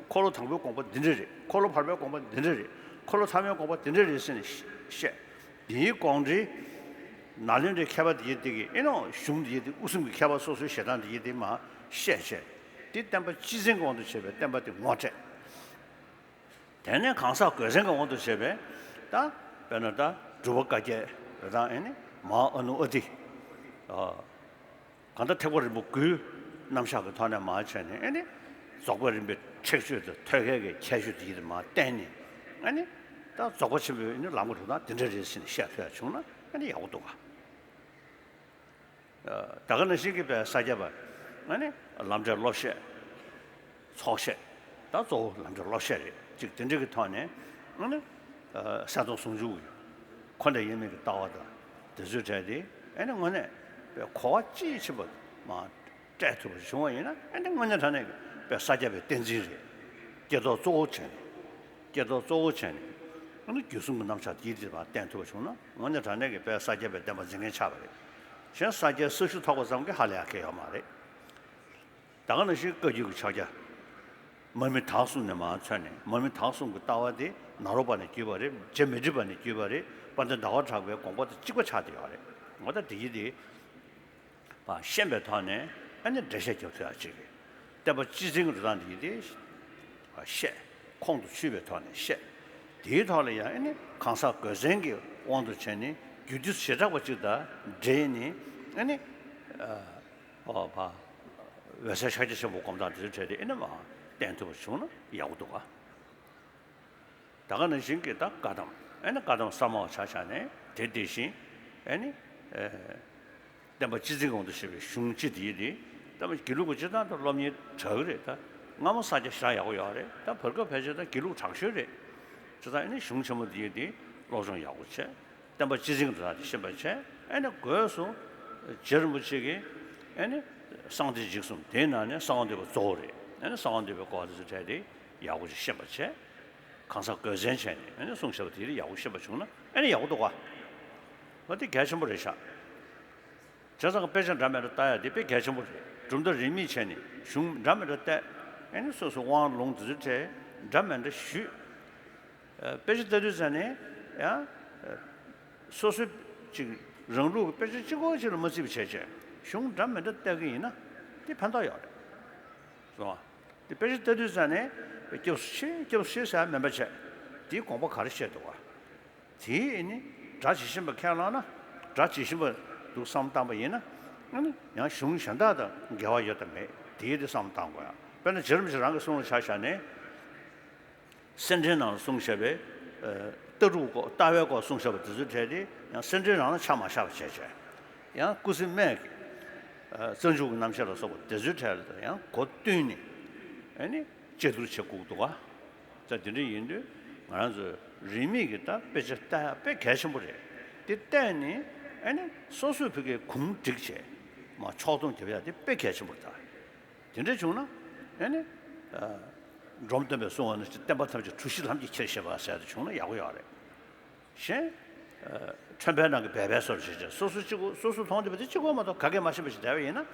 འཁོར་ལོ་དང་པོའི་དགོངས་པ་དེ་འདྲ་རེད། འཁོར་ལོ་བར་པའི་དགོངས་པ་དེ་འདྲ་རེད། འཁོར་ལོ་ཐ་མའི་དགོངས་པ་དེ་འདྲ་རེད་ཟེར་ནས་བཤད། དེའི་དགོངས་འགྲེལ་ནཱ་ལེནྡྲའི་མཁས་པ་དེ་ཡིན་དེ་གི་ཨེ་ནོ་གཞུང་དེ་ཡིན་དེ་དབུ་གསུམ་གྱི་མཁས་པ་སོ་སོའི་ཞལ་ཐང་དེ་ཡིན་དེ་མ་བཤད་བྱས། དེ་བསྟན་པ་སྤྱི་མཚན་གྱི་དབང་དུ་བྱས་པའི་བསྟན་པ་དེ་ངོ་སྤྲད། དེ་ནས་གང་ཟག་གོས་ཆེན་གྱི་དབང་དུ་བྱས་པའི་ད་དཔེར་ན་ད་འབྲུག་པ་བཀའ་བརྒྱད་རེད་དང་ཨེ་ནི་མ་ཨ་ནུ་ཨ་ཏི། གང་ལྟར་ཐེག་པ་རིམ་པ་དགུའི་རྣམ་གཞག་གི་ཐོག་ནས་མར་བྱས་ནས་ཨེ་ནི་རྫོགས་པའི་རིམ་པའི་ཁྲེགས་ཆོད་དང་ཐོད་རྒལ་གྱི་ཁྱད་ཆོས་དེ་ཡིན་མར་བསྟན་ནས་ཨེ་ནི་ད་རྫོགས་པ་ཆེན་པོའི་ཨེ་ནི་ལམ་གྱི་འགྲོ་སྟངས་དེ་འདྲ་རེད་ཟེར་ནས་བཤད་ཐུབ་ཡ་བྱུང་ན་ཨེ་ནི་ཡག་པོ་འདུག་ག་ད་ག་ནང་བཞིན་གྱི་དཔེ་ས་སྐྱ་པ་ཨ་ནི་ལམ་འབྲས་སློབ་བཤད། ཚོགས་བཤད། ད་གཙོ་བོ་ལམ་འབྲས་སློབ་བཤད་རེད་ཅིག་དེ་འདྲ་གི་ཐོག་ནས་ཨ་ནི་གསལ་སྟོང་ཟུང་འཇུག་གི་འཁོར་འདས་དབྱེར་མེད་ཀྱི་ལྟ་བ་དང་དེ་ཚོའི་གྲས་དེ་ཨ་ནི་དངོས་གནས་དཔེ་གོ་བ་དཔྱིས་ཕྱིན་པ་མ་སྤྲད་ཐུབ་པ་བྱུང་བ་ཡིན་ན་ཨ་ནི་དངོས་གནས་དྲང་གནས་ཀྱི་དཔེ་ས་སྐྱ་པའི་བསྟན་འཛིན་རེད། སྐྱེ་ཐོག་གཙོ་བོ་བྱས་ནས། སྐྱེ་ཐོག་གཙོ་བོ་བྱས་ནས་ཨ་ནི་རྒྱུད་གསུམ་གྱི་རྣམ་གཞག་དེའི་རིགས་པ་བསྟན་ཐུབ་པ་བྱུང་ན་དངོས་གནས་དྲང་གནས་ཀྱི་དཔལ་ས་སྐྱ་པའི་བསྟན་པ་འཛིན་མཁན་ཆགས་པ་རེད། གཞན་ས་སྐྱའི་ས་ཞུ་ཐོབ་པ་ཙམ་གྱིས་ཧ་ལས་ཡག་གི་ཡོད་མ་རེད། ད་ག་ནང་བཞིན་བཀའ་བརྒྱུད་ཀྱི་ཕྱག་རྒྱ་མར་མི་དྭགས་གསུམ་ནས་མར་མཚོན་ནས་མར་མི་དྭགས་གསུམ་གྱི་ལྟ་བ་དེ་ ནཱ་རོ་པ་ནས་བརྒྱུད་པ་རེད། རྗེ་མི་འགྲིག་པ་ནས་བརྒྱུད་པ་རེད། དཔལ་ལྡན་ཟླ་བ་གྲགས་པའི་དགོངས་པ་དང་གཅིག་པ་ཆགས་བསྡད་ཡོད་རེད། འོ་ད་དེ་ཡིན་དེ། པ་ཤེས་པའི་ཐོག་ནས་ཨ་ནི་འགྲེལ་བཤད་རྒྱབ་ཐུབ་ཡག་ཅིག་རེད། བསྟན་པ་སྤྱི་འཛིན་གྱི་འགྲོ་སྟངས་འདི་ཡིན་ཏེ། བཤད། ཁོང་དུ་ཆུད་པའི་ཐོག་ནས་བཤད། དེའི་ཐོག་ལ་ཡང་ཨ་ནི་གང་ཟག་དགོས་མཚན་གྱི་དབང་དུ་བྱས་ནས་རྒྱུད་སྡེ་བྱེ་བྲག་པ་གཅིག་དང་འབྲེལ་ནས་ཨ་ནི། ཨོ་བ། འོད་གསལ་ཤཱཀྱ་ཆེན་པོ་སྒོམ་སྟངས་འདི་ཚོའི་གྲས་དེ་ཨ་ནི་མ་བསྟན་ཐུབ་པ་བྱུང་ན་ཡག་པོ་འདུག་ག་ད་ག་ནང་བཞིན་གྱི་ད་བཀའ་གདམས། ཨེ་ནི་བཀའ་གདམས་གསར་མ་བ་ཆ་བཞག་ནས་དེ་དེ་བཞིན་ཨེ་ནི། ཨེ། བསྟན་པ་སྤྱི་འཛིན་གོང་དུ་བཤད་པའི་གཞུང་སྤྱི་དེ་ཡིན་ཏེ། བསྟན་པ་དགེ་ལུགས་ཀྱི་སྤྱི་བཏང་དུ་སློབ་གཉེར་དྲག་གི་རེད་ད། སྔ་མོ་ས་སྐྱ་ཞེ་དྲག་ཡག་པོ་ཡོད་རེད། ད་བར་སྐབས་ཕལ་ཆེར་ད་དགེ་ལུགས་དྲག་ཤོས་རེད། སྤྱི་བཏང་ཨེ་ནི་གཞུང་ཆེན་མོ་དེ་ཡིན་ཏེ་སློབ་སྦྱོང་ཡག་པོ་བྱས། བསྟན་པ་སྤྱི་འཛིན་གྱི་དོན་དག་དེ་ཤེས་པར་བྱས། ཨེ་ནི་སྒོས་སུ་རྗེ་རིན་པོ་ཆེ་གིས་ཨེ་ནི་གསང་བདེ་འཇིགས་གསུམ་དེའི་ནང་ནས་གསང་བ་འདུས་པ་གཙོ་བོ་རེད། ཨེ་ནི་གསང་བ་འདུས་པའི་སྐོར་དེ་ཚོ་གྲས་དེ་ཡག་པོ་ཞིག་ཤེས་པར་བྱས། གང་ཟག་དགོས་མཚན་བྱས་ནས་ཨེ་ནི་གསུངས་བཞག་པ་དེ་ཡག་པོ་ཤེས་པ་བྱུང་ན་ཨེ་ནི་ཡག་པོ་འདུག་ག་འོ་དེ་གལ་ཆེན་པོ་རེད་ཤག་བྱས་ཙང་དཔེ་ཆ་འདྲ་མི་འདྲ་ལྟ་ཡག་དེ་དཔེ་གལ་ཆེན་པོ་རེད། གྲུབ་མཐའ་རིས་མེད་བྱས་ནས་གཞུང་འདྲ་མི་འདྲ་བལྟས། ཨེ་ནི་སོ་སོའི་དབང་ལུང་དེ་ཚོའི་གྲས་འདྲ་མི་འདྲ་ཞུས། ཨ། དཔེ་ཆ་ལྟ་དུས་ཙམ་ནས་ཡང་། ཨ། སོ་སོའི་ཅིག་རང་ལུགས་ཀྱི་དཔེ་ཆ་གཅིག་པོ་གཅིག་ལ་མ་བརྩིས་པ་བྱས་བྱས་གཞུང་འདྲ་མི་འདྲ་ལྟ་གི་ཡིན་ན་དེ་ཕན་ཐོགས་ཡོད་རེད། སོང་ང་། དེ་དཔེ་ཆ་ལྟ་དུས་ཙམ་ནས་སྐྱབས་སུ་མཆི། སྐྱབས་སུ་མཆི་ཟེར་མིན་པ་བྱས། དེའི་དགོངས་པ་ག་རེ་བཤད་འདུག་ག་དེའི་ནི་སྒྲ་ཇི་བཞིན་པ་ཁས་བླངས་ན། སྒྲ་ཇི་བཞིན་པ་འདུག་བསམ་བཏང་པ་ཡིན་ན། ཨ་ནི་ཡང་གཞུང་གཞན་དག་དང་འགལ་བ་ཡོད་དམ་མེད་དེའི་དེ་བསམ་བཏང་དགོས་ཡ། དཔེར་ན་རྗེ་རིན་པོ་ཆེ་རང་གི་གསུང་ལ་ཆ་བཞག་ནས། སེར་འཕྲེང་ནང་ལ་གསུངས་བཞག་པའི། ཨ། ལྟ་གྲུབ་སྐོར། ལྟ་བའི་སྐོར་གསུངས་བཞག་པ་དེ་ཚོའི་གྲས་དེ་ཡང་སེར་འཕྲེང་རང་ལ་ཆ་མ་བཞག་པ་བྱས་བྱས། ཡང་ཀུན་གཟིགས་སྨན་གྱི། ཨ། རྩ་འཇུག་གི་རྣམ་བཤད་ལ་སོགས་པ་དེ་ཚོའི་གྲས་ལ་ཡང་གོ་བསྟུན་ནས། ཨ་ནི་དཔྱད་བསྡུར་བྱེད་དགོས་འདུག་ག་ད་དེ་འདྲ་ཡིན་དུས་ང་རང་ཚོས་རིས་མེད་ཀྱི་ད་དཔེ་ཆ་ལྟ་ཡག་དཔེ་གལ་ཆེན་པོ་རེད། དེ་བལྟས་ནས་ཨ་ནི་སོ་སོའི་ཕ་གིའི་གུང་བསྒྲིགས་བྱས། མ་ཕྱོགས་སྡོམ་རྒྱབ་ཡག་དེ་དཔེ་གལ་ཆེན་པོ་རེད་ད། དེ་འདྲ་བྱུང་ན་ཨ་ནི། ཨ། འབྲོམ་སྟོན་པས་གསུངས་པ་ནང་བཞིན་བསྟན་པ་ཐམས་ཅད་གྲུ་བཞི་ལམ་གྱིས་ཁྱེར་ཤེས་པ་ཟེར་དེ་བྱུང་ན་ཡག་པོ་ཡོད་རེད། གཞན། ཨ། ཁྲོན་པའི་ནང་གི་སྦས་པའི་སོར་བྱེད་བྱེད་སོ་སོ་གཅིག་པོ། སོ་སོ་མཐོང་བསྡད་པ་དེ་གཅིག་པོ་མ་གཏོགས་ག་གེ་མ་ཤེས་པ་ཞིག་བསྡད་པ་ཡིན་ན།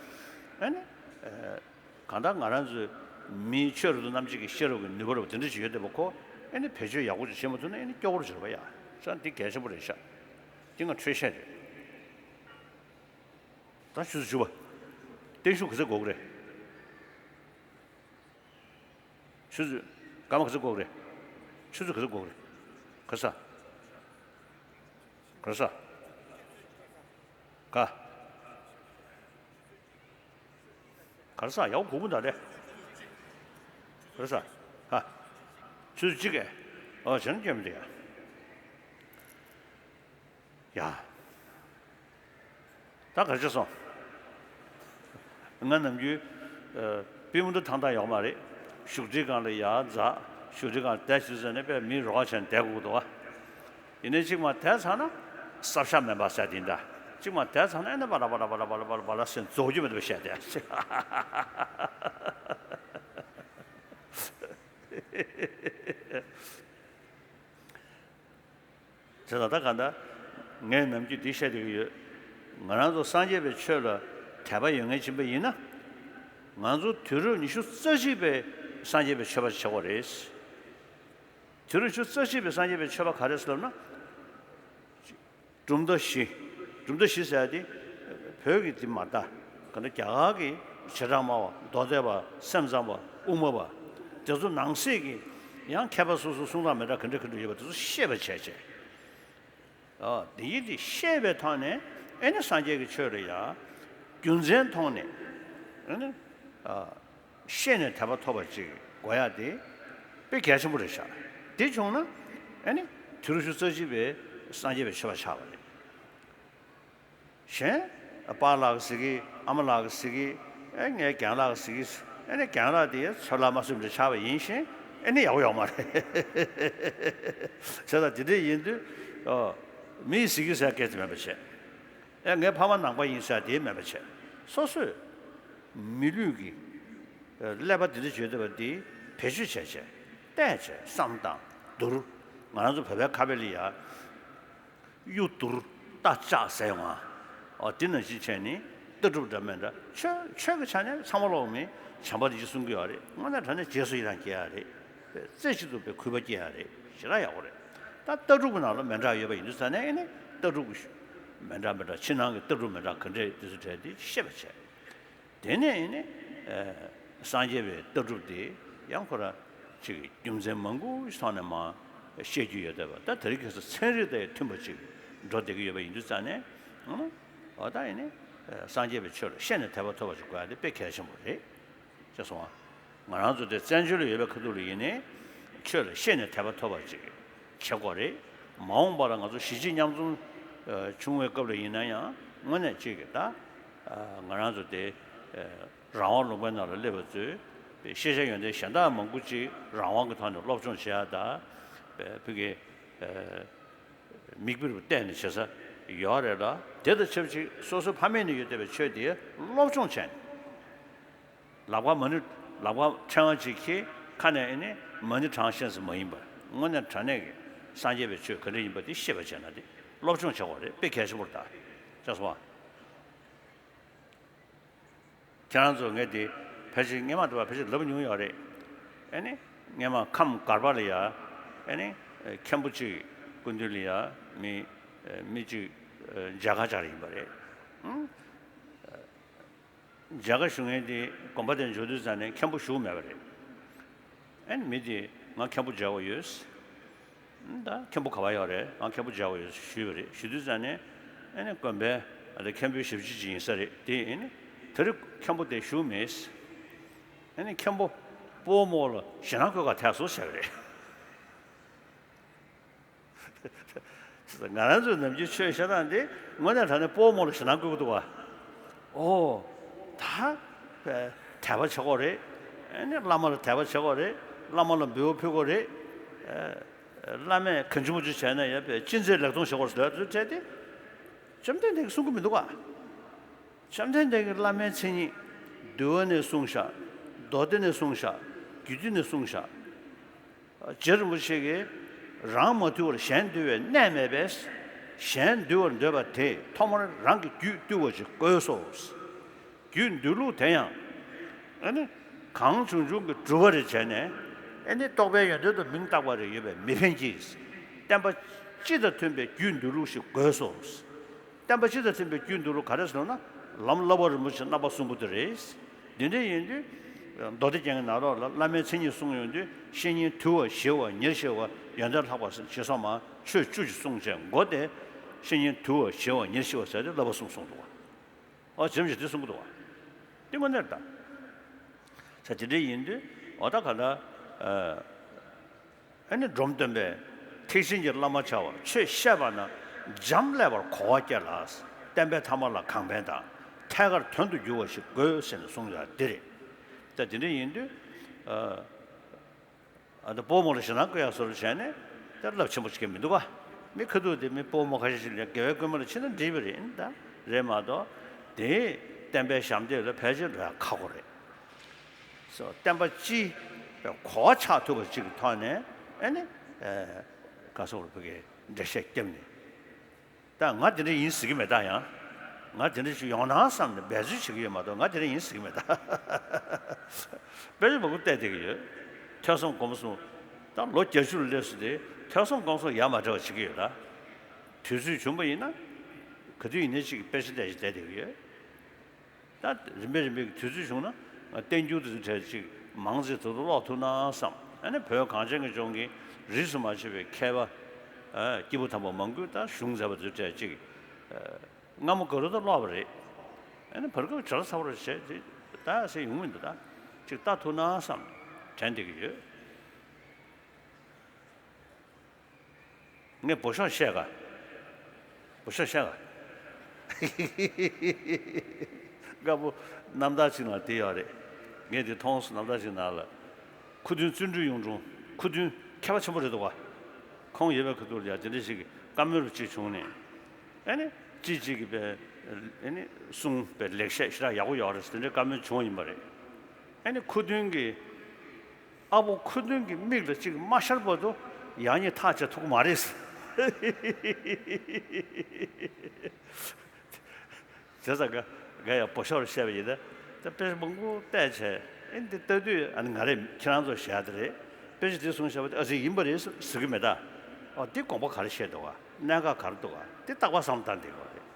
ཨ་ནི། ཨ། གང་ལྟར་ང་རང་ཚོའི་མིའི་ཆོས་རབ་ཏུ་རྣམ་འབྱེད་ཀྱི་ཤེས་རབ་ཀྱི་ནུས་པ་རབ་དེ་འདྲ་ཞིག་ཡོད་བསྡད་པ་ཁོ་ཨ་ནི་བེད་སྤྱོད་ཡག་པོ་ཅིག་བྱེད་མ་ཐུབ་ན་ཨ་ནི་སྐྱོ་བོར་གྱུར་པ་ཡ། ས་འདི་གལ་ཆེན་པོ་རེད་ཤག་འདི་ང་འཕྲོས་བཤད་རེད། ད་ཆུ་ཚོད་བཅུ་པ། བརྟན་བཞུགས་ག་ཚོད་འགོར་གི་རེད། ཆུ་ཚོད། སྐར་མ་ག་ཚོད་འགོར་གི་རེད། ཆུ་ཚོད་ག་ཚོད་འགོར་གི་རེད། ག་ས། ག་ས། ག་ག་ས་ཡག་པོ་གོ་གི་མི་འདུག་ལེ། ག་ས། ཧ། ཆུ་ཚོད་གཅིག་གས། ཨོ་བྱང་སྐྱོན་མི་འདུག་ཡ། ཡ། ད་ག་རེ་བྱས་སོང་། ང་ནམ་རྒྱུན། ཨ། པུས་མོ་འདི་ཐང་ཐང་ཡོད་མ་རེད། བཞུགས་ཁྲིའི་སྒང་ལ་ཡར་འཛེགས། བཞུགས་ཁྲིའི་སྒང་ལ་བསྡད་ཤིག་ཟེར་ནས་དཔེ་མིའི་རོགས་པ་བྱས་ནས་བསྡད་དགོས་ཀྱི་འདུག་ག་ཡིན་ནའི་གཅིག་མ་བསྡད་ཚར་ན་སྲབ་ཤ་མེད་པ་ཟེར་དེ་འདྲ། གཅིག་མ་བསྡད་ཚར་ན་ཨེ་ན་བ་ལ་བ་ལ་བ་ལ་ཟེར་ནས་རྫོགས་རྒྱུ་མེད་པ་བཤད་བསྡད། དེ་ལ་ད་ག་འདྲ། ངས་ནམ་རྒྱུན་འདི་བཤད་བསྡད་ཀྱི་ཡོད། ང་རང་ཚོ་སངས་རྒྱས་པའི་ཆོས་ལ་དད་པ་ཡོད་མཁན་ཅིག་ཡིན་པ་ཡིན་ན། ང་ཚོ་དུས་རབས་ཉི་ཤུ་རྩ་གཅིག་པའི་སངས་རྒྱས་པའི་ཆོས་པ་ཅིག་བྱེད་དགོས་རེད། དུས་རབས་ཉི་ཤུ་རྩ་གཅིག་པའི་སངས་རྒྱས་པའི་ཆོས་པ་ག་རེ་ཟེར་ལབ་ན། གྲུབ་མཐའ་བཞི། གྲུབ་མཐའ་བཞི་ཟེར་ཡ་དེ་བོད་ཀྱི་དེ་མ་རེད་ད། ག་འདྲ་རྒྱ་གར་གྱི་བྱེ་བྲག་སྨྲ་བ། མདོ་སྡེ་པ། སེམས་ཙམ་པ། དབུ་མ་པ། དེ་ཚོ་ནང་གསེས་ཀྱི་ཡང་མཁས་པ་སོ་སོའི་གསུང་སྟངས་མི་འདྲ་ག་འདྲ་ག་འདྲ་ཡོད་པ་དེ་ཚོ་ཤེས་པ་བྱས་བྱས། ཨ། དེ་ཡིན་དེ་ཤེས་པའི་ཐོག་ནས་ཨེ་ནི་སངས་རྒྱས་ཀྱི་ཆོས་ལ་ཡ་རྒྱུ་མཚན་མཐོང་ནས་ཨེ་ནི། ཨ། ཤེས་ནས་དད་པ་ཐོབ་པ་ཅིག་དགོས་ཡ་དེ་དཔེ་གལ་ཆེན་པོ་རེད་ཤག་དེ་བྱུང་ན་ཨེ་ནི་དུས་རབས་ཉི་ཤུ་རྩ་གཅིག་པའི་སངས་རྒྱས་པའི་ཆོས་པ་ཆགས་པ་རེད། གཞན། པཱ་ལགས་ཀྱིས་ཟེར་གི། ཨ་མ་ལགས་ཀྱིས་ཟེར་གི། ཨེ་ངའི་རྒན་ལགས་ཀྱིས་ཟེར་གི། ཨེ་ནི་རྒན་ལགས་དེ་ཚོད་ལ་མ་སོན་པ་ཆགས་པ་ཡིན་ཞིང་ཨེ་ནི་ཡག་པོ་ཡོད་མ་རེད། བྱས་ཙང་དེ་འདྲ་ཡིན་དུས། ཨོ། མིས་ཟེར་གི་ཟེར་སྐད་དེ་མེད་པ་བྱས། ཨེ་ངའི་ཕ་མ་ནང་པ་ཡིན་ཟེར་དེ་མེད་པ་བྱས། སོ་སོས་མི་ལུས་ཀྱི་ཀླད་པ་འདི་འདྲ་བརྗོད་བསྡད་པ་འདི་བེད་སྤྱོད་བྱས་བྱས། བལྟས་བྱས་བསམ་དང་བསྡུར། ང་རང་ཚོ་བོད་པའི་ཁ་དཔེ་ལ་ཡ། གཡུ་བསྡུར་རྟ་བཅག་ཟེར་ཡོང་ང་། ཨོ་དེ་ནང་བཞིན་བྱས་ནས་ལྟ་གྲུབ་འདྲ་མི་འདྲ། ཆོས་ཆོས་ཀྱི་ཆ་ནས་ཚང་མ་ལོག་མིན་བྱམས་པ་དེ་ཅི་གསུང་གི་ཡོད་རེད། དངོས་གནས་དྲང་གནས་རྗེས་སུ་ཡི་རང་སྐྱེ་ཡ་རེད། རྩེ་གཅིག་ཏུ་པའི་གུས་པ་སྐྱེ་ཡ་རེད། ཞེ་དྲག་ཡག་པོ་རེད། ད་ལྟ་གྲུབ་ཀྱི་ནང་ལ་མི་འདྲ་ཡོད་པ་ཡིན་དུས་ཙང་ནས་ཨེ་ནི་ལྟ་གྲུབ་ཀྱི་མི་འདྲ་མི་འདྲ་ཕྱི་ནང་གི་ལྟ་གྲུབ་མི་འདྲ་ག་འདྲས་དེ་ཚོ་གྲས་དེ་ཤེས་པ་བྱས། དེ་ནས་ཨེ་ནི་སངས་རྒྱས་པའི་ལྟ་གྲུབ་དེ་ཡང་ཁོ་ར་ཅིག་རྒྱུ་མཚན་མང་པོ་ཞིག་ཐོག་ནས་མར་བཤད་རྒྱུ་ཡོད་བསྡད་པ། ད་དེ་རིང་ཁ་སང་ཚན་རིག་དང་མཐུན་པ་ཅིག་འགྲོ་བསྡད་ཀྱི་ཡོད་པ་ཡིན་དུས་ཙང་ནས་ཨ་ནི་འོ་ད་ཨེ་ནི་སངས་རྒྱས་པའི་ཆོས་ལ་ཤེས་ནས་དད་པ་ཐོབ་པ་ཅིག་དགོས་ཡ་དེ་དཔེ་གལ་ཆེན་པོ་རེད། ཅེས་གསུངས་པ། ང་རང་ཚོ་དེ་བཙན་བྱོལ་ལ་ཡོད་པའི་ཁ་ཐུག་ལ་ཡིན་ནའི་ཆོས་ལ་ཤེས་ནས་དད་པ་ཐོབ་པ་ཅིག་བྱེད་དགོས་རེད། མ་འོངས་པ་ལ་ང་ཚོ་གཞིས་བྱེས་མཉམ་འཛོམས་ཨ་བྱུང་བའི་སྐབས་ལ་ཡིན་ན་ཡང་དངོས་གནས་ཅིག་གི་ད་ཨ་ང་རང་ཚོ་དེ་ཨ་རང་དབང་ལུང་པའི་ནང་ལ་སླེབས་པ་ཚོས་ཤེས་བྱ་ཡོན་ཏན་གཞན་དག་མང་པོ་ཅིག་རང་དབང་གི་ཐོག་ནས་སློབ་སྦྱོང་བྱེད་ཡ་ད་བོད་ཀྱི་ཨ་མིག་དཔེ་རུ་བལྟས་ནས་བྱེད་ས་ཡོད་རེད་ལ། དེ་དང་ཆབས་ཅིག་སོ་སོའི་ཕ་མེས་ནས་ཡོད་བསྡད་པའི་ཆོས་དེ་སློབ་སྦྱོང་བྱས་ནས། ལག་པ་མ་ཎི་ལག་པ་ཕྲེང་བ་གཅིག་འཁྱེར་ཁ་ནས་ཨེ་ནི་མ་ཎི་བགྲང་ཤེས་ས་མ་ཡིན་པར་དངོས་གནས་དྲང་གནས་ཀྱི་སངས་རྒྱས་པའི་ཆོས་ག་འདྲ་ཡིན་པ་དེ་ཤེས་པ་བྱས་ན་དེ་སློབ་སྦྱོང་བྱེད་དགོས་རེད། དཔེ་གལ་ཆེན་པོ་རེད་ད། ཅེས་གསུངས་པ། ཁྱེད་རང་ཚོ་ངས་དེ་ཕལ་ཆེར་སྔས་མ་དེ་བ་ཕལ་ཆེར་ལབ་མྱོང་ཡོད་རེད། ཨེ་ནི་སྔས་མ་ཁམས་སྒར་པ་ལ་ཡ་ཨེ་ནི་མཁན་པོ་གཅིག་སྐུ་མདུན་ལ་ཡ་མི་མི་གཅིག་མཇལ་ཁ་བཅར་ཡིན་པ་རེད། ཨང་། མཇལ་ཁ་ཞུ་མཁན་དེ་དགོན་པ་དེར་འབྱོར་དུས་ཙང་ནས་མཁན་པོ་བཞུགས་མེད་པ་རེད། ཨ་ནི་མི་དེས་ང་མཁན་པོ་མཇལ་དགོས་ཡོད། ད་མཁན་པོ་ག་པར་ཡོད་རེད། ང་མཁན་པོ་མཇལ་དགོས་ཡོད་ཞུས་པ་རེད། ཞུ་དུས་ཙང་ནས་ཨ་ནི་དགོན་པའི་ཨ་ད་མཁན་པོའི་ཞབས་ཕྱི་ཅིག་ཡིན་ས་རེད་དེ། ཨ་ནི་དེ་རིང་མཁན་པོ་དེ་བཞུགས་མེད། ཨ་ནི་མཁན་པོ་སྤོ་བོ་མོ་ལ་ཞེད་སྣང་སྐུལ་ག་ཐད་སོང་ཟེར་བ་རེད། ང་རང་ཚོའི་ནམ་རྒྱུན་ཆོས་བཤད་སྟངས་འདི་དངོས་གནས་དྲང་གནས་སྤོ་བོ་མོ་ལ་ཞེད་སྣང་སྐུལ་གྱི་འདུག་བ། ཨོ། ད་དད་པ་བྱེད་དགོས་རེད། ཨ་ནི་བླ་མ་ལ་དད་པ་བྱེད་དགོས་རེད། བླ་མ་ལ་འབུལ་བ་ཕུལ་དགོས་རེད། བླ་མས་གང་བྱུང་མང་བྱུང་བྱས་ན་ཡང་པའི་ཅི་མཛད་ལེགས་མཐོང་བྱེད་དགོས་རེད་ཟེར་དུས་བྲལ་ཏེ། བཅོམ་ལྡན་འདས་ཀྱིས་གསུང་གི་མི་འདུག་ག་བཅོམ་ལྡན་འདས་ཀྱིས་བླ་མའི་མཚན་ཉིད་འདུལ་བ་ནས་གསུངས་བཞག་མདོ་སྡེ་ནས་གསུངས་བཞག་རྒྱུད་སྡེ་ནས་གསུངས་བཞག་རྗེ་རིན་པོ་ཆེ་གིས་རང་མ་ཐུལ་བར་གཞན་འདུལ་བའི་གནས་མེད་པས། གཞན་འདུལ་བར་འདོད་པ་དེས་ཐོག་མར་རང་གི་རྒྱུད་བཏུལ་བ་ཞིག་དགོས་སོ། རྒྱུད་འདུལ་ལུགས་དེ་ཡང་ཨ་ནི་གང་བྱུང་བྱུང་གི་སྒྲུབ་པ་རེ་བྱས་ནས་ཨ་ནི་རྟོགས་པའི་ཡོན་ཏན་དུ་མིང་བཏགས་པ་རེ་ཡོད་པས་མི་ཕན་གྱི། བསྟན་པ་སྤྱི་དང་མཐུན་པའི་རྒྱུད་འདུལ་ལུགས་ཤིག་དགོས་སོ། བསྟན་པ་སྤྱི་དང་མཐུན་པའི་རྒྱུད་འདུལ་ལུགས་ག་རེ་ཟེར་ན་ལམ་བསླབ་པ་རིན་པོ་ཆེ་རྣམ་པ་གསུམ་པོ་དེ་རེད། འདི་འདྲ་ཡིན་དུས་མདོ་སྡེ་རྒྱན་གྱི་ནང་ལོགས་ལ་བླ་མའི་མཚན་ཉིད་གསུངས་ཡོང་དུས་བཤེས་གཉེན་དུལ་བ་ཞི་བ་ཉེར་ཞི་བ་ཡོན་ཏན་ལྷག་པ་ཞེས་སོགས་མ་ཆོས་བཅུ་ཞིག་གསུངས་བྱས་མགོ་དེ་བཤེས་གཉེན་དུལ་བ་ཞི་བ་ཉེར་ཞི་བ་ཟེར་ཏེ་བསླབ་པ་གསུམ་གསུངས་འདུག་བ། ཨོ་འཇམ་ཞིག་དེ་གསུང་གི་འདུག་བ། དེ་དངོས་གནས་རེད་ད། ས་དེ་འདྲ་ཡིན་དུས་ཨོ་ད་ག་ལ། ཨ་ནི་འབྲོམ་སྟོན་པས་ཐེག་ཆེན་གྱི་བླ་མ་བྱ་བ་ཆོས་བཤད་པ་ན་འཇམ་ཀླས་པར་གོ་བ་སྐྱེ་ལ། བསྟན་པའི་ཐ་མ་ལ་གང་ཕན་དང་ཐད་ཀར་དོན་དུ་འགྱུར་བ་ཞིག་དགོས་ཟེར་ནས་གསུངས་ཡ་འདི་རེད། ད་དེ་འདྲ་ཡིན་དུས་ཨ་ད་སྤོ་མོ་ལ་ཞེད་སྣང་སྐུལ་ཡ་བཟོ་འདྲ་བྱས་ནས་ད་རླབས་ཆེན་པོ་ཞིག་མི་འདུག་ག་མི་ཁ་ཐུག་དེ་མི་སྤོ་མོ་ཁ་ཤས་ཤིག་ལ་དགེ་བའི་བསྐུལ་མ་ལ་ཕྱིན་ན་འགྲིག་པ་རེད་ད། རེད་མ་གཏོགས་དེ་བསྟན་པའི་ཞབས་འདེགས་ལ་ཕལ་ཆེར་འགྲོ་ཡ་ཁག་པོ་རེད། སོ་བསྟན་པ་སྤྱི་གོ་བ་ཆགས་ཐུབ་པ་ཅིག་གི་ཐོག་ནས་ཨེ་ནི་ཨེ་ག་སོགས་ལ་བུ་གའི་འགྲེལ་བཤད་བརྒྱབ་ནས་ད་ང་དེ་འདྲ་ཡིན་ཟེར་གི་མེད་ད། ཡང་ང་དེ་འདྲ་ཞིག་ཡོང་ན་བསམ་ནས་འབད་རྩོལ་བྱེད་ཀྱི་ཡོད་མ་གཏོགས་ང་དེ་འདྲ་ཡིན་ཟེར་གི་མེད་ད། དཔེ་ཆ་མང་པོ་བལྟས་བསྡད་ཀྱི་ཡོད། ཐོས་བསམ་སྒོམ་གསུམ་ད་ལོ་བརྒྱད་ཅུ་ལ་སླེབས་སོང་སྟེ་ཐོས་བསམ་སྒོམ་གསུམ་ཡ་མ་བྲལ་བ་བྱེད་ཀྱི་ཡོད་ད། དུས་ཚོད་བྱུང་པ་ཡིན་ན་ག་དུས་ཡིན་ནའི་ཅིག་དཔེ་ཆ་བལྟས་ཤིག་བསྡད་བསྡད་ཀྱི་ཡོད། ད་རིམ་པས་རིམ་པས་ཀྱི་དུས་ཚོད་བྱུང་ན་ང་བསྟན་འགྱུར་དེ་ཚོ་གྲས་ཅིག་མང་ཙམ་ཐུག་ཐུག་ཀློག་ཐུབ་ན་བསམ། ཨ་ནི་བོད་གངས་ཅན་གྱི་ལྗོངས་ཀྱི་རིས་སུ་མ་ཆད་པའི་མཁས་པ་ཨ་སྐྱེས་བུ་དམ་པ་མང་པོས་ད་གཞུང་མཛད་པ་ཚོའི་གྲས་ཅིག་ཨ་སྔ་མོ་ག་རུ་ད་ཀློག་པ་རེད། ཨ་ནི་བར་སྐབས་བྲེལ་ཚ་པོ་རེ་བྱས་ཏེ་ད་ཟེར་ཡོང་མི་འདུག་ད་ཅིག་ལྟ་ཐུབ་ན་བསམ་དྲན་བསྡད་ཀྱི་ཡོད། ངས་འབོ་ཤོག་བཤད་ག་འབོ་ཤོག་བཤད་ག་སྐབས་བབ་རྣམ་ཐར་ཅིག་ནང་དེ་ཡོད་རེད། ངས་དེ་མཐོང་སོང་། རྣམ་ཐར་ཅིག་ནང་ལ་ཁུ་སྟོན་བརྩོན་འགྲུས་གཡུང་དྲུང་། ཁུ་སྟོན་མཁས་པ་ཆེན་པོ་རེད་འདུག་བ། ཁོང་ཡོད་པའི་ཁ་ཐུག་ལ་ཡ་དེ་འདྲ་ཞིག་གི་བཀའ་མོལ་ཅིག་བྱུང་ནས། ཨ་ནི་ཅི་ཅིག་གི་པའི་ཨ་ནི་གསུང་པའི་ལེགས་བཤད་ཞེ་དྲག་ཡག་པོ་ཡོད་རེད་ཟེར་དེ་འདྲའི་བཀའ་མོལ་བྱུང་བ་ཡིན་པ་རེད། ཨ་ནི་ཁུ་སྟོན་གྱི་ཨ་ཕོ་ཁུ་སྟོན་གྱི་མིག་ལ་གཅིག་མ་ཤར་བར་དུ་ཡང་སྙིང་ཐག་བཅད་ཐུབ་ཀྱི་མ་རེད། བྱས་ཙང་ག་ག་ཡང་འབོ་ཤོག་ལ་བཤད་པ་ཡིན་ན་ད་དཔེ་མང་པོ་བལྟས་བྱས། ཨེ་འདི་ལྟ་དུས་ཨ་ནི་ང་རེད། ཁྱེད་རང་ཚོ་བཞག་དེ་རེད། དཔེ་ཆ་དེ་བཟུང་བཞག་པ་དེ་ཨ་ཙི་ཡིན་པ་རེད་ཟེར་གི་མེད་ད། ཨ་དེ་དགོངས་པ་ག་རེ་བཞེས་འདུག་ག་གནད་འགག་ག་རེ་འདུག་ག་དེ་རྟག་པར་བསམ་བློ་བཏང་བསྡད་དགོས་རེད།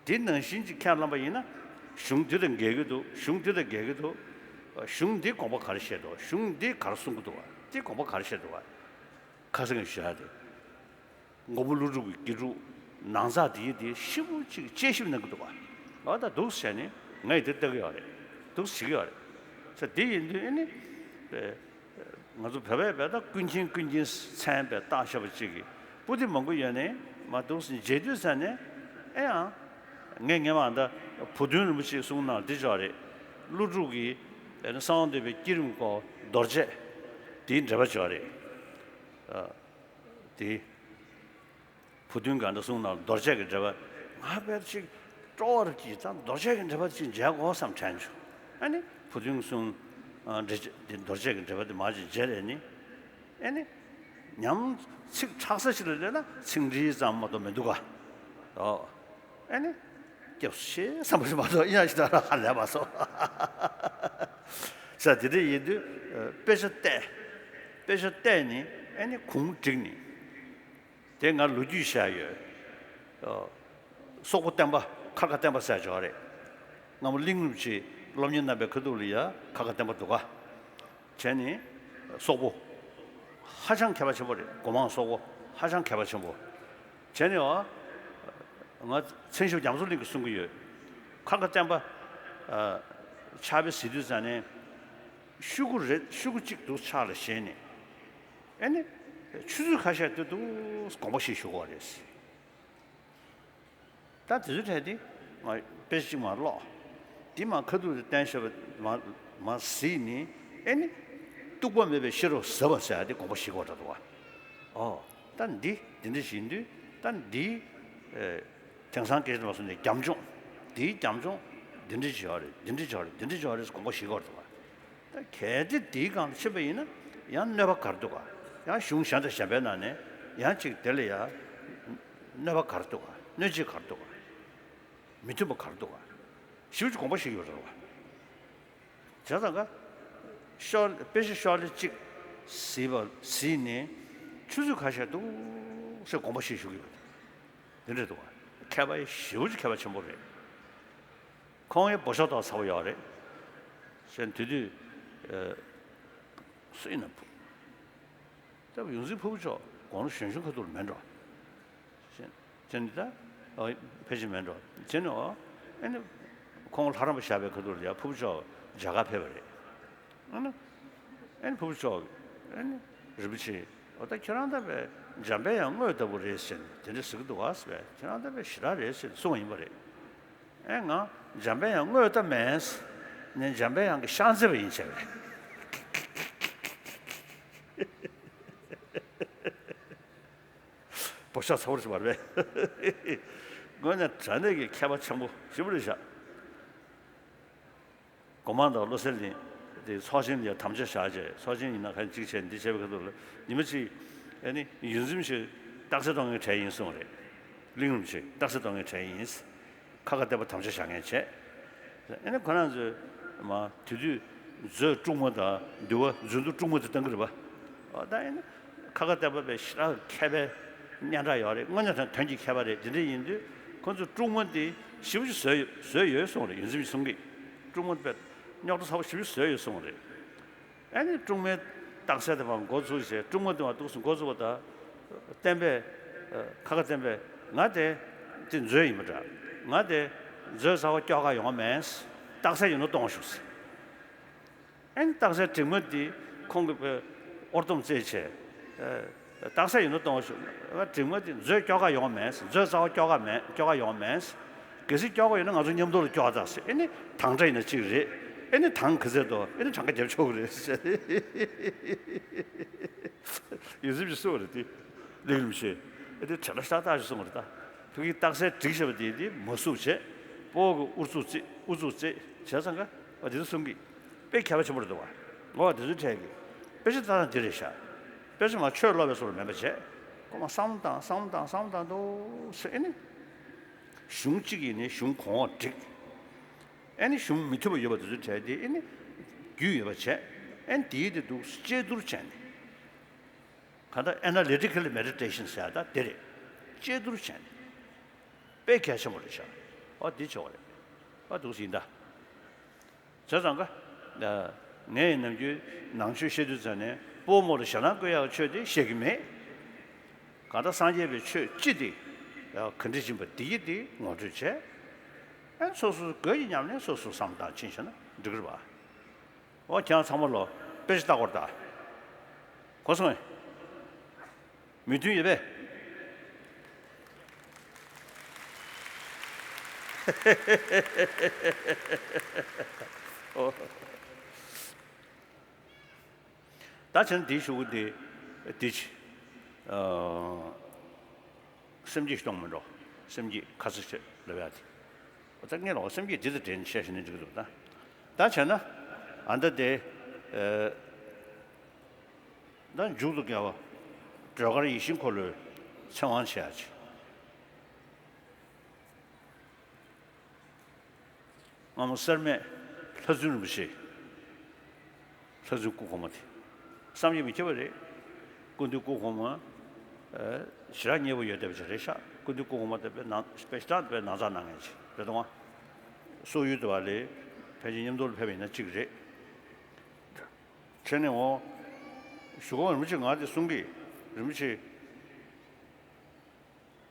དེ་ནང་བཞིན་གྱི་ཁས་བླངས་པ་ཡིན་ན། གཞུང་འདི་དང་འགལ་གྱི་འདུག་གཞུང་འདི་དང་འགལ་གྱི་འདུག་གཞུང་འདིའི་དགོངས་པ་ག་རེ་བཞེས་འདུག་གཞུང་འདིས་ག་རེ་གསུང་གི་འདུག་ག་དེའི་དགོངས་པ་ག་རེ་བཞེས་འདུག་ག་ཁ་སང་གི་ཞུ་ཡག་དེ། མགོན་པོ་ཀླུ་སྒྲུབ་ཀྱི་དགེ་ཕྲུག་ནང་ཚགས་དེ་ཡི་དེ་ཤི་བོ་གཅིག་དཔྱད་ཞིབ་གནང་གི་འདུག་ག་འོ་ད་འདུག་སེ་བྱས་ནས་ངས་དེ་ལྟ་གི་ཡོད་རེད། འདུག་སེ་བྱེད་ཀྱི་ཡོད་རེད། ས་དེ་ཡིན་དུས་ཨེ་ནི། ང་ཚོ་བོད་པས་བས་ད་ཀུན་མཁྱེན་ཀུན་མཁྱེན་མཚན་བས་བཏགས་བཞག་པ་གཅིག་གིས་པོ་ཏི་མང་པོ་ཡོད་ནས་མ་འདུག་སེ་མཇལ་དུས་ཙ་ནས་ཨེ་ཡང་། ངས་ངས་མ་ད་བུ་སྟོན་རིན་པོ་ཆེས་གསུངས་ནང་འདི་ཅོག་རེད། ཀླུ་སྒྲུབ་ཀྱིས་ཨེ་ནི་གསང་བ་འདུས་པའི་བསྐྱེད་རིམ་སྐོར་རྡོ་རྗེ་དེའི་འགྲེལ་པ་ཅོག་རེད། དེ། བུ་སྟོན་གྱིས་གསུངས་ནང་རྡོ་རྗེ་གི་འགྲེལ་པ་ང་དཔེ་ཅིག་སྤྲོ་བ་ཅིག་དང་རྡོ་རྗེ་གི་འགྲེལ་པ་ཅིག་མཇལ་དགོས་བསམ་དྲན་བྱུང་། ཨ་ནི་བུ་སྟོན་གསུངས་འགྲེལ་བྱེད་འདི་རྡོ་རྗེ་གི་འགྲེལ་པ་འདི་མར་ཅིག་མཇལ་རེ་ནི། ཨ་ནི་ཉམས་ཚིག་ཕྲག་ས་ཞིག་ལ་སླེབས་ན་ཚིག་འགྲེལ་ཙམ་མ་གཏོགས་མི་འདུག་ག་ཨོ། ཨ་ནི་སྐྱབས་སུ་མཆི་བསམ་པ་ཞིག་མ་གཏོགས་ཡང་ཞིག་ད་ར་ཧ་ལས་མ་སོང་། ས་དེ་འདྲ་ཡིན་དུས་དཔེ་ཆ་བལྟས། དཔེ་ཆ་བལྟས་ནི་ཨ་ནི་གུང་བསྒྲིགས་ནི། དེ་ང་ལོ་རྒྱུས་བཤད་ཡོད། སོག་པོ་བསྟན་པ་ཁ་དགའ་བསྟན་པ་ཟེར་ཅིག་ཡོད་རེད། སྔ་མོ་གླིང་རིན་པོ་ཆེའི་སློབ་གཉེར་གནང་པའི་ཁ་ཐུག་ལ་ཡ་ཁ་དགའ་བསྟན་པ་འདུག་ག་བྱས་ནས་སོག་པོ་ཧ་ཅང་མཁས་པ་ཆེན་པོ་རེད། སྒོ་མང་སོག་པོ་ཧ་ཅང་མཁས་པ་ཆེན་པོ། བྱས་ནས་ཨ་ང་མཚན་ཞབས་རྒྱ་མཚོ་གླིང་གིས་གསུང་གི་ཡོད། ཁ་དགའ་བསྟན་པ་ཕྱག་དཔེ་གཟིགས་དུས་ཙ་ནས་ཤོག་གུ་རེ་ཤོག་གུ་གཅིག་འདུག་ཕྱག་ལ་བཞེས་ནས། ཨེ་ནི། ཆུ་ཚོད་ཁ་ཤས་དུས་དུས་དགོངས་པ་བཞེས་བཞུགས་པ་རེད། ད་དེ་ཚོའི་གྲས་དེ། དཔེ་ཆ་གཅིག་མར་ཀློག་དེ་མར་ཁ་ཐུག་ཏུ་བསྟན་བཞག་པ་མར་མར་གཟིགས་ནི། ཨེ་ནི། གཏུགས་པ་མེད་པའི་ཤེས་རབ་ཟབ་པ་ཟེར་ཡ་དེ་དགོངས་པ་བཞེས་དགོས་འདྲ་འདུག་བ། ཨོ། ད་འདི་འདི་འདྲ་ཞིག་ཡིན་དུས་ད་འདི། དེང་སང་སྐད་ཆ་མ་སོང་ནས་རྒྱབ་ལྗོངས། འདིའི་རྒྱབ་ལྗོངས་འདི་འདྲ་ཅིག་ཡོད་རེད། འདི་འདྲ་ཅིག་ཡོད་རེད། འདི་འདྲ་ཅིག་ཡོད་རེད་ཟེར་དགོངས་པ་བཞེས་དགོས་འདུག་ག་ད་གལ་ཏེ་འདིའི་སྒང་ལ་ཕྱིན་པ་ཡིན་ན་ཡང་གནོད་པ་ག་རེ་འདུག་ག་ཡང་གཞུང་གཞན་དང་གཞན་པའི་ནང་ནས་ཡང་ཅིག་དེ་ལ་ཡང་གནོད་པ་ག་རེ་འདུག་ག་གནོད་བྱེད་ག་རེ་འདུག་ག་མི་མཐུན་པ་ག་རེ་འདུག་ག་ཞེ་པོ་ཅིག་དགོངས་པ་བཞེས་ཀྱི་ཡོད་རེད་བ། བྱས་ཙང་ཀ་ཤོག་དཔེ་ཆ་ཤོག་ལྷེ་གཅིག་གཟིགས་པ་གཟིགས་ནས་ཆུ་ཚོད་ཁ་ཤས་འདུག་ཟེར་དགོངས་པ་བཞེས་བཞུགས་ཀྱི་ཡོད་རེད། འདི་འདྲ་འདུག་ག་མཁས་པ་ཞེ་པོ་ཅིག་མཁས་པ་ཆེན་པོ་རེད། ཁོང་ཡང་འབོ་ཤོག་དང་ཚ་བོ་ཡོད་རེད། གཞན་དེ་དུས་ཨ་སུ་ཡིན་ན་ཕུ། ད་ཡོངས་འཛིན་ཕུར་བུ་མཆོག་དགུང་ལོ་གཞོན་གཞོན་ཁ་ཐུག་ལ་མེད་འགྲོ། གཞན་གཞན་འདི་ད་ཨ་ཕལ་ཆེར་མེད་འགྲོ། གཞན་ནི་ཨོ་ཨེ་ནི་ཁོང་ལྷ་རམས་པ་བཞག་པའི་ཁ་ཐུག་ལ་ཡ་ཕུར་བུ་མཆོག་མཇལ་ཁ་ཕེབས་པ་རེད། ཨ་ནི་ཨེ་ནི་ཕུར་བུ་མཆོག་ཨེ་ནི་རིན་པོ་ཆེ་ཨོ་ད་ཁྱེད་རང་ད་པའི་འཇམ་པའི་དབྱངས་དངོས་ལྟ་བུ་རེད་ཟེར་ནས་དེ་འདྲ་ཟེར་གི་འདུག་ག་ཟེར་བས། ཁྱེད་རང་ད་པའི་ཞེ་དྲག་རེད་ཟེར་ནས་གསུངས་པ་ཡིན་པ་རེད། ཨེ་ང་འཇམ་པའི་དབྱངས་དངོས་ལྟ་མེད། ངས་འཇམ་པའི་དབྱངས་ཀྱི་ཤག་མཛེས་པ་ཡིན་བྱས་པས། འབོ་ཤོག་ཚ་བོར་ཞིག་མ་རེད་པས། དངོས་གནས་དྲང་གནས་ཀྱི་མཁས་པ་ཆེན་པོ་ཞེ་པོ་རེད་བཞག་སྒོ་མང་དང་བློ་གསལ་གླིང་དེ་ཚོགས་ཆེན་ལ་ཐམས་ཅད་བཞག་བྱས། ཚོགས་ཆེན་ཡིན་ན་ག་གཅིག་བྱས་འདི་བྱས་པའི་ཁ་ཐུག་ལ་ཉི་མ་གཅིག་ཨ་ནི་ཡོངས་འཛིན་ཆེན་རྟགས་གསལ་གཏོང་མཁན་གྲས་ཡིན་གསུངས་རེད། གླིང་རིན་པོ་ཆེ་རྟགས་གསལ་གཏོང་མཁན་གྲས་ཡིན། ཁ་དགའ་བསྟན་པ་དམ་བཅའ་བཞག་མཁན་བྱས། ཨ་ནི་ཁོ་རང་ཚོས་མ་དེ་དུས་མཛོད་དཀྲུག་མ་དང་འདུལ་བ་མཛོད་འདུལ་དཀྲུག་མ་དེ་བཏང་གི་རེད་པ། ཨ་ད་ཨ་ནི་ཁ་དགའ་བསྟན་པ་པའི་ཞེ་དྲག་མཁས་པའི་སྙན་གྲགས་ཡོད་རེད། དངོས་གནས་དྲང་དོན་གྱི་མཁས་པ་རེད། དེ་འདྲ་ཡིན་དུས་ཁོ་ཚོས་དཀྲུག་མ་དེ་ཞེ་པོ་ཅིག་བཟོས་ཡོད་བཟོས་ཡོད་གསུངས་རེད། ཡོངས་འཛིན་གསུང་གིས་དཀྲུག་མ་དཔེ་རྙོག་དྲ་ཚ་པོ་ཞེ་པོ་ཅིག་བཟོས་ཡོད་གསུངས་རེད། ཨ་ནི་དཀྲུག་མའི་རྟགས་གསལ་དེ་ཕར་འགོ་ཚུགས་བྱས། དཀྲུག་མ་དེ་བར་འདུག་སེ་འགོ་ཚུགས་པ་དང་། བསྟན་པས་ཨ་ཁ་དགའ་བསྟན་པས་ང་དེ་དེ་མཛོད་ཡིན་པ་འདྲ། ང་དེ་མཛོད་རྩ་བ་སྐྱོར་ག་ཡོང་མེད། རྟགས་གསལ་ཡོད་ན་གཏོང་ཤོག་ཟེར། ཨ་ནི་རྟགས་གསལ་འགྲིག་མ་དེ་ཁོང་གིས་ཨོར་སྡོམ་བཙལ་བྱས། རྟགས་གསལ་ཡོད་ན་གཏོང་ཤོག་འགྲིག་མ་དེ་མཛོད་སྐྱོར་ག་ཡོང་མེད། མཛོད་རྩ་བ་སྐྱོར་ག་མེད། སྐྱོར་ག་ཡོང་མེད། གལ་སྲིད་སྐྱོར་ག་ཡོད་ན་ང་ཚོ་མཉམ་དུ་ལ་སྐྱོར་དང་ཟེར། ཨེ་ནི་དང་སྒྲ་ཡིན་ན་གཅིག་རེད། ཨེ་ནི་དང་ག་ཚད་དོ། ཨེ་ནི་གྲངས་ཀ་རྒྱབ་ཆོག་གི་རེད་ཟེར། ཡོངས་འཛིན་གྱིས་གསུངས་པ་རེད་དེ། གླིང་རིན་པོ་ཆེ། ཨེ་དེ་དྲན་པ་ཤ་སྟག་ཞིག་གསུངས་པ་རེད་ད། ཕ་གིའི་རྟགས་གསལ་བསྒྲིགས་བཞག་པ་དེ་དེ་མ་བསུབས་བྱས། སྤོ་བོ་གིས་ཨུ་ཚུགས་བརྩིས། ཨུ་ཚུགས་བརྩིས་བྱས་ཙང་ཀ་ཨ་དེ་ཚོ་གསུང་གི། དཔེ་མཁས་པ་ཆེན་པོ་རེད་འདུག་བ། ངོ་བ་དེ་ཚོའི་གྲས་ཀྱི་དཔེ་ཆ་ལྟ་སྟངས་འདི་རེད་ཤག་དཔེ་ཆ་མ་ཆོས་ཀློག་པའི་བཟོ་འདྲ་མིན་པ་བྱས། ཁོ་མ་བསམ་བློ་བཏང་བསམ་བློ་བཏང་བསམ་བློ་བཏང་འདུག་ཟེར། ཨེ་ནི། གཞུང་གཅིག་ཡིན་ནའི་གཞུང་གོང་འོག་བསྒྲིགས། ཨེ་ནི་གཞུང་མི་མཐུན་པ་ཡོད་པ་དེ་ཚོའི་གྲས་དེ་ཨེ་ནི་རྒྱུས་ཡོད་པ་བྱས། ཨེ་ནི་དེའི་དེ་འདུག་དཔྱད་བསྡུར་བྱས་ནས། གང་ལྟར་ཨེ་ན་ལི་ཊི་ཀལ་མེ་ཌི་ཊེ་ཤན་ཟེར་ཡ་ད་དེ་རེད། དཔྱད་བསྡུར་བྱས་ནས་དཔེ་གལ་ཆེན་པོ་རེད་ཤག་ཨ་འདི་བྱེད་པ་རེད། ཨ་འདུག་སེ་ཡིན་ད། བྱས་ཙང་ཀ་ངས་ནམ་རྒྱུན་ནང་ཆོས་བཤད་དུས་ཙམ་ནས་སྤོ་རྨོ་ལ་ཞེད་སྣང་བསྐུལ་ཡག་ཆོས་དེ་བཤད་ཀྱི་མེད། གང་ལྟར་སངས་རྒྱས་པའི་ཆོས་སྤྱི་དེ་ག་འདྲ་ཡིན་པ་འདི་ཡི་དེ་ངོ་སྤྲོད་བྱས། ཨ་སོ་སོའི་སྒོས་ཀྱི་ཉམས་ལེན་སོ་སོས་བསམ་བློ་བཏང་ཕྱིན་བྱས་ན་འགྲིག་གི་རེད་པ། ཨོ་ཁྱེད་རང་ཚང་མ་ལོ་དཔེ་ཆ་ལྟ་དགོས་རེད་ད། གོ་སོང་ངས། མོས་མཐུན་ཡོད་པས། ཨོ། ད་བྱས་ན་དེའི་གཞུག་གུ་དེ་དེ་ཅི། ཨ། སེམས་བསྐྱེད་གཏོང་མི་འགྲོ། སེམས་བསྐྱེད་ཁ་ཚིག་བྱེད་ལབ་ཡ་དེ། ད་ངས་ལོག་སེམས་བསྐྱེད་འདི་དང་འབྲེལ་ནས་བཤད་ཤེས་ན་འགྲིག་གི་འདུག་ད། ད་བྱས་ན་ཨ་ད་དེ། ཨ། ད་མཇུག་ཏུ་དགེ་བ་སྒྲོལ་དཀར་ཡིད་བཞིན་འཁོར་ལོའི་ཚེ་དབང་བྱེད་ཡ་ཅིག་སྔ་མོ་སེར་སྨད་ལྷ་བཙུན་རིན་པོ་ཆེ། ལྷ་བཙུན་སྐུ་གོང་མ་དེ། བསམ་གྱིས་མི་ཁྱབ་པ་རེད། སྐུ་མདུན་སྐུ་གོང་མ། ཨ། ཞེ་དྲག་མཉེས་པོ་ཡོད་བསྡད་པ་ཅིག་རེད་ཤག་སྐུ་མདུན་སྐུ་གོང་མ་དེ་དཔེ་ནང་དཔེ་ཞེ་དྲག་དཔེ་ནང་ཚགས་གནང་མཁན་ཅིག་རེད་དོ། སོག་ཡུལ་དུ་བ་ལས་ཕལ་ཆེར་མཉམ་དུ་ལ་ཕེབས་པ་ཡིན་ན་གཅིག་རེད། བྱས་ནས་འོ། གཞུག་གུ་རིན་པོ་ཆེ་ང་དེ་གསུང་གི། རིན་པོ་ཆེ།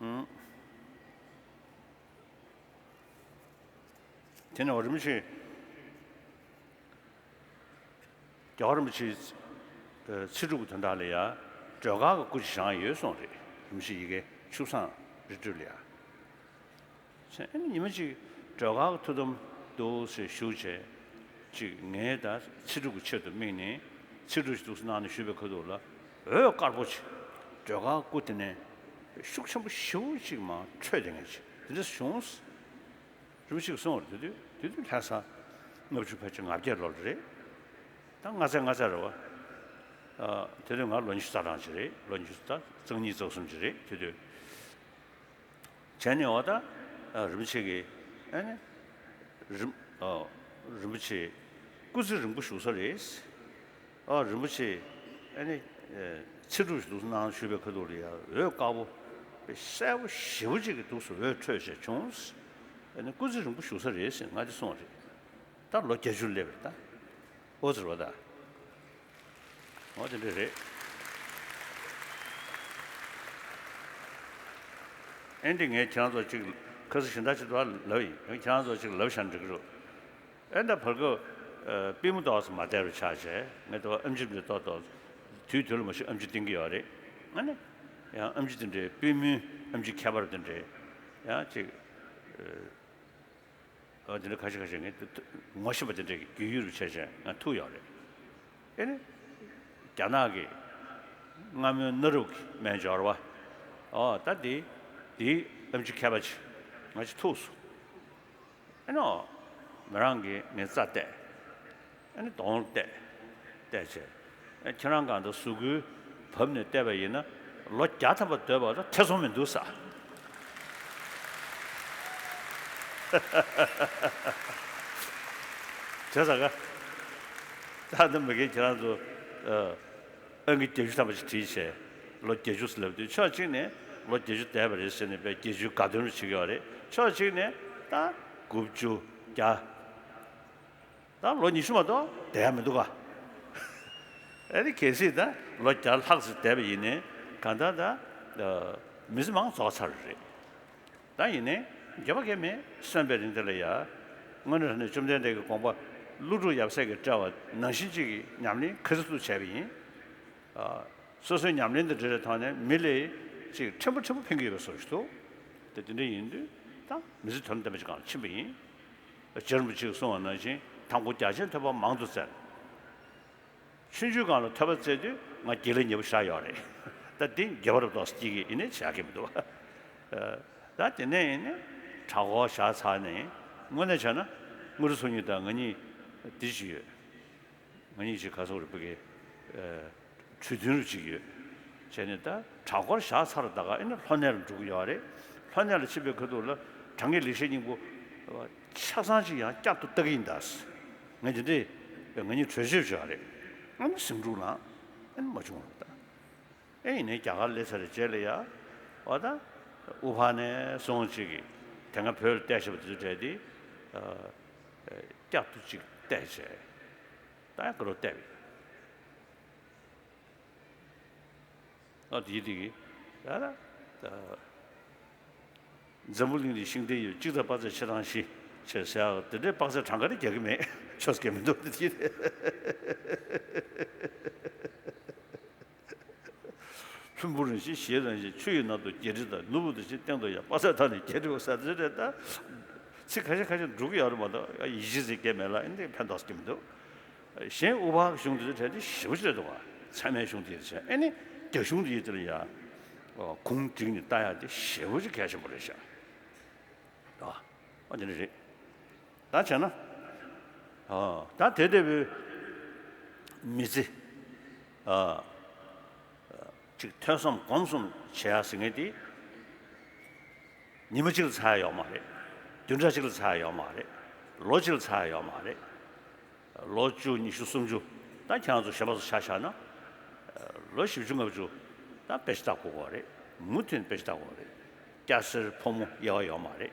ཨང་། དེ་ནས་འོ་རིན་པོ་ཆེ། རྒྱལ་བ་རིན་པོ་ཆེའི་ཚེ་སྒྲུབ་ཀྱི་དོན་དག་ལ་ཡ་སྒྲོལ་དཀར་གྱི་སྐུ་ཅིག་བཞེངས་ཡོད་གསུངས་རེད། རིན་པོ་ཆེ་ཡི་གེ་ཆུ་བཟང་རི་ཁྲོད་ལ་ཡ། བྱས་ཨ་ནི་ཉི་མ་གཅིག་སྒྲོལ་དཀར་གྱི་ཐུགས་དམ་འདུག་སེ་བཞུགས་བྱས། གཅིག་ངས་ད་ཚེ་སྒྲུབ་ཀྱི་ཆེད་དུ་དམིགས་ནས་ཚེ་སྒྲུབ་ཅིག་འདུག་སེ་གནང་ནས་བཞུགས་པའི་ཁ་ཐུག་ལ་འོད་དཀར་པོ་ཅིག་སྒྲོལ་དཀར་སྐུ་དེ་ནས་ཤུགས་ཆེན་པོ་ཞེ་པོ་ཅིག་མར་འཕྲོས་བསྡད་མཁན་ཅིག་དེ་འདྲ་བྱུང་། རིན་པོ་ཆེས་གསུངས་པ་རེད། དེ་དུས་དེ་དུས་ལྷ་ས་ལྔ་བཅུ་ཕལ་ཆེར་ང་བརྒྱད་ལོ་རེད། ད་ལྔ་ཚན་ལྔ་ཚན་རེད་བ། ཨ། དེ་དུས་ང་ལོ་ཉི་ཤུ་རྩ་གྲངས་ཅིག་རེད། ལོ་ཉི་ཤུ་རྩ་གཉིས་རྩ་གསུམ་ཅིག་རེད་དེ་དུས། བྱས་ནས་འོ་ད། ཨ། རིན་པོ་ཆེ་གིས་ཨ་ནི། རིན། ཨ། རིན་པོ་ཆེ་སྐུ་ཚེ་རིང་པོ་བཞུགས་ས་རེད། ཨ། རིན་པོ་ཆེ་ཨ་ནི། ཨ། ཚེ་སྒྲུབ་ཞིག་འདུག་སེ་གནང་བཞུགས་པའི་ཁ་ཐུག་ལ་ཡ་འོད་དཀར་པོ་དཔེ་གསལ་པོ་ཞེ་པོ་ཅིག་གིས་འདུག་སེ་འོད་འཕྲོས་བྱས་བྱུང་། ཨ་ནི་སྐུ་ཚེ་རིང་པོ་བཞུགས་ས་རེད་ཟེར་ང་དེ་གསུངས་པ་རེད། ད་ལོ་བརྒྱད་ཅུ་སླེབས་པ་རེད་ད། ཨོ་ཟེར་བ་ད། འོ་དེ་འདྲ་རེད། ཨེ་འདི་ངས་ཁྱེད་རང་ཚོ་ཅིག་ཁ་སང་ཞེ་དྲག་ཅིག་འདུག་ལབ་ཡིན། ངས་ཁྱེད་རང་ཚོ་ཅིག་ལབ་བཞག་འགྲིག་གི་རེད། ཨེ་ད་བར་སྐབས། ཨ། པུས་མོ་ཏོག་ཙམ་མ་བདེ་བ་ཆགས་བྱས་ངས་ད་ཨེམ་ཆི་འདི་ཏོག་ཏོག་དུས་དུས་ལ་མ་གཞི་ཨེམ་ཆི་བསྟེན་གྱི་ཡོད་རེད། ཨ་ནི། ཡང་ཨེམ་ཆི་དེ་འདྲའི་པུས་མོའི་ཨེམ་ཆི་ཁྱད་པར་དེ་འདྲའི་ཡང་ཅིག་ཨ། དེ་འདྲ་ཁ་ཤས་ཁ་ཤས་ངས་ངོ་ཤེས་པ་དེ་འདྲས་ཀྱི་རྒྱུས་ཡོད་རུ་བྱས་བྱས་ང་ཐུག་ཡོད་རེད། ཨེ་ནི། རྒྱ་ནག་གི་སྔ་མོའི་གནའ་རབས་ཀྱི་སྨན་སྦྱོར་བ། ཨོ་ད་འདི་འདིའི་ཨེམ་ཆི་མཁས་པ་ཅིག་ང་ཅིག་ཐུག་སོང་། ཨེ་ནོ། མོ་རང་གིས་ངའི་རྩ་བལྟས། ཨེ་ནི་གདོང་བལྟས། བལྟས་བྱས། ཨེ་ཁྱེད་རང་གང་ལྟར་གཟུགས་སྐུའི་བབ་ནས་བལྟས་པ་ཡིན་ན་ལོ་བརྒྱ་ཐམ་པ་སྡོད་པ་ལ་ཐེ་ཚོམ་མི་འདུག་ཟེར། བྱས་ཙང་ཀ། ད་ལྟ་མ་གིར་ཁྱེད་རང་ཚོ། ཨ། ཨང་ཀི་བརྒྱད་ཅུ་ཐམ་པ་ཞིག་བྲིས་བྱས། ལོ་བརྒྱད་ཅུ་ཟེར་ལབ་དུས་ཕྱོགས་གཅིག་ནས་ལོ་བརྒྱད་ཅུ་འདས་པ་རེད་ཟེར་ནས་དཔེ་བརྒྱད་ཅུའི་དགའ་སྟོན་རུ་བྱེད་ཀྱི་ཡོད་རེད། ཕྱོགས་གཅིག་ནས་ད་དགུ་བཅུ་བརྒྱ། ད་ལོ་ཉི་ཤུ་མ་གཏོགས་བསྡད་ཡ་མི་འདུག་ག་ཨ་ནི་གལ་སྲིད་ད་ལོ་བརྒྱ་ལྷག་ཙམ་བསྡད་པ་ཡིན་ནའི་གང་ལྟར་ད་མི་ཚེ་མང་རྫོགས་ཚར་བ་རེད། ད་ཡིན་ནའི་འགྱོད་པ་གང་ཡང་མེད། གསོན་པའི་རིང་འདི་ལ་ཡ། དངོས་གནས་དྲང་གནས་བཅོམ་ལྡན་འདས་ཀྱི་དགོངས་པ་ཀླུ་སྒྲུབ་ཡབ་སྲས་ཀྱིས་བཀྲལ་བ་ནང་བཞིན་གཅིག་གི་ཉམས་ལེན་ག་ཚོད་ཐུབ་བྱས་པ་ཡིན། ཨ། སོ་སོའི་ཉམས་ལེན་དང་འབྲེལ་བའི་ཐོག་ནས་མི་ལ་ཅིག་ཕྲན་བུ་ཕྲན་བུ་ཕན་གྱི་ཡོད་པའི་བཟོ་ཞིག་འདུག་དེ་དེ་འདྲ་ཡིན་དུས་ད་མི་ཚེ་དོན་ལྡན་པ་ཅིག་སྒང་ལ་ཕྱིན་པ་ཡིན། རྗེ་རིན་པོ་ཆེས་གསུངས་པ་ནང་བཞིན་དང་པོ་རྒྱ་ཆེན་ཐོས་པ་མང་དུ་བཙལ། ཆུང་ཆུང་སྒང་ལ་ཐོས་པ་བཙལ་དུས་ང་དགེ་ལེགས་ཉེ་པོ་བཞག་ཡོད་རེད། ད་འདི་འགྱོད་པ་རབ་ཏོག་སྐྱེ་གི་ཡིན་ནའི་བྱ་གི་མི་འདུག་ད་དེ་ནས་ཡིན་ནའི་གྲྭ་སྐོར་བཞག་ཚར་ནས་དངོས་གནས་བྱས་ན་དངོས་གྲུབ་ཚོགས་གཉིས་དང་ང་གཉིས་འདི་ཅིག་ཡོད། ང་གཉིས་ཅིག་ག་སོག་རེད་པ་གི། ཨ། གྲོས་མཐུན་རུ་ཅིག་ཡོད། བྱས་ནས་ད་གྲྭ་སྐོར་བཞག་ཚར་ད་ག་ཨེ་ནི་ལྷོ་གནས་ལ་འགྲོ་གི་ཡོད་རེད། ལྷོ་གནས་ལ་ཕྱིན་པའི་ཁ་ཐུག་ལ་དྲང་ངེས་ལེགས་བཤད་སྙིང་པོ་ཆ་ཚང་ཅིག་ཡང་བསྐྱར་དུ་ལྟ་གི་ཡིན་ད། ང་དེ་འདྲས་ང་གཉིས་གྲོས་ཆོད་བྱས་རེད། ཨ་ནི་ཟིང་འཁྲུག་ལངས། ཨ་ནི་མ་བྱུང་བ་རེད་ད། ཨེ་ཡིན་ནའི་རྒྱ་གར་སླེབས་ཚར་བའི་རྗེས་ལ་ཡ། འོ་ད་དབུ་འཕང་ནས་སོང་ཅིག་གིས་དེ་སྔ་བོད་ལ་བལྟས་བཞག་པ་དེ་ཚོ་གྲས་དེ། ཨ། བསྐྱར་དུ་ཅིག་བལྟས་བྱས། ད་ཡང་དགའ་རབ་བལྟས་པས། ཨ་དེ་དེ་གི་ཡ་ལ། འཛམ་བུ་གླིང་འདི་ཤིང་རྟའི་ཡུལ། གཅིག་དང་དཔག་ཚད་ཕྱེད་དང་བཞི། ཅེས་ཟེར་ཡག་དེ་འདྲའི་དཔག་ཚད་གྲངས་ཀ་དེ་རྒྱག་གི་མེད། ཆོས་རྒྱག་མི་འདུག་དེ་དེ། ལྷུན་པོ་རིན་ཆེན་ཞལ་རིན་ཆེན། ཆུ་ཡི་ནང་དུ་བརྒྱད་ཁྲི་དང་། ནོར་བུ་རིན་ཆེན་སྟེང་དུ་ཡང་། དཔག་ཚད་ཐ་ནི་བརྒྱད་ཁྲི་འོ་ཟེར་དེ་རེད་ད། ཚིག་ཁ་ཤས་ཁ་ཤས་འགྲོ་གི་ཡོད་རེད་མ་གཏོགས་ཡིད་ཆེས་ཟེར་མཁན་མེད་ལ། ཨེ་འདི་ཕན་ཐོགས་ཀྱི་མི་འདུག་གཞན་དབུ་འཕང་གི་གཞུང་དེ་ཚོ་གྲས་དེ་ཞེ་པོ་ཅིག་རེད་འདུག་ག་ཚད་མའི་གཞུང་དེ་ཡིན་ཟེར། ཨེ་ནི་རྒྱ་གཞུང་དེ་ཡིན་དེ་ལ་ཡ། གུང་བསྒྲིགས་ནས་ལྟ་ཡག་དེ་ཞེ་པོ་ཅིག་གལ་ཆེན་པོ་རེད་ཤག་ཨ། ཨ་དེ་འདྲ་རེད། ད་བྱས་ན། ཨ། ད་དེ་ལྟ་བུའི་མི་ཚེ། ཨ། ཅིག་ཐོས་བསམ་སྒོམ་གསུམ་བྱེད་ཡག་ཟེར་མཁན་དེ། ཉི་མ་གཅིག་ལ་ཚར་ཡག་ཡོད་མ་རེད། བདུན་ཕྲག་གཅིག་ལ་ཚར་ཡག་ཡོད་མ་རེད། ལོ་གཅིག་ལ་ཚར་ཡག་ཡོད་མ་རེད། ལོ་བཅུ། ཉི་ཤུ། སུམ་ཅུ། ད་ཁྱེད་རང་ཚོ་གཞན་པ་ཚོ་ཆ་བཞག་ན། ལོ་བཞི་བཅུ་ལྔ་བཅུ། ད་དཔེ་ཆ་ལྟ་དགོས་ཀྱི་རེད། མུ་མཐུད་དཔེ་ཆ་ལྟ་དགོས་རེད། སྐྱ་སེར་ཕོ་མོ་དབྱེ་བ་ཡོད་མ་རེད།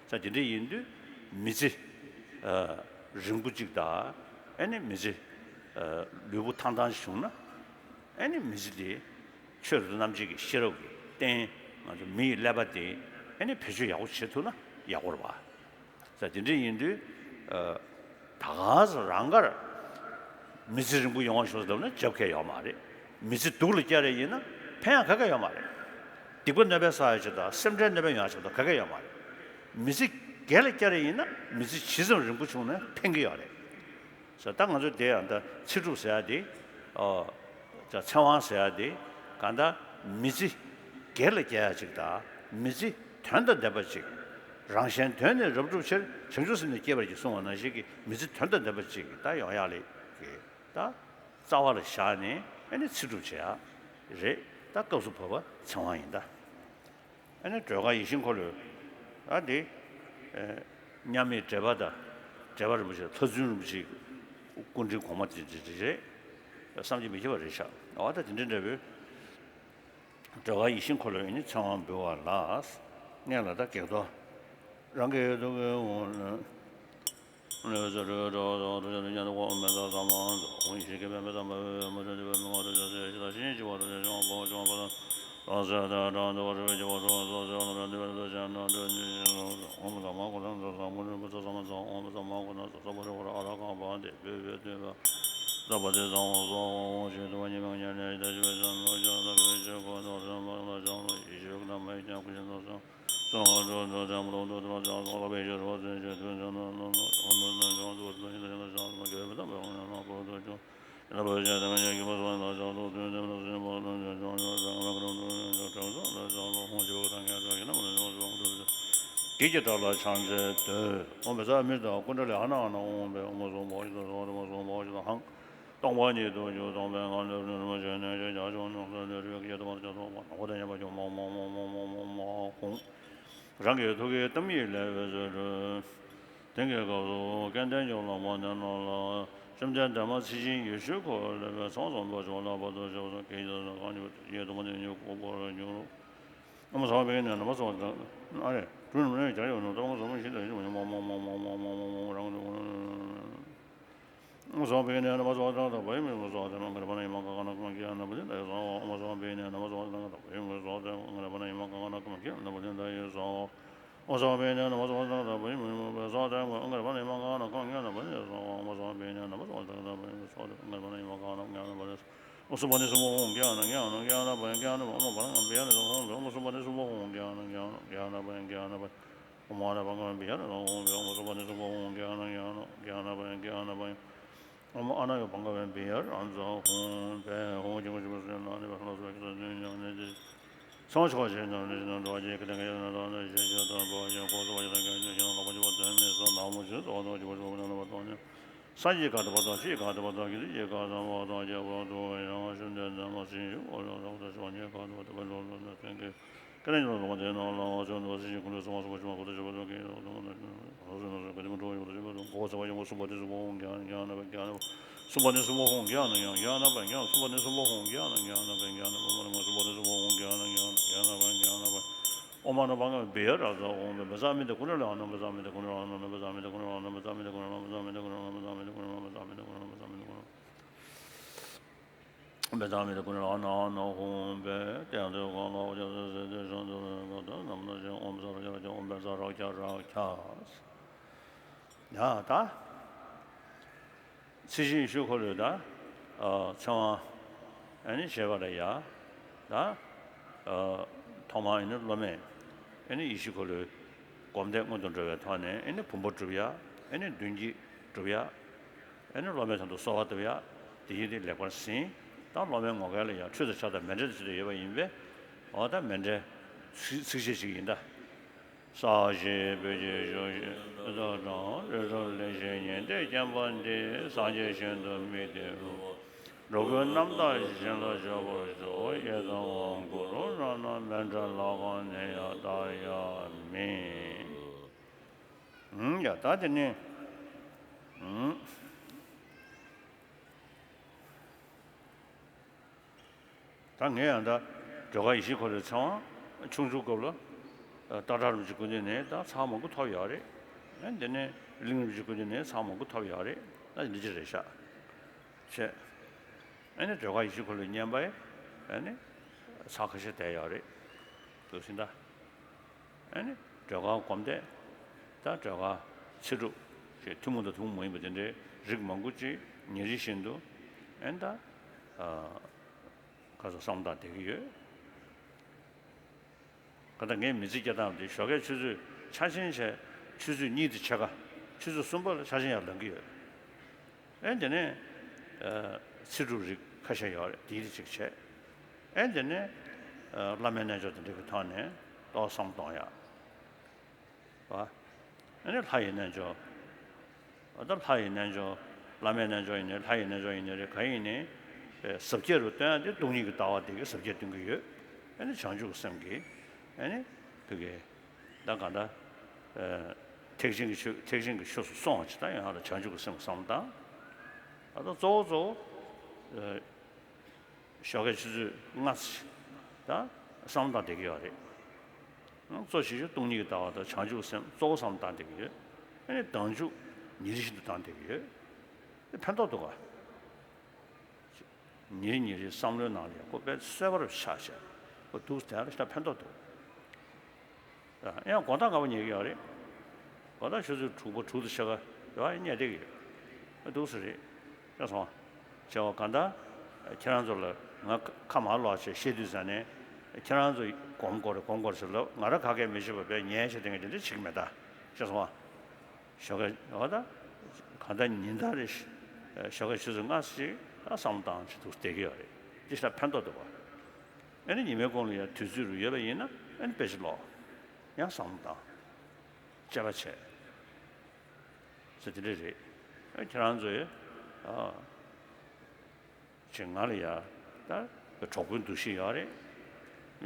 ས་དེ་འདྲ་ཡིན་དུས་མི་ཚེ། ཨ། རིང་པོ་གཅིག་དང་། ཨེ་ནི་མི་ཚེ། ཨ། ལུས་པོ་ཐང་ཐང་ཞིག་བྱུང་ན། ཨེ་ནི་མི་ཚེ་དེ་ཆོས་རབ་ཏུ་རྣམ་འབྱེད་ཀྱི་ཤེས་རབ་ཀྱི་རྟེན། ང་ཚོ་མི་ཡི་ཀླད་པ་དེ་ཨེ་ནི་བེད་སྤྱོད་ཡག་པོ་བྱེད་ཐུབ་ན་ཡག་པོ་རེད་པ། ས་དེ་འདྲ་ཡིན་དུས། ཨ། ད་ག་ས་རང་དགར་མི་ཚེ་རིང་པོ་ཡོང་བ་ཤོག་ཟེར་ལབ་ན་རྒྱབ་ཁ་ཡོད་མ་རེད། མི་ཚེ་སྡུག་ལ་བསྐྱལ་རེ་ཡིན་ན་ཕན་ཡག་ག་གེ་ཡོད་མ་རེད། སྡིག་པ་གནོད་པའི་ས་ཡ་ཆེ་དང་སེམས་ཁྲལ་གནོད་པའི་ཡོང་ཡ་ཆེ་དང་ག་གེ་ཡོད་མ་རེད། མི་ཚེ་རྒས་ལ་བསྐྱལ་རེ་ཡིན་ན་མི་ཚེ་ཇི་ཙམ་རིང་པོ་བྱུང་ན་ཕན་གྱི་ཡོད་རེད། ས་ད་ང་ཚོ་དེ་ཡང་ད་ཚེ་སྒྲུབ་ཟེར་ཡ་དེ། ཨོ། ད་ཚེ་དབང་ཟེར་ཡ་དེ། གང་ལྟར་མི་ཚེ་རྒས་ལ་བསྐྱལ་ཡ་ཅིག་དང་། མི་ཚེ་དོན་དང་ལྡན་པ་ཅིག་རང་གཞན་དོན་ནི་རབ་བསྒྲུབ་ཕྱིར། བྱང་ཆུབ་སེམས་ནི་བསྐྱེད་པར་བགྱི་གསུངས་པ་ནང་བཞིན་གྱི་མི་ཚེ་དོན་དང་ལྡན་པ་ཅིག་ད་ཡོང་ཡག་ལ་གི་ད་རྩ་བ་ལ་བཞག་ནས་ཨ་ནི་ཚེ་སྒྲུབ་བྱེད་ཡག་རེད། ད་སྐབས་སུ་བབ་པ་ཚེ་དབང་ཡིན་ད། ཨ་ནི་སྒྲོལ་དཀར་ཡིད་བཞིན་འཁོར་ལོའི། ཨ་དེ། ཨེ། མཉམ་མེད་འགྲེལ་པ་དང་། འགྲེལ་པ་རིན་པོ་ཆེ། ལྷ་རྫུན་རིན་པོ་ཆེའི་སྐུ་ཕྲེང་གོང་མ་དེ་འདྲ་རེད། བསམ་གྱིས་མི་ཁྱབ་པ་རེད་ཤག་འོ་ད་དེ་འདྲ་འདྲ་བོའི་སྒྲོལ་དཀར་ཡིད་བཞིན་འཁོར་ལོའི་ནི་ཚེ་དབང་འབུལ་བ་ལ། སྔོན་ལ་ད་བགེགས་གཏོར། རང་གི་ཐུགས་ཀའི་དབང་ལས། གི་ཀྱི་དགྲ་ལ་ཕྱག་འཚལ་བསྟོད། ཨོཾ་བཛྲ་མི་ཏྲ་ཀུན་ཌ་ལི་ཧ་ན་ཨ་ན། ཨོཾ་བེ་ཨོཾ་སྭ་བྷཱུ་ཇི་ཏ་སྭ་བྷཱུ་ཏ་སྭ་བྷཱུ་ཇི་ཏ་ཧཾ། སྟོང་པ་ཉིད་དུ་གྱུར་སྟོང་པའི་ངང་ལས་རིམ་གྲོ་བྱས་ནས་ཀྱང་བྱང་ཆུབ་ནུབ་ས་ལས་རིག་པའི་སྐད་དུ་མར་ཕྱིན་ཏེ་ཐོག་མར་ནག་པོ་དང་མཉམ་པར་གྱུར། མ་མ་མ་མ་མ་མ་མ་ཧཱུྃ། རང་གི་ཐུགས་ཀའི་ཏཱཾ་ཡིག་ལས་འོད་ཟེར་འཕྲོས། དེང་གི་སྐབས་སུ་སྐལ་ལྡན་ཇོ་བོ་ལྷ་མོ་ནེ་ནོ་ལ་བཅོམ་ལྡན་འདས་མ་མཆིས་ཤིང་ཡེ་ཤེས་འཁོར་ལོ་ལས་ཕྱག་འཚལ་བ་ཇོ་བོ་ལྷ་བར་དུ་གཤེགས་པ་སོགས་སྐད་ཅིག་གསལ་ལ་གང་བྱུང་བའི་ཐུགས་རྗེའི་གཏོར་མ་དེ་ཉིད་བསྐུར་བར་འགྱུར། ཨོཾ་སྭ་བྷཱུ་པ་ཡེ་ནམ་སྭ་བྷཱུ་ཏ། ཨ་རེ། གྲུ་ནམ་རེ་རྒྱ་ཡོད་ནོ་ཏོག་མ་སོ་མ་ཤིན་ཏུ་ཞིམ་པོ་ཉམས། མ་མ་མ་མ་མ་མ་མ་མ་རང་དུ། ཨོཾ་སྭ་བྷཱུ་པ་ཡེ་ནམ་སྭ་བྷཱུ་ཏ་ཏ་བ་ཡེ་མི་མ་སྭ་བྷཱུ་ཏ་མ་ག་ར་པ་ན་ཡེ་མ་ག་ག་ན་ཀ་མ་ཀྱེ་ན་པ་ཏེ་ན་ཡེ་སྭ་བྷཱུ། ཨོཾ་སྭ་བྷཱུ་པ་ཡེ་ནམ་སྭ་བྷཱུ་ཏ་ཏ་བ་ཡེ་མི་མ་སྭ་བྷཱུ་ཏ་མ་ག་ར་པ་ན་ཡེ་མ་ག་ག་ན་ཀ་མ་ཀྱེ་ན་པ་ཏེ་ན་ཡེ་སྭ་བྷཱུ། ཨོཾ་སྭ་བྷཱུ་པ་ཡེ་ནམ་སྭ་བྷཱུ་ཏ་ཏ་བ་ཡེ་མི་མ་སྭ་བྷཱུ་ཏ་མ་ག་ར་པ་ན་ཡེ་མ་ག་ག་ན་ཀ་མ་ཀྱེ་ན་པ་ཏེ་ན་ཡེ་སྭ་བྷཱུ། ཨོཾ་སྭ་བྷཱུ་པ་ཡེ་ནམ་སྭ་བྷཱུ་ཏ་ཏ་བ་ཡེ་མི་མ་སྭ་བྷཱུ་ཏ་མ་ག་ར་པ་ན་ཡེ་མ་ག་ག་ན་ཀ་མ་ཀྱེ་ན་པ་ཏེ། ཨོཾ་སུ་པཎ་ཎི་སུ་བྷ་ཧུ་ཨོཾ་ཛྙཱ་ན་ཛྙཱ་ན་ཛྙཱ་ན་པ་ཛྙཱ་ན་པ་ཨོཾ་པ་ར་ཛྙཱ་ན་པ་ཛྙཱ་ན་པ་ཨོཾ་སུ་པཎ་ཎི་སུ་བྷ་ཧུ་ཨོཾ་ཛྙཱ་ན་ཛྙཱ་ན་ཛྙཱ་ན་པ་ཛྙཱ་ན་པ་ཛྙཱ་ན་པ་ཨོཾ་ཨ་ན་བྷ་ག་ཝན་བི་ཡ་ར་ཛ་ཧོཾ་བྷེ། ཨོཾ་སུ་པཎ་ཎི་སུ་བྷ་ཧུ་ཨོཾ་ཛྙཱ་ན་ཛྙཱ་ན་ཛྙཱ་ན་པ་ཛྙཱ་ན་པ་ཨོཾ་ཨ་ན་ཡ་བྷ་ག་ཝན་བི་ཡ་ར་ཛ་ཧོཾ་བྷེ། ཧོ་ཇི་མ་ཇི་མ་སུ་ན་ནི་བ་ལ་སོ་ཁི་ས་ཛུ་ཉ་ནི་ཏི། ཚོགས་མཆོག་ཅན་རྣམས་ནི་ཞིང་དུ་འགྲོ་བ་ཀྱི་ཀི་ཏི་ག་ཡ་ན་དང་ནི་ཞེས་བརྗོད་དང་འབོད་ཅིང་འཁོར་སྲུང་བ་ཡི་དམ་རྒྱུད་ཀྱི་ཞིང་ལ་ལོག་པར་གྱུར་པ་དོན་མེད་སོགས་ནག་མོ་ཆུ་སོགས་དང་བཅུ་པ་ཆུ་བོ་ནང་ལ་བ་དང་ནི། ས་གཞི་ག་དུ་བ་དང་ཤི་གཞི་ག་དུ་བ་དང་རྒྱལ་པོ་དུ་ཡང་ཤུན་ཏེ་འདས་མ་ཕྱིན་ཞིང་འོ་ལོ་རབ་ཏུ་ཕྱོགས་གཉིས་ག་དུ་བ་དུ་བ་ལོ་ལོ་ན་སེང་གེ་ ཀ་ནས་ཀྱང་ལོག་པ་དེ་ནང་ལ་ང་ཚོ་འདུག་སེམས་ཀྱི་ཀུན་ནས་བསམ་པ་གསུམ་པ་བཅུ་མ་གོ་ད་ཆོས་པ་ཚོགས་ཀྱི་ཡོད་དོ། གོ་ཚ་བ་ཡོང་གོ་གསུམ་པ་དེ་གསུམ་པོ་ཧོང་གྱ་ན་གྱ་ན་བ་གྱ་ན་བ། གསུམ་པ་དེ་གསུམ་པོ་ཧོང་གྱ་ན་གྱ་ན་གྱ་ན་བ་གྱ་ན། གསུམ་པ་དེ་གསུམ་པོ་ཧོང་གྱ་ན་གྱ་ན་བ་གྱ་ན་བ། གསུམ་པ་དེ་གསུམ་པོ་ཧོང་གྱ་ན་གྱ་ན་གྱ་ན་བ་གྱ་ན་བ། ཨོ་མ་ན་བ་ག་བི་ཡ་ར་ཛ་ཧོང་བེ་བ་ཛ་མི་དེ་ཀུན་ནས་ལ་ཨ་ན་བ་ཛ་མི་དེ་ཀུན་ནས་ལ་ཨ་ན་བ་ཛ་མི་དེ་ཀུན་ནས་ལ་ཨ་ན་བ་ཛ་མི་དེ་ཀུན་ནས་ལ་ཨ་ན་བ་ཛ་མི་དེ་ཀུན་ནས་ལ་ཨ་ན་བ་ཛ་མི་དེ་ཀུན་ནས་ལ་ཨ་ན་བ་ཛ་མི་དེ་ཀུན་ནས་ལ། བེ་ཏ་མེ་ཏ་ཀུ་ན་ལ་ཨ་ན་ཨ་ན་ཧོང་བེ་ཏེ་ཏེ་གང་ལ་ཨོ་ཅག་ཟེ་ཟེ་ཏེ་ཤོ་འདུ་ར་ག་ད་ནམ་ན་ཅན་ཨོམ་ས་ར་ཅ་ར་ཅ་ཨོམ་བེ་ས་ར་ཅ་ར་ཅ། ཡ་ད། ཚིག་བཞི་ཡེ་ཤེས་འཁོར་ལོའི་ད། ཨ་ཚེ་དབང་། ཨ་ནི་བྱེད་པ་ལ་ཡ། ད། ཨ་ཐོག་མར་ཨ་ནི་སློབ་མས། ཨ་ནི་ཡེ་ཤེས་འཁོར་ལོའི་སྒོམ་བཟླས་སྔོན་དུ་འགྲོ་བའི་ཐོག་ནས་ཨ་ནི་བུམ་པ་སྒྲུབ་ཡ། ཨ་ནི་མདུན་བསྐྱེད་སྒྲུབ་ཡ། ཨ་ནི་སློབ་མའི་དོན་དུ་གསོལ་བ་བཏབ་ཡ། དེ་བཞིན་དེ་ལེགས་པར་ཟིན། ད་སློབ་མའི་ངོ་སྐལ་ལ་ཡང་ཁྲུས་དང་ཕྱག་དང་མཎྜལ་དང་བཅས་ཏེ་ཡོད་པ་ཡིན་པས། འོ་ད་མཎྜལ་ཚིགས་ཚིགས་བཅད་ཅིག་ཡིན་ད། ས་གཞི་སྤོས་ཀྱི་བཞུགས་ཤིང་ཏེ་ཐོག་དང་། རི་རབ་ལེགས་བཞད་སྙན་ཏེ་བརྒྱན་པ་འདི། སངས་རྒྱས་ཞིང་དུ་དམིགས་ཏེ་འགྲོ། འགྲོ་ཀུན་རྣམ་དག་ཞིང་ལ་སྤྱོད་པར་ཤོག་ཡེ་དང་དབང་བསྐུར་རོ། རང་རྣམས་མཎྜལ་ལག་ཁང་ནས་ཡང་བཏང་ཡ་མེད། ཨུམ། ཡ་ད་དེ་ནི། ཨུམ། ད་ངས་ཡང་ད་སྒྲོལ་དཀར་ཡེ་ཤེས་འཁོར་ལོའི་ཚེ་དབང་ཆུང་ཆུང་སྐབས་ལ་སྟག་བྲག་རིན་པོ་ཆེའི་སྐུ་མདུན་ནས་ད་ཚར་མང་པོ་ཐོབ་ཡོད་རེད། ཨ་འདི་ནས་གླིང་རིན་པོ་ཆེའི་སྐུ་མདུན་ནས་ཚར་མང་པོ་ཐོབ་ཡོད་རེད། ད་འདི་ཅི་རེད་ཤག་བྱས། ཨ་ནི་སྒྲོལ་དཀར་ཡེ་ཤེས་འཁོར་ལོའི་བསྙེན་པ་ཡི་ཨ་ནི་ཚར་ཁ་ཤས་བསྡད་ཡོད་རེད། འདུག་ཟིན་ད། ཨ་ནི་སྒྲོལ་དཀར་སྒོམ་བཟླས། ད་སྒྲོལ་དཀར་ཚེ་སྒྲུབ་ཞེས་ཐུན་མོང་དང་ཐུན་མོང་མ་ཡིན་པ་དེ་འདྲའི་རིགས་མང་པོ་ཅིག་ཉིན་རེ་བཞིན་དུ་ཨ་ནི་ད་ཨ་ག་ཚོད་བསམ་བཏང་བསྡད་ཀྱི་ཡོད། ག་ད་ངས་མི་ཚེ་སྐྱེལ་སྟངས་དེ་ཞོགས་ཀས་ཆུ་ཚོད་ཆ་ཆེན་བྱས། ཆུ་ཚོད་གཉིས་དང་ཕྱེད་ཀ་ཆུ་ཚོད་གསུམ་པ་ལ་ཆ་ཆེན་ཡར་ལངས་ཀྱི་ཡོད། ཨེ་དེ་ནས་ཨ་ཚེ་སྒྲུབ་རིགས་ཁ་ཤས་ཡོད་རེད། དེའི་རིགས་གཅིག་བྱས། ཨེ་དེ་ནས་ཨ་བླ་མའི་རྣལ་འབྱོར་དེ་འདྲ་གི་ཐོག་ནས་ཏོག་བསམ་གཏོང་ཡག་བ། ཨེ་ནས་ལྷ་ཡི་རྣལ་འབྱོར། ཨ་ད་ལྷ་ཡི་རྣལ་འབྱོར། བླ་མའི་རྣལ་འབྱོར་ཡིན་ནའི་ལྷ་ཡི་རྣལ་འབྱོར་ཡིན་ནའི་རེད། ག་ཡིན་ནའི་ཨེ་ཟབ་རྒྱས་རུ་སྟོན་ཡག་དེ་སྟོང་ཉིད་ཀྱི་ལྟ་བ་དེ་གི་ཟབ་རྒྱས་སྟོན་གྱི་ཡོད། ཨེ་ནས་བྱང་ཆུབ་ཀྱི་སེམས་ཀྱི་ཨེ་ནས་བུ་གའི། ད་གང་ལྟར། ཨ་ཐེག་ཆེན་གྱི་ཆོས་ཐེག་ཆེན་གྱི་ཆོས་སུ་སོང་བ་ཇི་ལྟར་ཡང་ལ་བྱང་ཆུབ་ཀྱི་སེམས་བསམ་བཏང་། ད་ལྟ་གཙོ་བོ་གཙོ་བོ། ཨ་ཞོགས་ཀའི་ཆུ་ཚོད་ལྔ་ཙམ་ཞིག་ད་བསམ་བཏང་བསྡད་ཀྱི་ཡོད་རེད། ཨ་གཙོ་ཆེ་ཤོས་སྟོང་ཉིད་ཀྱི་ལྟ་བ་དང་བྱང་ཆུབ་ཀྱི་སེམས་གཙོ་བོ་བསམ་བཏང་བསྡད་ཀྱི་ཡོད། ཨ་ནི་ལྡང་ཕྱོགས་ཉིན་རེ་བཞིན་དུ་བཏང་བསྡད་ཀྱི་ཡོད། ཨ་ཕན་ཐོགས་འདུག་ག་ཉིན་ཉིན་རེའི་བསམ་བློའི་ནང་ལ་ཡང་ཁོ་དཔེ་གསལ་པོར་ཆགས་བྱས། ཁོ་འདུག་དེ་ལ་ཞེ་དྲག་ཕན་ཐོགས་འདུག་ཡང་དགོང་དག་སྔ་པོ་ཉལ་གྱི་ཡོད་རེད། དགོང་དག་ཆུ་ཚོད་དྲུག་པ་དྲུག་དང་ཕྱེད་ཀ་ཡོད་ཨ་ཉལ་བསྡད་ཀྱི་ཡོད། འདུག་སེ་རེད། ཤེས་སོང་། བྱས་པ་གང་ལྟར། ཁྱེད་རང་ཚོ་ལ་ང་ཁ་མར་ལོག་བྱས་བཤད་དུས་ཙང་ནས། ཁྱེད་རང་ཚོ་སྒོམ་དགོས་རེད་སྒོམ་དགོས་རེད་ཟེར་ལབ། ང་རང་ག་གེ་མི་ཤེས་པ་བས་ཉལ་བྱས་དེ་འདྲ་བྱེད་ཀྱི་མེད་ད། ཤེས་སོང་ཨ། ཞོགས་ཀས་འོ་ད། གང་ལྟར་ཉིན་ལྟར་རེ་ཞོགས་ཀས་ཆུ་ཚོད་ལྔ་ཙམ་ཞིག་ད་བསམ་བཏང་བྱེད་འདུག་བསྡད་ཀྱི་ཡོད་རེད། འདི་ཞེ་དྲག་ཕན་ཐོགས་འདུག་བ། ཨ་ནི་ཉི་མའི་གུང་ལ་ཡང་དུས་ཚོད་རུ་ཡོད་པ་ཡིན་ན་ཨ་ནི་དཔེ་ཆ་ཀློག་ཡང་བསམ་བློ་བཏང་། དཔྱད་པ་བྱས། ཟེར་དེ་འདྲ་རེད། ཨ་ཁྱེད་རང་ཚོས་ཨ་ཅིག་ང་ལ་ཡ་ད་གྲོགས་པོའི་འདུ་ཤེས་ཡོད་རེད།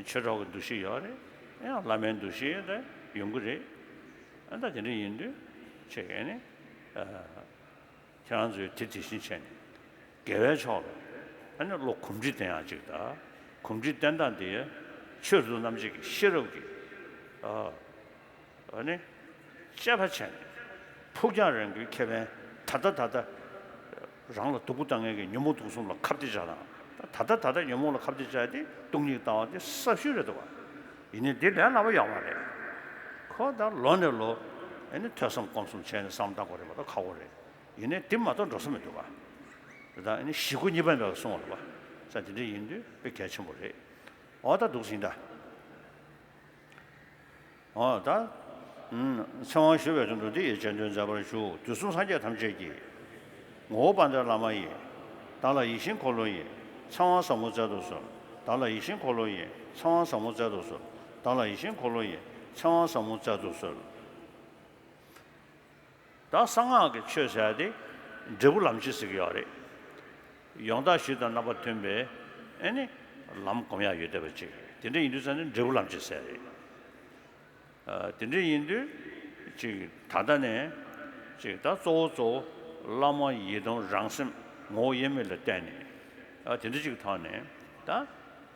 ཆོས་གྲོགས་ཀྱི་འདུ་ཤེས་ཡོད་རེད། ཡང་བླ་མའི་འདུ་ཤེས་ད་ཡོང་གི་རེད། ཨ་ད་དེ་འདྲ་ཡིན་དུས་ཅིག་ཨ་ནི་ཨ། ཁྱེད་རང་ཚོས་དེ་དེ་བཞིན་བྱས་ནས། དགེ་བའི་ཕྱོགས་ལ་ཨ་ནི་བློ་གོམས་འདྲིས་བསྟེན་ཡག་ཅིག་དང་། གོམས་འདྲིས་བསྟེན་སྟངས་དེ་ཆོས་རིག་རྣམ་འབྱེད་ཀྱི་ཤེས་རབ་ཀྱིས་ཨ་ཨ་ནི་དཔྱད་པ་བྱས་ནས། ཕུགས་རྒྱང་རིང་པོའི་ཁེ་ཕན་ད་ལྟ་ད་ལྟ་རང་ལ་སྡུག་པོ་བཏང་མཁན་གྱི་ཉོན་མོངས་དུག་གསུམ་ལ་ཁ་གཏད་བཅག་དང་། ད་ལྟ་ད་ལྟ་ཉོན་མོངས་ལ་ཁ་གཏད་བཅག་དེ་སྟོང་ཉིད་ལྟ་བ་དེ་སྲབ་ཤོས་རེད་འདུག་བ། ཡིན་ནའི་འདི་ལས་སླ་པོ་ཡོད་མ་རེད། ཁོ་ད་ལོ་ནས་ལོ་ཨ་ནི་ཐོས་བསམ་སྒོམ་གསུམ་བྱས་ནས་བསམ་བཏང་དགོས་རེད་མ་གཏོགས་ཁག་པོ་རེད། ཡིན་ནའི་དེ་མ་གཏོགས་འགྲོ་ས་མི་འདུག་ག་ད་ཨ་ནི་ཞི་རྒོལ་གཉིས་པ་མེད་པར་སོང་བ་རེད་པ། ས་དེ་འདྲ་ཡིན་དུས་དཔེ་གལ་ཆེན་པོ་རེད། འོ་ད་འདུག་ཟིན་ད། འོ་ད། ཚེ་དབང་ཞུ་བའི་དོན་དུ་འདི་ཡི་རྗེས་ཟློས་མཛད་པར་ཞུ། དུས་གསུམ་སངས་རྒྱས་ཐམས་ཅད་ཀྱི། ངོ་བོ་དཔལ་ལྡན་བླ་མ་ཡི། བདག་ལ་ཡིད་བཞིན་འཁོར་ལོ་ཡི། ཚེ་དབང་ཟབ་མོ་སྩལ་དུ་གསོལ། བདག་ལ་ཡིད་བཞིན་འཁོར་ལོ་ཡི། ཚེ་དབང་ཟབ་མོ་སྩལ་དུ་གསོལ། བདག་ལ་ཡིད་བཞིན་འཁོར་ལོ་ཡི། ཚེ་དབང་ཟབ་མོ་སྩལ་དུ་གསོལ། ད་གསང་སྔགས་ཀྱི་ཆོས་ཟེར་ཡ་དེ་འབྲས་བུ་ལམ་བྱེད་ཟེར་གྱི་ཡོད་རེད། ཡོངས་དག་ཞི་དང་རྣམ་པར་མཐུན་པའི་ཨེ་ནི་ལམ་སྒོམ་ཡག་ཡོད་བསྡད་པ་ཅིག་རེད། དེ་འདྲ་ཡིན་དུས་ཙང་ནས་འབྲས་བུ་ལམ་བྱེད་ཟེར་རེད། ཨ། དེ་འདྲ་ཡིན་དུས་ཅིག་ད་ལྟ་ནས་ཅིག་ད་གཙོ་བོ་གཙོ་བོ་བླ་མ་ཡི་དམ་རང་སེམས་ངོ་བོ་དབྱེར་མེད་ལ་བརྟེན་ནས། ཨ། དེ་འདྲ་ཅིག་གི་ཐོག་ནས་ད།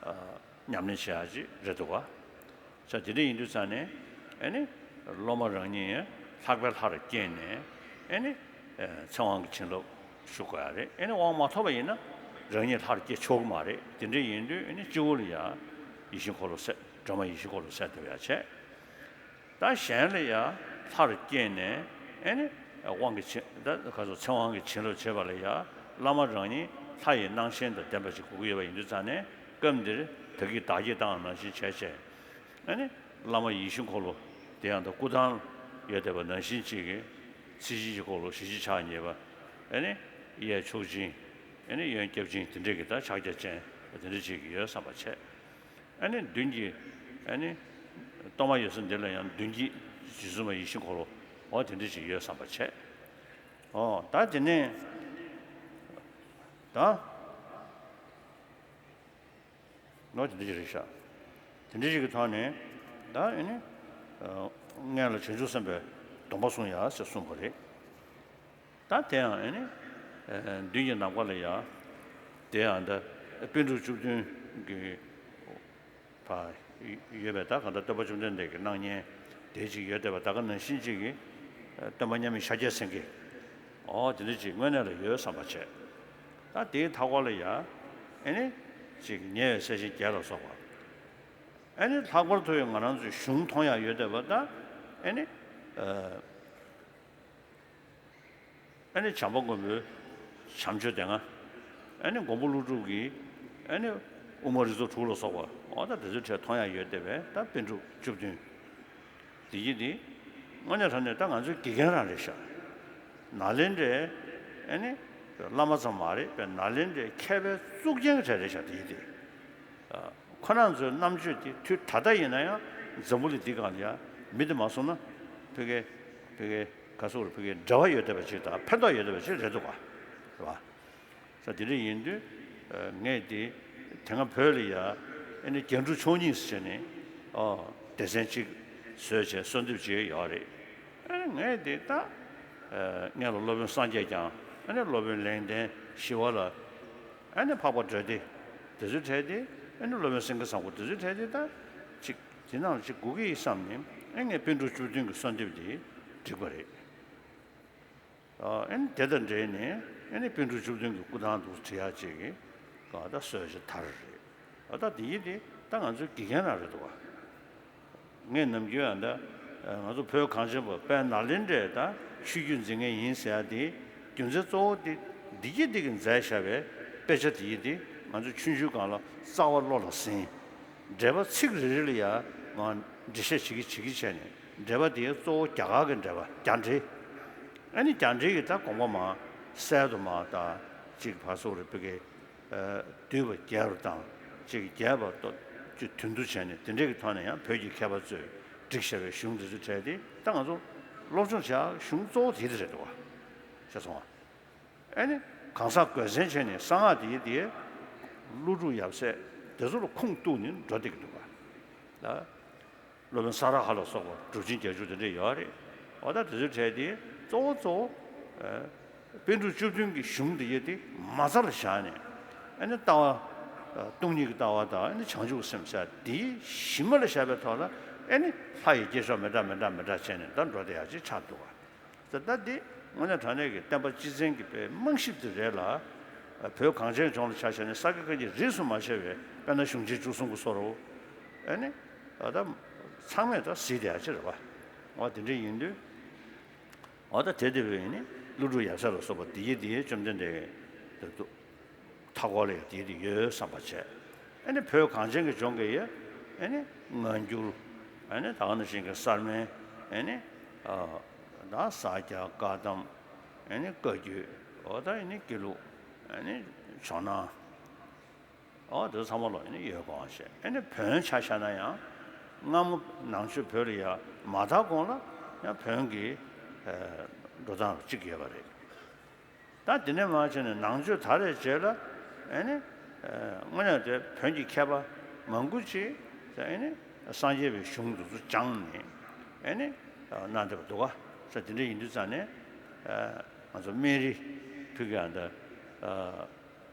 ཨ། ཉམས་ལེན་བྱེད་ཡག་ཅིག་རེད་འདུག་ག་ས་དེ་འདྲ་ཡིན་དུས་ཙང་ནས། ཨ་ནི་སློབ་མ་རང་ཉིད་ལྷག་པའི་ལྷར་སྐྱེས་ནས། ཨ་ནི་ཨ། ཚེ་དབང་གི་བྱིན་རླབས་ཞུ་དགོས་ཡ་རེད། ཨ་ནི་དབང་མ་ཐོབ་པ་ཡིན་ན་རང་ཉིད་ལྷར་སྐྱེ་ཆོག་གི་མ་རེད། དེ་འདྲ་ཡིན་དུས་ཨ་ནི་སྤྱི་བོ་ལ་ཡ་ཡིད་བཞིན་འཁོར་ལོ་གསལ། སྒྲོལ་མ་ཡིད་བཞིན་འཁོར་ལོ་གསལ་བཏབ་ཡ་བྱས། ད་གཞན་ལ་ཡ་ལྷར་སྐྱེས་ནས། ཨ་ནི་དབང་གི་བྱིན། ད་ག་ཚོད་ཚེ་དབང་གི་བྱིན་རླབས་བྱེད་པ་ལ་ཡ་བླ་མ་རང་ཉིད་ལྷ་ཡི་སྣང་ཞེན་དང་ལྡན་པ་ཅིག་དགོས་ཀྱི་ཡོད་པ་ཡིན་དུས་ཙང་ནས། སྐབས་འདིར་བདག་གིས་བདག་བསྐྱེད་བཏང་བ་ནང་བཞིན་བྱས་བྱས། ཨ་ནི་བླ་མ་ཡིད་བཞིན་འཁོར་ལོ་དེ་ཡང་ད་སྐུ་ཐང་ཡོད་བསྡད་པ་ནང་བཞིན་ཅིག་གི་ཚེ་གཅིག་གི་འཁོར་ལོ་གཞི་གཅིག་ཕྱག་གཉིས་པ། ཨ་ནི་གཡས་མཆོག་སྦྱིན། ཨ་ནི་གཡོན་སྐྱབས་སྦྱིན། དེ་འདྲས་ཀྱི་ད་ཕྱག་རྒྱ་ཅན་དེ་འདྲས་ཅིག་ཡོད་བསམ་པ་བྱས། ཨ་ནི་མདུན་གྱི། ཨ་ནི་གཏོར་མ་ཡོད་ས་འདི་ལ་ཡང་མདུན་གྱི་རྗེ་བཙུན་མ་ཡིད་བཞིན་འཁོར་ལོ། འོ་དེ་འདྲས་ཅིག་ཡོད་བསམ་པ་བྱས། འོ་ད་དེ་ནས་ད། ནོ་དེ་འདྲ་ཞིག་རེད་ཤག་དེ་འདྲ་ཞིག་གི་ཐོག་ནས་ད་ཨ་ནི། ཨ། སྔོན་ལ་བྱང་ཆུབ་སེམས་དཔའི་སྡོམ་པ་བཟུང་ཡ་ཟེར་གསུངས་པ་རེད། ད་དེ་ཡང་ཨ་ནི། ཨ། མདུན་གྱི་ནམ་མཁའ་ལ་ཡ། དེ་ཡང་ད་པཎ་གྲུབ་བཅུ་བདུན་གྱི་བ་ཡོད་པའི། ད་གང་ལྟར་སྟོན་པ་བཅོམ་ལྡན་འདས་ཀྱི་སྣང་བརྙན་དེ་ཅིག་ཡོད་བསྡད་པ། ད་ག་ནང་བཞིན་ཅིག་གི། ཨ། སྟོན་པ་མཉམ་མེད་ཤཱཀྱ་སེང་གེ། འོ་དེ་འདྲ་ཅིག་དངོས་གནས་ལ་ཡོད་བསམ་པ་བྱས། ད་དེའི་མཐའ་སྐོར་ལ་ཡ། ཨ་ནི་ཅིག་ཉེ་བའི་སྲས་ཆེན་བརྒྱད་ལ་སོགས་པ། ཨ་ནི་ལྷག་པར་དུ་ཡང་ང་རང་ཚོའི་གཞུང་མཐོང་ཡག་ཡོད་བསྡད་པ་ད། ཨ་ནི། ཨ། ཨ་ནི་བྱམས་པ་མགོན་པོའི་བྱམས་ཆོས་སྡེ་ལྔ། ཨ་ནི་མགོན་པོ་ཀླུ་སྒྲུབ་ཀྱི། ཨ་ནི་དབུ་མ་རིགས་ཚོགས་དྲུག་ལ་སོགས་པ། འོ་ད་དེ་ཚོའི་གྲས་མཐོང་ཡག་ཡོད་བསྡད་པས། ད་པཎ་གྲུབ་བཅུ་བདུན་འདི་ཡི་འདི་དངོས་གནས་དྲང་གནས་ད་ང་ཚོའི་དགེ་རྒན་རང་རེད་ཤག་ནཱ་ལེནྡྲའི། ཨ་ནི་བླ་མ་ཙམ་མ་རེད་པས། ནཱ་ལེནྡྲའི་མཁས་པའི་གཙུག་རྒྱན་གྱི་གྲས་རེད་ཤག་འདི་ཡི་འདི། ཨ། ཁོ་རང་ཚོའི་རྣམ་དཔྱོད་དེ་དུས་ད་ལྟ་ཡིན་ན་ཡང་འཛམ་བུ་གླིང་འདི་སྒང་ལ་ཡ་མི་དེ་མ་སོང་ན་ཕ་གི་ཕ་གི་ག་སོགས་རུ་ཕ་གི་འབྲེལ་བ་ཡོད་བསྡད་པ་ཅིག་དང་ཕན་ཐོགས་ཡོད་བསྡད་པ་ཅིག་རེད་འདུག་ག་རེད་པ། ས་དེ་འདྲ་ཡིན་དུས། ཨ། ངས་དེ་དེ་སྔ་བོད་ལ་ཡ། ཨ་ནི་རྒྱན་དྲུག་མཆོག་གཉིས་ཟེར་ནས། ཨོ། སྡེ་ཚན་གཅིག་བཟོས་བྱས་གསོལ་འདེབས་བྱས་ཡོད་རེད། ཨ་ནི་ངས་དེ་ད། ཨ། སྔོན་ལ་སློབ་དཔོན་སངས་རྒྱས་བསྐྱངས། ཨ་ནི་སློབ་དཔོན་ལེགས་ལྡན་ཞི་བ་ལྷ། ཨ་ནི་འཕགས་པ་བགྲེས་སྡེ་དེ་ཚོའི་གྲས་དེ། ཨ་ནི་སློབ་དཔོན་སེང་གེ་བཟང་པོ་དེ་ཚོའི་གྲས་དེ། ད་ཅིག་དེ་ནང་ལ་ཅིག་དགོས་ཀྱི་ཡིན་བསམ་ནས། ཨ། ངས་པཎ་གྲུབ་བཅུ་བདུན་གྱི་གསོལ་འདེབས་དེ་བསྒྲིགས་པ་རེད། ཨ། ཨ་ནི་དེ་དང་འབྲེལ་ནས། ཨ་ནི་པཎ་གྲུབ་བཅུ་བདུན་གྱི་སྐུ་ཐང་དུ་བྲིས་ཡག་ཅིག་གི་ག་ད་སྲོལ་ཞིག་དར་རེད། ཨ། ད་དེ་ཡི་དེ་ད་ང་ཚོའི་དགེ་རྒན་རང་རེད་འདུག་ག་ངས་ནམ་རྒྱུན་ཡང་ད་ང་ཚོ་བོད་གངས་ཅན་པ་དཔལ་ནཱ་ལེནྡྲའི་ད་ཆོས་བརྒྱུད་འཛིན་མཁན་ཡིན་ཟེར་ཡ་དེ་རྒྱུ་མཚན་གཙོ་བོ་དེ་འདི་གི་འདི་གི་མཛད་བཞག་པའི་དཔེ་ཆ་དེ་ཡི་དེ་ང་ཚོ་ཆུང་ཆུང་སྒང་ལ་རྩ་བ་བློ་ལ་ཟིན། འགྲེལ་པ་ཚིག་རེ་རེ་ལ་ཡ་ང་འགྲེལ་བཤད་བྱེད་ཀྱི་བྱེད་ཀྱི་བྱས་ནས། འགྲེལ་པ་དེ་གཙོ་བོ་རྒྱ་གར་གྱི་འགྲེལ་པ། རྒྱ་འགྲེལ། ཨ་ནི་རྒྱ་འགྲེལ་གྱི་ད་དགོངས་པ་མར་གསལ་དུ་མར་ད་ཅིག་ཕར་ཚུར་རེ་ཕ་གི། ཨ། བསྡུས་པ་རྒྱས་པར་དང་ཅིག་རྒྱས་པ་ཏོག་ཅིག་དོན་བསྡུ་བྱས་ནས། དེ་འདྲས་ཀྱི་ཐོག་ནས་ཡང་བོད་ཀྱི་མཁས་པ་ཚོས་བསྒྲིགས་བཞག་པའི་གཞུང་འདི་ཚོའི་གྲས་དེ་ད་ང་ཚོ་སློབ་སྦྱོང་བྱེད་ཡག་གཞུང་གཙོ་བོ་དེ་དེ་རེད་འདུག་ག་ཤེས་སོང་ང་། ཨ་ནི་གང་ཟག་དགོས་མཚན་བྱས་ནས་གསང་སྔགས་དེ་ཡི་དེ་ཀླུ་སྒྲུབ་ཡབ་སྲས་དེ་ཚོ་ལ་ཁུངས་གཏུགས་ནས་འགྲོ་བསྡད་ཀྱི་འདུག་ག་ད། སློབ་དཔོན་ས་ར་ཧ་ལ་སོགས་པ་གྲུབ་ཆེན་བརྒྱད་ཅུ་དེ་འདྲས་ཡོད་རེད། འོ་ད་དེ་ཚོའི་གྲས་དེ་གཙོ་བོ་གཙོ་བོ། ཨ། པཎ་གྲུབ་བཅུ་བདུན་གྱི་གཞུང་དེ་ཡི་དེ་མ་རྩ་ལ་བཞག་ནས། ཨ་ནི་ལྟ་བ། ཨ། སྟོང་ཉིད་ཀྱི་ལྟ་བ་དང་། ཨ་ནི་བྱང་ཆུབ་སེམས་ཟེར་དེའི་གཞི་མ་ལ་བཞག་པའི་ཐོག་ལ། ཨ་ནི་ལྷ་ཡི་སྐྱེ་ཤོག་མི་འདྲ་མི་འདྲ་མི་འདྲ་བྱས་ནས་ད་འགྲོ་བསྡད་ཡག་ཅིག་ཆགས་འདུག་ག་ད་ལྟ་འདི་དངོས་གནས་དྲང་གནས་ཀྱི་བསྟན་པ་སྤྱི་བཙན་གྱི་དཔེ་རྨང་གཞི་དེ་རེད་ལ། བོད་གངས་ཅན་ལྗོངས་ལ་ཆ་བཞག་ན་ས་དགེ་བཀའ་རྙིང་རིས་སུ་མ་ཆད་པའི། དཔེར་ན་གཞུང་ཆེན་བཅུ་གསུམ་གྱི་བཟོ་འདྲ། ཨ་ནི་ད་ཚང་མས་ད་གཟིགས་བསྡད་ཡག་ཅིག་རེད་པ། འོ་དེ་འདྲ་ཡིན་དུས། འོ་ད་དེ་དེ་བས་ནི་ཀླུ་སྒྲུབ་ཡབ་སྲས་ལ་སོགས་པ་འདི་ཡི་འདི་ཡི་བཅོམ་ལྡན་འདས་ཀྱི་མཐའ་འཁོར་ལ་ཡང་དེ་དེ་ཡོད་བསམ་པ་བྱས། ཨ་ནི་བོད་གངས་ཅན་གྱི་ལྗོངས་ཀྱི་ཡ། ཨ་ནི་སྔ་འགྱུར། ཨ་ནི་ད་ག་ནང་བཞིན་གྱི་གསར་མའི། ཨ་ནི། ཨ། ད་ས་སྐྱ་བཀའ་གདམས། ཨ་ནི་བཀའ་བརྒྱུད། འོ་ད་ཨ་ནི་དགེ་ལུགས། ཨ་ནི་ཇོ་ནང་། འོ་དེ་ཚང་མ་ལོག་ཨ་ནི་ཡོད་དགོས་ཤེས། ཨ་ནི་བོན་ཆ་བཞག་ན་ཡང་སྔ་མོ་ནང་ཆོས་བོད་ལ་ཡ་མ་དར་གོང་ལ་ཡང་བོན་གྱི། ཨ། འགྲོ་སྟངས་གཅིག་ཡོད་པ་རེད། ད་དེ་ནས་མར་བྱས་ནས་ནང་ཆོས་དར་བའི་རྗེས་ལ། ཨ་ནི། ཨ། དངོས་གནས་དེ་བོན་གྱི་མཁས་པ་མང་པོ་ཅིག་ ཨེ་ནི་སངས་རྒྱས་པའི་གཞུང་འདི་ཚོ་སྦྱངས་ནས་ཨེ་ནི་གནང་བསྡད་པ་འདུག་ག་ས། དེ་འདྲ་ཡིན་དུས་ཙང་ནས་ང་ཚོ་སྨན་རི་ཕུལ་གྱི་ཨ་འདི།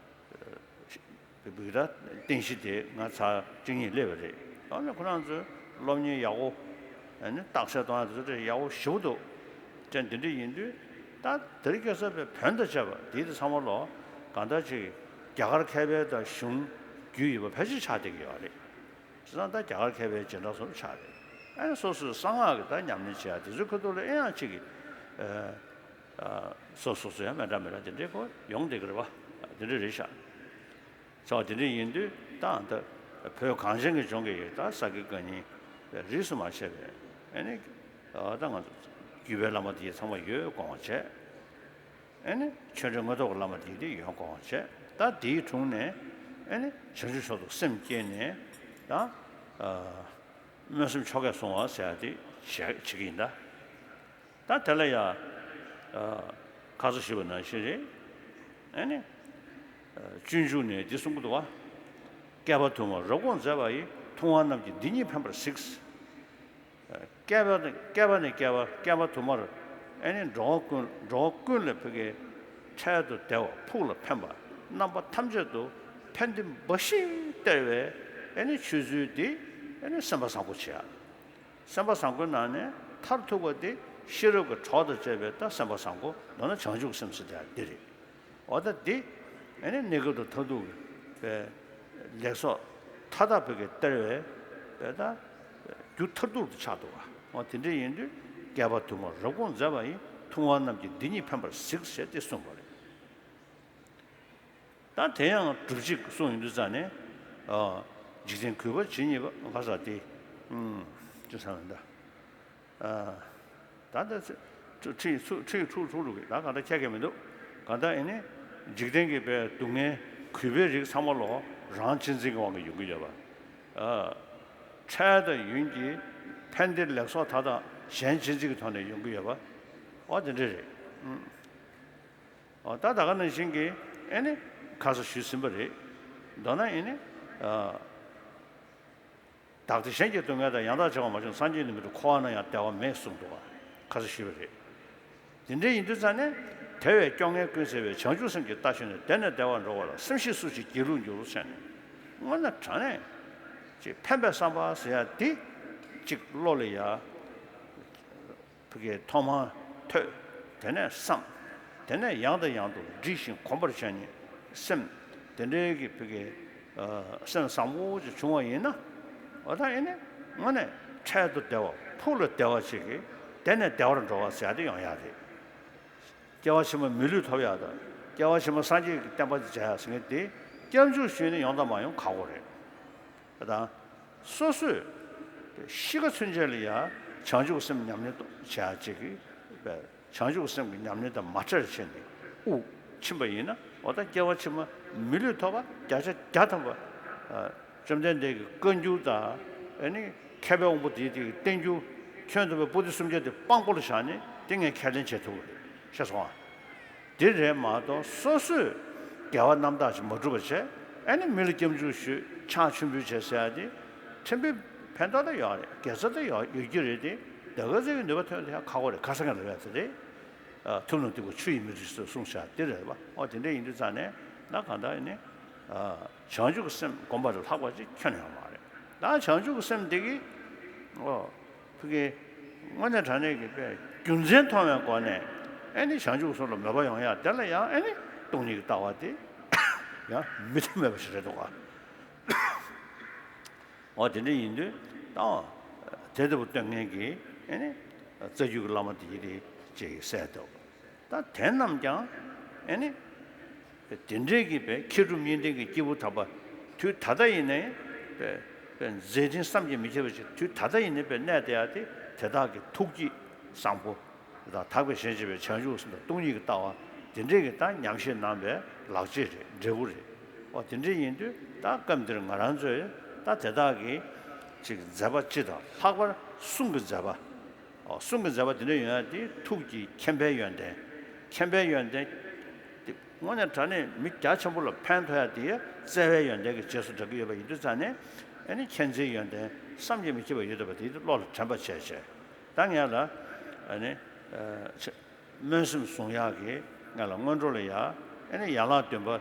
བི་བི་ར་རྟེན་གཞི་དེ་ང་ཚར་གཅིག་གཉིས་སླེབས་པ་རེད། ཡང་ན་ཁོ་རང་ཚོའི་སློབ་གཉེར་ཡག་པོ། ཨ་ནི་རྟགས་གསལ་གཏོང་ཡག་དེ་ཚོ་ཡག་པོ་ཞེ་པོ་འདུག་དེ་འདི་འདྲ་ཡིན་དུས་ད་དེ་རིང་ཁ་སང་བའི་བོན་དང་བཅས་པ་དེའི་དེ་ཚང་མ་ལོ་གང་ལྟར་ཅིག་རྒྱ་གར་མཁས་པའི་དང་གཞུང་རྒྱུས་ཡོད་པ་ཕལ་ཆེར་ཆགས་བསྡད་ཀྱི་ཡོད་རེད། བྱས་ཙང་ད་རྒྱ་གར་མཁས་པའི་རྗེས་འབྲང་སོགས་ཆགས་རེད། ཨ་ནི་སོ་སོའི་གསང་སྔགས་ཀྱི་ད་ཉམས་ལེན་བྱེད་ཡག་དེ་ཚོའི་ཁ་ཐུག་ལ་ཨེ་ཡང་ཅིག་གི་སོ་སོ་སོ་ཡང་མེད་འདྲ་མེད་འདྲ་དེ་འདྲའི་སྐོར་ཡོང་བསྡད་ཀྱི་རེད་པ། དེ་འདྲ་རེད་ཤག་ཚོགས་དེ་འདྲ་ཡིན་དུས་ད་ད་བོད་གངས་ཅན་གྱི་ལྗོངས་ཀྱི་ད་ས་དགེ་བཀའ་རྙིང་རིས་སུ་མ་ཆད་པའི་ཨེ་ནི་ད་ང་ཚོ་བརྒྱུད་པའི་བླ་མ་དེ་ཚང་མ་ཡོད་དགོངས་པ་བྱས། ཨེ་ནི་ཆོས་འབྲེལ་དངོས་ཐོབ་ཀྱི་བླ་མ་དེ་དེ་ཡོད་དགོངས་པ་བྱས། ད་དེའི་དྲུང་ནས་ཨེ་ནི་བྱང་ཆུབ་མཆོག་ཏུ་སེམས་བསྐྱེད་ནས་ད་སྨོན་སེམས་ཆོ་གས་བཟུང་བ་ཟེར་ཡ་དེ་བྱེད་བྱེད་ཀྱི་ཡིན་ད། ད་དེ་ལ་ཡ། ཁ་སང་ཞུས་པ་ནང་བཞིན་རེད། ཨེ་ནི། སྤྱོད་འཇུག་ནས་འདི་གསུང་གི་འདུག་བ། བསྐལ་པ་དུ་མར་རབ་དགོངས་མཛད་པ་ཡིས། ཐུབ་དབང་རྣམས་ཀྱིས་འདི་ཉིད་ཕན་པར་གཟིགས། བསྐལ་པ་ནས་བསྐལ་པ་ནས་བསྐལ་པ་བསྐལ་པ་དུ་མར་ཨེ་ནི་འགྲོ་བ་ཀུན་འགྲོ་བ་ཀུན་ལ་ཕ་གིའི་འཕྲལ་དུ་བདེ་བ་ཕུགས་ལ་ཕན་པ་རྣམ་པ་ཐམས་ཅད་དུ་ཕན་བདེ་འབའ་ཞིག་སྟེར་བའི་ཨེ་ནི་ཆོས་ཚུལ་འདི་ཨེ་ནི་སེམས་པ་བཟང་པོ་བྱེད་ཡ། སེམས་པ་བཟང་པོའི་ནང་ནས་མཐར་ཐུག་པ་དེ་ཤེས་རབ་ཀྱི་གྲོགས་དང་བཅས་པའི་ད་སེམས་པ་བཟང་པོ་མདོར་ན་བྱང་ཆུབ་སེམས་ཟེར་དེ་འདི་རེད། འོ་ད་འདི་ཨེ་ནི་གནས་སྐབས་དང་མཐར་ཐུག་གི་པའི་ལེགས་ཚོགས་མཐའ་དག་པའི་གི་སྟེར་བའི་པའི་ད་རྒྱུ་མཐར་ཐུག་ཏུ་ཆགས་འདུག་བ། འོ་དེ་འདྲ་ཡིན་དུས་བསྐལ་པ་དུ་མར་རབ་དགོངས་མཛད་པ་ཡིས། ཐུབ་དབང་རྣམས་ཀྱིས་འདི་ཉིད་ཕན་པར་གཟིགས་ཞེས་དེ་གསུངས་པ་རེད། ད་དེ་ཡང་སྒྲུབ་བྱེད་གསུངས་ཡོང་དུས་ཙང་ནས། འཇིག་རྟེན་གུས་པར་བྱེད་གཉིས་པ་ག་ས་དེ། ཅི་ས་མིན་ད། ད་ལྟ་ཁྲི་ཁྲི་ཁྲུག་ཁྲུག་རུ་གི་ད་ག་འདྲ་ཁྱད་ཀྱི་མི་འདུག་ག་ད་ཨེ་ནི་འཇིག་རྟེན་གྱི་པའི་སྡུག་བསྔལ་གུས་པའི་རིགས་ཚང་མ་ལོ་རང་གཅེས་འཛིན་གྱི་དབང་གིས་ཡོང་གི་ཡོད་པ། འཕྲལ་དང་ཡུན་གྱི་ཕན་བདེ་ལེགས་ཚོགས་མཐའ་དག་གཞན་གཅེས་འཛིན་གྱི་ཐོག་ནས་ཡོང་གི་ཡོད་པ། འོ་དེ་འདྲ་རེད། ཨོ་ད་ད་ག་ནང་བཞིན་གྱི་ཨེ་ནི་ཁ་སང་ཞུས་ཟིན་པ་རེད། མདོར་ན་ཨེ་ནི་བདག་བདེ་གཞན་གྱི་སྡུག་བསྔལ་དང་། ཡང་དག་བྱ་བ་མ་བྱུང་སངས་རྒྱས་ནི་མི་འགྲུབ། འཁོར་བ་ན་ཡང་བདེ་བ་མེད་གསུངས་འདུག་ག་ཁ་སང་ཞུས་པ་རེད། དེ་འདྲ་ཡིན་དུས་ཙང་ནས་དེ་བས་སྐྱོ་ངལ་ཀུན་སེལ་བའི་བྱང་ཆུབ་སེམས་ཀྱི་རྟ་ཞོན་ནས། བདེ་ནས་བདེ་བར་འགྲོ་བ་ལ། སེམས་ཤེས་སུ་ཞིག་སྒྱིད་ལུག་འགྱུར་ཟེར་ནས། དངོས་གནས་དྲང་གནས་ཅིག་ཕན་པའི་བསམ་པ་ཟེར་ཡ་འདི་ཅིག་བློ་ལ་ཡ། ཕ་གིའི་ཐོག་མར་ཐོས། དེ་ནས་བསམ། དེ་ནས་ཡང་དང་ཡང་དུ་འདྲིས་ཤིང་གོམས་པར་བྱས་ནས་སེམས། དེ་འདྲའི་གི་ཕ་གིའི་སེམས་བཟང་པོ་ཅིག་བྱུང་བ་ཡིན་ན། འོ་ད་ཨེ་ནི་དངོས་གནས་འཕྲལ་དུ་བདེ་བ་ཕུགས་ལ་བདེ་བ་ཅིག་གི་བདེ་ནས་བདེ་བར་འགྲོ་བ་ཟེར་ཡ་དེ་ཡོང་ཡ་རེད། སྐྱེ་བ་ཕྱི་མ་མི་ལུས་ཐོབ་ཡ་དང་། སྐྱེ་བ་ཕྱི་མ་སངས་རྒྱས་ཀྱི་བསྟན་པ་དེ་མཇལ་ཡ་ཟེར་མཁན་དེ་སྐྱབས་འཇུག་ཞུས་ནས་ཡོང་དང་མ་ཡོང་ཁག་པོ་རེད། དང་། སོ་སོས་གཤིས་ཀ་ཚུན་ཆད་ལ་ཡང་བྱང་ཆུབ་སེམས་ཉམས་ལེན་བྱ་ཡ་ཅིག་གིས། བྱང་ཆུབ་སེམས་ཀྱི་ཉམས་ལེན་དང་མ་བྲལ་བྱས་ནས་དབུགས་ཕྱིན་པ་ཡིན་ན། འོ་ད་སྐྱེ་བ་ཕྱི་མ་མི་ལུས་ཐོབ་པ་བརྒྱ་ཆ་བརྒྱ་ཐམ་པ། བཅོམ་ལྡན་འདས་ཀྱི་བཀའ་འགྱུར་དང་། ཨ་ནི་མཁས་པའི་དབང་པོ་དེའི་དེ་གི་བསྟན་འགྱུར། ཁྱོན་བསྡོམས་པའི་པོ་ཏི་སུམ་བརྒྱ་དེ་དཔང་པོ་ལ་བཞག་ནས་དེ་ངས་ཁས་ལེན་བྱེད་ཐུབ་ཀྱི་རེད། ཤེས་སོང་ཨ། འདི་རེད་མ་གཏོགས་སོ་སོས་དགེ་བ་རྣམ་དག་ཅིག་མ་བསྒྲུབས་པ་བྱས། ཨ་ནི་མི་ལ་སྐྱབས་འཇུག་ཞུས། ཕྱག་མཆོད་འབུལ་བྱས་ཟེར་ཡ་དེ་ཕྲན་བུ་ཕན་ཐོགས་ད་ཡོད་རེད། དགེ་རྩ་ད་ཡོད་ཡོད་ཀྱི་རེད་དེ། དེ་ག་ཚོད་ཀྱི་ནུས་པ་ཐོན་ཐལ་ཁག་པོ་རེད། ཁ་སང་ངས་ལབ་ཡ་དེ་རེད། ཨ། ཐུབ་རྣམས་སྡིག་པ་ཆུ་ཡིས་མི་འཇིག་ཟེར་གསུངས་བཞག་དེ་རེད་པ། ཨོ་དེ་འདྲ་ཡིན་དུས་ཙང་ནས་ད་གང་ལྟར་ཡིན་ནའི། ཨ། བྱང་ཆུབ་སེམས་སྒོམ་པ་ལས་ལྷག་པ་ཅིག་ཁྱོན་ནས་ཡོད་མ་རེད། ད་བྱང་ཆུབ་སེམས་འདི་གི། ཨོ། ཕ་གི་དངོས་གནས་དྲང་གནས་ཀྱི་དཔེ་རྒྱུ་མཚན་མཐོང་བའི་སྒོ་ནས་ཨེ་ནི་བྱང་ཆུབ་སེམས་ལ་མོས་པ་ཡོང་ཡ་དེ་ལ་ཡང་ཨེ་ནི་སྟོང་ཉིད་ཀྱི་ལྟ་བ་དེ་ཡང་མི་མཐུན་མེད་པ་ཞིག་རེད་འདུག་ག་ཨོ་དེ་འདྲ་ཡིན་དུས་ད་དེ་ལྟ་བུ་སྟོན་མཁན་གྱི་ཨེ་ནི་རྩ་རྒྱུད་ཀྱི་བླ་མ་དེ་ཡིན་དེ་ཅེས་གསལ་འདུག་ད་དེ་རྣམས་ཀྱང་ཨེ་ནི། དེ་འདྲའི་གི་པའི་མཁས་གྲུབ་གཉིས་ལྡན་གྱི་སྐྱེས་བུ་དམ་པ་དུས་ད་ལྟ་ཡིན་ནའི་པའི་པའི་མཛད་འཕྲིན་བསམ་གྱིས་མི་ཁྱབ་པ་ཞིག་དུས་ད་ལྟ་ཡིན་ནའི་པའི་གནས་དེ་ཡ་དེ་དེ་དག་གི་ཐུགས་བསྐྱེད་བཟང་པོ་དང་། དག་པའི་ཞེན་བྱེད་པའི་བྱང་ཆུབ་སེམས་དང་སྟོང་ཉིད་ཀྱི་ལྟ་བ་དེ་འདྲའི་གི་ད་ཉམས་བཞེས་གནང་བའི་ལག་རྗེས་རེད། འབྲས་བུ་རེད། འོ་དེ་འདྲ་ཡིན་དུས་ད་སྐབས་འདིར་ང་རང་ཚོས་ད་དེ་དག་གི་ཅིག་མཛད་པ་སྤྱི་དང་ལྷག་པར་གསུང་གི་མཛད་པ། ཨོ། གསུང་གི་མཛད་པ་དེ་འདྲ་ཡོང་ཡ་དེ་ཐུགས་ཀྱི་མཁྱེན་པའི་ཡོན་ཏན། མཁྱེན་པའི་ཡོན་ཏན་དེ་དངོས་གནས་དྲང་གནས་མི་རྒྱ་ཆེན་པོ་ལ་ཕན་ཐོགས་ཡ་དེ་བརྩེ་བའི་ཡོན་ཏན་གྱི་རྗེས་སུ་འབྲང་གི་ཡོད་པ་ཡིན་དུས་ཙང་ནས། ཨ་ནི་མཁྱེན་བརྩེའི་ཡོན་ཏན་བསམ་གྱིས་མི་ཁྱབ་པ་ཡོད་བསྡད་པ་དེ་བློ་ལ་དྲན་པ་བྱས་བྱས། ད་ངས་ལ་ཨ་ནི་ཨ་ཆ་སྨོན་སེམས་བཟུང་ཡག་གི་ང་ལ་སྔོན་འགྲོ་ལ་ཡ་ཨ་ནི་ཡན་ལག་བདུན་པ་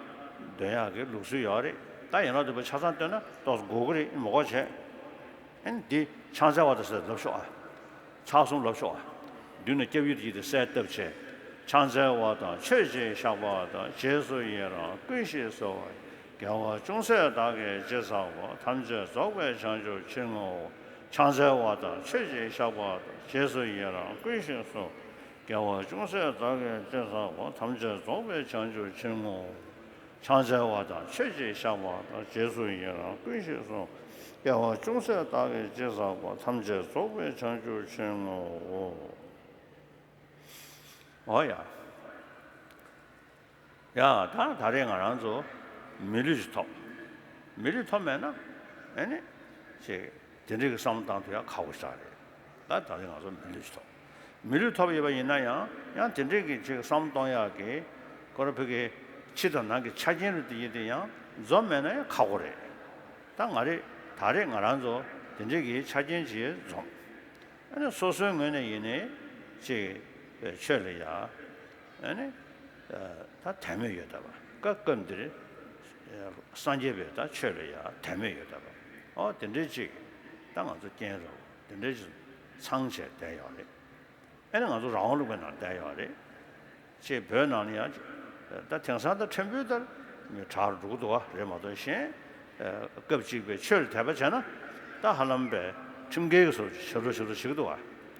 འདོན་ཡག་གི་ལུགས་སྲོལ་ཡོད་རེད། ད་ཡན་ལག་བདུན་པ་ཆ་ཚང་བཏོན་ན་ཏོག་ཙམ་འགོར་གི་རེད། མི་དགོས་བྱས། ཨ་ནི་འདི་ཕྱག་འཚལ་བ་དང་ཟེར་ལབ་ཤོག་ཨ། ཕྱག་གསུམ་ལབ་ཤོག་ཨ། མདུན་ན་སྐྱབས་ཡུལ་དེ་ཡིན་ཏེ་གསལ་བཏབ་བྱས། ཕྱག་འཚལ་བ་དང་མཆོད་ཅིང་བཤགས་པ་དང་། རྗེས་སུ་ཡི་རང་བསྐུལ་ཞིང་གསོལ་བ། དགེ་བ་ཅུང་ཟད་བདག་གིས་ཅི་བསགས་པ། ཐམས་ཅད་རྫོགས་པའི་བྱང་ཆུབ་ཕྱིར་བསྔོའོ། ཕྱག་འཚལ་བ་དང་མཆོད་ཅིང་བཤགས་པ་དང་། རྗེས་སུ་ཡི་རང་བསྐུལ་ཞིང་གསོལ། དགེ་བ་ཅུང་ཟད་བདག་གིས་ཅི་བསགས་པ། ཐམས་ཅད་རྫོགས་པའི་བྱང་ཆུབ་ཕྱིར་བསྔོའོ། ཕྱག་འཚལ་བ་དང་མཆོད་ཅིང་བཤགས་པ་དང་། རྗེས་སུ་ཡི་རང་བསྐུལ་ཞིང་གསོལ། དགེ་བ་ཅུང་ཟད་བདག་གིས་ཅི་བསགས་པ། ཐམས་ཅད་རྫོགས་པའི་བྱང་ཆུབ་ཕྱིར་བསྔོའོ། འོ་ཡ། ཡ་ད་ད་རེས་ང་རང་ཚོ་མི་ལུས་ཅིག་ཐོབ། མི་ལུས་ཐོབ་མེད་ན་ཨེ་ནི་ཅིག་དེ་འདྲའི་གི་བསམ་བློ་བཏང་ཐུབ་ཡ་ཁག་པོ་ཞིག་རེད། ད་ད་རེས་ང་ཚོ་མི་ལུས་ཅིག་ཐོབ། མི་ལུས་ཐོབ་ཡོད་པ་ཡིན་ན་ཡང་ཡང་དེ་འདྲའི་གི་ཅིག་བསམ་བློ་གཏོང་ཡག་གི་ཁོ་ར་ཕ་གི་ཕྱི་དང་ནང་གི་ཆ་རྐྱེན་རུ་དེ་ཡིན་དེ་ཡང་འཛོམས་མེད་ན་ཡང་ཁག་པོ་རེད། ད་ང་རེ་ད་རེས་ང་རང་ཚོ་དེ་འདྲའི་གི་ཆ་རྐྱེན་ཅིག་འཛོམས། ཨ་ནི་སོ་སོའི་ངོས་ནས་ཡིན་ནའི་ཅིག་ཆོས་ལ་ཡ་ཨ་ནི་ད་དད་མོས་ཡོད་བསྡད་པ། སྐབས་སྐབས་འདིར་སངས་རྒྱས་པའི་ད་ཆོས་ལ་ཡ་དད་མོས་ཡོད་བསྡད་པ། ཨོ་དེ་འདྲའི་ཅིག་ད་ང་ཚོ་རྐྱེན་རོགས་དེ་འདྲའི་ཅིག་ཚང་བྱས་བསྡད་ཡོད་རེད། ཨ་ནི་ང་ཚོ་རང་དབང་ལུང་པའི་ནང་བསྡད་ཡོད་རེད། ཅེས་བོད་ནང་ལ་ཡང་ད་དེང་སང་ད་ཕྲན་བུ་ལྟར་མི་དྲག་རུ་འགྲོ་གི་འདུག་བ་རེད་མ་གཏོགས་གཞན། སྐབས་གཅིག་པའི་ཆོས་ལ་དད་པ་བྱས་ན་ད་ཧ་ལམ་པའི་ཁྲིམས་འགལ་གྱི་བཟོ་ཞབས་བྲོ་ཞབས་བྲོ་བྱེད་ཀྱི་འདུག་བ།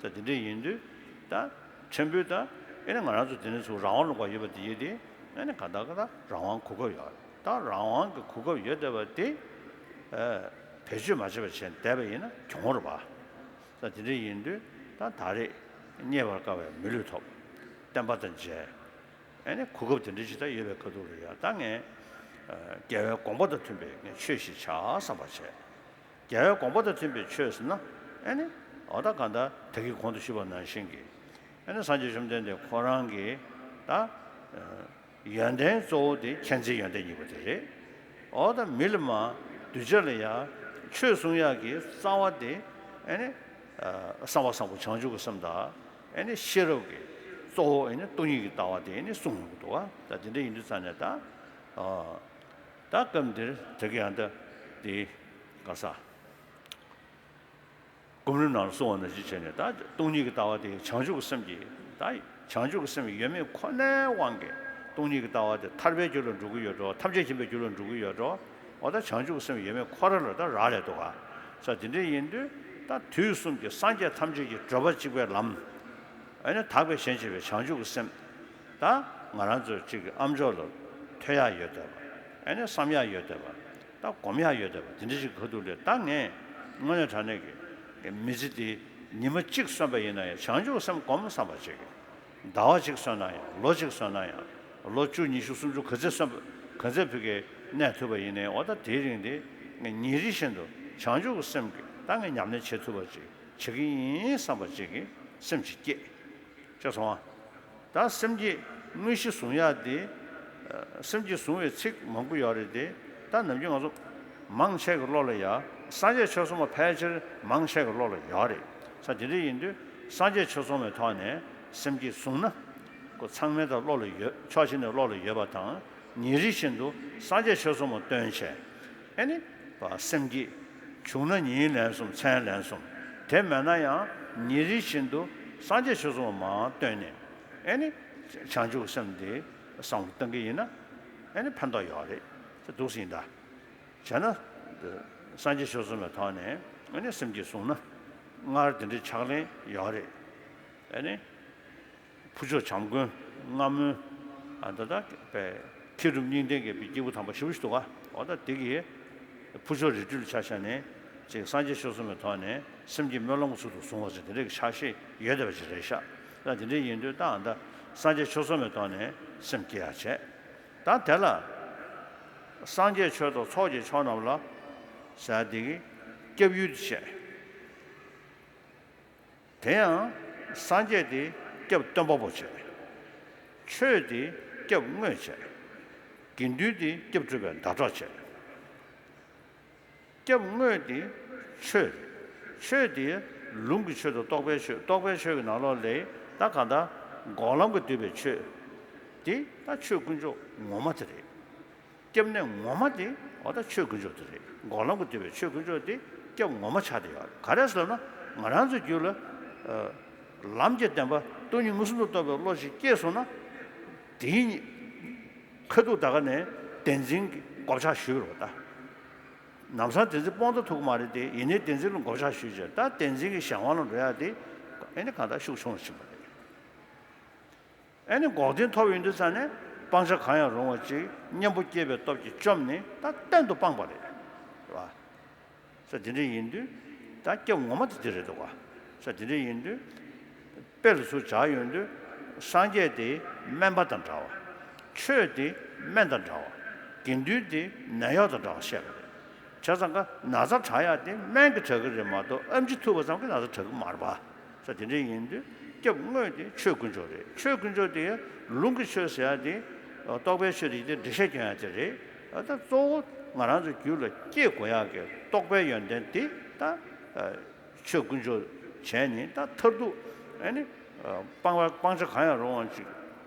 ད་དེ་འདྲ་ཡིན་དུས་ད་ཕྲན་བུ་ད་ཨེ་ནི་ང་རང་ཚོ་དེ་ནས་ཚུར་རང་དབང་ལུང་པ་ཡོད་པ་དེ་ཡིན་ཏེ་ཨེ་ནི་ག་ད་ག་ད་རང་དབང་གོ་སྐབས་ཡོད་རེད། ད་རང་དབང་གི་གོ་སྐབས་ཡོད་བསྡད་པ་དེ་བེད་སྤྱོད་མ་བྱས་པ་བྱས་བསྡད་པ་ཡིན་ན་གྱོང་རེད་བ། ད་དེ་འདྲ་ཡིན་དུས་ད་ད་རེས་རྙེད་པར་དཀའ་བའི་མི་ལུས་ཐོབ། བསྟན་པ་དང་མཇལ། ཨེ་ནི་གོ་སྐབས་དེ་འདྲ་ཅིག་ད་ཡོད་པའི་ཁ་ཐུག་ལ་ཡ་ད་ངས་རྒྱལ་བའི་དགོངས་པ་དང་མཐུན་པའི་ངས་ཆོས་ཤིག་བྱ་བསམ་པ་བྱས། རྒྱལ་བའི་དགོངས་པ་དང་མཐུན་པའི་ཆོས་ཟེར་ན་ཨེ་ནི་འོ་ད་གང་ལྟར་ད་གིན་གོང་དུ་ཞུས་པ་ནང་བཞིན་གྱི་ཨེ་ནི་སངས་རྒྱས་བཅོམ་ལྡན་འདས་ཁོ་རང་གི་ད། ཡོན་ཏན་གཙོ་བོ་དེ་མཁྱེན་བརྩེའི་ཡོན་ཏན་གཉིས་པོ་དེ་རེད། འོ་ད་མི་ལ་མ་གདུལ་བྱ་ལ་ཡ་ཆོས་གསུང་ཡག་གི་རྩ་བ་དེ་ཨེ་ནི་ཨ་གསང་བ་བཟང་པོ་བྱང་ཆུབ་ཀྱི་སེམས་དང་ཨེ་ནི་ཤེས་རབ་ཀྱི་གཙོ་བོ་ཨེ་ནི་སྟོང་ཉིད་ཀྱི་ལྟ་བ་དེ་ཨེ་ནི་གསུང་ཡོང་གི་འདུག་བ། ད་དེ་འདྲ་ཡིན་དུས་ཙང་ནས་ད་ཨ་ད་སྐབས་འདིར་དེ་གི་ཡང་ད་དེ་ག་ས། སྒོམ་རིམ་ནང་ལ་གསུངས་པ་ནང་བཞིན་བྱས་ནས་ད་སྟོང་ཉིད་ཀྱི་ལྟ་བ་དེ་བྱང་ཆུབ་ཀྱི་སེམས་ཀྱི་ད་བྱང་ཆུབ་ཀྱི་སེམས་ཡོད་མེད་ཁོ་ནའི་དབང་གིས་སྟོང་ཉིད་ཀྱི་ལྟ་བ་དེ་ཐར་པའི་རྒྱུ་ལ་འགྲོ་གི་ཡོད་འགྲོ། ཐམས་ཅད་མཁྱེན་པའི་རྒྱུ་ལ་འགྲོ་གི་ཡོད་འགྲོ། འོ་ད་བྱང་ཆུབ་ཀྱི་སེམས་ཡོད་མེད་ཁོ་རང་ལ་ད་རག་ལས་འདུག་ག། ས་དེ་འདྲ་ཡིན་དུས་ད་དུས་གསུམ་གྱི་སངས་རྒྱས་ཐམས་ཅད་ཀྱི་བགྲོད་པ་གཅིག་པའི་ལམ། ཨ་ནི་དག་པའི་ཞེན་བྱེད་པའི་བྱང་ཆུབ་ཀྱི་སེམས། ད་ང་རང་ཚོ་གཅིག་གི་ཨ་མཆོག་ལ་ཐོས་ཡག་ཡོད་བསྡད་པ། ཨ་ནི་བསམ་ཡག་ཡོད་བསྡད་པ། ད་སྒོམ་ཡག་ཡོད་བསྡད་པ་དེ་འདྲ་ཞིག་ག་དུས་ལས་ད་ངས་དངོས་གནས་དྲང་གནས་ཀྱི་མི་ཚེ་འདི་ཉི་མ་གཅིག་སོན་པ་ཡིན་ན་ཡང་བྱང་ཆུབ་སེམས་སྒོམ་བསམ་པ་བྱེད་ཀྱི། ཟླ་བ་གཅིག་སོན་ན་ཡང་ལོ་གཅིག་སོན་ན་ཡང་ལོ་བཅུ་ཉི་ཤུ་སུམ་ཅུ་ག་ཚད་སོན་པ་ག་ཚད་ཕུད་ཀྱི་གནས་ཐུབ་པ་ཡིན་ནའི་འོ་ད་དེའི་རིང་འདི་ངས་ཉིན་རེ་བཞིན་དུ་བྱང་ཆུབ་ཀྱི་སེམས་ཀྱི་ད་ངས་ཉམས་ལེན་བྱེད་ཐུབ་པ་ཅིག་བྱེད་ཀྱི་ཡིན་བསམ་པ་ཅིག་གི་སེམས་ཅིག་སྐྱེས། ཅེས་སོང་ང་། ད་སེམས་བསྐྱེད་དངོས་གཞི་བཟུང་ཡག་དེ། ཨ་སེམས་བསྐྱེད་བཟུང་བའི་ཚིག་མང་པོ་ཡོད་རེད་དེ། ད་ནམ་རྒྱུན་ང་ཚོ་མང་ཆེ་གི་བློ་ལ་ཡ་སངས་རྒྱས་ཆོས་གསུངས་པ་ཕལ་ཆེར་མང་ཆེ་གི་བློ་ལ་ཡོད་རེད། ས་དེ་འདྲ་ཡིན་དུས་སངས་རྒྱས་ཆོས་གསུངས་པའི་ཐོག་ནས་སེམས་བསྐྱེད་བཟུང་ན། ཁོ་ཚང་མའི་ད་བློ་ལ་ཡོད། ཕྱོགས་གཅིག་ནས་བློ་ལ་ཡོད་པ་དང་། ཉིན་རེ་བཞིན་དུ་སངས་རྒྱས་ཆོས་གསུངས་པ་བཏོན་བྱས། ཨེ་ནི། བ་སེམས་བསྐྱེད། བྱུང་ན་ཉིན་ལན་གསུམ་མཚན་ལན་གསུམ། དེ་མེད་ན་ཡང་ཉིན་རེ་བཞིན་དུ་སངས་རྒྱས་ཆོས་གསུངས་པ་མར་བཏོན་ནས། ཨེ་ནི། བྱང་ཆུབ་སེམས་དེ་བསམ་བློ་བཏང་གི་ཡིན་ན། ཨེ་ནི་ཕན་ཐོགས་ཡོད་རེད། དེ་འདུག་སེ་ཡིན་ད། བྱས་ན། སངས་རྒྱས་ཆོས་གསུངས་པའི་ཐོག་ནས་ཨེ་ནི་སེམས་བསྐྱེད་བཟུང་ན། སྔར་དེ་འདྲའི་ཕྱག་ལེན་ཡོད་རེད། ཨེ་ནི། ཕུར་ལྕོག་བྱམས་མགོན་རྔ་མོན། ཨ་ད་ད་པའི་མཁས་གྲུབ་གཉིས་ལྡན་གྱི་པའི་སྐྱེས་བུ་དམ་པ་ཞེ་པོ་ཞིག་འདུག་ག། འོ་ད་དེ་གིས་ཕུར་ལྕོག་རི་ཁྲོད་ལ་ཆ་བཞག་ནས་ཅིག་སངས་རྒྱས་ཆོས་གསུངས་པའི་ཐོག་ནས་སེམས་བསྐྱེད་སྨོན་ལམ་གྱི་ཚུལ་དུ་བཟུང་བ་ཟེར་དེ་འདྲའི་གི་ཕྱག་བཞེས་ཡོད་བསྡད་པ་ཅིག་རེད་ཤག། ད་དེ་འདྲ་ཡིན་དུས་ད་ཨ་ད་སངས་རྒྱས་ཆོས་གསུངས་པའི་ཐོག་ནས་སེམས་བསྐྱེད་ཡག་བྱས། ད་དེ་ལ་སངས་རྒྱས་ཆོས་དང་ཚོགས་ཀྱི་མཆོག་རྣམས་ལ་ཟེར་དེ་གི་སྐྱབས་ཡུལ་དུ་བྱས། དེ་ཡང་སངས་རྒྱས་དེ་སྐྱབས་སྟོན་པ་པོ་བྱས། ཆོས་དེ་སྐྱབས་དངོས་བྱས། དགེ་འདུན་དེ་སྐྱབས་སྒྲུབ་པའི་ཟླ་གྲོགས་བྱས། སྐྱབས་དངོས་དེ་ཆོས་རེད། ཆོས་དེ་ལུང་གི་ཆོས་དང་རྟོགས་པའི་ཆོས། རྟོགས་པའི་ཆོས་ཀྱི་ནང་ལོགས་ལས་ད་གང་ལྟར་འགོག་ལམ་གྱིས་བསྡུས་པའི་ཆོས་དེ་ད་ཆོས་དཀོན་མཆོག་ངོ་མ་དེ་རེད། སྐྱབས་གནས་ངོ་མ་དེ་འོ་ད་ཆོས་དཀོན་མཆོག་དེ་རེད། འགོག་ལམ་གྱིས་བསྡུས་པའི་ཆོས་དཀོན་མཆོག་དེ་སྐྱབས་ངོ་མ་ཆགས་བསྡད་ཡོད་རེད། ག་རེ་ཟེར་ན་ང་རང་ཚོའི་རྒྱུད་ལ་ལམ་གྱི་བདེན་པ་སྟོང་ཉིད་མངོན་སུམ་དུ་རྟོགས་པའི་བློ་ཞིག་སྐྱེས་སོང་ན། དེའི་ཁ་ཐུག་ད་ག་ནས་བདེན་འཛིན་གྱི་བགོ་བཤའ་ཞུས་པ་རེད་ད། ལམ་སང་བདེན་འཛིན་སྤོང་ད་ཐུབ་ཀྱི་མ་རེད་དེ། ཡིན་ནའི་བདེན་འཛིན་ལ་བགོ་བཤའ་ཞུས་བྱས་ད་བདེན་འཛིན་གྱི་གཞན་དབང་ལ་འགྲོ་ཡག་དེ་ཨེ་ནི་གང་ལྟར་ཤུགས་ཆུང་ལ་ཕྱིན་པ་རེད། ཨེ་ནི་འགོག་བདེན་ཐོབ་ཡོང་དུས་ཙང་ནས་སྤང་བྱ་གང་ཡང་རུང་བ་ཅིག་གཉེན་པོ་སྐྱེས་པའི་སྟོབས་ཀྱིས་བཅོམ་ནས་ད་གཏན་དུ་སྤངས་པ་རེད། རེད་བ། ས་དེ་འདྲ་ཡིན་དུས་ད་སྐྱབས་ངོ་མ་དེ་དེ་རེད་འདུག་ག་ས་དེ་འདྲ་ཡིན་དུས་དཔེ་ལ་ཚུར་སྦྱར་ཡོང་དུས་སངས་རྒྱས་དེ་སྨན་པ་དང་འདྲ་བ། ཆོས་དེ་སྨན་དང་འདྲ་བ། དགེ་འདུན་དེ་ནད་གཡོག་དང་འདྲ་བ་བཤད་པ་རེད། བྱས་ཙང་ཀ་ན་ཚ་དྲག་ཡག་དེ་སྨན་གྱིས་དྲག་གི་རེད་མ་གཏོགས་ཨེམ་ཆི་ཐུག་པ་ཙམ་གྱིས་ན་ཚ་དྲག་གི་མ་རེད་པ། ས་དེ་འདྲ་ཡིན་དུས་སྐྱབས་དངོས་དེ་ཆོས་དཀོན་མཆོག་རེད། ཆོས་དཀོན་མཆོག་དེ་ལུང་གི་ཆོས་ཟེར་ཡག་དེ་རྟོགས་པའི་ཆོས་དེ་ཡིན་ཏེ་འགྲེལ་བཤད་སྐྱོན་ཡག་དེ་རེད། ད་གཙོ་བོ་ང་རང་ཚོའི་རྒྱུད་ལ་སྐྱེ་དགོས་ཡག་གི་རྟོགས་པའི་ཡོན་ཏན་དེ་ད་ཆོས་དཀོན་མཆོག་བྱས་ནས་ད་མཐར་ཐུག་ཨ་ནི་སྤང་བ་སྤང་བྱ་གང་ཡང་རུང་བ་ཅིག་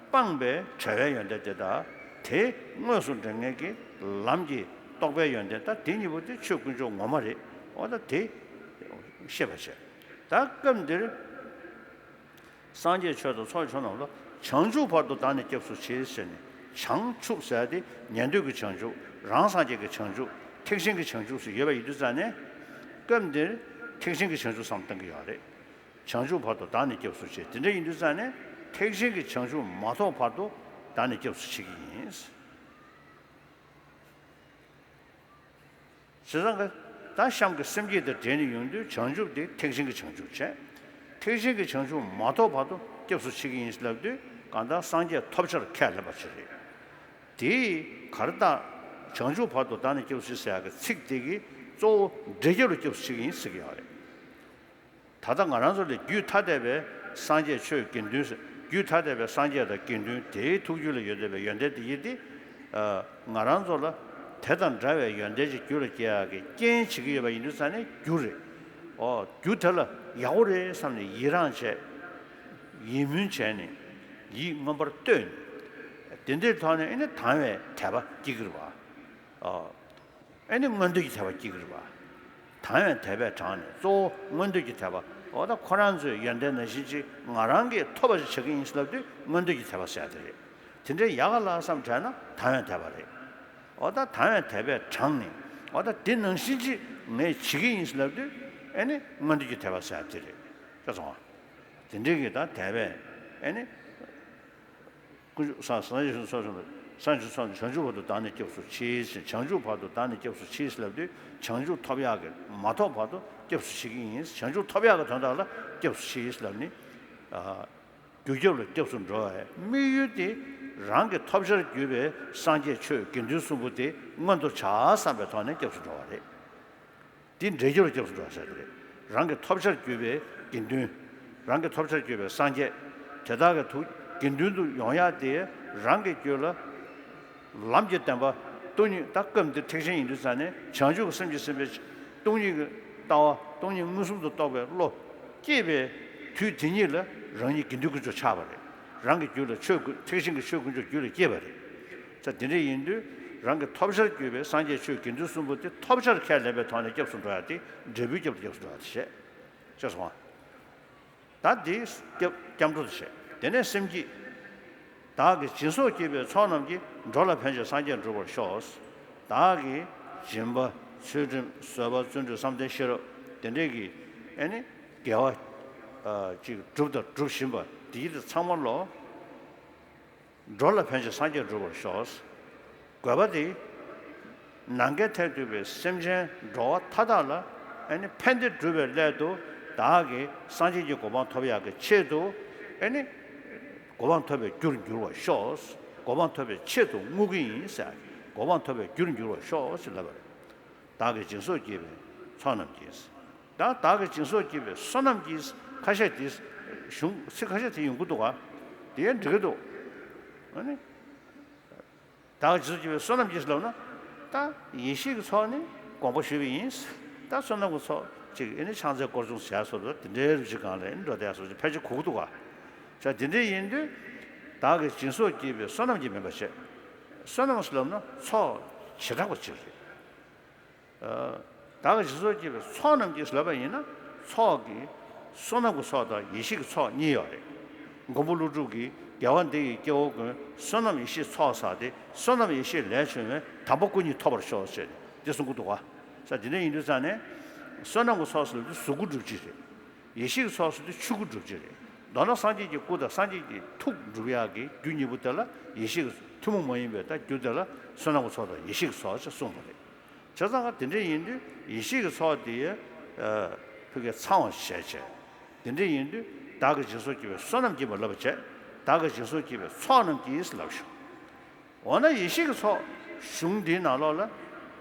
སྤངས་པའི་བྱ་བའི་ཡོན་ཏན་དེ་དང་དེ་དངོས་སུ་འདྲེན་མཁན་གྱི་ལམ་གྱི་རྟོགས་པའི་ཡོན་ཏན་ད་དེ་གཉིས་པོ་དེ་ཆོས་དཀོན་མཆོག་ངོ་མ་རེད། འོ་ད་དེ་ཤེས་པ་བྱས། ད་སྐབས་འདིར་སངས་རྒྱས་ཆོས་དང་ཚོགས་ཀྱི་མཆོག་རྣམས་ལ། བྱང་ཆུབ་བར་དུ་བདག་ནི་སྐྱབས་སུ་མཆི་ཟེར་ནས། བྱང་ཆུབ་ཟེར་ཡག་དེ་ཉན་ཐོས་ཀྱི་བྱང་ཆུབ། རང་སངས་རྒྱས་ཀྱི་བྱང་ཆུབ། ཐེག་ཆེན་གྱི་བྱང་ཆུབ་ཟེར་ཡོད་པ་ཡིན་དུས་ཙང་ནས། སྐབས་འདིར་ཐེག་ཆེན་གྱི་བྱང་ཆུབ་བསམ་བཏང་གི་ཡོད་རེད། བྱང་ཆུབ་བར་དུ་བདག་ནི་སྐྱབས་སུ་མཆི། དེ་འདྲ་ཡིན་དུས་ཙང་ནས་ཐེག་ཆེན་གྱི་བྱང་ཆུབ་མ་ཐོབ་བར་དུ་བདག་ནི་སྐྱབས་སུ་མཆི་གི་ཡིན། བྱས་ཙང་གི་ད་གཤམ་གྱི་སེམས་བསྐྱེད་དང་འབྲེལ་ནས་ཡོང་དུས་བྱང་ཆུབ་དེ་ཐེག་ཆེན་གྱི་བྱང་ཆུབ་བྱས། ཐེག་ཆེན་གྱི་བྱང་ཆུབ་མ་ཐོབ་བར་དུ་སྐྱབས་སུ་མཆི་གི་ཡིན་ལབ་དུས་གང་ལྟར་སངས་རྒྱས་ཐོབ་བྱར་ཁས་ལེན་པ་ཞིག་རེད། དེས་ག་རེ་ད་བྱང་ཆུབ་བར་དུ་བདག་ནི་སྐྱབས་སུ་མཆི་ཟེར་ཡག་གི་ཚིག་དེ་གིས་གཙོ་བོ་འབྲས་རྒྱལ་ལ་སྐྱབས་སུ་མཆི་གི་ཡིན་ཟེར་གི་ཡོད་རེད། ད་ལྟ་ང་རང་ཚོ་ལ་རྒྱུད་ཐ་དད་པའི་སངས་རྒྱས་ཆོས་དགེ་འདུན་ཟེར། རྒྱུད་ཐ་དད་པའི་སངས་རྒྱས་དང་དགེ་འདུན་དེའི་ཐུགས་རྒྱུད་ལ་ཡོད་བསྡད་པའི་ཡོན་ཏན་དེ་ཡིན་ཏེ། ང་རང་ཚོ་ལ་དེ་དང་འདྲ་བའི་ཡོན་ཏན་ཅིག་རྒྱུད་ལ་སྐྱེ་ཡག་གི་རྐྱེན་བྱེད་ཀྱི་ཡོད་པ་ཡིན་དུས་ཙང་ནས་རྒྱུ་རེད། ཨོ་རྒྱུ་དེ་ལ་ཡག་པོ་རེད་བསམ་ནས་ཡི་རངས་བྱས། ཡིད་སྨོན་བྱས་ནས་ཡིད་མངོན་པར་གཏོད་ནས། དེ་འདྲའི་ཐོག་ནས་ཨེ་ནི་དང་བའི་དད་པ་སྐྱེ་གི་རེད་བ། ཨོ། ཨེ་ནི་མངོན་འདོད་ཀྱི་དད་པ་སྐྱེ་གི་རེད་པ། དང་བའི་དད་པས་དྲངས་ནས་གཙོ་བོ་མངོན་འདོད་ཀྱི་དད་པ། འོ་ད་ཁོ་རང་ཚོའི་ཡོན་ཏན་ནང་བཞིན་ཅིག་ང་རང་གིས་ཐོབ་པ་ཞིག་བྱེད་ཀྱི་ཡིན་ལབ་དུས་མངོན་འདོད་ཀྱི་དད་པ་ཟེར་ཡ་དེ་རེད། དེ་འདྲའི་ཡག་ག་ལ་བསམ་དྲན་ན་དང་བའི་དད་པ་རེད། འོ་ད་དང་བའི་དད་པས་དྲངས་ནས་འོ་ད་དེ་ནང་བཞིན་ཅིག་ངས་བྱེད་ཀྱི་ཡིན་ལབ་དུས་ཨེ་ནི་མངོན་འདོད་ཀྱི་དད་པ་ཟེར་ཡ་དེ་རེད། ཤེས་སོང་ང་། དེ་འདྲའི་གི་ད་དད་པས་ཨེ་ནི། དཀོན་མཆོག་སངས་རྒྱས་ཆོས་ཚོགས་སངས་རྒྱས་ཆོས་ཚོགས་བྱང་ཆུབ་བར་དུ་བདག་ནི་སྐྱབས་སུ་མཆི་ཞེས། བྱང་ཆུབ་བར་དུ་བདག་ནི་སྐྱབས་སུ་མཆི་ལབ་དུས་བྱང་ཆུབ་ཐོབ་ཡག་གི་མ་ཐོབ་བར་དུ་སྐྱབས་སུ་མཆི་གི་ཡིན། བྱང་ཆུབ་ཐོབ་ཡག་གི་དོན་དག་ལ་སྐྱབས་སུ་མཆི་ལབ་ནི། རྒྱུ་ཁྱབ་ལ་སྐྱབས་སུ་འགྲོ་བའི་དམིགས་ཡུལ་དེ་རང་གི་ཐོབ་བྱར་གྱུར་པའི་སངས་རྒྱས་ཆོས་དགེ་འདུན་གསུམ་པོ་དེ་མངོན་དུ་བྱ་བསམ་པའི་ཐོག་ནས་སྐྱབས་སུ་འགྲོ་བ་རེད། འདི་འབྲས་རྒྱལ་ལ་སྐྱབས་སུ་འགྲོ་ཟེར་དེ་རེད། རང་གི་ཐོབ་བྱར་གྱུར་པའི་དགེ་འདུན། རང་གི་ཐོབ་བྱར་གྱུར་པའི་སངས་རྒྱས། དེ་དག་གི་ཐུགས་དགེ་འདུན་དུ་ཡོང་ཡག་དེ་རང་གི་རྒྱུད་ལ་ལམ་གྱི་བདེན་པ་སྟོང་ཉིད་ད་སྐབས་འདིར་ཐེག་ཆེན་ཡིན་དུས་ཙང་ནས་བྱང་ཆུབ་ཀྱི་སེམས་ཀྱིས་ཟིན་པའི་སྟོང་ཉིད་ཀྱི་ལྟ་བ་སྟོང་ཉིད་མངོན་སུམ་དུ་རྟོགས་པའི་བློ་སྐྱེས་པའི་དུས་དེ་ཉིད་ལ་རང་ཉིད་དགེ་འདུན་དཀོན་མཆོག་ཆགས་པ་རེད། རང་གི་རྒྱུད་ལ་ཆོས་ཀུན་ཐེག་ཆེན་གྱི་ཆོས་དཀོན་མཆོག་རྒྱུད་ལ་སྐྱེས་པ་རེད། ས་དེ་འདྲ་ཡིན་དུས་རང་གི་ཐོབ་བྱར་གྱུར་པའི་སངས་རྒྱས་ཆོས་དགེ་འདུན་གསུམ་པོ་དེ་ཐོབ་བྱར་ཁས་ལེན་པའི་ཐོག་ནས་སྐྱབས་སུ་འགྲོ་ཡ་དེ་འབྲས་བུའི་སྐྱབས་ལ་སྐྱབས་སུ་འགྲོ་ཡ་དེ་བྱས། ཤེས་སོང་ང་། ད་འདི་སྐྱབས་སྐྱབས་འགྲོ་དེ་བྱས། དེ་ནས་སེམས་བསྐྱེད། བདག་གིས་སྦྱིན་སོགས་བགྱིས་པའི་ཚོགས་རྣམས་ཀྱིས། འགྲོ་ལ་ཕན་ཕྱིར་སངས་རྒྱས་འགྲུབ་པར་ཤོག། བདག་གིས་སྦྱིན་པ་ཚུལ་ཁྲིམས་བཟོད་པ་བརྩོན་འགྲུས་བསམ་གཏན་ཤེས་རབ་དེ་འདྲས་ཀྱི་ཨེ་ནི་དགེ་བ་ཅིག་བསྒྲུབས་དང་སྒྲུབ་བཞིན་པ་དེ་ཡིད་དུ་ཚང་མ་ལོ། འགྲོ་ལ་ཕན་ཕྱིར་སངས་རྒྱས་འགྲུབ་པར་ཤོག། དགོས་པ་དེ། ནམ་མཁའི་མཐས་གཏུགས་པའི་སེམས་ཅན་འགྲོ་བ་མཐའ་དག་ལ་ཨེ་ནི་ཕན་བདེ་སྒྲུབ་པའི་སླད་དུ་བདག་གིས་སངས་རྒྱས་ཀྱི་གོ་འཕང་ཐོབ་ཡག་གི་ཆེད་དུ་ཨེ་ནི་གོ་འཕང་ཐོབ་པའི་རྒྱུར་འགྱུར་བར་ཤོག། གོ་འཕང་ཐོབ་པའི་ཆེད་དུ་བསྔོ་གི་ཡིན་ཟེར། གོ་འཕང་ཐོབ་པའི་རྒྱུར་འགྱུར་བར་ཤོག་ཅེས་ལབ་པ་རེད། བདག་གིས་སྦྱིན་སོགས་བགྱིས་པའི་ཚོགས་རྣམས་ཀྱིས། ད་བདག་གིས་སྦྱིན་སོགས་བགྱིས་པའི་བསོད་ནམས་ཀྱིས་ཁ་ཤས་དེ་གཞུང་ཚིག་ཁ་ཤས་དེ་ཡོང་གི་འདུག་ག་དེ་འགྲིག་གི་འདུག་ཨ་ནི། བདག་གིས་སྦྱིན་སོགས་བགྱིས་པའི་བསོད་ནམས་ཀྱིས་ལབ་ན། ད་ཡེ་ཤེས་ཀྱི་ཚོགས་ནི་ དགོངས་པ་ཞུས་པ་ཡིན། ད་བསོད་ནམས་ཀྱི་ཚོགས་གཅིག་ཨེ་ནི་ཕྱག་འཚལ་སྐོར་སྦྱོང་བྱས་སོ། དེ་འདྲའི་རིགས་གཅིག་སྒང་ལ་ཨེ་ནི་འགྲོ་བསྡད་སོ་ཅིག་ཕལ་ཆེར་གོ་གི་འདུག་ག་བྱས་དེ་འདྲ་ཡིན་དུས། བདག་གིས་སྦྱིན་སོགས་བགྱིས་པའི་བསོད་ནམས་ཀྱིས་མིན་པ་བྱས། བསོད་ནམས་ལབ་ན་ཚོགས་བྱེ་བྲག་པ་གཅིག་རེད། བདག་གིས་སྦྱིན་སོགས་བགྱིས་པའི་ཚོགས་རྣམས་ཀྱིས་ལབ་པ་ཡིན་ན། ཚོགས་ཀྱི་བསོད་ནམས་ཀྱི་ཚོགས་དང་ཡེ་ཤེས་ཀྱི་ཚོགས་གཉིས་ཡོད་རེད། མགོན་པོ་ཀླུ་སྒྲུབ་ཀྱིས་དགེ་བ་འདི་ཡིས་སྐྱེ་བོ་ཀུན། བསོད་ནམས་ཡེ་ཤེས་ཚོགས་བསགས་ཏེ། བསོད་ནམས་ཡེ་ཤེས་ལས་བྱུང་བའི། དམ་པ་སྐུ་གཉིས་ཐོབ་པར་ཤོག་ཅེས་འདི་གསུང་གི་འདུག་ག་བྱས་འདི་འདྲ་ཡིན་དུས་ཙང་ནས། བསོད་ནམས་ཀྱི་ཚོགས་ཟེར་བ་འདི་གཟུགས་སྐུ་སྒྲུབ་བྱེད་རེད། ཡེ་ཤེས་ཀྱི་ཚོགས་ཟེར་དུས་ཆོས་སྐུ་སྒྲུབ་བྱེད་རེད། མདོར་ན་སངས་རྒྱས་ཀྱི་སྐུ་དང་སངས་རྒྱས་ཀྱི་ཐུགས་སྒྲུབ་ཡག་གི་རྒྱུ་གཉིས་པོ་དེ་ལ་ཡེ་ཤེས་ཀྱི་ཐུན་མོང་མ་ཡིན་པའི་ད་རྒྱུ་དེ་ལ་བསོད་ནམས་ཀྱི་ཚོགས་དང་ཡེ་ཤེས་ཀྱི་ཚོགས་ཅེས་གསུངས་པ་རེད། བྱས་ཙང་ཀ་དེ་འདྲ་ཡིན་དུས་ཡེ་ཤེས་ཀྱི་ཚོགས་དེ་ཕ་གིར་ཚང་བ་བྱས་བྱས། དེ་འདྲ་ཡིན་དུས་བདག་གིས་སྦྱིན་སོགས་བགྱིས་པའི་བསོད་ནམས་ཀྱིས་མ་ལབ་པ་བྱས། བདག་གིས་སྦྱིན་སོགས་བགྱིས་པའི་ཚོགས་རྣམས་ཀྱིས་ལབ་ཤོག་འོ་ན་ཡེ་ཤེས་ཀྱི་ཚོགས་གཞུང་འདིའི་ནང་ལོགས་ལ་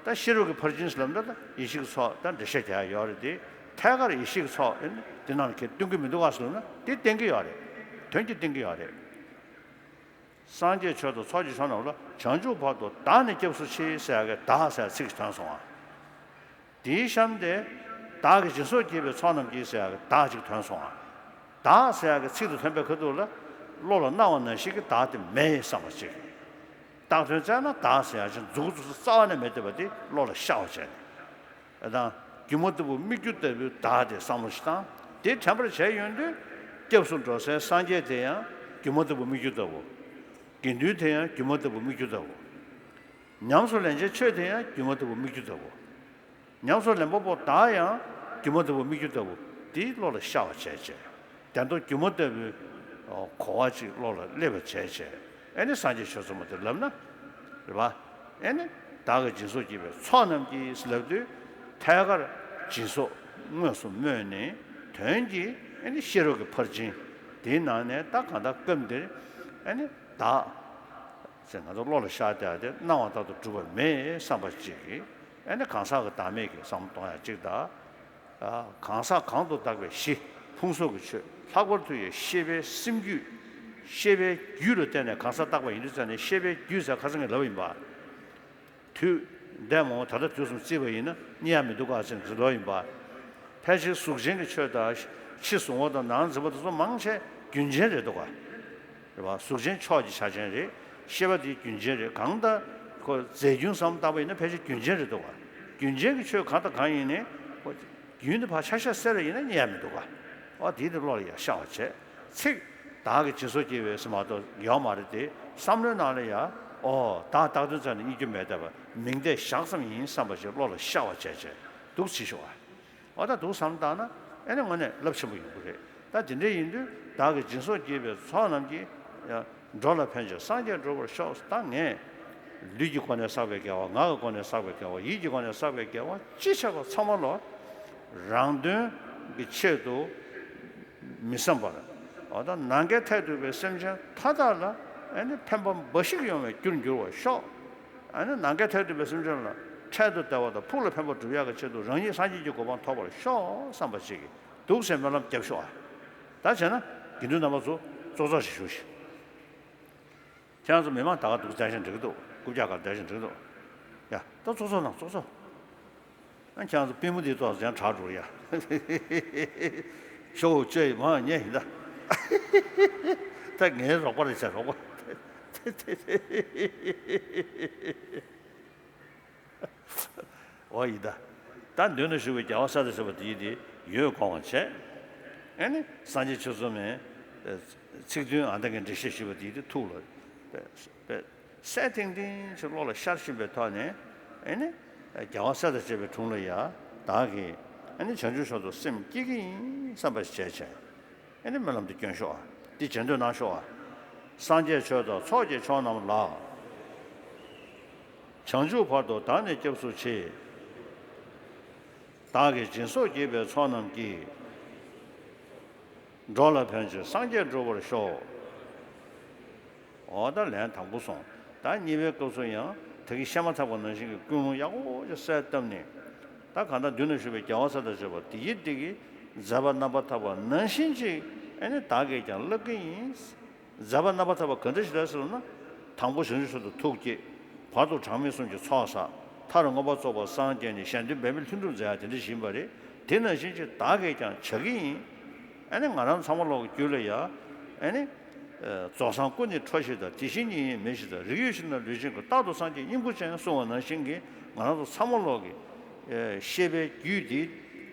ད་ཤེས་རབ་ཀྱི་ཕར་ཕྱིན་ཟེར་ལབ་ན་ད་ཡེ་ཤེས་ཀྱི་ཚོགས་ད་འགྲེལ་བཤད་རྒྱག་ཡ་ཡོད་རེད་དེ། ཐད་ཀར་ཡེ་ཤེས་ཀྱི་ཚོགས་ཨེ་ནི་འདི་ནང་ལ་ཁྱེད་སྟོན་གྱི་མི་འདུག་ག་ཟེར་ན་དེ་བསྟན་གྱི་ཡོད་རེད། དོན་གྱིས་བསྟན་གྱི་ཡོད་རེད། སངས་རྒྱས་ཆོས་དང་ཚོགས་ཀྱི་མཆོག་རྣམས་ལ། བྱང་ཆུབ་བར་དུ་བདག་ནི་སྐྱབས་སུ་མཆི་ཟེར་ཡ་གི་བདག་ཟེར་ཡ་ཚིག་ཅིག་ཐོན་སོང་ང་། དེའི་གཤམ་དེ། བདག་གིས་སྦྱིན་སོགས་བགྱིས་པའི་ཚོགས་རྣམས་ཀྱིས་ཟེར་ཡ་གི་བདག་ཅིག་ཐོན་སོང་ང་། བདག་ཟེར་ཡ་གི་ཚིག་དེ་ཐོན་པའི་ཁ་ཐུག་ལ་བློ་ལ་སྣང་བ་ནང་བཞིན་གྱི་བདག་དེ་མེད་བསམ་པ་ཅིག་བཏགས་དོན་བཙལ་ན་བདག་ཟེར་ཡ་ཅིག་མཛུབ་གུ་ཚུགས་ས་རྩ་བ་ནས་མེད་བསྡད་པ་དེ་བློ་ལ་ཤར་བ་བྱས་ནས། ཨ་དང་། སྒྱུ་མ་ལྟ་བུ་སྨིག་རྒྱུ་ལྟ་བུའི་བདག་དེ་བསམ་བློ་ཞིག་བཏང་། དེ་དྲན་པར་བྱས་ཡོང་དུས། སྐྱབས་སུ་འགྲོ་སའི་སངས་རྒྱས་དེ་ཡང་སྒྱུ་མ་ལྟ་བུ་སྨིག་རྒྱུ་ལྟ་བུ། དགེ་འདུན་དེ་ཡང་སྒྱུ་མ་ལྟ་བུ་སྨིག་རྒྱུ་ལྟ་བུ། ཉམས་སུ་ལེན་བྱའི་ཆོས་དེ་ཡང་སྒྱུ་མ་ལྟ་བུ་སྨིག་རྒྱུ་ལྟ་བུ། ཉམས་སུ་ལེན་པ་པོ་བདག་ཡང་སྒྱུ་མ་ལྟ་བུ་སྨིག་རྒྱུ་ལྟ་བུ། དེའི་བློ་ལ་ཤར་བ་བྱས་བྱས། དེ་ཚོ་སྒྱུ་མ་ལྟ་བུའི་གོ་བ་ཅིག་བློ་ལ་སླེབས་པ་བྱས་བྱས། ཨེ་ནི་སངས་རྒྱས་ཆོས་ཚོགས་མ་དེ་ལབ་ན། རེད་པ། ཨེ་ནི། བདག་གིས་སྦྱིན་སོགས་བགྱིས་པའི་ཚོགས་རྣམས་ཀྱིས་ལབ་དུས། ཐད་ཀར་སྦྱིན་སོགས་དངོས་སུ་སྨོས་ནས། དོན་གྱིས་ཨེ་ནི་ཤེས་རབ་ཀྱི་ཕར་ཕྱིན། དེའི་ནང་ནས་ད་གང་ལྟར་སྐབས་འདིར་ཨེ་ནི་བདག་ཅེས་ང་ཚོ་བློ་ལ་ཤར་བསྡད་དེ་སྣང་བ་ལྟར་དུ་གྲུབ་པ་མེད་བསམ་པ་ཅིག་གིས། ཨེ་ནི་གང་ཟག་གི་བདག་མེད་ཀྱི་བསམ་བློ་གཏོང་ཡ་གཅིག་དང་། གང་ཟག་གང་དུ་བཏགས་པའི་གཞི། ཕུང་གསོག་གི་ཆོས། ལྷག་པར་དུ་ཡང་ཤེས་པའི་སེམས་རྒྱུད། ཤེས་པའི་རྒྱུད་ལ་བརྟེན་ནས་གང་ཟག་བཏགས་པ་ཡིན་དུས་ཙང་ནས་ཤེས་པའི་རྒྱུད་ཟེར་ཁ་སང་ངས་ལབ་པ་ཡིན་པ། དུས་འདས་མ་འོངས་ད་ལྟ་དུས་གསུམ་བརྩིས་པ་ཡིན་ན་རྙེད་ཡ་མི་འདུག་ག་ཟེར་ནས་ལབ་པ་ཡིན་པ། ཕལ་ཆེར་གཟུགས་ཅན་གྱི་ཆོས་དང་། ཕྱི་གཟུང་བ་དང་ནང་འཛིན་པ་དེ་ཚོ་མང་ཆེ་རྒྱུན་ཅན་རེད་འདུག་ག་རེད་པ། གཟུགས་ཅན་ཕྱོགས་ཀྱི་ཆ་ཅན་རེད། ཤེས་པ་དེ་རྒྱུན་ཅན་རེད། གང་ལྟར་ཁོ་རྫས་རྒྱུན་བསམ་བཏང་པ་ཡིན་ན་ཕལ་ཆེར་རྒྱུན་ཅན་རེད་འདུག་ག་རྒྱུན་ཅན་གྱི་ཆོས་གང་དང་གང་ཡིན་ནའི་ཁོ་རྒྱུན་དེ་ཕར་ཆ་ཤས་གསལ་རེ་ཡིན་ན་རྙེད་ཡ་མི་འདུག་ག་ཨོ་དེ་དེ་བློ་ལ་ཡ་ཤར་བ་བྱས། ཚིག་བདག་གིས་སྦྱིན་སོགས་བགྱིས་པའི་ཟེར་མ་གཏོགས་ཡོད་མ་རེད་དེ། བསམ་བློའི་ནང་ལ་ཡ། ཨོ་བདག་བཏགས་དོན་ཙམ་ནས་རྙེད་རྒྱུ་མེད་བསྡད་པ། མིང་བརྡས་བཞག་ཙམ་ཡིན་བསམ་པ་ཞིག་བློ་ལ་ཤར་བ་བྱས་བྱས་འདུག་བྱེད་ཤོག་ཨ། འོ་ད་འདུག་བསམ་བཏང་ན་ཨེ་ནི་དངོས་གནས་རླབས་ཆེན་པོ་ཡོང་གི་རེད། ད་དེ་འདྲ་ཡིན་དུས་བདག་གིས་སྦྱིན་སོགས་བགྱིས་པའི་ཚོགས་རྣམས་ཀྱིས། ཡང་འགྲོ་ལ་ཕན་ཕྱིར་སངས་རྒྱས་འགྲུབ་པར་ཤོག་ད་ངས་ལུས་ཀྱི་སྒོ་ནས་བསགས་པའི་དགེ་བ། ངག་གི་སྒོ་ནས་བསགས་པའི་དགེ་བ། ཡིད་ཀྱི་སྒོ་ནས་བསགས་པའི་དགེ་བ་ཅི་བྱས་པ་ཚང་མ་ལོ། རང་དོན་གྱི་ཆེད་དུ་མི་བསམ་པར། འོ་ད་ནམ་མཁའི་མཐས་གཏུགས་པའི་སེམས་ཅན་མཐའ་དག་ལ་ཨེ་ནི་ཕན་པ་འབའ་ཞིག་ཡོང་བའི་རྒྱུར་འགྱུར་བར་ཤོག་ཨེ་ནི་ནམ་མཁའི་མཐས་གཏུགས་པའི་སེམས་ཅན་ལ་འཕྲལ་དུ་བདེ་བ་དང་ཕུགས་ལ་ཕན་པ་སྒྲུབ་ཡག་གི་ཆེད་དུ་རང་ཉིད་སངས་རྒྱས་ཀྱི་གོ་འཕང་ཐོབ་པར་ཤོག་བསམ་པ་ཅིག་གིས་འདུག་སེ་སྨོན་ལམ་བརྒྱབ་ཤོག་ཨ། ད་བྱས་ན་དགེ་འདུན་རྣམ་པ་ཚོ་ཙོག་ཙོག་ཞིག་བཞུགས་ཤིག་ཁྱེད་རང་ཚོ་མི་མང་ད་ག་འདུག་བསྡད་ཤིང་འགྲིག་གི་འདུག་རྐུབ་བཀྱག་སྒང་བསྡད་ཤིང་འགྲིག་གི་འདུག་ཡ་ད་ཙོག་ཙོག་གནང་ཙོག་ཙོག་ཨ་ཁྱེད་རང་ཚོ་པུས་མོ་འདི་ཙོག་ཙོག་ཡང་དྲག་འགྲོ་ཡ། ཤོག་བཅོས་མང་ཉེ་ཡིན་ད། ད་ངའི་རོགས་པ་རེད་བྱ་རོགས་པ། འོ་ཡིན་ད། ད་མདུན་ན་བཞུགས་པའི་རྒྱལ་བ་སྲས་དང་བཅས་པ་དེ་ཡིས་དེ་ཡོད་དགོངས་པ་བྱས། ཨེ་ནི་སངས་རྒྱས་ཆོས་ཚོགས་མའི་ཚིག་བདུན་ཨ་མདའ་གི་འགྲེལ་བཤད་ཞུས་པ་དེ་ཡིས་དེ་ཐུགས་ལ་དཔེ་དཔེ་གསལ་ཐིང་ཐིང་ཞིག་བློ་ལ་ཤར་བཞིན་པའི་ཐོག་ནས། ཨེ་ནི་རྒྱལ་བ་སྲས་དང་བཅས་པའི་དྲུང་ལ་ཡ་བདག་གིས་ཨེ་ནི་བྱང་ཆུབ་མཆོག་ཏུ་སེམས་བསྐྱེད་ཀྱི་ཡིན་བསམ་པ་ཞིག་བྱས་བྱས། ཨེ་ནི་སྨོན་ལམ་འདི་སྐྱོན་ཤོག་ཨ། འདི་རྗེས་ཟློས་གནང་ཤོག་ཨ། སངས་རྒྱས་ཆོས་དང་ཚོགས་ཀྱི་མཆོག་རྣམས་ལ། བྱང་ཆུབ་བར་དུ་བདག་ནི་སྐྱབས་སུ་མཆི། བདག་གིས་སྦྱིན་སོགས་བགྱིས་པའི་ཚོགས་རྣམས་ཀྱིས། འགྲོ་ལ་ཕན་ཕྱིར་སངས་རྒྱས་འགྲུབ་པར་ཤོག་འོ་ད་ལན་དང་པོ་སོང་། ད་གཉིས་པའི་སྐབས་སུ་ཡང་ད་གིན་བཤད་མ་ཐག་པ་ནང་བཞིན་གྱི་ཀུན་སློང་ཡག་པོ་ཞིག་གསལ་བཏབ་ནས། ད་གང་ལྟར་མདུན་ན་བཞུགས་པའི་རྒྱལ་བ་སྲས་དང་བཅས་པ་དེ་ཡིས་དེ་གིས་མཛད་པ་རྣམ་པར་དག་པ་ནང་བཞིན་ཅིག་ཨེ་ནི་བདག་གིས་ཀྱང་བསླབ་ཀྱི་ཡིན། མཛད་པ་རྣམ་པར་དག་པ་ག་འདྲ་ཞིག་རེད་ཟེར་ན། དང་པོ་བྱང་ཆུབ་མཆོག་ཏུ་ཐུགས་བསྐྱེད། བར་དུ་གྲངས་མེད་གསུམ་གྱི་ཚོགས་བསགས། མཐར་མངོན་པར་རྫོགས་པར་སངས་རྒྱས་ནས། གཞན་དོན་འབད་མེད་ལྷུན་གྲུབ་མཛད་ཡ་དེ་འདྲ་ཞིག་ཡིན་པ་རེད། དེ་ནང་བཞིན་ཅིག་བདག་གིས་ཀྱང་བྱ་གི་ཡིན། ཨ་ནི་ང་རང་ཚང་མ་ལོག་གི་རྒྱུད་ལ་ཡ། ཨ་ནི། རྫོགས་སངས་སྐུ་ནི་འཕྲོ་ཞིག་དང་། དེ་བཞིན་ཉིད་ཡིན་མེད་ཞིག་དང་། རིགས་ཡོད་ཕྱིར་ན་ལུས་ཅན་ཀུན། རྟག་ཏུ་སངས་རྒྱས་སྙིང་པོ་ཅན་གསུངས་པ་ནང་བཞིན་གྱི་ང་རང་ཚོ་ཚང་མ་ལོག་གི་ཤེས་པའི་རྒྱུད་འདིའི་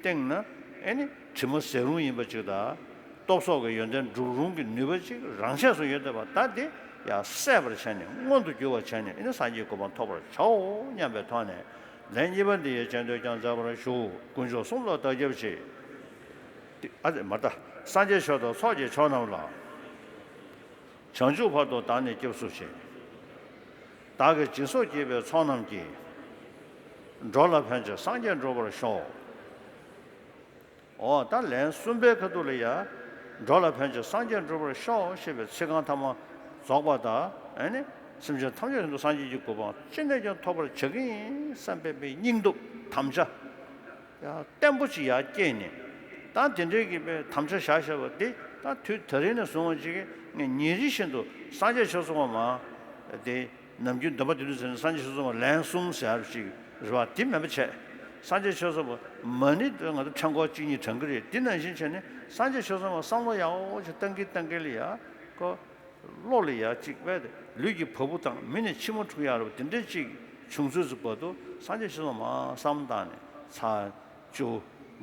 སྟེང་ན། ཨ་ནི་དྲི་མ་ཟད་རུང་ཡིན་པ་ཅིག་དང་། སྟོབས་སོགས་ཀྱི་ཡོན་ཏན་འགྲུབ་རུང་གི་ནུས་པ་ཅིག་རང་ཆས་སུ་ཡོད་བསྡད་པ་ད་དེ་ཡང་སད་པར་བྱས་ནས་མངོན་དུ་འགྱུར་བར་བྱས་ནས། ཨ་ནི་སངས་རྒྱས་གོ་འཕང་ཐོབ་པར་བྱའོ་སྙམ་པའི་ཐོག་ནས། ལན་གཉིས་པ་འདི་ཡི་རྗེས་ཟློས་ཀྱང་མཛད་པར་ཞུ། དཀོན་མཆོག་གསུམ་ལ་བདག་སྐྱབས་མཆི། ཨ་ཙི་མ་ད། སངས་རྒྱས་ཆོས་དང་ཚོགས་ཀྱི་མཆོག་རྣམས་ལ། བྱང་ཆུབ་བར་དུ་བདག་ནི་སྐྱབས་སུ་མཆི། བདག་གིས་སྦྱིན་སོགས་བགྱིས་པའི་ཚོགས་རྣམས་ཀྱིས། འགྲོ་ལ་ཕན་ཕྱིར་སངས་རྒྱས་འགྲུབ་པར་ཤོག། འོ་ད་ལན་གསུམ་པའི་ཁ་ཐུག་ལ་ཡ། འགྲོ་ལ་ཕན་ཕྱིར་སངས་རྒྱས་འགྲུབ་པར་ཤོག་ཞེས་པའི་ཚིག་རྐང་ཐ་མ་རྫོགས་པ་དང་། ཨ་ནི་སེམས་ཅན་ཐམས་ཅད་ཀྱི་དོན་དུ་སངས་རྒྱས་ཀྱི་གོ་འཕང་ཅི་ནས་ཀྱང་ཐོབ་པར་བྱ་གི་ཡིན་བསམ་པའི་པའི་སྙིང་སྟོབས་དམ་བཅའ་ཡ་བརྟན་པོ་ཅིག་ཡར་བསྐྱེད་ནས། ད་དེ་འདྲའི་གི་པའི་དམ་བཅའ་བཞག་བཞག་པ་འདི་ད་དུས་ད་རིང་ནས་བཟུང་བ་ཅིག་ངས་ཉིན་རེ་བཞིན་དུ་སངས་རྒྱས་ཆོས་གསུང་བ་མ་དེ། ནམ་རྒྱུན་འདོན་པ་དེ་དུས་ཚོད་ནས་སངས་རྒྱས་ཆོས་གསུང་བ་ལན་གསུམ་ཟེར་བ་ཞིག་རེད་བ། དེ་མེད་པ་བྱས། སངས་རྒྱས་ཆོས་གསུང་བ་མ་ཎི་དེ་ང་ཚོ་ཕྲེང་སྐོར་གཅིག་གཉིས་བགྲང་གི་རེད། དེ་ནང་བཞིན་བྱས་ནས་སངས་རྒྱས་ཆོས་གསུང་བ་བསམ་བློ་ཡག་པོ་ཞིག་བཏང་གིན་བཏང་གིན་ལ་ཡ། ཁོ་བློ་ལ་ཡ་གཅིག་བས་ཏེ་ལུས་ཀྱི་བ་སྤུ་དང་མིག་ནས་མཆི་མ་འཁྲུག་ཡག་རེད་བ། དེ་འདྲའི་གཅིག་བྱུང་ཚོད་ཚོད་བར་དུ་སངས་རྒྱས་ཆོས་གསུང་བ་མ་བསམ་བཏང་ནས་ཚར། བཅུ།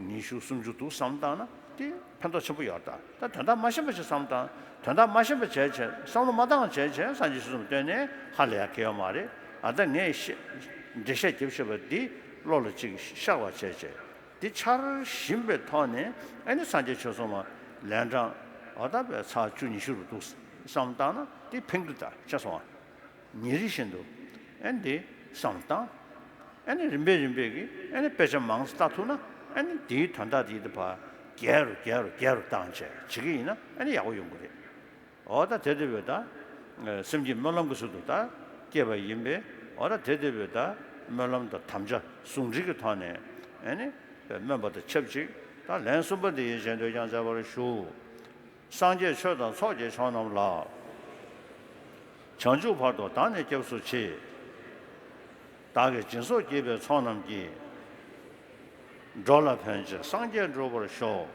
ཉི་ཤུ། སུམ་ཅུ་འདུག་བསམ་བཏང་ན་དེ་ཕན་ཐོགས་ཆེན་པོ་ཡོད་རེད། ད་དོན་དག་མ་ཤེས་པ་ཞིག་བསམ་བཏང་། དོན་དག་མ་ཤེས་པ་བྱས་བྱས་བསམ་བློ་མ་བཏང་བྱས་བྱས་སངས་རྒྱས་ཆོས་གསུང་བཏོན་ནས་ཧ་ལས་ཡ་གལ་ཡོད་མ་རེད། ཨ་ད་ངས་ཤེས་འགྲེལ་བཤད་རྒྱབ་ཤེས་པ་འདི་བློ་ལ་ཅིག་ཤར་བ་བྱས་བྱས་འདི་འཆར་བཞིན་པའི་ཐོག་ནས། ཨ་ནི་སངས་རྒྱས་ཆོས་གསུང་བ་ལན་གྲངས་འོ་ད་བས་ཚར་བཅུ་ཉི་ཤུ་རུ་འདུག་བསམ་བཏང་ན་དེ་ཕན་གི་ད་ཆ་སོང་བ། ཉིན་རེ་བཞིན་དུ་ཨ་ནི་འདི་བསམ་བཏང་། ཨ་ནི་རིམ་པས་རིམ་པས་ཀྱིས་ཨ་ནི་དཔེ་ཆ་མང་ཙམ་ལྟ་ཐུབ་ན། ཨ་ནི་འདིའི་དོན་དག་འདི་ཡིད་དུ་བ་རྒྱས་རུ་རྒྱས་རུ་རྒྱས་རུ་བཏང་བྱས་བྱེད་ཀྱི་ཡིན་ན་ཨ་ནི་ཡག་པོ་ཡོང་གི་རེད། འོ་ད་དེ་དེ་བས་ད་སེམས་ཀྱི་སྨོན་ལམ་གྱི་ཚུལ་དུ་ད་སྐྱེས་པ་ཡིན་པས། འོ་ད་དེ་དེ་བས་ད་སྨོན་ལམ་དང་དམ་བཅའ་ཟུང་འབྲེལ་གྱི་ཐོག་ནས་ཨ་ནི་སྨོན་པ་དང་ཆབས་ཅིག་ད་ལན་གསུམ་པ་འདི་ཡི་རྗེས་ཟློས་ཀྱང་མཛད་པར་ཞུ། སངས་རྒྱས་ཆོས་དང་ཚོགས་ཀྱི་མཆོག་རྣམས་ལ། བྱང་ཆུབ་བར་དུ་བདག་ནི་སྐྱབས་སུ་མཆི། བདག་གིས་སྦྱིན་སོགས་བགྱིས་པའི་ཚོགས་རྣམས་ཀྱིས། འགྲོ་ལ་ཕན་ཕྱིར་སངས་རྒྱས་འགྲུབ་པར་ཤོག།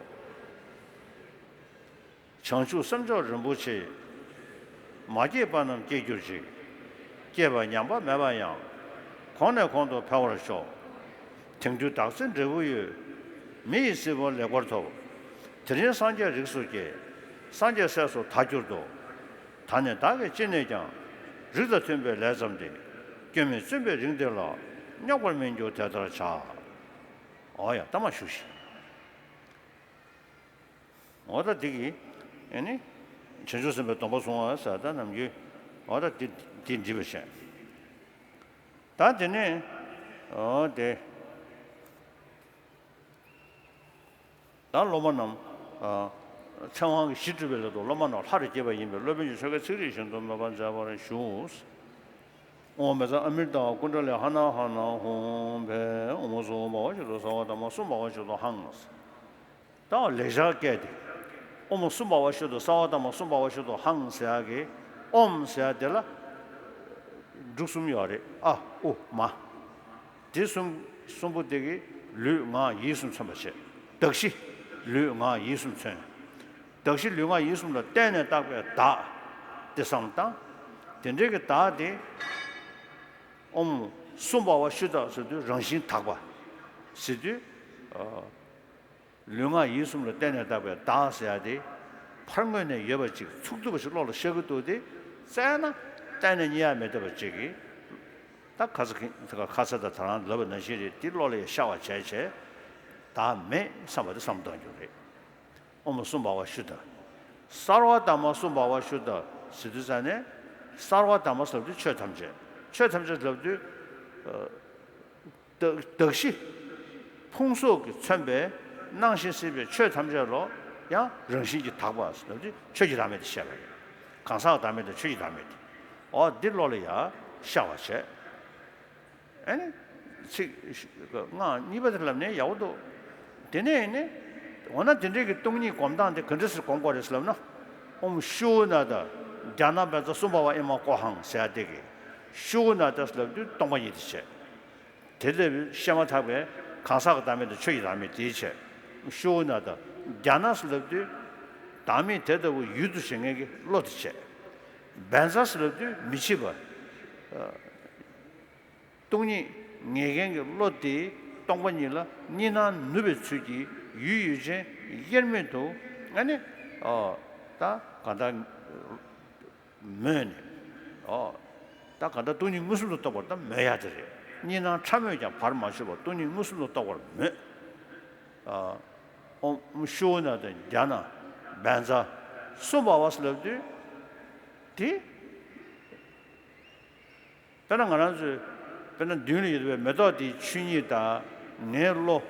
བྱང་ཆུབ་སེམས་མཆོག་རིན་པོ་ཆེ། མ་སྐྱེས་པ་རྣམས་སྐྱེ་གྱུར་ཅིག། སྐྱེས་པ་ཉམས་པ་མེད་པ་ཡང་། གོང་ནས་གོང་དུ་འཕེལ་བར་ཤོག། དེང་དུས་བདག་ཚེ་འབྲས་བུ་ཡོད། མི་ཡི་སྲིད་པ་ལེགས་པར་ཐོབ། དེ་རིང་སངས་རྒྱས་རིགས་སུ་སྐྱེས། སངས་རྒྱས་སྲས་སུ་དར་གྱུར་ཏོ། ད་ནི་བདག་གིས་ཅི་ནས་ཀྱང་། རིགས་དང་མཐུན་པའི་ལས་བརྩམས་ཏེ། སྐྱོན་མེད་བཙུན་པའི་རིང་འདིར་ལ། རྙོག་པར་མི་འགྱུར་དེ་ལྟར་བྱ། འོ་ཡ་ད་མ་བཞུགས་ཤིག། འོ་ད་འདི་གི་ཨེ་ནི་བྱང་ཆུབ་སེམས་དཔའི་སྡོམ་པ་བཟུང་བ་ཟེར་ད་ནམ་རྒྱུན་འོ་ད་འདི་འདི་འདྲི་བ་བྱས། ད་དེ་ནས་འོ་དེ་ད་སློབ་མ་རྣམས་ཚེ་དབང་གི་གཞི་གྲུབ་པའི་སླད་དུ་སློབ་མ་རྣམས་ལྷ་རུ་སྐྱེས་པ་ཡིན་པས་སློབ་དཔོན་གྱི་ཆོ་གའི་ཚིག་རིགས་བཞིན་དུ་མོས་པ་མཛད་པར་ཞུ། ཨོཾ་མེ་ཙང་ཨ་མི་རི་ཏ་ཀུན་ཌ་ལི་ཧ་ན་ཧ་ན་ཧཱུྃ་ཕཊ། ཨོཾ་སུ་པཱ་ཧཱུྃ་ཤུདྡྷ་སརྦ་དྷརྨ་སུ་པཱ་ཧཱུྃ་ཤུདྡྷོ་ཧཾ། ད་ལེགས་སྦྱར་སྐད་དེ། ཨོཾ་སུ་པཱ་ཧཱུྃ་ཤུདྡྷ་སརྦ་དྷརྨ་སུ་པཱ་ཧཱུྃ་ཤུདྡྷོ་ཧཾ་ཟེར་ཡག་གི་ཨོཾ་ཟེར་ཡག་དེ་ལ་འབྲུ་གསུམ་ཡོད་རེད། ཨ་ཨུ་མ། དེ་གསུམ་གསུམ་པོ་དེ་གིས་ལུས་ངག་ཡིད་གསུམ་མཚོན་པར་བྱེད། གདགས་གཞི། ལུས་ངག་ཡིད་གསུམ་མཚོན། གདགས་གཞི་ལུས་ངག་ཡིད་གསུམ་ལ་བརྟེན་ནས་བཏགས་པའི་བདག་དེ་བསམ་བཏང་། དེ་འདྲའི་གི་བདག་དེ་ཨོཾ་སུ་པཱ་ཧཱུྃ་ཤུདྡྷ་ཟེར་དུས་རང་བཞིན་དག་པ་ཟེར་དུས། ལུས་ངག་ཡིད་གསུམ་ལ་བརྟེན་ནས་བཏགས་པའི་བདག་ཟེར་ཡག་དེ་ཕར་ངོས་ནས་ཡོད་པ་ཅིག་ཚུགས་ཐུབ་པ་ཞིག་བློ་ལ་ཤར་གྱི་འདུག་སྟེ། བཙལ་ན་གཏན་ནས་རྙེད་ཡག་མི་འདུག་པ་ཅིག་གིས། ད་ཁ་ས་ཁ་ས་ད་ད་རང་ལབ་པ་ནང་བཞིན་རེད། དེ་བློ་ལ་ཡང་ཤར་བ་བྱས་བྱས་བདག་མེད་བསམ་པ་དེ་བསམ་བཏང་རྒྱུ་རེད། ཨོཾ་སུ་པཱ་ཧཱུྃ་ཤུདྡྷ། སརྦ་དྷརྨ་སུ་པཱ་ཧཱུྃ་ཤུདྡྷ་ཟེར་དུས་ཙ་ནས་སརྦ་དྷརྨ་ཟེར་དུས་ཆོས་ཐམས་ཅད། ཆོས་ཐམས་ཅད་ལབ་དུས། གདགས་གདགས་གཞི་ཕུང་སོགས་ཀྱིས་མཚོན་པའི་སྣང་ཞིང་སྲིད་པའི་ཆོས་ཐམས་ཅད་ལ་ཡང་རང་བཞིན་གྱིས་དག་པ་ཟེར་ཏེ་ཆོས་ཀྱི་བདག་མེད་དེ་བཤད་པ་རེད། གང་ཟག་བདག་མེད་དང་ཆོས་ཀྱི་བདག་མེད་དེ། འོ་འདི་བློ་ལ་ཡང་ཤར་བ་བྱས། ཨ་ནི་ཚིག་སྔགས་གཉིས་པ་དེ་ལབ་ནས་ཡག་པོ་འདུག། དེ་ནས་ནི་འོ་ན་དེ་འདྲའི་གི་སྟོང་ཉིད་སྒོམ་སྟངས་དེ་ག་འདྲ་སེ་སྒོམ་དགོས་རེད་ཟེར་ལབ་ན། ཨོཾ་ཤུ་ན་ད་རྒྱ་ན་བཛྲ་སུ་པཱ་ཧཱུྃ་ཨེ་མ་ཀོ་ཧཾ་ཟེར་ཡག་དེ་གི་ཤུ་ན་ད་ཟེར་ལབ་དུས་སྟོང་པ་ཉིད་དེ་བྱས། དེ་ལྟ་བུའི་བཤད་མ་ཐག་པའི་གང་ཟག་གི་བདག་མེད་དང་ཆོས་ཀྱི་བདག་མེད་དེའི་ཕྱིར། ཤུ་ཝི་ན་ད་རྒྱ་ན་ཟེར་ལབ་དུས། བདག་མེད་དེ་ལྟ་བུ་ཡུལ་དུ་བྱེད་མཁན་གྱི་བློ་དེ་བྱས། བཛྲ་ཟེར་ལབ་དུས་མི་བྱེད་པ། སྟོང་ཉིད་ངེས་མཁན་གྱི་བློ་དེས་སྟོང་པ་ཉིད་ལ་གཉིས་སྣང་ནུབ་པའི་ཚུལ་གྱིས་ཡུལ་ཡུལ་ཅན་དབྱེར་མེད་དུ་ཨ་ནི། ཨོ། ད་ག་ད། མོས་ནས། ཨོ། ད་ག་ད་སྟོང་ཉིད་མངོན་སུམ་དུ་རྟོགས་པར་ད་མོས་ཡ་དེ་རེད། གཉིས་སྣང་ཕྲ་མོས་ཀྱང་བར་མ་ཆོད་པར་སྟོང་ཉིད་མངོན་སུམ་དུ་རྟོགས་པར་མོས། ཨ། ཨོཾ་ཤུ་ཝི་ན་ད་རྒྱ་ན་བཛྲ་སུ་བྷ་ཝ་ཟེར་ལབ་དུས། དེ། དཔེར་ན་ང་རང་ཚོས་དཔེར་ན་མདུན་ལ་ཡོད་པའི་མེ་ཏོག་དེའི་ཆོས་ཉིད་དང་ངའི་བློ།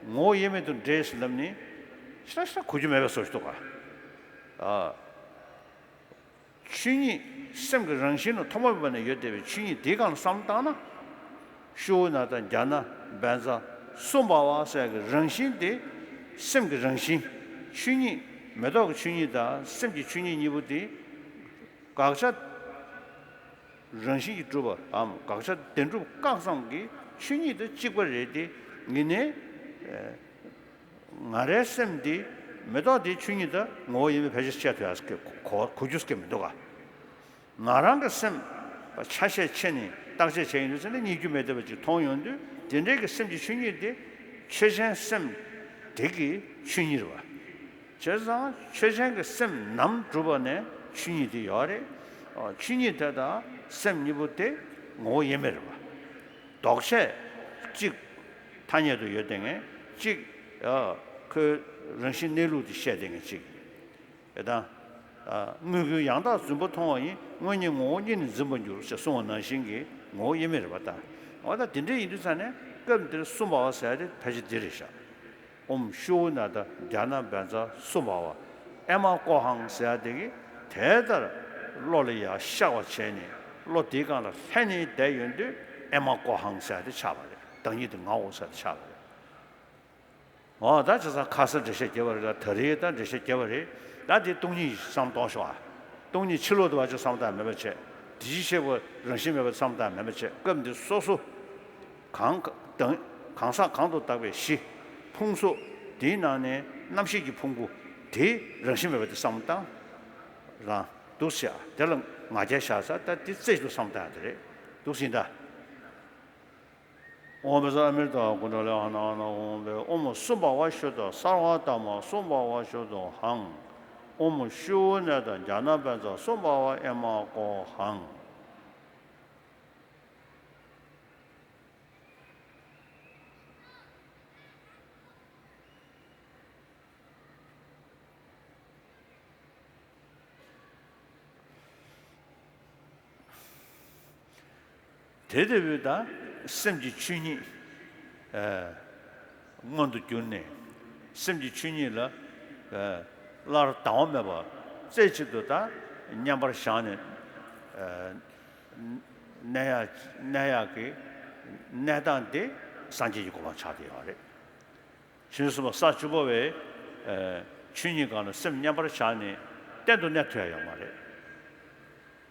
ངོ་བོ་དབྱེར་མེད་དུ་འདྲེས་ཟེར་ལབ་ནི། ཤ་ཤ་གོ་རྒྱུ་མེད་པའི་བཟོ་ཞིག་འདུག་ག་ཨ། ཆོས་ཉིད་སེམས་ཀྱི་རང་བཞིན་ལ་ཐོག་མ་མེད་པ་ནས་ཡོད་བསྡད་པའི་ཆོས་ཉིད་དེའི་སྒང་ལ་བསམ་བློ་བཏང་ན། ཤུ་ཝི་ན་ད་རྒྱ་ན་བཛྲ་སུ་བྷ་ཝ་ཟེར་གྱི་རང་བཞིན་དེ། སེམས་ཀྱི་རང་བཞིན། ཆོས་ཉིད་མེ་ཏོག་གི་ཆོས་ཉིད་དང་སེམས་ཀྱི་ཆོས་ཉིད་གཉིས་པོ་དེ། དགག་བྱ་རང་བཞིན་གྱིས་གྲུབ་པའམ་དགག་བྱ་བདེན་གྲུབ་བཀག་ཙམ་གྱི་ཆོས་ཉིད་དེ་གཅིག་པ་རེད་དེ། ཡིན་ནའི། ཨེ། ང་རའི་སེམས་འདི་མེ་ཏོག་འདིའི་ཆོས་ཉིད་དང་ངོ་བོ་དབྱེར་མེད་ཕལ་ཆེར་བཤད་ཐུབ་ཡག་གོ་གོ་རྒྱུ་སྐད་མི་འདུག་ག་ང་རང་གི་སེམས་ཆ་ཤས་ཕྱེ་ནས་བརྟག་དཔྱད་བྱས་ཡིན་དུས་ཙམ་ན་རྙེད་རྒྱུ་མེད་བསྡད་པ་ཅིག་མཐོང་ཡོང་དུས། དེ་འདྲའི་གི་སེམས་ཀྱི་ཆོས་ཉིད་དེ་ཆོས་ཅན་སེམས་དེ་གི་ཆོས་ཉིད་རེད་པ། བྱས་ཙང་ཆོས་ཅན་གྱི་སེམས་ནམ་གྲུབ་པ་ནས་ཆོས་ཉིད་དེ་ཡོད་རེད། ཨོ། ཆོས་ཉིད་དེ་དང་སེམས་གཉིས་པོ་དེ་ངོ་བོ་དབྱེར་མེད་རེད་པ། ལྡོག་ཆས་གཅིག་ཐ་སྙད་དུ་ཡོད་བསྡད་མཁན་གཅིག་ཨ། ཁོའི་རང་བཞིན་གནས་ལུགས་དེ་བཤད་བསྡད་མཁན་གཅིག་ཨེ་ད། ཨ། དངོས་ཀུན་ཡང་དག་རྫུན་པ་མཐོང་བ་ཡིན། དངོས་ཉིད་ངོ་བོ་ཉིད་ནི་འཛིན་པར་འགྱུར་ཞེས་གསུངས་པ་ནང་བཞིན་གྱི་ངོ་བོ་དབྱེར་མེད་རེད་པ་ད། འོ་ད་དེ་འདྲ་ཡིན་དུས་ཙ་ནས་སྐབས་འདིར་སུ་བྷ་ཝ་ཟེར་ཡ་དེ་ཕལ་ཆེར་འདི་རེད་ཤག་ཨོཾ་ཤུ་ཝི་ན་ད་རྒྱ་ན་བཛྲ་སུ་བྷ་ཝ། ཨེ་མ་ཀོ་ཧཾ་ཟེར་ཡ་དེ་གིས་དེ་ལྟར་བློ་ལ་ཡང་ཤར་བ་བྱས་ནས་བློ་དེའི་སྒང་ལ་ལྷན་ནེ་བསྡད་ཡོང་དུས་ཨེ་མ་ཀོ་ཧཾ་ཟེར་ཡ་དེ་ཆགས་པ་རེད། བདག་ཉིད་དེ་ངའོ་ཟེར་ཡ་དེ་ཆགས་པ་རེད། འོ་ད་བྱས་ཙང་ཁ་སང་འགྲེལ་བཤད་བརྒྱབ་པ་རེད། ད་ད་རེས་ད་འགྲེལ་བཤད་བརྒྱབ་པ་རེད། ད་དེ་སྟོང་ཉིད་བསམ་གཏོང་ཤོག་ཨ། སྟོང་ཉིད་ཕྱི་ལོགས་དུ་བ་ཅིག་བསམ་བཏང་མེད་པ་བྱས། དེ་བཞིན་གཤེགས་པ་རང་བཞིན་མེད་པ་བསམ་བཏང་མེད་པ་བྱས། སྐབས་འདི་སོ་སོ་གང་དང་གང་ཟག་གང་དུ་བཏགས་པའི་གཞི་ཕུང་གཟུགས་དེའི་ནང་ནས་རྣམ་ཤེས་ཀྱི་ཕུང་པོ་དེ་རང་བཞིན་མེད་པ་དེ་བསམ་བཏང་རང་འདུག་ཟེར། དེ་ལ་ང་རྒྱལ་བཞག་ས། ད་དེ་རྩེ་གཅིག་ཏུ་བསམ་བཏང་ཡ་དེ་རེད། འདུག་ཟིན་ད། ཨོཾ་བཛྲ་ཨ་མྲྀ་ཏ་ཀུཎྜ་ལི་ཨ་ན་ཨ་ན་ཧཱུྃ་ཕཊ། ཨོཾ་སུ་བྷ་ཝ་ཤུདྡྷ་སརྦ་ཐ་མ་སུ་བྷ་ཝ་ཤུདྡྷོ་ཧཾ། ཨོཾ་ཤུ་ཝི་ན་ད་རྒྱ་ན་བཛྲ་སུ་བྷ་ཝ་ཨེ་མ་ཀོ་ཧཾ། དེ་ལྟ་བུའི་ད་སེམས་ཀྱི་ཆོས་ཉིད། ཨ། མངོན་དུ་གྱུར་ནས། སེམས་ཀྱི་ཆོས་ཉིད་ལ། ཨ། སླར་ལྡང་བ་མེད་པར་རྩེ་གཅིག་ཏུ་ད་མཉམ་པར་བཞག་ནས། ཨ། གནས་ཡག་གནས་ཡག་གི་གནས་སྟངས་དེ་སངས་རྒྱས་ཀྱི་གོ་འཕང་ཆགས་བསྡད་ཡོད་རེད། ཕྱིན་ཅི་ལོག་ས་བཅུ་པ་བས། ཨ། ཆོས་ཉིད་སྒང་ལ་སེམས་མཉམ་པར་བཞག་ནས་གཏན་དུ་གནས་ཐུབ་ཡ་ཡོད་མ་རེད།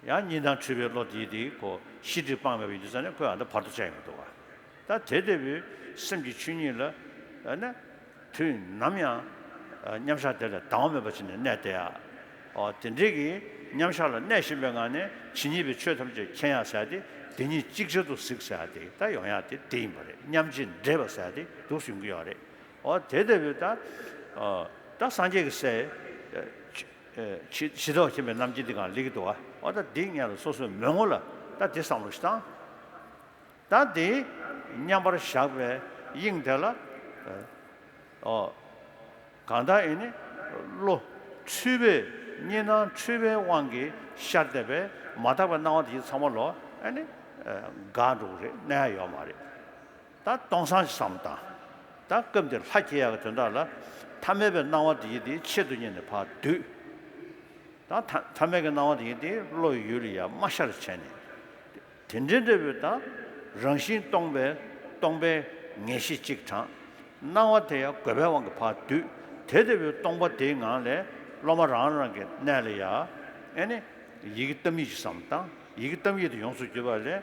ཡང་གཉིས་སྣང་འཁྲུལ་པའི་བློ་དེ་དེ་ཁོ་ཤེས་སྒྲིབ་སྤངས་མེད་པ་ཡིན་དུས་ཙ་ནས་ཁོས་ཨ་ད་བར་དུ་བཅད་ཡོང་གི་འདུག་ག་ད་དེ་ལྟ་བུའི་སེམས་ཀྱི་ཆོས་ཉིད་ལ་ཨ་ནི་དུས་ནམ་ཡང་མཉམ་བཞག་དེ་ལ་ལྡང་བ་མེད་པ་བྱས་ནས་གནས་བསྡད་ཡ། ཨོ། དེ་འདྲའི་གི་མཉམ་བཞག་ལ་གནས་བཞིན་པའི་ངང་ནས་ཇི་སྙེད་པའི་ཆོས་ཐམས་ཅད་མཁྱེན་ཡ་ཟེར་ཡ་དེ། དེ་གཉིས་ཅིག་ཅར་དུ་གཟིགས་ཟེར་ཡ་དེ་ད་ཡོང་ཡ་དེ་དེ་ཡིན་པ་རེད། མཉམ་རྗེས་འདྲེས་པ་ཟེར་ཡ་དེ་འདུག་སེ་ཡོང་གི་ཡོད་རེད། ཨོ། དེ་ལྟ་བུའི་ད། ཨོ། ད་སངས་རྒྱས་ཀྱི་སྲས། ཨེ། ཇི་ལྟ་བ་མཁྱེན་པའི་རྣམ་མཁྱེན་འདི་གང་སླེབས་ཀྱི་འདུག་ག་ཨོ། ད་འདི་ངས་ལ་སོ་སོའི་མོས་ངོ་ལ་ད་འདི་བསམ་བློ་ཞིག་བཏང་། ད་འདི་མཉམ་པར་བཞག་པའི་དབྱིངས་དེ་ལ། ཨོ། གང་ལྟར་ཨེ་ནི་བློ་འཁྲུལ་པའི་གཉིས་སྣང་འཁྲུལ་པའི་དབང་གིས་ཤར་བསྡད་པའི་མ་དག་པའི་སྣང་བ་དེ་ཚང་མ་ལོ་ཨེ་ནི་འགག་འགྲོ་གི་རེད། གནས་ཡ་ཡོད་མ་རེད། ད་སྟོང་སང་ཞིག་བསམ་བཏང་། ད་སྐབས་འདིར་ལྷ་སྐྱེ་ཡག་གི་དོན་དག་ལ་ཐ་མལ་པའི་སྣང་བ་དེ་ཡི་དེ་ཆེད་དུ་གཉེར་ནས་ཕར་བསྡུས། ད་ཐ་ཐ་མལ་གྱི་སྣང་བ་དེ་ཡི་དེ་བློ་ཡུལ་ལ་ཡང་མ་ཤར་བྱས་ནས། དེ་འདྲའི་འབྲས་བུ་དང་རང་བཞིན་སྟོང་པའི་སྟོང་པའི་ངེས་ཤེས་གཅིག་དྲངས། སྣང་བ་དེ་ཡང་རྒོད་པའི་དབང་གིས་ཕར་བསྡུས། དེ་ལྟ་བུའི་སྟོང་པ་དེའི་ངང་ལས་སློབ་མ་རང་རང་གི་གནས་ལ་ཡང་ཨེ་ནི་ཡི་གེ་གཏམ་ཡིག་ཅིག་བསམ་བཏང་། ཡི་གེ་གཏམ་ཡིག་དེ་ཡོངས་སུ་གྱུར་པ་ལས།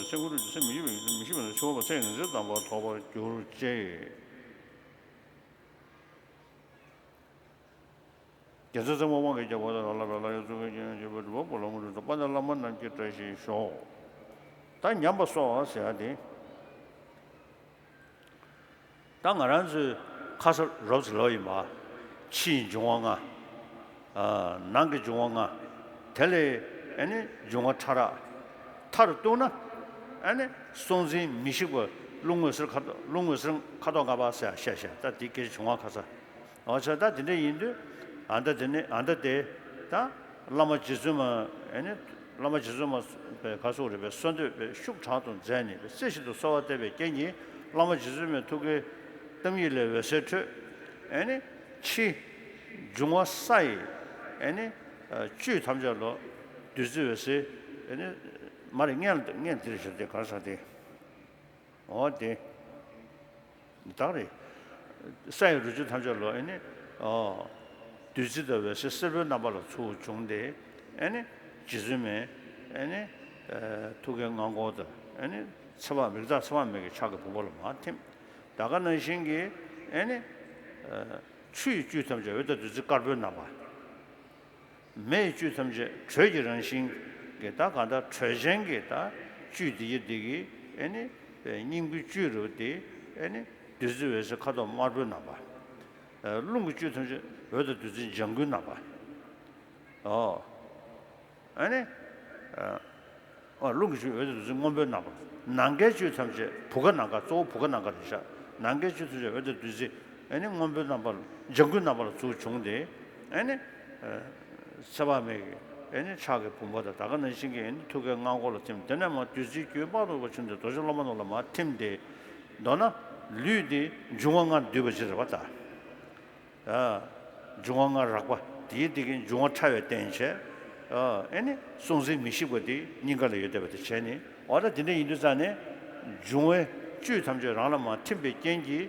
ཅིག་སེམས་ཁོང་ཁྲོ་ཅིག་སེམས་མི་ཤེས་པ་ཡིན་ཙང་མི་ཤེས་པ་ན་ཆོས་པ་ཚེ་ངན་སེམས་དམ་པར་ཐོབ་པར་གྱུར་ཅིག་རྒྱལ་སྲས་ཚེ་དམན་དབང་གིས་རྒྱལ་བ་དང་ལ་ལ་ལ་ཡང་གཙུག་གི་རྒྱན་ཡང་བརྗོད་པའི་སྒྲུབ་པ་པོ་ལ་མུ་དྲི་དང་དཔལ་ལྡན་བླ་མ་རྣམས་ཀྱི་བཀྲ་ཤིས་ཤོག་ད་ཉམས་པ་གསོ་བ་ཟེར་ཡ་དེ། ད་ང་རང་ཚོའི་ཁ་ས་རོབ་ཙམ་ལོ་ཡིན་པ། ཕྱིའི་འབྱུང་བ་ལྔ། ཨ། ནང་གི་འབྱུང་བ་ལྔ། དེ་ལས་ཨེ་ནི་འབྱུང་བ་ཕྲ་རགས། མཐར་གཏུགས་ན་ཨེ་ནི་སྲོག་འཛིན་མི་ཤིགས་པ། རླུང་འོད་ཟེར་ཁ་དོག་རླུང་འོད་ཟེར་ཁ་དོག་ལྔ་པ་ཟེར་བཤད་བཤད་ད་དེ་སྐད་ཆ་བྱུང་བ་ཁ་ས། འོ་ཆ་ད་དེ་འདྲ་ཡིན་དུས་ཨ་ད་དེ་ནི་ཨ་ད་དེ་ད་བླ་མ་རྗེ་བཙུན་མ་ཨེ་ནི་བླ་མ་རྗེ་བཙུན་མ་པའི་ག་སོགས་རེད་པའི་གསོལ་འདེབས་པའི་ཤུགས་དྲག་ཏུ་མཛད་ནས་པའི་རྩེ་ཞིག་ཏུ་གསོལ་བ་བཏབ་པའི་རྐྱེན་གྱིས་བླ་མ་རྗེ་བཙུན་མའི་ཐུགས་ཀའི་གཏམ་ཡིག་ལས་འོད་ཟེར་འཕྲོས། ཨེ་ནི་ཕྱི་འབྱུང་བ་ས་ཡི་ཨེ་ནི་བཅུད་ཐམས་ཅད་ལ་བདུད་རྩི་འོད་ཟེར་ཨེ་ནི་མ་རེད་སྔན་སྔན་དེ་རེད་ཤག་དེ་ག་རེ་ཟེར་དེ། འོ་དེ། དག་རེད། ས་ཡི་རུ་བཅུད་ཐམས་ཅད་ལོ་ཨེ་ནི། ཨོ། བདུད་རྩི་དང་འོད་ཟེར་སེར་པོའི་རྣམ་པ་ལ་ཚུར་བྱུང་སྟེ། ཨེ་ནི། རྗེ་བཙུན་མའི། ཨེ་ནི། ཨ། ཐུགས་ཀའི་སྔགས་འཁོར་དང་། ཨེ་ནི། ཚེ་དཔག་མེད་ཚེ་དཔག་མེད་ཀྱི་ཕྱག་གི་བུམ་པ་ལ་མར་ཐིམ། ད་ག་ནང་བཞིན་གྱི། ཨེ་ནི། ཨ། ཆུ་ཡི་བཅུད་ཐམས་ཅད་འོད་དང་བདུད་རྩི་དཀར་པོའི་རྣམ་པ། མེ་ཡི་བཅུད་ཐམས་ཅད་དྲོད་ཀྱི་རང་བཞིན་གྱི་ད་གང་ལྟར་དྲོད་ཅན་གྱི་ད་བཅུད་དེ་ཡི་དེ་གི་ཨེ་ནི་སྙིང་པོའི་བཅུད་རུ་དེ་ཨེ་ནི་བདུད་རྩི་འོད་ཟེར་ཁ་དོག་དམར་པོའི་རྣམ་པ། རླུང་གི་བཅུད་ཐམས་ཅད་འོད་དང་བདུད་རྩི་ལྗང་གུའི་རྣམ་པ། ཨོ། ཨེ་ནི། ཨ། རླུང་གི་བཅུད་འོད་དང་བདུད་རྩི་སྔོན་པོའི་རྣམ་པ། ནམ་མཁའི་བཅུད་ཐམས་ཅད་བུ་ག་ནམ་མཁའ་གཙོ་བོ་བུ་ག་ནམ་མཁའ་རེད་ཤག་ནམ་མཁའི་བཅུད་ཐམས་ཅད་འོད་དང་བདུད་རྩི་ཨེ་ནི་སྔོན་པོའི་རྣམ་པ་ལ་ལྗང་གུའི་རྣམ་པ་ལ་ཚུར་བྱུང་སྟེ་ཨེ་ནི། ཨ། ཚེ་དཔག་མེད་ཀྱི་ཨེ་ནི་ཕྱག་གི་བུམ་པ་དང་ད་ག་ནང་བཞིན་གྱི་ཨེ་ནི་ཐུགས་ཀའི་སྔགས་འཁོར་ལ་ཐིམ། དེ་ནས་མར་བདུད་རྩིའི་རྒྱུན་དཔག་ཏུ་མེད་པ་བྱུང་སྟེ་རྡོ་རྗེ་སློབ་མ་རྣམས་ལ་མར་ཐིམ་སྟེ། མདོར་ན་ལུས་འདི་འབྱུང་བ་ལྔར་འདུས་པ་ཅིག་རེད་པ་ད། ཨ། འབྱུང་བ་ལྔ་རགས་པ་དེའི་དེ་གའི་འབྱུང་བ་ཕྲ་བའི་རྟེན་བྱས། ཨ། ཨེ་ནི་སྲོག་འཛིན་མི་ཤིགས་པ་དེ་སྙིང་ག་ལ་ཡོད་བསྡད་པ་དེ་བྱས་ནས། འོ་ད་དེ་འདྲ་ཡིན་དུས་ཙང་ནས་འབྱུང་བའི་བཅུད་ཐམས་ཅད་རང་ལ་མར་ཐིམ་པའི་རྐྱེན་གྱིས་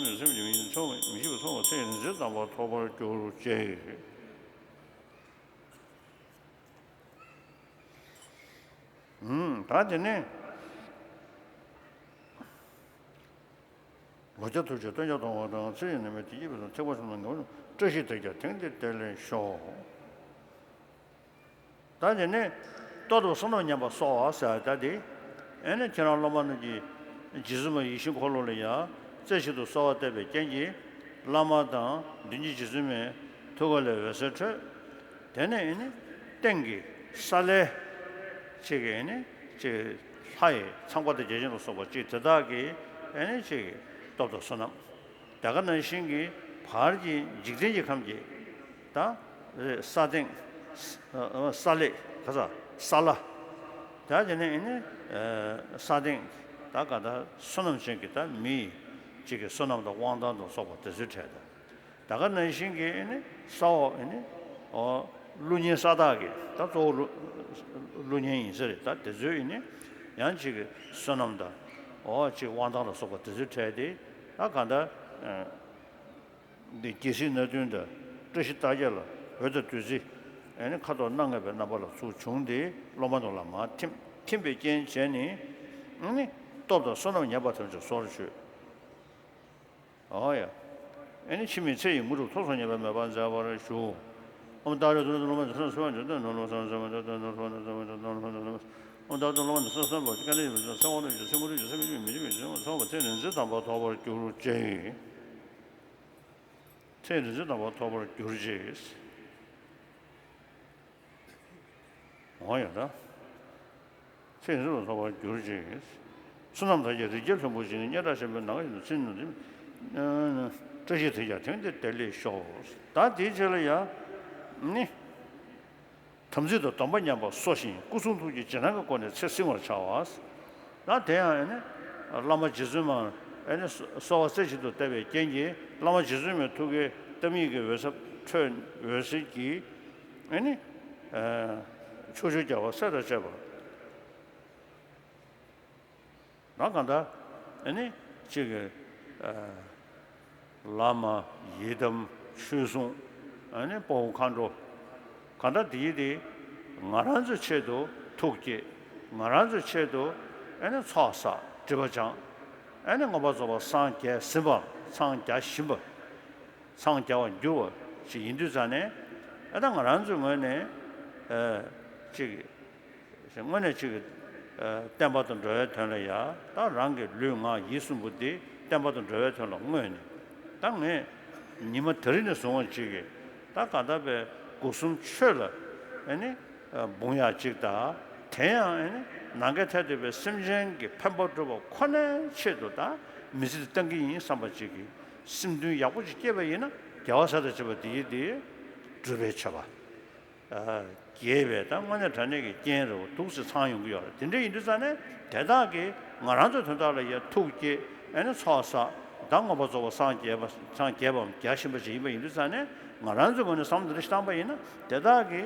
མ་ནུས་སེམས་ཀྱི་མི་ཤེས་ཚོར་མི་ཤེས་པ་ཚོར་བ་ཚེ་རིང་བསྲེལ་དམ་པ་ཐོབ་པར་གྱུར་ཅིག། ད་དེ་ནས་ལོ་བརྒྱ་ཐུབ་ཅིང་སྟོན་ཀྱང་སྟོང་བ་དང་། ཚེ་ཡི་ནད་མེད་བདེ་སྐྱིད་པའི་ཚོགས། ཐེག་པ་གསུམ་ལ་ངེས་པར་བཀྲ་ཤིས་དེས་ཀྱང་དེང་འདིར་བདེ་ལེགས་ཤོག། ད་དེ་ནས་སྟོབས་དང་བསོད་ནམས་ཉམས་པ་གསོ་བ་ཟེར་ད་དེ། ཨེ་ནི་ཁྱེད་རང་སློབ་མ་རྣམས་ཀྱིས་རྗེ་བཙུན་མ་ཡིད་བཞིན་འཁོར་ལོ་ལ་ཡང་རྩེ་གཅིག་ཏུ་གསོལ་བ་བཏབ་པའི་རྐྱེན་གྱིས་བླ་མ་དང་མདུན་གྱི་རྗེ་བཙུན་མའི་ཐུགས་ཀ་ལས་འོད་ཟེར་འཕྲོས། དེ་ནས་ཨེ་ནི་སྟེང་གི་ས་བླའི་ཅིག་གི་ཨེ་ནི་ཅིག་ལྷ་ཡི་ཚངས་པ་དང་བརྒྱ་བྱིན་ལ་སོགས་པ་ཅིག་དེ་དག་གི་ཨེ་ནི་ཅིག་སྟོབས་དང་བསོད་ནམས། དེ་ག་ནང་བཞིན་གྱི་བར་གྱི་འཇིག་རྟེན་གྱི་ཁམས་ཀྱི་ད་ས་སྟེང་ས་བླའི་ག་ས་ས་བླ། ད་དེ་ནས་ཨེ་ནི་ས་སྟེང་ད་ག་ད་བསོད་ནམས་ཅན་གྱི་ད་མི་ཅིག་གི་བསོད་ནམས་དང་དབང་ཐང་དང་སོགས་པ་དེ་ཚོའི་གྲས་དང་། ད་ག་ནང་བཞིན་གྱི་ཨེ་ནི་ས་འོག་ཨེ་ནི་ཀླུ་གཉན་ས་བདག་གི་ད་གཙོ་བོ་ཀླུ་ཀླུ་གཉན་ཡིན་ས་རེད། ད་དེ་ཚོའི་ཨེ་ནི་ཡང་ཅིག་གི་བསོད་ནམས་དང་འོ་ཅིག་དབང་ཐང་ལ་སོགས་པ་དེ་ཚོའི་གྲས་དེ་ད་ག་ད། འདི་རྒྱལ་སྲིད་སྣ་བདུན་དང་བཀྲ་ཤིས་རྟགས་བརྒྱད་ལ་འོད་དང་བདུད་རྩི་ཨེ་ནི་ཁ་དོག་སྣ་ལྔ་པའི་རྣམ་པ་ལ་ཚུར་བྱུང་སྟེ་སློབ་མ་རྣམས་ལ་མར་ཐིམ་ཐིམ་པའི་རྐྱེན་བྱས་ནས་ཨེ་ནི་སྟོབས་དང་བསོད་ནམས་ཉམས་པ་ཐམས་ཅད་སོར་ཆུད། ཨོ་ཡ། ཨེ་ནི་འཆི་མེད་ཚེ་ཡི་དངོས་གྲུབ་ཐོབ་སོང་ནས་མེད་པར་མཛད་པར་ཞུ། ཨོཾ་ཏཱ་རེ་ཏུ་རེ་ཏུ་སློབ་མ་འདི་སོང་སོང་འདི་སྟོན་ནོར་ལོ་སོང་སོང་འདི་སྟོན་ནོར་ལོ་སོང་སོང་འདི་སྟོན་ནོར་ལོ་སོང་སོང་། ཨོཾ་ཏཱ་རེ་ཏུ་སློབ་མ་འདི་སོང་སོང་བ་སྐད་ནི་ཡོད་མི་ཚེ་དངོས་གྲུབ་ཀྱི་ཚེ་མི་རུ་ཀྱི་ཚེ་མི་ཆུང་མི་ཆུང་མི་ཆུང་ཚེ་བ་ཚེ་རིང་བསྲེལ་དམ་པ་ཐོབ་པར་གྱུར་ཅིག། ཚེ་རིང་བསྲེལ་དམ་པ་ཐོབ་པར་གྱུར་ཅིག། འོ་ཡ་ད། ཚེ་རིང་བསྲེལ་དམ་པ་ཐོབ་པར་གྱུར་ཅིག། བསོད་ནམས་དར་རྒྱས་རིགས་བརྒྱའི་ལྷུན་པོ་ཅན། སྙན་གྲགས་ཆེན་པོའི་ནམ་མཁའ་བཞིན་དུ་མཚན་ནས་བཀྲ་ཤིས་དེས་ཀྱང་དེང་འདིར་བདེ་ལེགས་ཤོག། ད་དེའི་རྗེས་ལ་ཡ། ནི། དམ་ཚིག་དང་སྡོམ་པ་ཉམས་པ་གསོ་ཞིང་སྐུ་གསུང་ཐུགས་ཀྱི་རྗེས་གནང་གི་སྒོ་ནས་ཚེ་བསྲིང་བར་བྱའོ། ད་དེ་ཡང་ཨེ་ནི་བླ་མ་རྗེ་བཙུན་མ་ཨེ་ནི་གསོལ་བ་རྩེ་གཅིག་ཏུ་བཏབ་པའི་རྐྱེན་གྱིས་བླ་མ་རྗེ་བཙུན་མའི་ཐུགས་ཀའི་ཏཱཾ་ཡིག་གི་འོད་ཟེར་འཕྲོས་འོད་ཟེར་གྱིས་ཨེ་ནི་ཕྱོགས་བཅུའི་རྒྱལ་བ་སྲས་དང་བཅས་པ། ད་གང་ལྟར་ཨེ་ནི་གཅིག་གི་བླ་མ་ཡི་དམ་ཆོས་སྲུང་ཨེ་ནི་དཔའ་བོ་མཁའ་འགྲོ་གང་ལྟར་དེའི་དེ་ང་རང་ཚོའི་ཆེད་དུ་ཐུགས་བསྐྱེད། ང་རང་ཚོའི་ཆེད་དུ་ཨེ་ནི་ཚོགས་བསགས་སྒྲིབ་པ་སྦྱངས། ཨེ་ནི་མངོན་པར་རྫོགས་པར་སངས་རྒྱས་ཟིན་པ་འཚང་རྒྱ་བཞིན་པ་འཚང་རྒྱ་བར་འགྱུར་བ་ཞིག་ཡིན་དུས་ཙང་ནས་ཨེ་ད་ང་རང་ཚོའི་ངོས་ནས་ཨེ་གཅིག་དངོས་གནས་གཅིག་གི་ཨ་བསྟན་པ་དང་འགྲོ་བའི་དོན་ལ་ཡ་ད་རང་གི་ལུས་ངག་ཡིད་གསུམ་པོ་འདི་བསྟན་པ་དང་འགྲོ་བའི་དོན་ལ་བསྔོས་ནས་ད་ངས་ཉི་མ་དེ་རིང་ནས་བཟུང་བ་གཅིག་གི་ད་ག་ད་པའི་སྒོ་གསུམ་ཆོས་ལ་ཨེ་ནི་ཨ་འབུངས་ཡག་གཅིག་དང་། དེ་ཡང་ཨེ་ནི་ནམ་མཁའི་མཐས་གཏུགས་པའི་སེམས་ཅན་གྱི་ཕན་པ་སྒྲུབ་པ་ཁོ་ནའི་ཆེད་དུ་ད་མི་ཚེ་འདི་གཏང་གི་ཡིན་བསམ་པ་གཅིག་གི་སེམས་འདུན་ཡག་པོ་ཅིག་སྐྱེས་པ་ཡིན་ན་རྒྱལ་བ་སྲས་དང་བཅས་པ་འདི་ཡི་འདི་སྒྲུབ་པའི་མཆོད་པ། རྒྱས་པའི་ད་དངོས་གནས་དྲང་གནས་ཀྱི་རྐྱེན་རེད་པ། འདུག་སེ་ཚང་ཡོང་གི་ཡོད་རེད། དེ་འདྲ་ཡིན་དུས་ཙང་ནས་དེ་དག་གིས་ང་རང་ཚོའི་དོན་དག་ལ་ཡ་ཐུགས་བསྐྱེད་ཨེ་ནི་ཚོགས་བསགས་ད་མངོན་པར་རྫོགས་པར་སངས་རྒྱས་པ་སངས་རྒྱས་པའམ་རྒྱས་བཞིན་པ་ཅིག་ཡིན་པ་ཡིན་དུས་ཙང་ནས་ང་རང་ཚོའི་ངོས་ནས་བསམ་བློ་འདི་འདྲ་ཞིག་བཏང་པ་ཡིན་ན་དེ་དག་གི་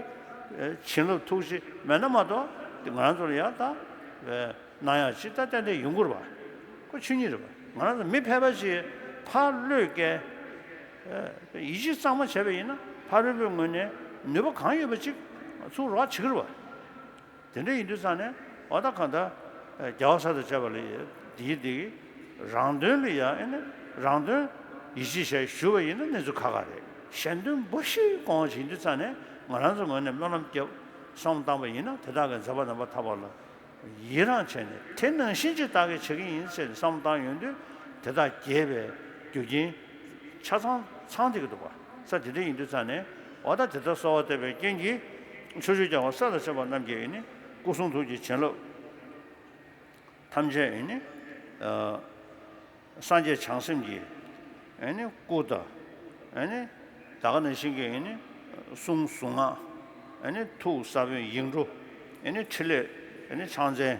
བྱིན་རླབས་ཐུགས་རྗེ་མེད་ན་མ་གཏོགས་ང་རང་ཚོ་ལ་ཡ་ད་གནང་ཡག་ཅིག་ད་ཏན་ཏན་ཡོང་གི་རེད་པ། ཁོ་ཆོས་ཉིད་རེད་པ། ང་རང་ཚོ་མི་ཕལ་པ་ཅིག་ཕར་བློས་བཀལ། ཡིད་ཆེས་གཙང་མ་བྱས་པ་ཡིན་ན་ཕ་རོལ་པོའི་ངོས་ནས་ནུས་པ་གང་ཡོད་པ་ཅིག་ཚུར་རོགས་བྱེད་ཀྱི་རེད་པ། དེ་འདྲ་ཡིན་དུས་ཙང་ནས་འོ་ད་གང་ལྟར་རྒྱལ་བ་སྲས་དང་བཅས་པ་ལ་འདིའི་འདི་གི་རང་དོན་ལ་ཡ་ཨེ་ནི་རང་དོན་ཡིད་ཆེས་བྱས་ཞུ་བ་ཡིན་ན་གནས་ཚུལ་ཁག་ཁག་རེད། གཞན་དོན་འབའ་ཞིག་སྐོང་བ་ཞིག་ཡིན་དུས་ཙང་ནས་ང་རང་ཚོ་ངོས་ནས་སྨོན་ལམ་བརྒྱབ་བསམ་བློ་བཏང་པ་ཡིན་ན་དེ་དག་གི་མཛད་པ་རྣམ་པར་ཐར་པ་ལ་ཡི་རང་བྱས་ནས་དེ་ནང་བཞིན་ཅིག་བདག་གིས་བྱེད་ཀྱི་ཡིན་ཟེར་ནས་བསམ་བློ་བཏང་ཡོང་དུས་དེ་དག་རྒྱས་པའི་རྒྱུ་རྐྱེན་ཆ་ཚང་ཚང་བསྡད་ཀྱི་འདུག་པ། ས་དེ་འདྲ་ཡིན་དུས་ཙང་ནས་འོ་ད་དེ་ལྟར་གསོལ་བ་བཏབ་པའི་རྐྱེན་གྱིས་ཕྱོགས་བཅུའི་རྒྱལ་བ་སྲས་དང་བཅས་པ་རྣམས་ཀྱིས་ནི་སྐུ་གསུང་ཐུགས་ཀྱི་བྱིན་རླབས་ཐམས་ཅད་ཨེ་ནི། ཨ། སངས་རྒྱས་བྱང་སེམས་ཀྱི་ཨེ་ནི་སྐུ་དང་། ཨེ་ནི་ད་ག་ནང་བཞིན་གྱི་ཨེ་ནི་གསུང་གཟུངས་སྔགས། ཨེ་ནི་ཐུགས་ཟབ་པའི་ཡིག་འབྲུ། ཨེ་ནི་ཕྲིན་ལས། ཨེ་ནི་ཕྱག་མཚན།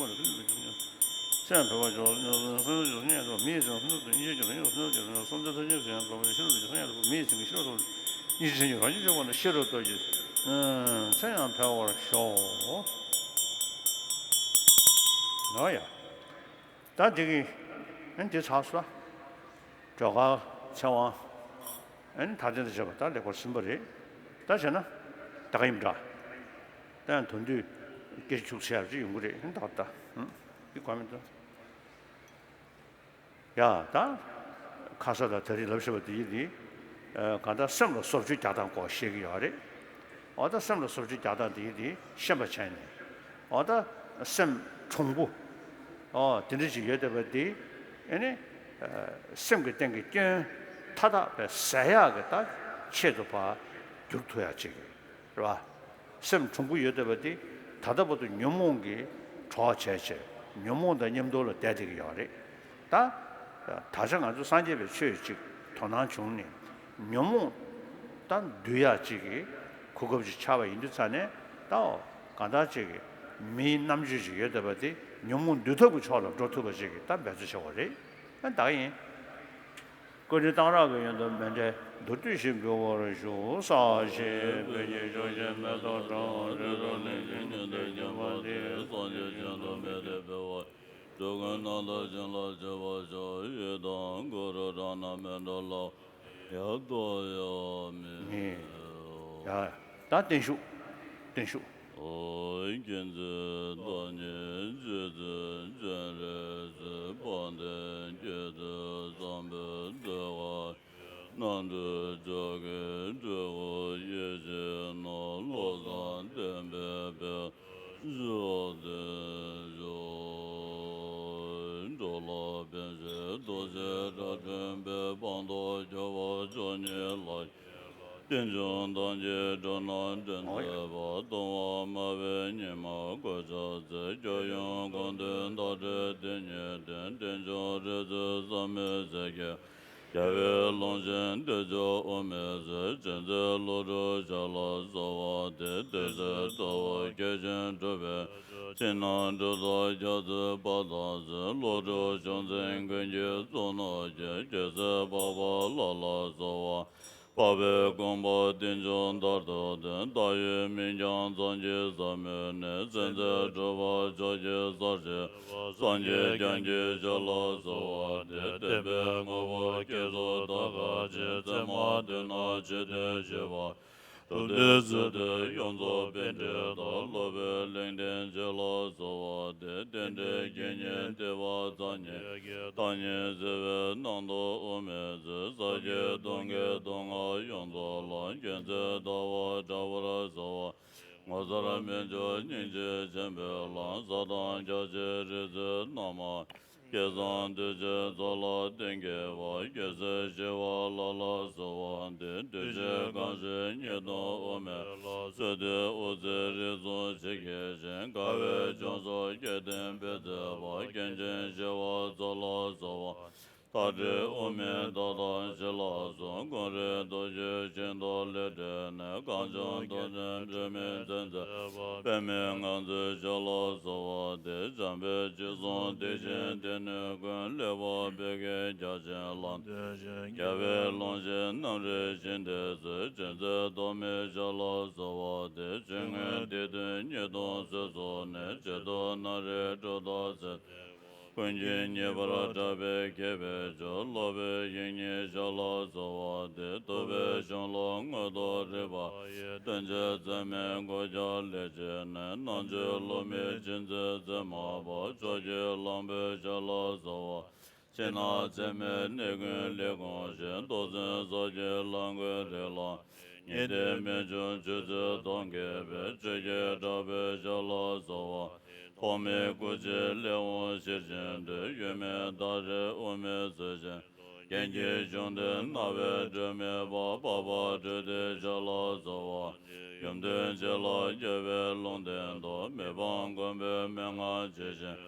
ཐུབ་པ་ལ་སུ་ཡོད་པའི་ཆོས་ཉིད། སེམས་འཕེལ་བ་ཇོ་སེམས་ཐོབ་ཀྱི་སེམས་ཉིད་ཐོབ་མི་ཡི་སེམས་ཐོབ་ཏུ་ཡིན་ཕྱིར་ཇོ་སེམས་ཐོབ་ཀྱི་སེམས་ཐོབ་ཏུ་མི་ཡི་སེམས་ཀྱི་ཤེས་རབ་ཐོབ། ཡིད་བཞིན་རང་བཞིན་བྱུང་བ་ན་ཤེས་རབ་ཏུ་ཡིས་མཚན་ཡང་འཕེལ་བར་ཤོག། ཨོ་ཡ། ད་འདི་གི་ཨན་འདི་ཚར་སོང་། སྒྲོལ་དཀར་ཚེ་དབང་། ཨན་ད་དེ་འདྲ་བྱས་པ་ད་ལེགས་པར་ཟིན་པ་རེད། ད་བྱས་ན་ད་ག་ཡིན་འདྲ། ད་ཡང་དོན་དུ་སྐད་ཆ་འཁྱུག་ཆེ་ཡག་ཅིག་ཡོང་གི་རེད། ཨན་ད་ད་ཨ་འདི་ག་མི་འདུག་ཡ་ད། ཁ་ས་ལ་ད་རེས་ལབ་ཤེས་པ་དེ་ཡིན་དེ། གང་ལྟར་སེམས་ལ་བཟོ་བཅོས་རྒྱག་སྟངས་སྐོར་བཤད་ཀྱི་ཡོད་རེད། འོ་ད་སེམས་ལ་བཟོ་བཅོས་རྒྱག་སྟངས་དེ་ཡིན་དེ་ཤེས་པ་བྱས་ནས། འོ་ད་སེམས་གྲུང་པོ། ཨོ་དེ་འདྲ་ཅིག་ཡོད་བསྡད་པ་དེ། ཨེ་ནི། སེམས་ཀྱི་སྟེང་གི་སྐྱོན་མཐའ་དག་པའི་ཟད་ཡག་གི་ད་ཆེད་དུ་ཕར་བསྒྱུར་ཐུབ་ཡག་ཅིག་རེད་བ། སེམས་གྲུང་པོ་ཡོད་བསྡད་པ་དེ་ད་ལྟ་བར་དུ་ཉོན་མོངས་ཀྱི་གྲོགས་བྱས་བྱས་ཉོན་མོངས་དང་མཉམ་དུ་ལ་བསྡད་བསྡད་ཀྱི་ཡོད་རེད། ད་ད་ཆ་ང་ཚོ་སངས་རྒྱས་པའི་ཆོས་ཅིག་དོ་སྣང་བྱུང་ནས་ཉོན་མོངས་ད་འདུལ་ཡག་ཅིག་གི་གོ་སྐབས་ཅིག་ཆགས་པ་ཡིན་དུས་ཙང་ནས་ད་གང་ལྟར་ཅིག་གི་མིའི་རྣམ་དཔྱོད་ཅིག་ཡོད་བསྡད་པ་དེ་ཉོན་མོངས་འདུལ་ཐབས་ཀྱི་ཕྱོགས་ལ་འགྲོ་ཐུབ་པ་ཅིག་གི་ད་འབད་རྩོལ་བྱེད་དགོས་རེད། ད་ད་ག་ཡིན། བཀའ་དྲིན་གཏང་རག་གི་ཡོན་དུ་མཎྜལ་མདོར་བསྡུས་ཤིག་འབུལ་བར་ཞུ། ས་གཞི་བོད་ཀྱི་ཕྱོགས་བཞིར་མེ་ཏོག་གྲགས། རི་རབ་གླིང་བཞི་ཉི་ཟླའི་བྱེ་བ་འདི། སངས་རྒྱས་བྱོན་དང་མི་འདའ་བའི་བར། འགྲོ་ཀུན་སྣང་མཐའ་ཞིང་ལ་ཁྱབ་པར་ཤོག། ཡི་དམ་གུ་རུ་དྲག་སྣང་མི་འགྲོ་ལ། ཡ་ཏོ་ཡ་མི། ཡ། ད་བརྟན་བཞུགས། བརྟན་བཞུགས། ཨོ། མཁྱེན་བརྩེ་བདག་ཉིད་རྗེ་བཙུན་སྤྱན་རས་གཟིགས། དཔལ་ལྡན་དགྱེས་ཏེ་བསམ་པའི་བདེ་བ། རྣམ་གྲོལ་ཕྱོགས་ཀྱི་སྤྲུལ་སྐུ་ཡེ་ཤེས་ནོར། བློ་བཟང་བསྟན་པའི་དཔལ་འཇོག་བདེ་འཇོག། འགྲོ་ལ་ཕན་ཕྱིར་རྡོ་རྗེ་དགྲ་བཅོམ་པའི། དཔང་དུ་གྱུར་པ་མཆོག་བརྙེས་ལ། རྟེན་འབྱུང་ཐམས་ཅད་འགྲོ་རྣམས་འདྲེན་མཛད་པ། སྟོང་པ་སྨྲ་བའི་ཉི་མ་གོ་ཆ་མཛད། སྐྱབས་ཡུམ་ཀུན་འདུས་བདག་ཁྲི་སྟེང་ཉིད་བརྟན། རྟེན་འབྱུང་རིག་འཛིན་བསམ་མེད་ཞལ་གྱི། རྒྱལ་བའི་ལུང་བཞིན་བདེ་མཆོག་དབུ་མའི་ཚལ། མཁྱེན་བརྩེ་བློ་གྲོས་ཞབས་ལ་གསོལ་བ་འདེབས། བདེ་གཤེགས་ལྟ་བ་རྒྱ་ཆེན་གྲུབ་པའི། ཕྱི་ནང་གྲུབ་མཐའ་སྐྱབས་མཛད་དཔལ་དང་ཚེ། བློ་གྲོས་བྱང་སེམས་ཀུན་གྱི་གཙུག་ན་མཆོག། རྒྱལ་སྲས་འཕགས་པ་ལྷ་ལ་གསོལ་བ། འཕགས་པའི་གོ་འཕང་རྟེན་འབྱུང་མཐར་ཐུག་སྟེ། བདག་ཡོད་མིང་རྐྱང་ཚངས་ཀྱིས་ཟབ་མོའི་གནས། སེམས་རྩེ་གྲུབ་པ་མཆོག་གི་ས་གཞི་བ། སངས་རྒྱས་ཀྱང་གིས་ཞབས་ལ་གསོལ་བ་འདེབས། བསྟན་པའི་ངོ་བོ་སྐྱེ་ཚུལ་དག་ག་ཅིག། ཚད་མ་མཐུན་ན་ཆེས་མཐོའི་བཞི་པ། གྲུབ་མཐའི་ཚུལ་དུ་ཡོངས་རྫོགས་པཎྜི་ཏ། སློབ་དཔོན་ལེགས་ལྡན་འབྱེད་ལ་གསོལ་བ་འདེབས། རྟེན་འབྲེལ་དགེ་བསྙེན་ཐེག་པ་རྩ་གཉིས་ཀྱི། བདག་ཉིད་གཟིགས་པའི་རྣམ་རྟོག་དབུ་མའི་ཚུལ། ས་བཅུའི་སྟོང་གི་སྟོང་ང་ཡོངས་རྫོགས་ལ། མཁྱེན་བརྩེ་ལྟ་བ་དྲག་པོར་གསོལ་བ། ངོ་མཚར་རྨད་བྱུང་སྙིང་རྗེ་ཆེན་པོའི་ལམ། ས་དང་རྒྱ་ཆེའི་རིག་འཛིན་རྣམ་མང་། སྐལ་བཟང་གདུལ་བྱའི་ཚོགས་ལ་བརྟེན་དགེ་བ། རྒྱལ་སྲས་ཞི་བ་ལྷ་ལ་གསོལ་བ་འདེབས། གདུལ་བྱའི་གང་ཞིག་ཉེས་ལྟུང་དབུ་མའི་ལམ། སྲིད་མཐའི་དབུ་རྩེའི་རིགས་གསུམ་ཇི་སྐད་བཞིན། དགའ་བའི་ལྗོངས་སུ་སྐལ་ལྡན་འཕེལ་མཛད་པ། མཁན་ཆེན་ཞི་བ་འཚོ་ལ་གསོལ་བ། མཐའ་བྲལ་དབུ་མའི་མཐའ་དག་ཞི་ལ་གསོལ། ཀུན་རིག་རྡོ་རྗེའི་ཞིང་རྡོ་ལས་སྒྲིབ་ནས། གངས་ལྗོངས་རྡོ་རྗེ་འགྲོ་མིའི་མཚན་མཛད་པ། པདྨའི་ངང་ཚུལ་ཞི་ལ་གསོལ་བ་འདེབས། བྱམས་པའི་འཇིགས་གསུམ་སྡིག་ཅན་སྡེ་སྣོད་ཀུན། ལེགས་པར་བོད་ཀྱི་རྒྱ་ཆེན་ལམ་སྟོན་ཞིང་། རྒྱལ་བའི་ལུང་བཞིན་རྣམ་རིག་ཞི་བདེའི་ཚུལ། བྱིན་མཛད་ཐོགས་མེད་ཞི་ལ་གསོལ་བ་འདེབས། ཕྱི་སྔོན་སྡིག་ལྟུང་ཉེས་ལྟུང་ཚུལ་གསུམ་ནས། བྱད་དུ་ན་རེ་གྲུབ་མཐའ་ཚེ་ཀུན་གྱིས་ཉེས་པར་བསྒྲགས་པའི་མཁས་པའི་སྤྱོད། སློབ་དཔོན་ཡིག་རྙིང་ཞི་ལ་གསོལ་བ་འདེབས། ཐུབ་པའི་གཞུང་ལུགས་དངོས་དང་རིགས་པ་ཡི། སྟོན་མཛད་ཚད་མེད་སྒོ་བརྒྱ་ལས་བྱེད་ནས། རྣལ་འབྱོར་སློབ་མའི་རྗེས་འཛིན་རྩིབས་མ་པ། ཕྱོགས་ཀྱི་གླང་པོ་ཞི་ལ་གསོལ་བ། ཕྱི་ནང་ཚད་མེད་གནས་ཀུན་ལས་ཁོངས་ཤིག། རྟོགས་ཟིན་ཟབ་རྒྱས་ལམ་ཀུན་རིགས་ལམ། ཉེས་སྡིག་མེད་འབྱུང་ཆོས་ཚུལ་མཐོང་དགེ་བའི། ཆོས་ཀྱི་གྲགས་པའི་ཞི་ལ་གསོལ་བ། ཐོགས་མེད་སྐུ་ཕྱིར་སླེབས་འོང་ཤེར་ཕྱིན་དུ། ཡོད་མེད་མཐའ་བྲལ་དབུ་མའི་ཚུལ་བཞིན། རྒྱན་གྱི་གཞུང་དོན་རྣ་བས་གྲོལ་མེད་པ། འཕགས་པ་སྤྲུལ་ཏེ་ཞི་ལ་གསོལ་བ། ཡུམ་དོན་བྱེད་ལ་རྒྱལ་བའི་ལུང་བསྟན་ཏོ། མི་ཕམ་མགོན་པོའི་མན་ངག་ཇི་བཞིན།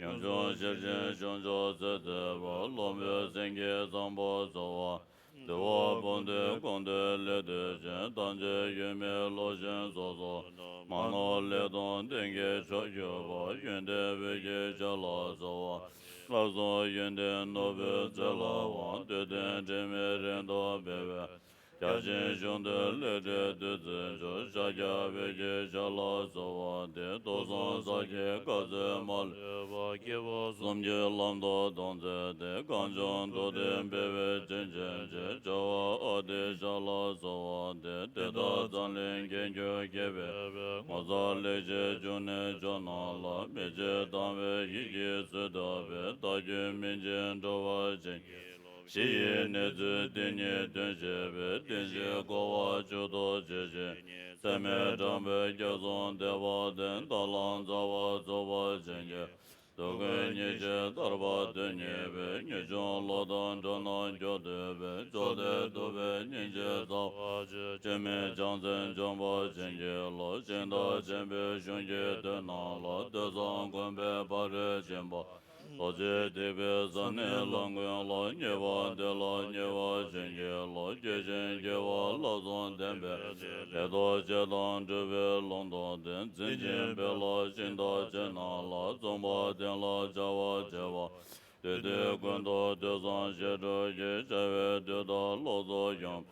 ཡུམ་ཆུང་ཤེར་ཕྱིན་གཞུང་མཆོག་ཚེ་མཛད་པ། སློབ་དཔོན་སེང་གེའི་ཚངས་པར་གསོལ་བ། འདུལ་བ་འབུམ་སྡེ་ཀུན་བསྡུས་ལེགས་བསྡུས་ཤིང་། ཐམས་ཅད་ཡོད་མེད་བློ་བཞིན་རྫོགས་སོ། མ་ནོར་ལེགས་མཐོང་གཏན་གྱི་མཆོག་གྱུར་པ། ཡོན་ཏན་འོད་ཀྱི་ཞི་ལ་གསོལ་བ། ལྷག་བསམ་ཡོན་ཏན་ནོར་བུའི་ཚལ་ལ་དབང་། བསྟོད་ལྡན་དྲི་མེད་རིང་དུ་འཕེལ་བའི། བརྒྱ་བྱིན་གཞུང་བདུན་ལས་འབྲས་བདུད་རྩི་མཆོག་ཤཱཀྱ་བོད་ཀྱི་ཞྭ་ལ་གསོལ་བ་འདེབས། དུག་གསུམ་གསར་བརྗེའི་དཀའ་སྤྱད་མ་ལུས་པ། སྐྱེས་བུ་གསུམ་གྱི་ལམ་དུ་སྟོན་མཛད་དེ། གངས་ལྗོངས་རྡོ་རྗེ་འཕེལ་བའི་བྱིན་ཅན་རྗེ། བྱ་བ་ཨ་ཏི་ཤྭ་ལ་གསོལ་བ་འདེབས། དེ་དག་འཛམ་གླིང་རྒྱལ་གྱུར་རྒྱལ་བའི་ངོ་མཚར་ལེགས་བཤད་འབྱུང་གནས་ཇོ་ནང་ལ། མི་ཕྱེད་དང་བའི་ཡིད་ཀྱིས་གསོལ་བཏབ་པའི། བདག་རྒྱུད་སྨིན་བྱེད་འགྲོ་བ་ཅན། གཞི་ཡི་གནས་ཚུལ་དེ་ཉིད་དོན་བྱེད་པའི། བསྟན་བཅོས་རྒོལ་བ་མཆོག་ཏུ་བྱེད་བཞིན་གྱི། སེམས་མེད་དྲང་པོའི་རྒྱ་མཚོ་འདེབས་པ་དེ། དང་བླངས་རྩ་བ་རྫོགས་པ་ཅན་གྱི། སྡུག་ཀུན་ཉེས་བྱས་ཐར་པ་དོན་གཉེར་བའི། ངེས་འབྱུང་བློ་དང་འགྲོ་རྣམས་སྐྱོབ་འདོད་པའི། བཅོལ་ཏེ་ཐུབ་པའི་སྙིང་རྗེ་རྩ་བ་ཆེ། སྤྱན་མིག་བྱང་སེམས་འཇོམས་པ་བྱིན་གྱིས་རློབས། ཞིང་རྟ་ཆེན་པོའི་གཞུང་གི་དོན་རྣམས་ལ། ཐོས་བསམ་སྒོམ་པའི་ཕ་རོལ་ཕྱིན་པ། རྡོ་རྗེ་ཐེག་པའི་ས་ནི་ལམ་ཀུན་ལ། ཉེ་བ་འདི་ལ་ཉེ་བར་བྱིན་གྱིས་རློབས། སྐྱེ་ཞིང་སྐྱེ་བ་བསླབ་གསུམ་ལྡན་པའི། ལེགས་ཐོབ་བྱེད་དང་སྒྲུབ་པའི་ལུང་དང་ལྡན། འཛིན་ཅིང་འཕེལ་ལ་ཞིང་རྟ་ཆེ་རྣམས་ལ། བཙུན་པ་བསྟེན་ལ་བྱ་བ་བྱེད་པ། དུས་དུས་ཀུན་ཏུ་ཐོས་བསམ་བཞེས་སྒྲུབ་ཀྱིས། བྱ་བའི་དུས་དང་ལོ་ཚོད་ཡོངས་པ།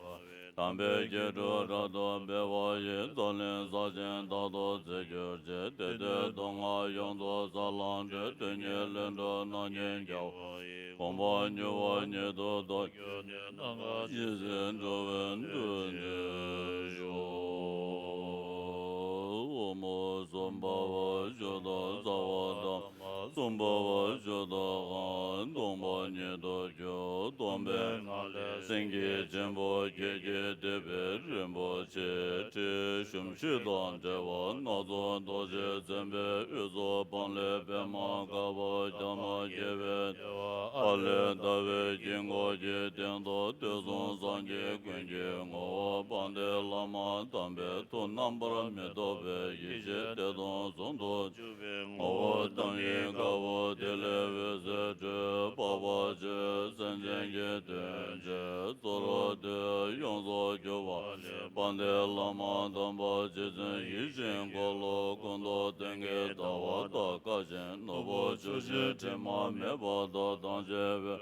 དམ་པའི་བརྒྱད་ཕྲུག་རབ་ཏུ་འཕེལ་བ་ཡི། འཛམ་གླིང་ས་ཆེན་དག་ཏུ་བརྩེགས་གྱུར་ཅིག། དེ་དུས་སྡུག་བསྔལ་ཡོངས་རྫོགས་ས་ལམ་སྒྲོལ། དོན་གཉིས་ལས་འགྲོ་རྣམ་མཁྱེན་རྒྱལ་བ་ཡི། དགོངས་པ་མྱུར་བ་ཉིད་དུ་རྟོགས་གྱུར་ནས། ནམ་མཁའ་ཇི་སྲིད་འགྲོ་བའི་མཐུན་རྫོགས་ཤོག། ཨོཾ་སུ་འཕ་བ་ཤུདྡྷ་སརྦ་དྷརྨ། སུ་འཕ་བ་ཤུདྡྷ་ཨཱཿཧཱུྃ། སྟོང་པ་ཉིད་དུ་གྱུར། སྟོང་པའི་ངང་ལས་སེང་གེ་ཆེན་པོ་ཁྱེད་ཀྱི་ཐེག་པའི་རིན་པོ་ཆེ། ཁྲི་ཞུམ་ཤིང་དང་བྲལ་བ་སྣ་ཚོགས་རྡོ་རྗེ་འཛིན་པའི་དབུས་སུ། སྤང་ལེབ་པདྨ་དཀར་པོ་ལྕང་མ་རྒྱས་པའི། ལྟེ་བ་ཨ་ལས་ཟླ་བའི་དཀྱིལ་འཁོར་གྱི་སྟེང་དུ། དུས་གསུམ་སངས་རྒྱས་ཀུན་གྱི་ངོ་བོ། དཔལ་ལྡན་བླ་མ་དམ་པའི་ཐུགས། རྣམ་པར་མི་རྟོག་པའི་ཡེ་ཤེས་གཏེར་སྟོང་ཟུང་དུ་འཇུག་པའི་ངོ་བོ། ཏིང་ངེ་འཛིན་དཀར་པོ་ཐིག་ལེ་འོད་ཟེར་སྤྲོས། འཕགས་པ་སྤྱོད་སེམས་ཅན་གྱི་དོན་བྱེད། རྩ་རོ་སྟོད་ཡོངས་སུ་གྱུར་པ་ལས། དཔལ་ལྡན་བླ་མ་དམ་པ་རྗེ་བཙུན་ཡིད་བཞིན་འཁོར་ལོ་ཀུན་ཏུ་སྟོན་ཀའི་ཟླ་བ་ལྟར། དཀར་ཞིང་ནོར་བུ་ཆུ་བཞི་དྲི་མ་མེད་པ་དང་། དམ་ཆོས་པའི་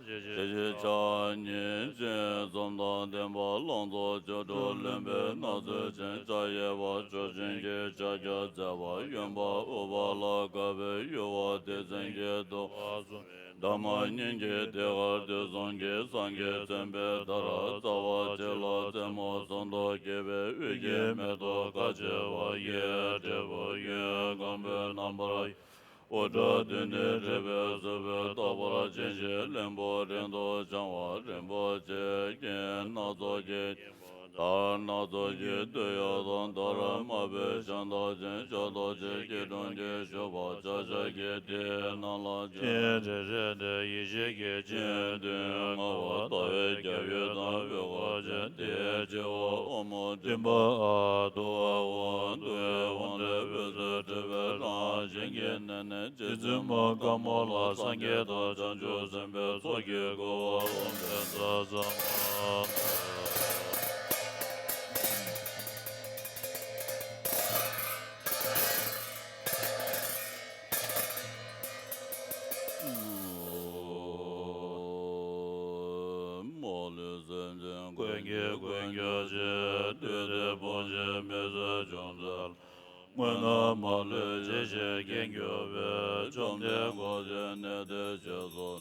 ཞལ་བཞི་ཕྱག་གཉིས་སྤྱན་གསུམ་དང་ལྡན་པ། ལང་ཚོ་སྒྱུ་འཕྲུལ་ལྷུན་པོའི་སྣང་ཚུལ་ཅན། ཕྱག་གཡས་པ་ཕྱོགས་བཅུ་གཉིས་ཀྱི་ཕྱག་རྒྱར་མཛད་པ། གཡོན་པ་ཨུཏྤ་ལ་དཀར་པོའི་ཡུ་བ་ལྡེ་བཙན་གྱི་ཏོག་འཛུམ། འདབ་མ་གཉིས་ཀྱི་ཐད་ཀར་དུས་གསུམ་གྱི། སངས་རྒྱས་བྱོན་པའི་མཐར། རྩ་བ་གཅིག་ལ་རྩེ་མོ་ཟུང་དུ་འཁྱིལ་བའི། དབུས་ཀྱི་མེ་ཏོག་དཀར་བྱེ་བ་ཡི། འབྲས་བུ་ཀུན་སྐམ་པོའི་རྣམ་པར། དབུ་སྐྲ་བདུན་ལྡན་དྲེགས་པའི་གཟུགས་པོ། རྟག་པར་བཅིངས་ཤིང་གླིང་བུ་རིང་དུ་འཕྱང་བ། རིན་པོ་ཆེའི་རྒྱན་སྣ་ཚོགས་ཀྱིས། དར་སྣ་ཚོགས་ཀྱི་སྟོད་གཡོགས་དང་། དར་དམར་པོའི་ཞབས་འདབ་ཅན། ཕྱག་རྡོ་རྗེ་སྐྱིལ་ཀྲུང་གིས་བཞུགས་པ། ཕྱག་ཞབས་ཀྱི་མཐིལ་རྣམས་ལ། སྤྱན་རས་གཟི་ལྡན་ཡེ་ཤེས་ཀྱི། སྤྱན་མདུན་མངའ་བ་ཟླ་བའི་རྒྱལ་པོའི་སྟེང་། འོད་དཀར་ཅན་དེའི་ཕྱི་བ་ཨོཾ་མོ་ཊིཾ་པ་ཨ་ཏུ་ཨ་ཝ། འདུ་བའི་དབང་ལས་འོད་ཟེར་འཕྲོས་པའི་རང་བཞིན་གྱི་གནས་ནས། རྗེ་བཙུན་མ་དཀར་མོ་ལ། སངས་རྒྱས་དང་བྱང་ཆུབ་སེམས་དཔའི་ཚོགས་ཀྱིས་བསྐོར་བ། ཨོཾ་བཛྲ་ཛྙཱ་ན། མ་ལུས་སེམས་ཅན་ཀུན་གྱི་ཀུན་གྱི་གཅེས། བདུད་སྡེ་དཔུང་བཅས་མི་བཟོད་ཅུང་ཟད། དངོས་རྣམས་མ་ལུས་ཇི་བཞིན་སྐྱེ་འགྱུར་བའི། བཅོམ་ལྡན་འཁོར་བཅས་གནས་འདིར་གཤེགས་སུ།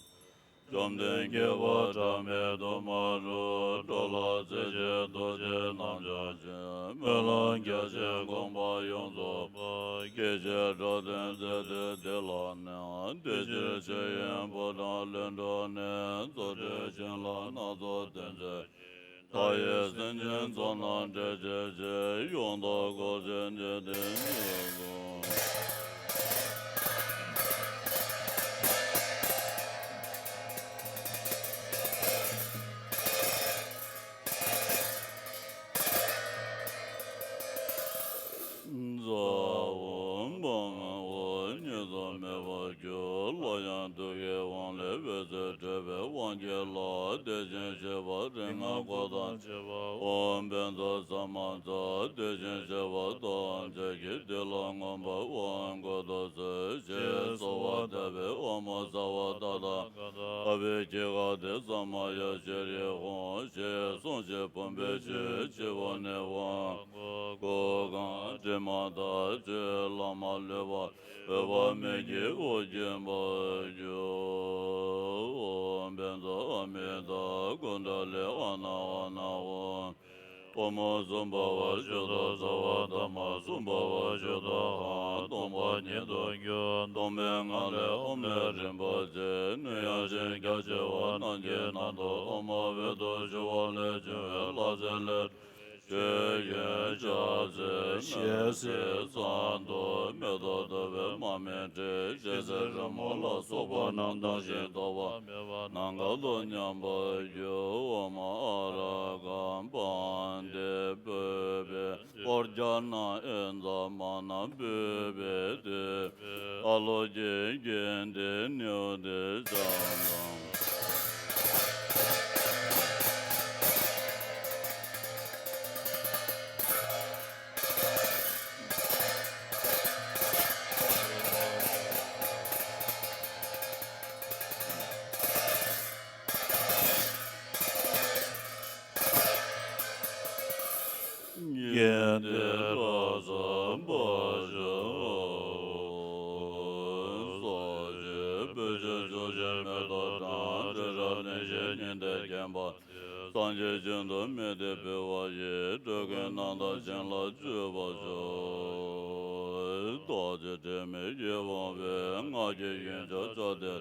བཅོམ་ལྡན་དགྱེས་པ་གྲངས་མེད་དུ་མ་རུངས། འགྲོ་ལ་རྩེ་ཆེན་ཐུགས་རྗེ་རྣམ་དག་ཅིང་། སྨོན་ལམ་རྒྱ་ཆེན་དགོངས་པ་ཡོངས་སུ་རྫོགས། སྐྱེ་མཆེད་འགྲོ་དོན་མཛད་དེ་འདི་ལ་གནས། དེ་ཕྱིར་ཆོས་དབྱིངས་ཕོ་བྲང་ལྷུན་གྲུབ་ནས། རྫུ་འཕྲུལ་བྱིན་རླབས་སྣ་ཚོགས་སྟོན་མཛད་ཅིང་། མཐའ་ཡས་སེམས་ཅན་ཚོགས་རྣམས་བསྒྲལ་བྱའི་ཕྱིར། ཡང་དག་འཁོར་བཅས་འཇིག་རྟེན་གྱི་གཟུགས། རྩ་བ་འབངས་བ་གཉིས་སུ་མེད་པར་གྱུར། སླར་ཡང་ཐུགས་ཀྱི་དབང་ལས་འོད་ཟེར་འཕྲོས་པའི་དབང་གིས་ལ། དེ་བཞིན་གཤེགས་ བ་རིག་སྔགས་འཁོར་དང་བཅས་པ། ཨོཾ་བཛྲ་ས་མ་ཛཿ། དེ་བཞིན་གཤེགས་པ་ཐམས་ཅད་ཀྱིས། འདི་ལ་མངོན་པར་དབང་བསྐུར་དུ་གསོལ། ཞེས་གསོལ་བ་བཏབ་པས། ཨོཾ་ཨ་སརྦ་ཏ་ཐཱ་ག་ཏ་ཨ་བྷི་ཥིག་ཏེ་ས་མ་ཡ་ཤྲཱི་ཧཱུྃ། ཞེས་གསུངས་ཤིང་བུམ་པའི་ཆུས་སྤྱི་བོ་ནས་དབང་བསྐུར། གང་དྲི་མ་དག་བཅས་ལྷག་མ་ལུས་པ། འོད་དཔག་མེད་ཀྱི་དབུགས་འབྱིན་པར་གྱུར། ཨོཾ་བཛྲ་ཨ་མི་ཏ་ཀུཎ་ཏ་ལི་ཨ་ན་ཨ་ན་ཧཱུྃ། ཕོ་མོ་གསུམ་པ་བ་ཞུ་དག་ཚ་བ་ཐ་མ་གསུམ་པ་བ་ཞུ་དག་ཧཱུྃ། སྟོང་པ་ཉིད་དུ་གྱུར། སྟོང་པའི་ངང་ལས་ཨོཾ་ལས་རིམ་པར་བརྩེགས། སྣོད་ཡངས་ཤིང་རྒྱ་ཆེ་བ་རྣམས་ཀྱི་ནང་དུ་ཨོཾ་ཨ་བྷྱཿ་ཏུ་ཞུ་བ་ལས་བྱུང་བའི་ལྷ་རྫས་ལས་ཆོས་ཀྱི་ཕྱག་མཚན་མེ་ཏོག་གསེར་ཟངས་མདོག་མེ་ཏོག་བདུག་སྤོས་མར་མེ་སྤྲེལ་ཞལ་ཟས་རོལ་མོ་ལ་སོགས་པ་རྣམས་དང་ཞིང་རྟོག་པ་མེད་པ་ནམ་མཁའ་དང་མཉམ་པར་གྱུར། ཨོཾ་ཨ་ར་ཀཾ་པཱནྟེ་པུཥྤེ་པོར་ཛྙཱ་ན་ཨིནྡྲ་མ་ཎ་པུཥྤེ་ཏེ། ཨ་ལོ་ཀྱེ་གནྡྷེ་ནཻ་ཝི་དྱ་ཛྙཱ་ན། གནྡྷེ་ལྷ་ས་པྲ་ཤ་ས་ཞེས་སྤོས་ཆུས་ཕྱུག་བྱེད་མེ་ཏོག་དང་། དྲི་རབ་ནི་ཞེས་སྙན་དུ་གྱེན་པ། སངས་རྒྱས་བཞིན་དུ་མི་བདེ་འབུལ་བ་ཡིས། འགྲོ་ཀུན་རྣམ་དག་ཞིང་ལ་སྤྱོད་པར་ཤོག། བདག་གི་དྲི་མེད་ཡིད་འོང་བའི་སྔགས་ཀྱི་ཡོན་ཆབ་ཕྱག་འདི་དག་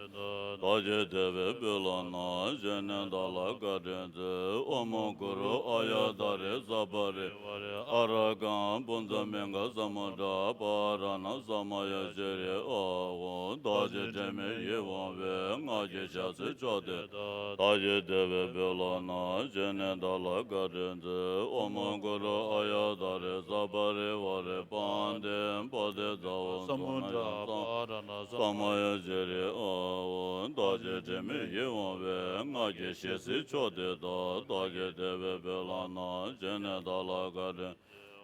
བདག་གིས་བདེ་བའི་དཔལ་ལ་གནང་། བྱས་ནས་བདག་ལ་བཀའ་དྲིན་སྩོལ། ཨོཾ་གུ་རུ་ཨཱརྱ་དཱ་རེ་ས་པ་རི་ཝཱ་རེ་ཨ་ར་ཀཾ་པུཉྩ་མིང་ག་ས་མུདྲ་པ་ར་ཎ་ས་མ་ཡ་ཤྲཱི་ཨཱཿཧཱུྃ། བདག་གི་དྲི་མེད་ཡིད་འོང་བའི་སྔགས་ཀྱི་ཞལ་ཟས་མཆོག་འདི་དག་བདག་གིས་བདེ་བའི་དཔལ་ལ་གནང་། བྱས་ནས་བདག་ལ་བཀའ་དྲིན་སྩོལ། ཨོཾ་གུ་རུ་ཨཱརྱ་དཱ་རེ་ས་པ་རི་ཝཱ་རེ་པཱནྟེ་པཱདྱ་ཙ་བོ་ས་མུདྲ་པ་ར་ཎ་ས་མ་ཡ་ཤྲཱི་ཨཱཿཧཱུྃ། བདག་གི་དྲི་མེད་ཡིད་འོང་བའི་སྔགས་ཀྱི་ཞལ་ཟས་མཆོག་འདི་དག་བདག་གིས་བདེ་བའི་དཔལ་ལ་གནང་། བྱས་ནས་བདག་ལ་བཀའ་དྲིན།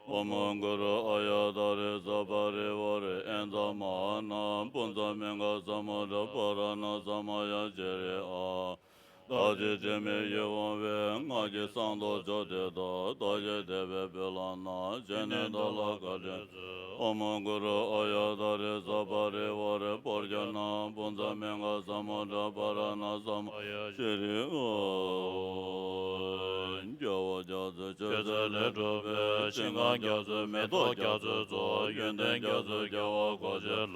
ཨོཾ་གུ་རུ་ཨཱརྱ་དཱ་རེ་ས་པ་རི་ཝཱ་རེ་ཨིནྡྲ་མ་ཎ་པུཉྩ་མིང་ག་ས་མུདྲ་པ་ར་ཎ་ས་མ་ཡ་ཤྲཱི་ཨཱཿཧཱུྃ། བདག་གི་དྲི་མེད་ཡིད་འོང་བའི་སྔགས་ཀྱི་བསང་གཏོར་མཆོག་འདི་དག་བདག་གིས་བདེ་བའི་དཔལ་ལ་གནང་། བྱས་ནས་བདག་ལ་བཀའ་དྲིན། ཨོཾ་གུ་རུ་ཨཱརྱ་དཱ་རེ་ས་པ་རི་ཝཱ་རེ་པྲཛྙཱ་ན་པུཉྩ་མིང་ག་ས་མུདྲ་པ་ར་ཎ་ས་མ་ཡ་ཤྲཱི་ཨཱཿཧཱུྃ། རྒྱལ་བ་རྒྱ་མཚོའི་ཆོས་ཚན་ལས་གྲུབ་པའི་ཞིང་ཁམས་རྒྱ་མཚོའི་མེ་ཏོག་རྒྱ་མཚོའི་ཚོགས། ཡོན་ཏན་རྒྱ་མཚོའི་རྒྱལ་བ་གོ་ཆེན་ལ།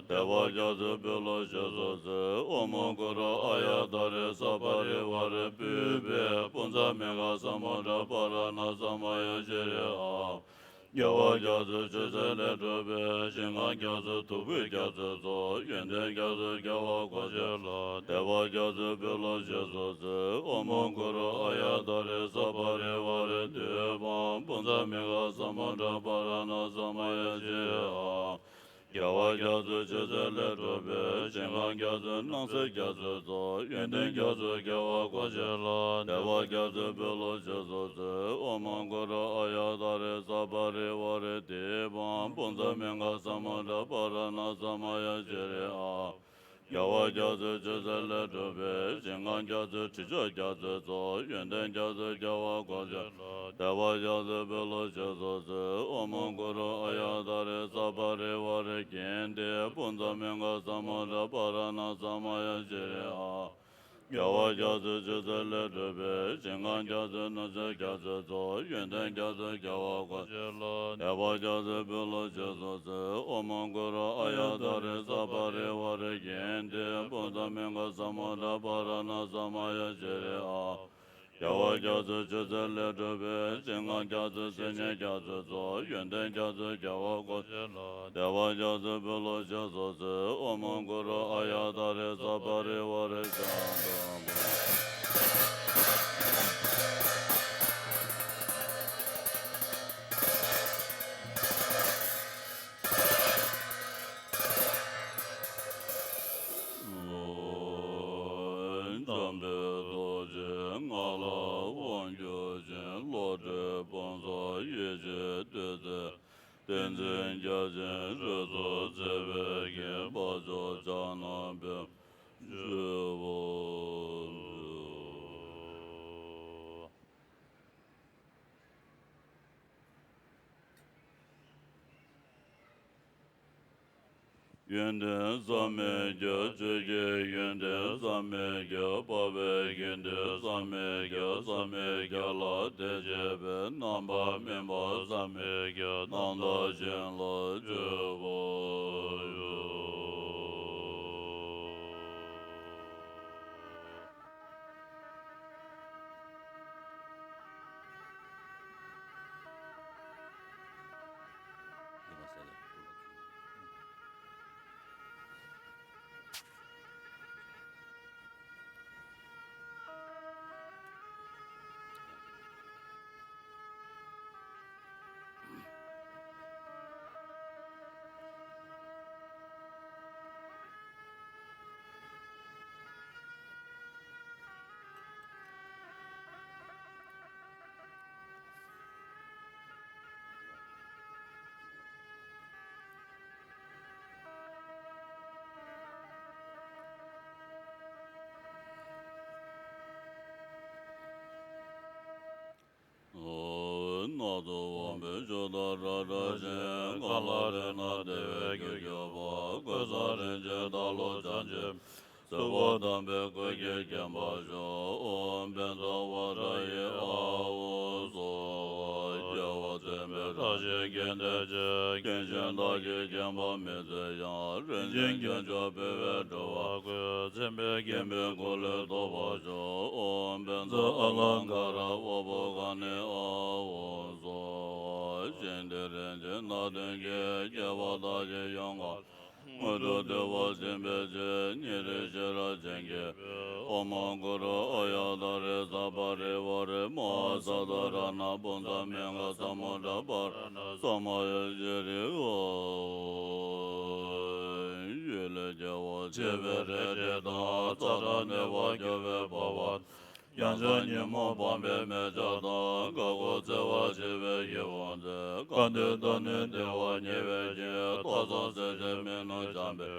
བདེ་བ་རྒྱ་མཚོའི་སྤོས་ལ་ཞེས་སུ་གསོལ། ཨོཾ་གུ་རུ་ཨཱརྱ་དཱ་རེ་ས་པ་རི་ཝཱ་རེ་པུཥྤེ་པུཉྩ་མིང་ག་ས་མུདྲ་པ་ར་ཎ་ས་མ་ཡ་ཤྲཱི་ཨཱཿཧཱུྃ། རྒྱལ་བ་རྒྱ་མཚོའི་ཆོས་ཚན་ལས་གྲུབ་པའི་ཞིང་ཁམས་རྒྱ་མཚོའི་བདུག་སྤོས་རྒྱ་མཚོའི་ཚོགས། ཡོན་ཏན་རྒྱ་མཚོའི་རྒྱལ་བ་གོ་ཆེན་ལ། བདེ་བ་རྒྱ་མཚོའི་སྤོས་ལ་ཞེས་སུ་གསོལ། ཨོཾ་གུ་རུ་ཨཱརྱ་དཱ་རེ་ས་པ་རི་ཝཱ་རེ་དཱུ་བཾ་པུཉྩ་མིང་ག་ས་མུདྲ་པ་ར་ཎ་ས་མ་ཡ་ཤྲཱི་ཨཱཿཧཱུྃ། རྒྱལ་བ་རྒྱ་མཚོའི་ཆོས་ཚན་ལས་གྲུབ་པའི་ཞིང་ཁམས་རྒྱ་མཚོའི་སྣང་གསལ་རྒྱ་མཚོའི་ཚོགས། ཡོན་ཏན་རྒྱ་མཚོའི་རྒྱལ་བ་གོ་ཆེན་ལ། བདེ་བ་རྒྱ་མཚོའི་སྤོས་ལ་ཞེས་སུ་གསོལ། ཨོཾ་གུ་རུ་ཨཱརྱ་དཱ་རེ་ས་པ་རི་ཝཱ་རེ་ཏི་བཾ་པུཉྩ་མིང་ག་ས་མུདྲ་པ་ར་ཎ་ས་མ་ཡ་ཤྲཱི་ཨཱཿཧཱུྃ། རྒྱལ་བ་རྒྱ་མཚོའི་ཆོས་ཚན་ལས་གྲུབ་པའི་ཞིང་ཁམས་རྒྱ་མཚོའི་དྲི་མཆོག་རྒྱ་མཚོའི་ཚོགས། ཡོན་ཏན་རྒྱ་མཚོའི་རྒྱལ་བ་གོ་ཆེན་ལ། བདེ་བ་རྒྱ་མཚོའི་སྤོས་ལ་ཞེས་སུ་གསོལ། ཨོཾ་གུ་རུ་ཨཱརྱ་དཱ་རེ་ས་པ་རི་ཝཱ་རེ་ཀིནྡྷེ་པུཉྩ་མིང་ག་ས་མུདྲ་པ་ར་ཎ་ས་མ་ཡ་ཤྲཱི་ཨཱཿཧཱུྃ། རྒྱལ་བ་རྒྱ་མཚོའི་ཆོས་ཚན་ལས་གྲུབ་པའི་ཞིང་ཁམས་རྒྱ་མཚོའི་སྣང་གསལ་རྒྱ་མཚོའི་ཚོགས། ཡོན་ཏན་རྒྱ་མཚོའི་རྒྱལ་བ་གོ་ཆེན་ལ། བདེ་བ་རྒྱ་མཚོའི་སྤོས་ལ་ཞེས་སུ་གསོལ། ཨོཾ་གུ་རུ་ཨཱརྱ་དཱ་རེ་ས་པ་རི་ཝཱ་རེ་ཀིནྡྷེ་པུཉྩ་མིང་ག་ས་མུདྲ་པ་ར་ཎ་ས་མ་ཡ་ཤྲཱི་ཨཱཿཧཱུྃ། རྒྱལ་བ་རྒྱ་མཚོའི་ཆོས་ཚན་ལས་གྲུབ་པའི་ཞིང་ཁམས་རྒྱ་མཚོའི་སིལ་སྙན་རྒྱ་མཚོའི་ཚོགས། ཡོན་ཏན་རྒྱ་མཚོའི་རྒྱལ་བ་གོ་ཆེན་ལ། བདེ་བ་རྒྱ་མཚོའི་སྤོས་ལ་ཞེས་སུ་གསོལ། ཨོཾ་གུ་རུ་ཨཱརྱ་དཱ་རེ་ས་པ་རི་ཝཱ་རེ་ཤཱནྟ་འཇམ་དཔལ་རྡོ་རྗེ་ངང་ལ། ཡོན་ཏན་བསམ་མེད་རྒྱ། ཆོས་ཀྱི་ཡོན་ཏན་བསམ་མེད་རྒྱ། འཕགས་པའི་དགེ་འདུན་བསམ་མེད་རྒྱ། བསམ་མེད་རྒྱ་ལ་དད་བྱེད་པའི། རྣམ་པར་སྨིན་པ་བསམ་མེད་རྒྱ། རྣམ་དག་བཞིན་ལ་སྤྱོད་པ་ཡོད། སྣ་ཚོགས་དབང་པོའི་ཆུ་དང་སྒྲ་སྒྲ་ཞིང་། གང་ལ་རེག་ན་བདེ་བའི་རྒྱུར་གྱུར་པ། གོས་བཟང་རིན་ཆེན་རྟ་ལོ་ཆ་ཆེན། གསོལ་བ་དམ་པའི་སྐུ་གིས་བརྒྱན་པར་ཤོག་ཨོཾ་བཛྲ་ཝཱ་ར་ཡེ་ཨཱཿཧཱུྃ་སྭཱ་ཧཱ། རྒྱལ་བ་བཙུན་མའི་བཀྲ་ཤིས་རྒྱན་དེ་ཆེ། མཁན་ཆེན་བདག་གིས་མཁྱེན་པ་མི་ཚད་ཡང་། རིན་ཆེན་རྒྱན་མཆོག་ཕུལ་བས་འགྲོ་བ་ཀུན། མཚན་དཔལ་མཁྱེན་པའི་སྐུ་ལས་ཐོབ་པར་ཤོག་ཨོཾ་བཛྲ་ཨ་ལངྐ་ར་ཨུ་པ་ཀ་ནི་ཨཱཿཧཱུྃ་སྭཱ་ཧཱ། ཞིང་འདིར་རིན་ཆེན་སྣ་བདུན་གྱི། རྒྱལ་བ་དག་གི་ཡོངས་བསྐོར། མངོན་མཐོ་བདེ་བ་ཆེན་པོའི་ཕྱིར། ཉེ་རིང་ཤེས་རབ་ཅན་གྱིས། ཨོཾ་གུ་རུ་ཨཱརྱ་དཱ་རེ་ས་པ་རི་ཝཱ་རེ་མ་ཧཱ་ས་ཏྭ་རཏྣ་པུཉྩ་མིང་ག་ས་མུདྲ་པ་ར་ཎ་ས་མ་ཡ་ཤྲཱི་ཧཱུྃ། གཡུལ་ལས་རྒྱལ་བ་གཅེས་པའི་རལ་གྲི་དང་། ཙཀྲ་གནོན་པར་གྱུར་པའི་པ་ཝ་དང་། རྒྱང་ཞགས་ཉོན་མོངས་སྤངས་པའི་མེ་ལྕགས་དང་། བཀའ་བསྒོ་བརྩེ་བར་བྱེད་པའི་ཡིད་འོང་མཛད། བཀའ་འདུས་དང་ནི་བདེ་བ་ཉེ་བའི་ཕྱིར། སྟག་ཚང་སྲས་བཅས་མི་ནུབ་བྱམས་པའི་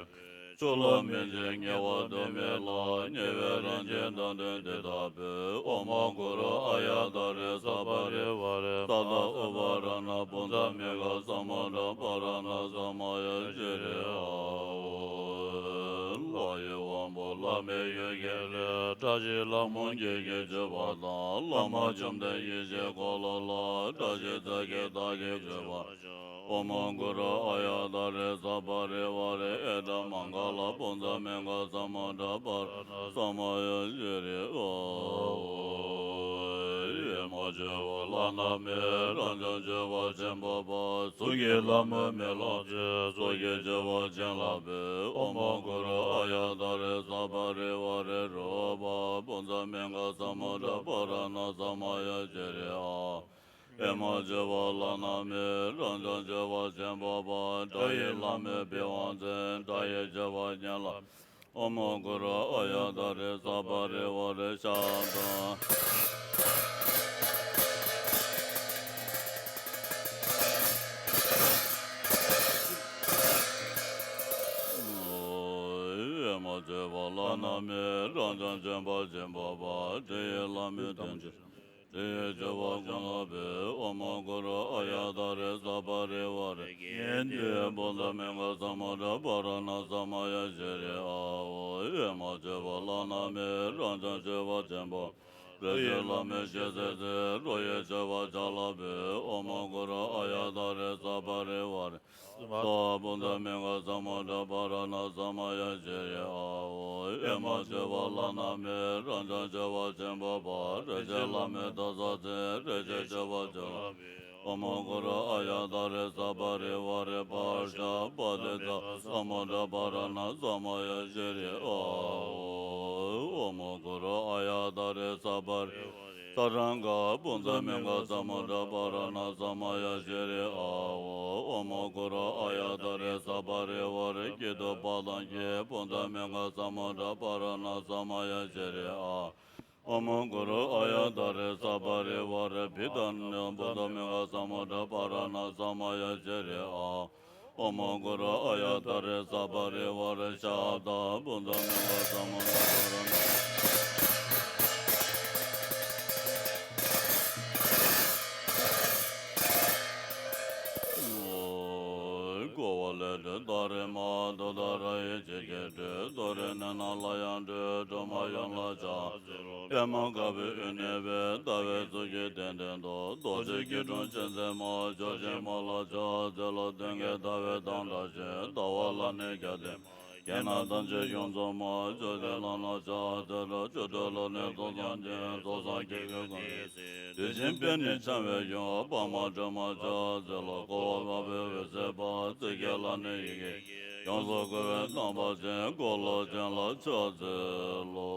ཕྱོགས་ལ་སྨིན་ཅིང་ཉེ་བར་འདུ་མི་ལང་། ཉེ་བའི་རང་བཞིན་དང་མཐུན་དེ་ལྟ་བུའི། ཨོཾ་གུ་རུ་ཨཱརྱ་དཱ་རེ་ས་པ་རི་ཝཱ་རེ་ས་ཏྭ་ཨུ་པ་ར་ཎ་པུཉྩ་མིང་ག་ས་མུདྲ་པ་ར་ཎ་ས་མ་ཡ་ཤྲཱི་ཧཱུྃ། ལྷ་ཡི་དབང་པོ་བླ་མེད་གཡུལ་རྒྱལ་ལས། བཀྲ་ཤིས་ལྷ་མོ་འགྱེད་བགྱིར་བྱོན་པ་དང་། བླ་མ་བཅོམ་ལྡན་ཡེ་ཤེས་འཁོར་ལོ་ལ། བཀྲ་ཤིས་རྩེ་གེ་བདག་གིས་བརྗོད་པར་ཤོག་ཨོཾ་གུ་རུ་ཨཱརྱ་དཱ་རེ་ས་པ་རི་ཝཱ་རེ་ཨེ་ཏ་མ་ག་ལ་པུཉྩ་མིང་ག་ས་མུདྲ་པ་ར་ཎ་ས་མ་ཡ་ཤྲཱི་ཧཱུྃ། ཨེ་མ་བཅོས་པ་བླ་ན་མེད། རབ་འབྱམས་སྤྱོད་པ་ཆེན་པོ་པ། གཙུག་གི་ལྷ་མོ་མེ་ལོང་ཆེ། གཙུག་གི་སྤྱོད་པ་བྱིན་རླབས་པའི། ཨོཾ་གུ་རུ་ཨཱརྱ་དཱ་རེ་ས་པ་རི་ཝཱ་རེ་རཱུ་པ་པུཉྩ་མིང་ག་ས་མུདྲ་པ་ར་ཎ་ས་མ་ཡ་ཤྲཱི་ཧཱུྃ། ཨེ་མ་བཅོས་པ་བླ་ན་མེད། རབ་འབྱམས་སྤྱོད་པ་ཆེན་པོ་པ། དགྲ་ཡི་བླ་མེད་པི་ཝང་ཆེན། དགྲ་ཡི་སྤྱོད་པ་བྱིན་རླབས། ཨོཾ་གུ་རུ་ཨཱརྱ་དཱ་རེ་ས་པ་རི་ཝཱ་རེ་ཤ་དང་། ཨེ་མ་བཅོས་པ་བླ་ན་མེད། རབ་འབྱམས་སྤྱོད་པ་ཆེན་པོ་པ། དགྲ་ཡི་བླ་མེད་ཐམས་ཅད། དགྲ་ཡི་སྤྱོད་པ་བྱིན་རླབས་པའི། ཨོཾ་གུ་རུ་ཨཱརྱ་དཱ་རེ་ས་པ་རི་ཝཱ་རེ་གྷནྟི་པུཉྩ་མིང་ག་ས་མུདྲ་པ་ར་ཎ་ས་མ་ཡ་ཤྲཱི་ཧཱུྃ། ཨེ་མ་བཅོས་པ་བླ་ན་མེད། རབ་འབྱམས་སྤྱོད་པ་ཆེན་པོ། རིན་ཆེན་བླ་མའི་ཞལ་ཟས་ཟས། རོ་ཡི་སྤྱོད་པ་བྱིན་རླབས་པའི། ཨོཾ་གུ་རུ་ཨཱརྱ་དཱ་རེ་ས་པ་རི་ཝཱ་རེ་ས་ཏྭ་པུཉྩ་མིང་ག་ས་མུདྲ་པ་ར་ཎ་ས་མ་ཡ་ཤྲཱི་ཧཱུྃ། ཨེ་མ་བཅོས་པ་བླ་ན་མེད། རབ་འབྱམས་སྤྱོད་པ་ཆེན་པོ་པ། རིན་ཆེན་བླ་མའི་དར་ཚོན་ཅན། རིན་ཆེན་སྤྱོད་པ་བྱིན་རླབས་པའི། ཨོཾ་གུ་རུ་ཨཱརྱ་དཱ་རེ་ས་པ་རི་ཝཱ་རེ་པྲ་ཛྙཱ་པ་ཏི་ཏ་ས་མུདྲ་པ་ར་ཎ་ས་མ་ཡ་ཤྲཱི་ཧཱུྃ། ཨོཾ་གུ་རུ་ཨཱརྱ་དཱ་རེ་ས་པ་རི་ཝཱ་རེ་ས་ཊ་རཱིཿ་པུཉྩ་མིང་ག་ས་མུདྲ་པ་ར་ཎ་ས་མ་ཡ་ཤྲཱི་ཧཱུྃ། ཨོཾ་གུ་རུ་ཨཱརྱ་དཱ་རེ་ས་པ་རི་ཝཱ་རེ་ཀི་ཏུ་པ་ལང་ཀི་པུཉྩ་མིང་ག་ས་མུདྲ་པ་ར་ཎ་ས་མ་ཡ་ཤྲཱི་ཧཱུྃ། ཨོཾ་གུ་རུ་ཨཱརྱ་དཱ་རེ་ས་པ་རི་ཝཱ་རེ་བི་ཏ་ནི་པུཉྩ་མིང་ག་ས་མུདྲ་པ་ར་ཎ་ས་མ་ཡ་ཤྲཱི་ཧཱུྃ། ཨོཾ་གུ་རུ་ཨཱརྱ་དཱ་རེ་ས་པ་རི་ཝཱ་རེ་ཤ་ཏ་པུཉྩ་མིང་ག་ས་མུདྲ་པ་ར་ཎ། འཁོར་བ་ལས་འདྲེན་ཏཱ་རེ་མ་ཏུཏྟཱ། པདྨ་དཀར་པོའི་དབུས་ནས་འཕེལ། ལྟ་བའི་གཙུག་གི་གདན་སྟེང་དུ། རྡོ་རྗེ་སྐྱིལ་ཀྲུང་མཆེ་སྲིན་མ། ཕྱོགས་བཞི་པོ་ལ་ཕྱག་འཚལ་ལོ། མདུན་བསྐྱེད་ཟླ་བའི་མདངས་བཀྲ་ཞིང་། ཟླ་བ་ལ་ནི་བརྒྱ་སྟོན་མ། བརྒྱ་ན་ཐམས་ཅད་ཡོངས་རྫོགས་མ། ཕྱོགས་བཅུའི་ལྷ་ལ་ཕྱག་འཚལ་ལོ། ཆོ་འཕྲུལ་ལ་ནི་ཚོགས་བསགས་ཤིང་། ཚོགས་བསགས་ཀྱི་དགེ་བསྐུལ་ནི། དུས་གསུམ་པའི་ནི་འཆང་བའི་ཡུམ། པདྨ་སྒྲོལ་མ་ཕྱག་འཚལ་ལོ། འཁོར་བ་འཕགས་པའི་འོད་ཟེར་འབར། རྩིབས་བརྒྱད་ལ་ནི་ཡི་གེ་ཡོངས་སུ་བསྐོར་བའི་རྣམ་པ་ཅན། འཁོར་ལོ་ཅན་ལ་ཕྱག་འཚལ་ལོ།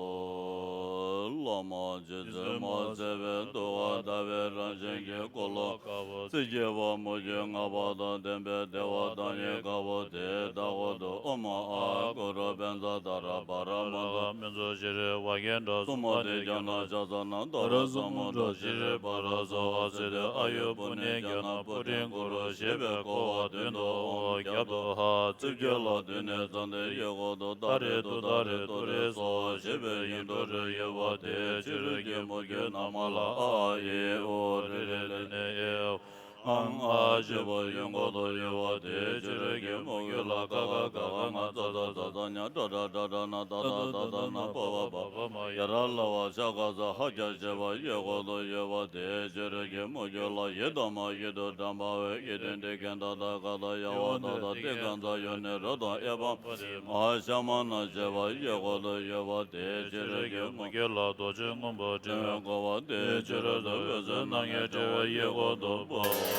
བླ་མ་རྗེ་བཙུན་མ་བྱེ་བའི་ཐུབ་པ་ཟླ་བའི་རང་བཞིན་གྱི། འཁོར་ལོ་དཀར་པོ་རྩིབས་བརྒྱད་པ་མུ་ཁྱུད་ལྔ་པ་དང་ལྡན་པའི། བདེ་བ་བདག་ཉིད་དཀར་པོ་དེའི་མདའ་འོག་ཏུ། ཨོཾ་ཨཱཿཧཱུྃ་གུ་རུ་བཛྲ་ཏཱ་ར་པཱ་ར་མ་ཏཱ། སྨན་མཚོ་ཤྲཱི་བྷ་གྱ་ནན་སུ་མུ་ཏིཀྱ་ནཱ་ཛ་ས་ན་ཏཱ་ར་ས་མུ་ཌོ། ཤྲཱི་བྷ་ར་ཛ་བ་ཙི་ཏི་ཨཱ་ཡུ་པུ་ཎི་ཛྙཱ་ན་པུ་ཊིཾ་གུ་རུ། ཞེས་པས་འཁོར་བ་མདུན་དུ་འོང་བ་རྒྱབ་ཏུ་ཧཱ། རྩིབས་བརྒྱད་ལ་བདུན་ནས་བརྩམས་ཏེ། གཡས་སྐོར་དུ་ཏཱ་རེ་ཏུཏྟཱ་རེ་ཏུ་རེ་སྭཱ་ཧཱ། ཞེས་པའི་ཡིག་འབྲུ་དྲུག་ཡོད་པ་དེའི་ཕྱི་རོལ་གྱི་མུ་ཁྱུད་ནང་མ་ལ་ཨ་ཨ་ཨི་ཨུ་རེ་རེ་ལེ་ནེ་ཨེ་ཨོ། ཨང་ཨ་ཞེས་པ་གཡོན་སྐོར་དུ་ཡོད་པ་དེའི་ཕྱི་རོལ་གྱི་མུ་ཁྱུད་ལ་ཀ་ཁ་ག་གྷ་ང་ཙ་ཙ་ཛ་ཛ་ཉ་ཏྲ་ཏྲ་ཏྲ་ཏྲ་ན་ཏ་ཏ་ཏ་ཏ་ན་པ་བ་བ་བ་མ་ཡ་ར་ལ་བ་ཤ་ཀ་ས་ཧ་ཀྱ་ཞེས་པ་གཡས་སྐོར་དུ་ཡོད་པ་དེའི་ཕྱི་རོལ་གྱི་མུ་ཁྱུད་ལ་ཡི་དམ་མ་ཡི་དམ་དྲན་པ་བའི་ཡི་དམ་ཏི་ཀན་ད་ཏ་ག་ད་ཡ་བ་ད་ད་ཏི་ཀ་ཙ་ཡོ་ནི་རོ་དང་ཨེ་བ་མ་ཧ་ཤ་མ་ན་ཞེས་པ་གཡས་སྐོར་དུ་ཡོད་པ་དེའི་ཕྱི་རོལ་གྱི་མུ་ཁྱུད་ལ་རྡོ་རྗེ་སྔོན་པོ་འཁྲིལ་བའི་བསྐོར་བ་དེའི་ཕྱི་རོལ་དུ་འོད་ཟེར་སྣ་ལྔའི་འཁྲིལ་བའི་གཡས་སྐོར་དུ་འཕོ་བ།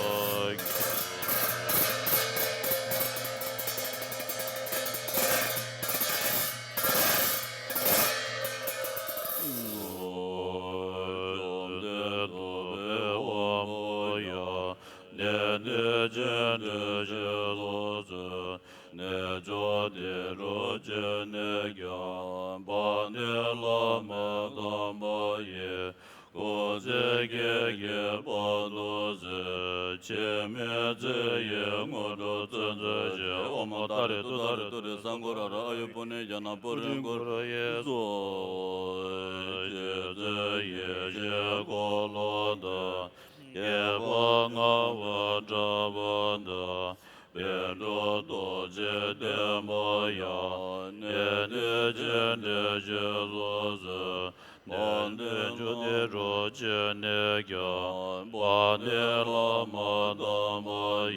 བཅོམ་ལྡན་ཐུབ་པའི་དབང་པོ་ཡང་། གནས་བརྟན་སྤྱན་འདྲེན་ཞེས་སུ་གསོལ། རྣལ་འབྱོར་སྡེ་སྲིད་ཅན་ནས་ཀྱང་། དཔལ་ལྡན་བླ་མ་དམ་པ་ཡི། སྐུ་ཚེ་ཁྱེད་ཀྱི་བར་དུ་གསལ། འཆི་མེད་ཚེ་ཡི་དངོས་གྲུབ་སྩོལ་མཛོད་ཅིག། ཨོཾ་ཏཱ་རེ་ཏུཏྟཱ་རེ་ཏུ་རེ་ས་གུ་ར་ར་ཨཱ་ཡུ་པུ་ཎི་ཛྙཱ་ན་པུ་ཊིཾ་གུ་རུ་ཡེ་སྭཱ་ཧཱ། ཆོས་ཀྱི་ཡེ་ཤེས་འཁོར་ལོ་བདག། བསྐལ་པ་ལྔ་པ་འདྲ་བ་དང་། པཎ་གྲུབ་རྡོ་རྗེ་བསྟན་པ་ཡང་། གནས་བརྟན་སྤྱན་འདྲེན་ཞེས་སུ་གསོལ། དཔལ་ལྡན་འབྱུང་ལྡན་སྲིད་ཅན་ནས་ཀྱང་། དཔལ་ལྡན་བླ་མ་དམ་པ་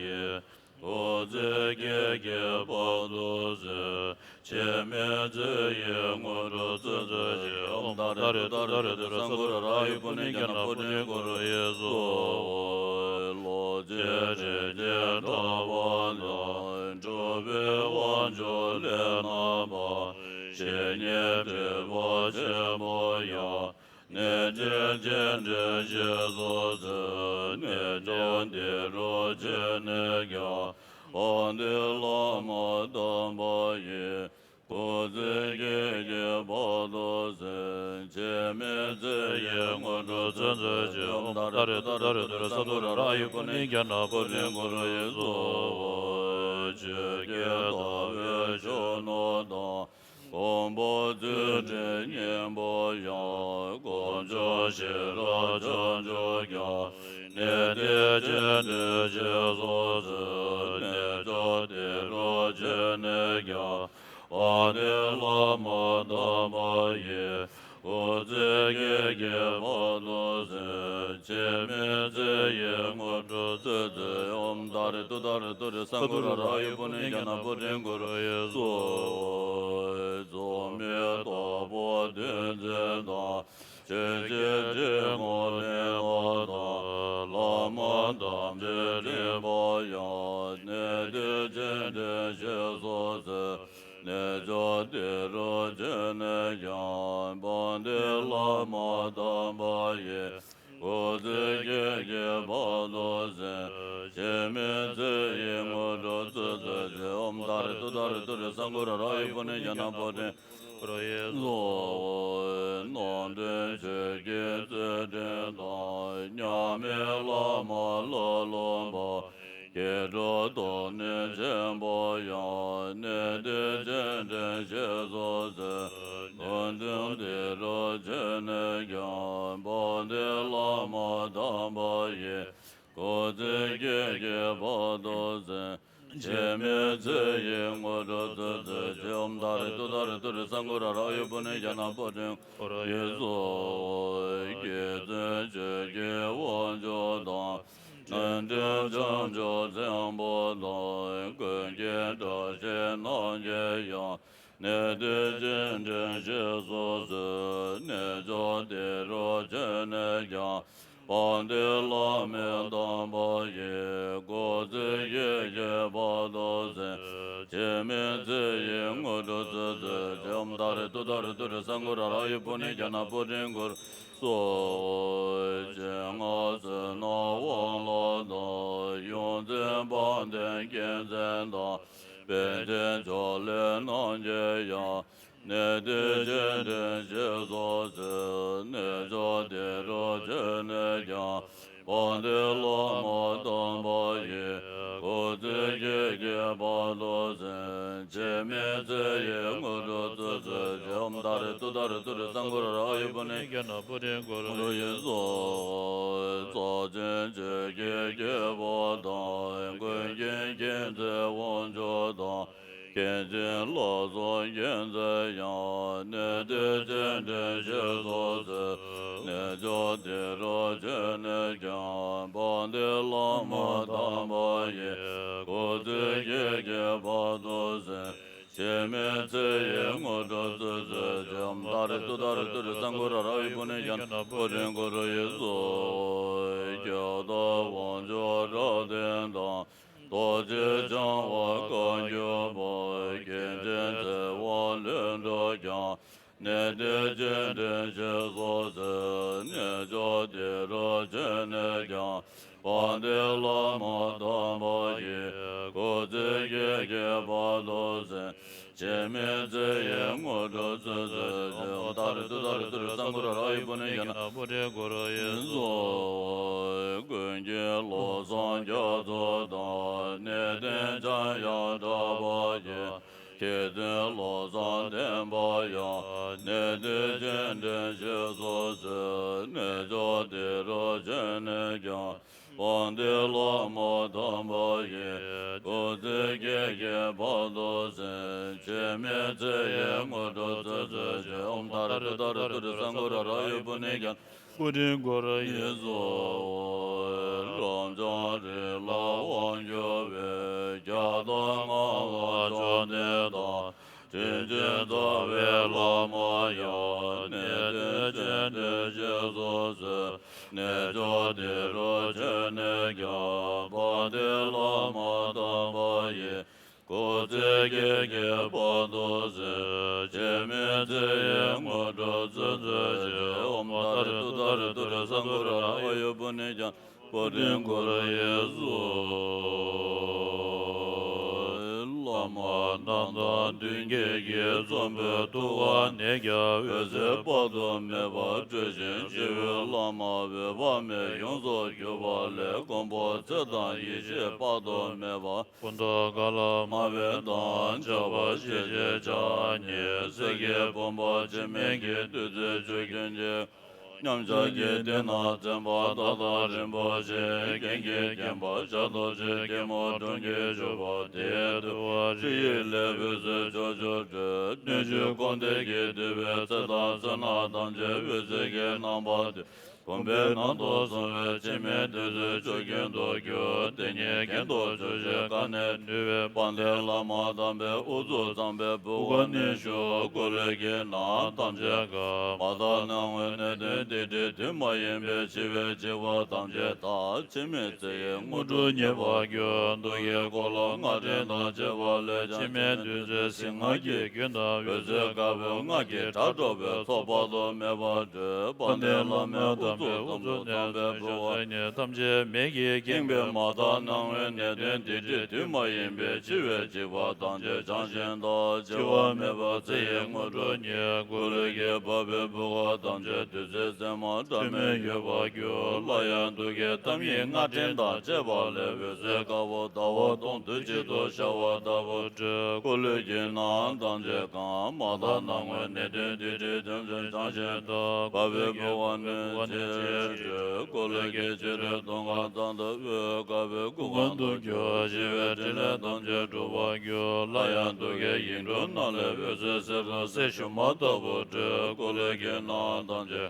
ཡི། སྐུ་ཚེ་ཁྱེད་ཀྱི་བར་དུ་གསལ། འཆི་མེད་ཚེ་ཡི་དངོས་གྲུབ་སྩོལ་མཛོད་ཅིག། ཨོཾ་ཏཱ་རེ་ཏུཏྟཱ་རེ་ཏུ་རེ་ས་གུ་ར་ར་ཨཱ་ཡུ་པུ་ཎི་ཛྙཱ་ན་པུ་ཊིཾ་གུ་རུ་ཡེ་སྭཱ་ཧཱ། རླབས་ཆེན་དྲིན་ཅན་གྲགས་པ་དང་། གྲུབ་པའི་དབང་ཕྱུག་ལས་རྣམ་པ། བཤེས་གཉེན་ཁྲི་པ་ཆེན་པོ་ཡང་། གནས་བརྟན་སྤྱན་འདྲེན་ཞེས་སུ་གསོལ། རྣལ་འབྱོར་སྡེ་སྲིད་ཅན་ནས་ཀྱང་། དཔལ་ལྡན་བླ་མ་དམ་པ་ཡི། སྐུ་ཚེ་ཁྱེད་ཀྱི་བར་དུ་གསལ། འཆི་མེད་ཚེ་ཡི་དངོས་གྲུབ་སྩོལ་མཛོད་ཅིག། ཨོཾ་ཏཱ་རེ་ཏུཏྟཱ་རེ་ཏུ་རེ་ས་གུ་ར་ར་ཨཱ་ཡུ་པུ་ཎི་ཛྙཱ་ན་པུ་ཊིཾ་གུ་རུ་ཡེ་སྭཱ་ཧཱ། ཆོས་ཀྱི་ཟླ་འོད་གཞོན་ནུ་དང་། མགོན་པོ་ཚུལ་ཁྲིམས་སྙིང་པོ་ཡང་། དཀོན་མཆོག་ཤེས་རབ་བྱང་ཆུབ་ཀྱང་། གནས་བརྟན་སྤྱན་འདྲེན་ཞེས་སུ་གསོལ། རྣལ་འབྱོར་སྡེ་སྲིད་ཅན་ནས་ཀྱང་། དཔལ་ལྡན་བླ་མ་དམ་པ་ཡི། སྐུ་ཚེ་ཁྱེད་ཀྱི་བར་དུ་གསལ། འཆི་མེད་ཚེ་ཡི་དངོས་གྲུབ་སྩོལ་མཛོད། ཨོཾ་ཏཱ་རེ་ཏུཏྟཱ་རེ་ཏུ་རེ་ས་གུ་ར་ར་ཨཱ་ཡུ་པུ་ཎི་ཛྙཱ་ན་པུ་ཊིཾ་གུ་རུ་ཡེ་སྭཱ་ཧཱ། རྫོགས་པའི་བདག་པོ་ཐུགས་བརྩེ་དང་། ཆོས་ཀྱི་དྲིན་ཀུན་ལེན་པ་དང་། བླ་མ་དམ་ཆོས་འདྲེན་པ་ཡང་། གནས་བརྟན་སྤྱན་འདྲེན་ཞེས་སུ་གསོལ། རྣལ་འབྱོར་སྡེ་སྲིད་ཅན་ནས་ཀྱང་། དཔལ་ལྡན་བླ་མ་དམ་པ་ཡི། སྐུ་ཚེ་ཁྱེད་ཀྱི་བར་དུ་གསལ། འཆི་མེད་ཚེ་ཡི་དངོས་གྲུབ་སྩོལ་མཛོད་ཅིག། ཨོཾ་ཏཱ་རེ་ཏུཏྟཱ་རེ་ཏུ་རེ་ས་གུ་ར་ར་ཨཱ་ཡུ་པུ་ཎི་ཛྙཱ་ན་པུ་ཊིཾ་གུ་རུ་ཡེ་སྭཱ་ཧཱ། ནང་དོན་ཆོས་ཀྱི་བརྩེ་ལྡན་དང་། མཉམ་མེད་བླ་མ་ལ་སློབ་པ། མཁས་གྲུབ་སྟོབས་ལྡན་ཆེན་པོ་ཡང་། གནས་བརྟན་སྤྱན་འདྲེན་ཞེས་སུ་གསོལ། ཀུན་མཁྱེན་སྡེ་སྲིད་ཅན་ནས་ཀྱང་། དཔལ་ལྡན་བླ་མ་དམ་པ་ཡི། སྐུ་ཚེ་ཁྱེད་ཀྱི་བར་དུ་གསལ། འཆི་མེད་ཚེ་ཡི་དངོས་གྲུབ་སྩོལ་ཚུལ་གྱི། ཨོཾ་ཏཱ་རེ་ཏུཏྟཱ་རེ་ཏུ་རེ་སཾ་ཀུ་ར་ར་ཨཱ་ཡུ་བྷུ་ནི་ཛྙཱ་ན་པུ་ཊིཾ་ཀུ་རུ་ཡེ་སྭཱ་ཧཱ། རྗེ་བཙུན་ཆོས་ཀྱི་དབང་ཕྱུག་དང་། རྗེ་བཙུན་བྱང་ཆུབ་སེམས་དཔའ་དང་། ཀུན་མཁྱེན་བཀྲ་ཤིས་རྣམས་ཀྱིས་ཡང་། གནས་བརྟན་སྤྱན་འདྲེན་ཞེས་སུ་གསོལ། རྣལ་འབྱོར་ཏེ་རུ་ཆེན་ནས་ཀྱང་། དཔལ་ལྡན་བླ་མའི་དམ་པ་ཡི། སྐུ་ཚེ་ཁྱེད་ཀྱི་བར་དུ་གསན། འཆི་མེད་ཚེ་ཡི་དངོས་གྲུབ་སྩོལ་ཚུལ་གྱི། ཨོཾ་ཏཱ་རེ་ཏུཏྟཱ་རེ་ཏུ་རེ་སཾ་ཀུ་ར་ར་ཨཱ་ཡུ་བྷུ་ནི་ཛྙཱ་ན་པུ་ཊིཾ་ཀུ་རུ་ཡེ་སྭཱ་ཧཱ། སྤྱན་སྔ་བསོད་ནམས་དབང་ལ་བཏང་། ཡོངས་འཛིན་དཔལ་ལྡན་མཁྱེན་བརྩེ་དང་། པཎ་ཆེན་ཕྱོགས་ལས་རྣམས་ཀྱིས་ཡང་། གནས་བརྟན་སྤྱན་འདྲེན་ཞེས་སུ་གསོལ། རྣལ་འབྱོར་ཏེ་རུ་ཆེན་ནས་ཀྱང་། དཔལ་ལྡན་བླ་མ་དམ་པ་ཡི། སྐུ་ཚེ་ཁྱེད་ཀྱི་བར་དུ་གསན། འཆི་མེད་ཚེ་ཡི་དངོས་གྲུབ་སྩོལ་ཚུལ་གྱི། ཨོཾ་ཏཱ་རེ་ཏུཏྟཱ་རེ་ཏུ་རེ་སཾ་ཀུ་ར་ར་ཨཱ་ཡུ་བྷུ་ནི་ཛྙཱ་ན་པུ་ཊིཾ་ཀུ་རུ་ཡེ་སྭཱ་ཧཱ། རྩ་ཆེན་ཆོས་ཀྱི་རྒྱལ་པོ་དང་། ཀུན་མཁྱེན་མཁྱེན་བརྩེ་དབང་ཕྱུག་དང་། མཁན་ཆེན་ལ་སོགས་མཁྱེན་བརྩེ་ཡང་། གནས་བརྟན་སྤྱན་འདྲེན་ཞེས་སུ་གསོལ། རྣལ་འབྱོར་ཏེ་རུ་ཆེན་ནས་ཀྱང་། དཔལ་ལྡན་བླ་མ་དམ་པ་ཡི། སྐུ་ཚེ་ཁྱེད་ཀྱི་བར་དུ་གསན། འཆི་མེད་ཚེ་ཡི་དངོས་གྲུབ་སྩོལ་ཚུལ་གྱི། ཨོཾ་ཏཱ་རེ་ཏུཏྟཱ་རེ་ཏུ་རེ་སཾ་ཀུ་ར་ར་ཨཱ་ཡུ་བྷུ་ནི་ཛྙཱ་ན་པུ་ཊིཾ་ཀུ་རུ་ཡེ་སྭཱ་ཧཱ། ཁྱབ་བདག་དབང་ཕྱུག་རབ་བརྟན་དང་། རྡོ་རྗེ་འཆང་དབང་བསྐང་གྱུར་པ། མཁན་ཆེན་ཚེ་དབང་ལྷུན་གྲུབ་ཀྱང་། གནས་བརྟན་སྤྱན་འདྲེན་ཞེས་སུ་གསོལ། རྣལ་འབྱོར་ཏེ་རུ་ཆེན་ནས་ཀྱང་། དཔལ་ལྡན་བླ་མ་དམ་པ་ཡི། སྐུ་ཚེ་ཁྱེད་ཀྱི་བར་དུ་གསན། འཆི་མེད་ཚེ་ཡི་དངོས་གྲུབ་སྩོལ་ཚུལ་གྱི། ཨོཾ་ཏཱ་རེ་ཏུཏྟཱ་རེ་ཏུ་རེ་སཾ་ཀུ་ར་ར་ཨཱ་ཡུ་བྷུ་ནི་ཛྙཱ་ན་པུ་ཊིཾ་ཀུ་རུ་ཡེ་སྭཱ་ཧཱ། ཀུན་མཁྱེན་བློ་བཟང་རྒྱ་མཚོ་དང་། གནས་བརྟན་འཆང་དབྱངས་གྲགས་པ་ཡི། མཁས་བཙུན་བློ་བཟང་ལྡན་པ་ཡང་། གནས་བརྟན་སྤྱན་འདྲེན་ཞེས་སུ་གསོལ། རྣལ་འབྱོར་ཏེ་རུ་ཆེན་ནས་ཀྱང་། དཔལ་ལྡན་བླ་མ་དམ་པ་ཡི། སྐུ་ཚེ་ཁྱེད་ཀྱི་བར་དུ་གསན། འཆི་མེད་ཚེ་ཡི་དངོས་གྲུབ་སྩོལ་ཚུལ་གྱི། ཨོཾ་ཏཱ་རེ་ཏུཏྟཱ་རེ་ཏུ་རེ་སཾ་ཀུ་ར་ར་ཨཱ་ཡུ་བྷུ་ནི་ཛྙཱ་ན་པུ་ཊིཾ་ཀུ་རུ་ཡེ་སྭཱ་ཧཱ། རབ་འབྱམས་རིགས་ལ་དབང་བསྒྱུར་བའི། རྒྱ་དང་སྔགས་ལ་བཅོམ་ལྡན་འདས། དྲིན་ཅན་རྩ་བའི་བླ་མ་ཡང་། གནས་བརྟན་སྤྱན་འདྲེན་ཞེས་སུ་གསོལ། རྣལ་འབྱོར་ཏེ་རུ་ཆེན་ནས་ཀྱང་། དཔལ་ལྡན་བླ་མ་དམ་པ་ཡི། སྐུ་ཚེ་ཁྱེད་ཀྱི་བར་དུ་གསན། འཆི་མེད་ཚེ་ཡི་དངོས་གྲུབ་སྩོལ་ཚུལ་གྱི། ཨོཾ་ཏཱ་རེ་ཏུཏྟཱ་རེ་ཏུ་རེ་སཾ་ཀུ་ར་ར་ཨཱ་ཡུ་བྷུ་ནི་ཛྙཱ་ན་པུ་ཊིཾ་ཀུ་རུ་ཡེ་སྭཱ་ཧཱ། བླ་མ་རྣམས་དང་མདུན་བསྐྱེད་ཀྱི། ཚོམ་བུའི་ཐུགས་ཀར་གནས་ཀྱང་། འོད་ཟེར་དཔག་ཏུ་མེད་པ་སྤྲོས་ཤིང་། སྤྱི་བོའི་བླ་མ་འོད་དཔག་མེད་ཡོངས་སུ་གྱུར་པ་ལས། མགོན་པོ་ཚེ་དང་ཡེ་ཤེས་དཔག་ཏུ་མེད་པ། སྐུ་མདོག་དཀར་ལ་དམར་བའི་མདངས་ཆགས་པ་ཞེས་བྱའི་ཕྱག་གཉིས། གསེར་གྱི་བུམ་པ་འཆི་མེད་ཀྱི་བདུད་རྩིའི་ཆུ་རྒྱུན་གྱིས། མཉམ་བཞག་གི་སྟེང་ན་མཚན་པ་ད་ལྟ་རིན་པོ་ཆེ། རྒྱན་གྱིས་བརྒྱན་པ་ཞབས་རྡོ་རྗེ། རྒྱལ་མོ་འབྲོང་ཁྱི་བཞུགས་པ། དེའི་ཐུ་བ་ཧྲཱིཿཡིག་ལས་འོད་ཟེར་ཕྱོགས་བཅུར་འཕྲོས། སྣོད་བཅུད་འཁོར་འདས་ཀྱི་འདུས་པའི་ཚེ་དང་བསོད་ནམས་ཐམས་ཅད་འོད་ཟེར་གྱི་རྣམ་པ་བཀྲུས། བུམ་པའི་ནང་དུ་སོང་བས་འཆི་མེད་བདུད་རྩིའི་ཆུ་རྒྱུན་དུ་གྱུར། དེ་ཉིད་གྱེན་དུ་ཆུ་བཞི་ཀ་ནས་ནུས་པའི་དཔལ་ལྡན་བླ་མ་དམ་པའི་དབུ་གཙུག་ཙམ་པའི་བུ་ག་ནས་ཞུགས། འཁོར་ལོས་སྒྱིར་ནམ་ཐམས་ཅད་གང་། མ་དག་སྣང་བའི་གནད་དོན་སྡིག་སྒྲིབ་དུས་མ་ཡིན་པའི་འཆི་བའི་འཆི་བ་ཐམས་ཅད་དག། འཆི་མེད་ཚེ་ཡི་དངོས་གྲུབ་བརྙེས་པར་འགྱུར། འདུ་ཁའི་འཁོར་ལོ་སྔགས་ཕྲེང་དང་བཅས་པ་ལས། འཆི་མེད་བདུད་རྩིའི་གཟིངས་སྔགས་ཀྱི་རྒྱུན་དང་། འོད་ཟེར་དཀར་པོའི་སྔགས་ཀྱི་སྒྲ་སྒྲོགས་པའི་ཚོགས་དཔག་ཏུ་མེད་པ་སྒྲོགས། དཔལ་ལྡན་བླ་མའི་དབུ་གཙུག་ཙམ་དུ་བསམ་པའི་བུ་ག་ནས་ཐམས་ཅད་མེ་གིས་ཁེངས་པའི་མ་དག་སྣང་བའི་གནད་དོན་སྡིག་སྒྲིབ་དུས་མ་ཡིན་པའི་འཆི་བའི་འཇིགས་པ་ཐམས་ཅད་བྱང་ཞིང་དག། འཆི་བ་མེད་པ་ཚེ་ཡི་དངོས་གྲུབ་བརྙེས། འཁོར་ལོས་སྒྱིར་བབས་པའི་བུ་ག་ཐམས་ཅད་བདུད་རྩིའི་ཟེགས་མ་སྒྲ་མེད་གཡོས་པར་གྱུར། སླར་ཡང་འདུ་ཁའི་ཐ་མའི་སྔགས་ཕྲེང་དང་བཅས་པ་ལས། འོད་ཟེར་དཀར་པོ་ཟླ་བ་སྟོང་དུས་གཅིག་ཏུ་ཤར་བ་ལྟ་བུ་འཕྲོས། འཁོར་ལོས་སྒྱིར་ནམ་ཐམས་ཅད་གང་། མ་དག་སྣང་བའི་གནད་དོན་སྡིག་སྒྲིབ་ཐམས་ཅད་བྱང་ཞིང་དག། འབབ་པའི་བུ་ག་ནས་ཚེ་ ཕྱིར་སྤྲུལ། འཁོར་ལོས་སྒྱུར་ཕྱི་རོལ་མདོ་ཁམས་ཙམ་དུ་དབུས་དཀར་པོའི་སྐུ་ཁམས་སུ་གྱུར། ཞི་བའི་ཕྲིན་ལས་ཐམས་ཅད་འགྲུབ་པར་གྱུར། སླར་ཡང་གདུལ་དཀའི་ཡིག་འབྲུ་རྣམས་ལས་འོད་ཟེར་སེར་པོ་གསེར་ཞུན་མ་ལྟ་བུ་སྤྲོས། འཁོར་ལོས་སྒྱུར་ནགས་ཐམས་ཅད།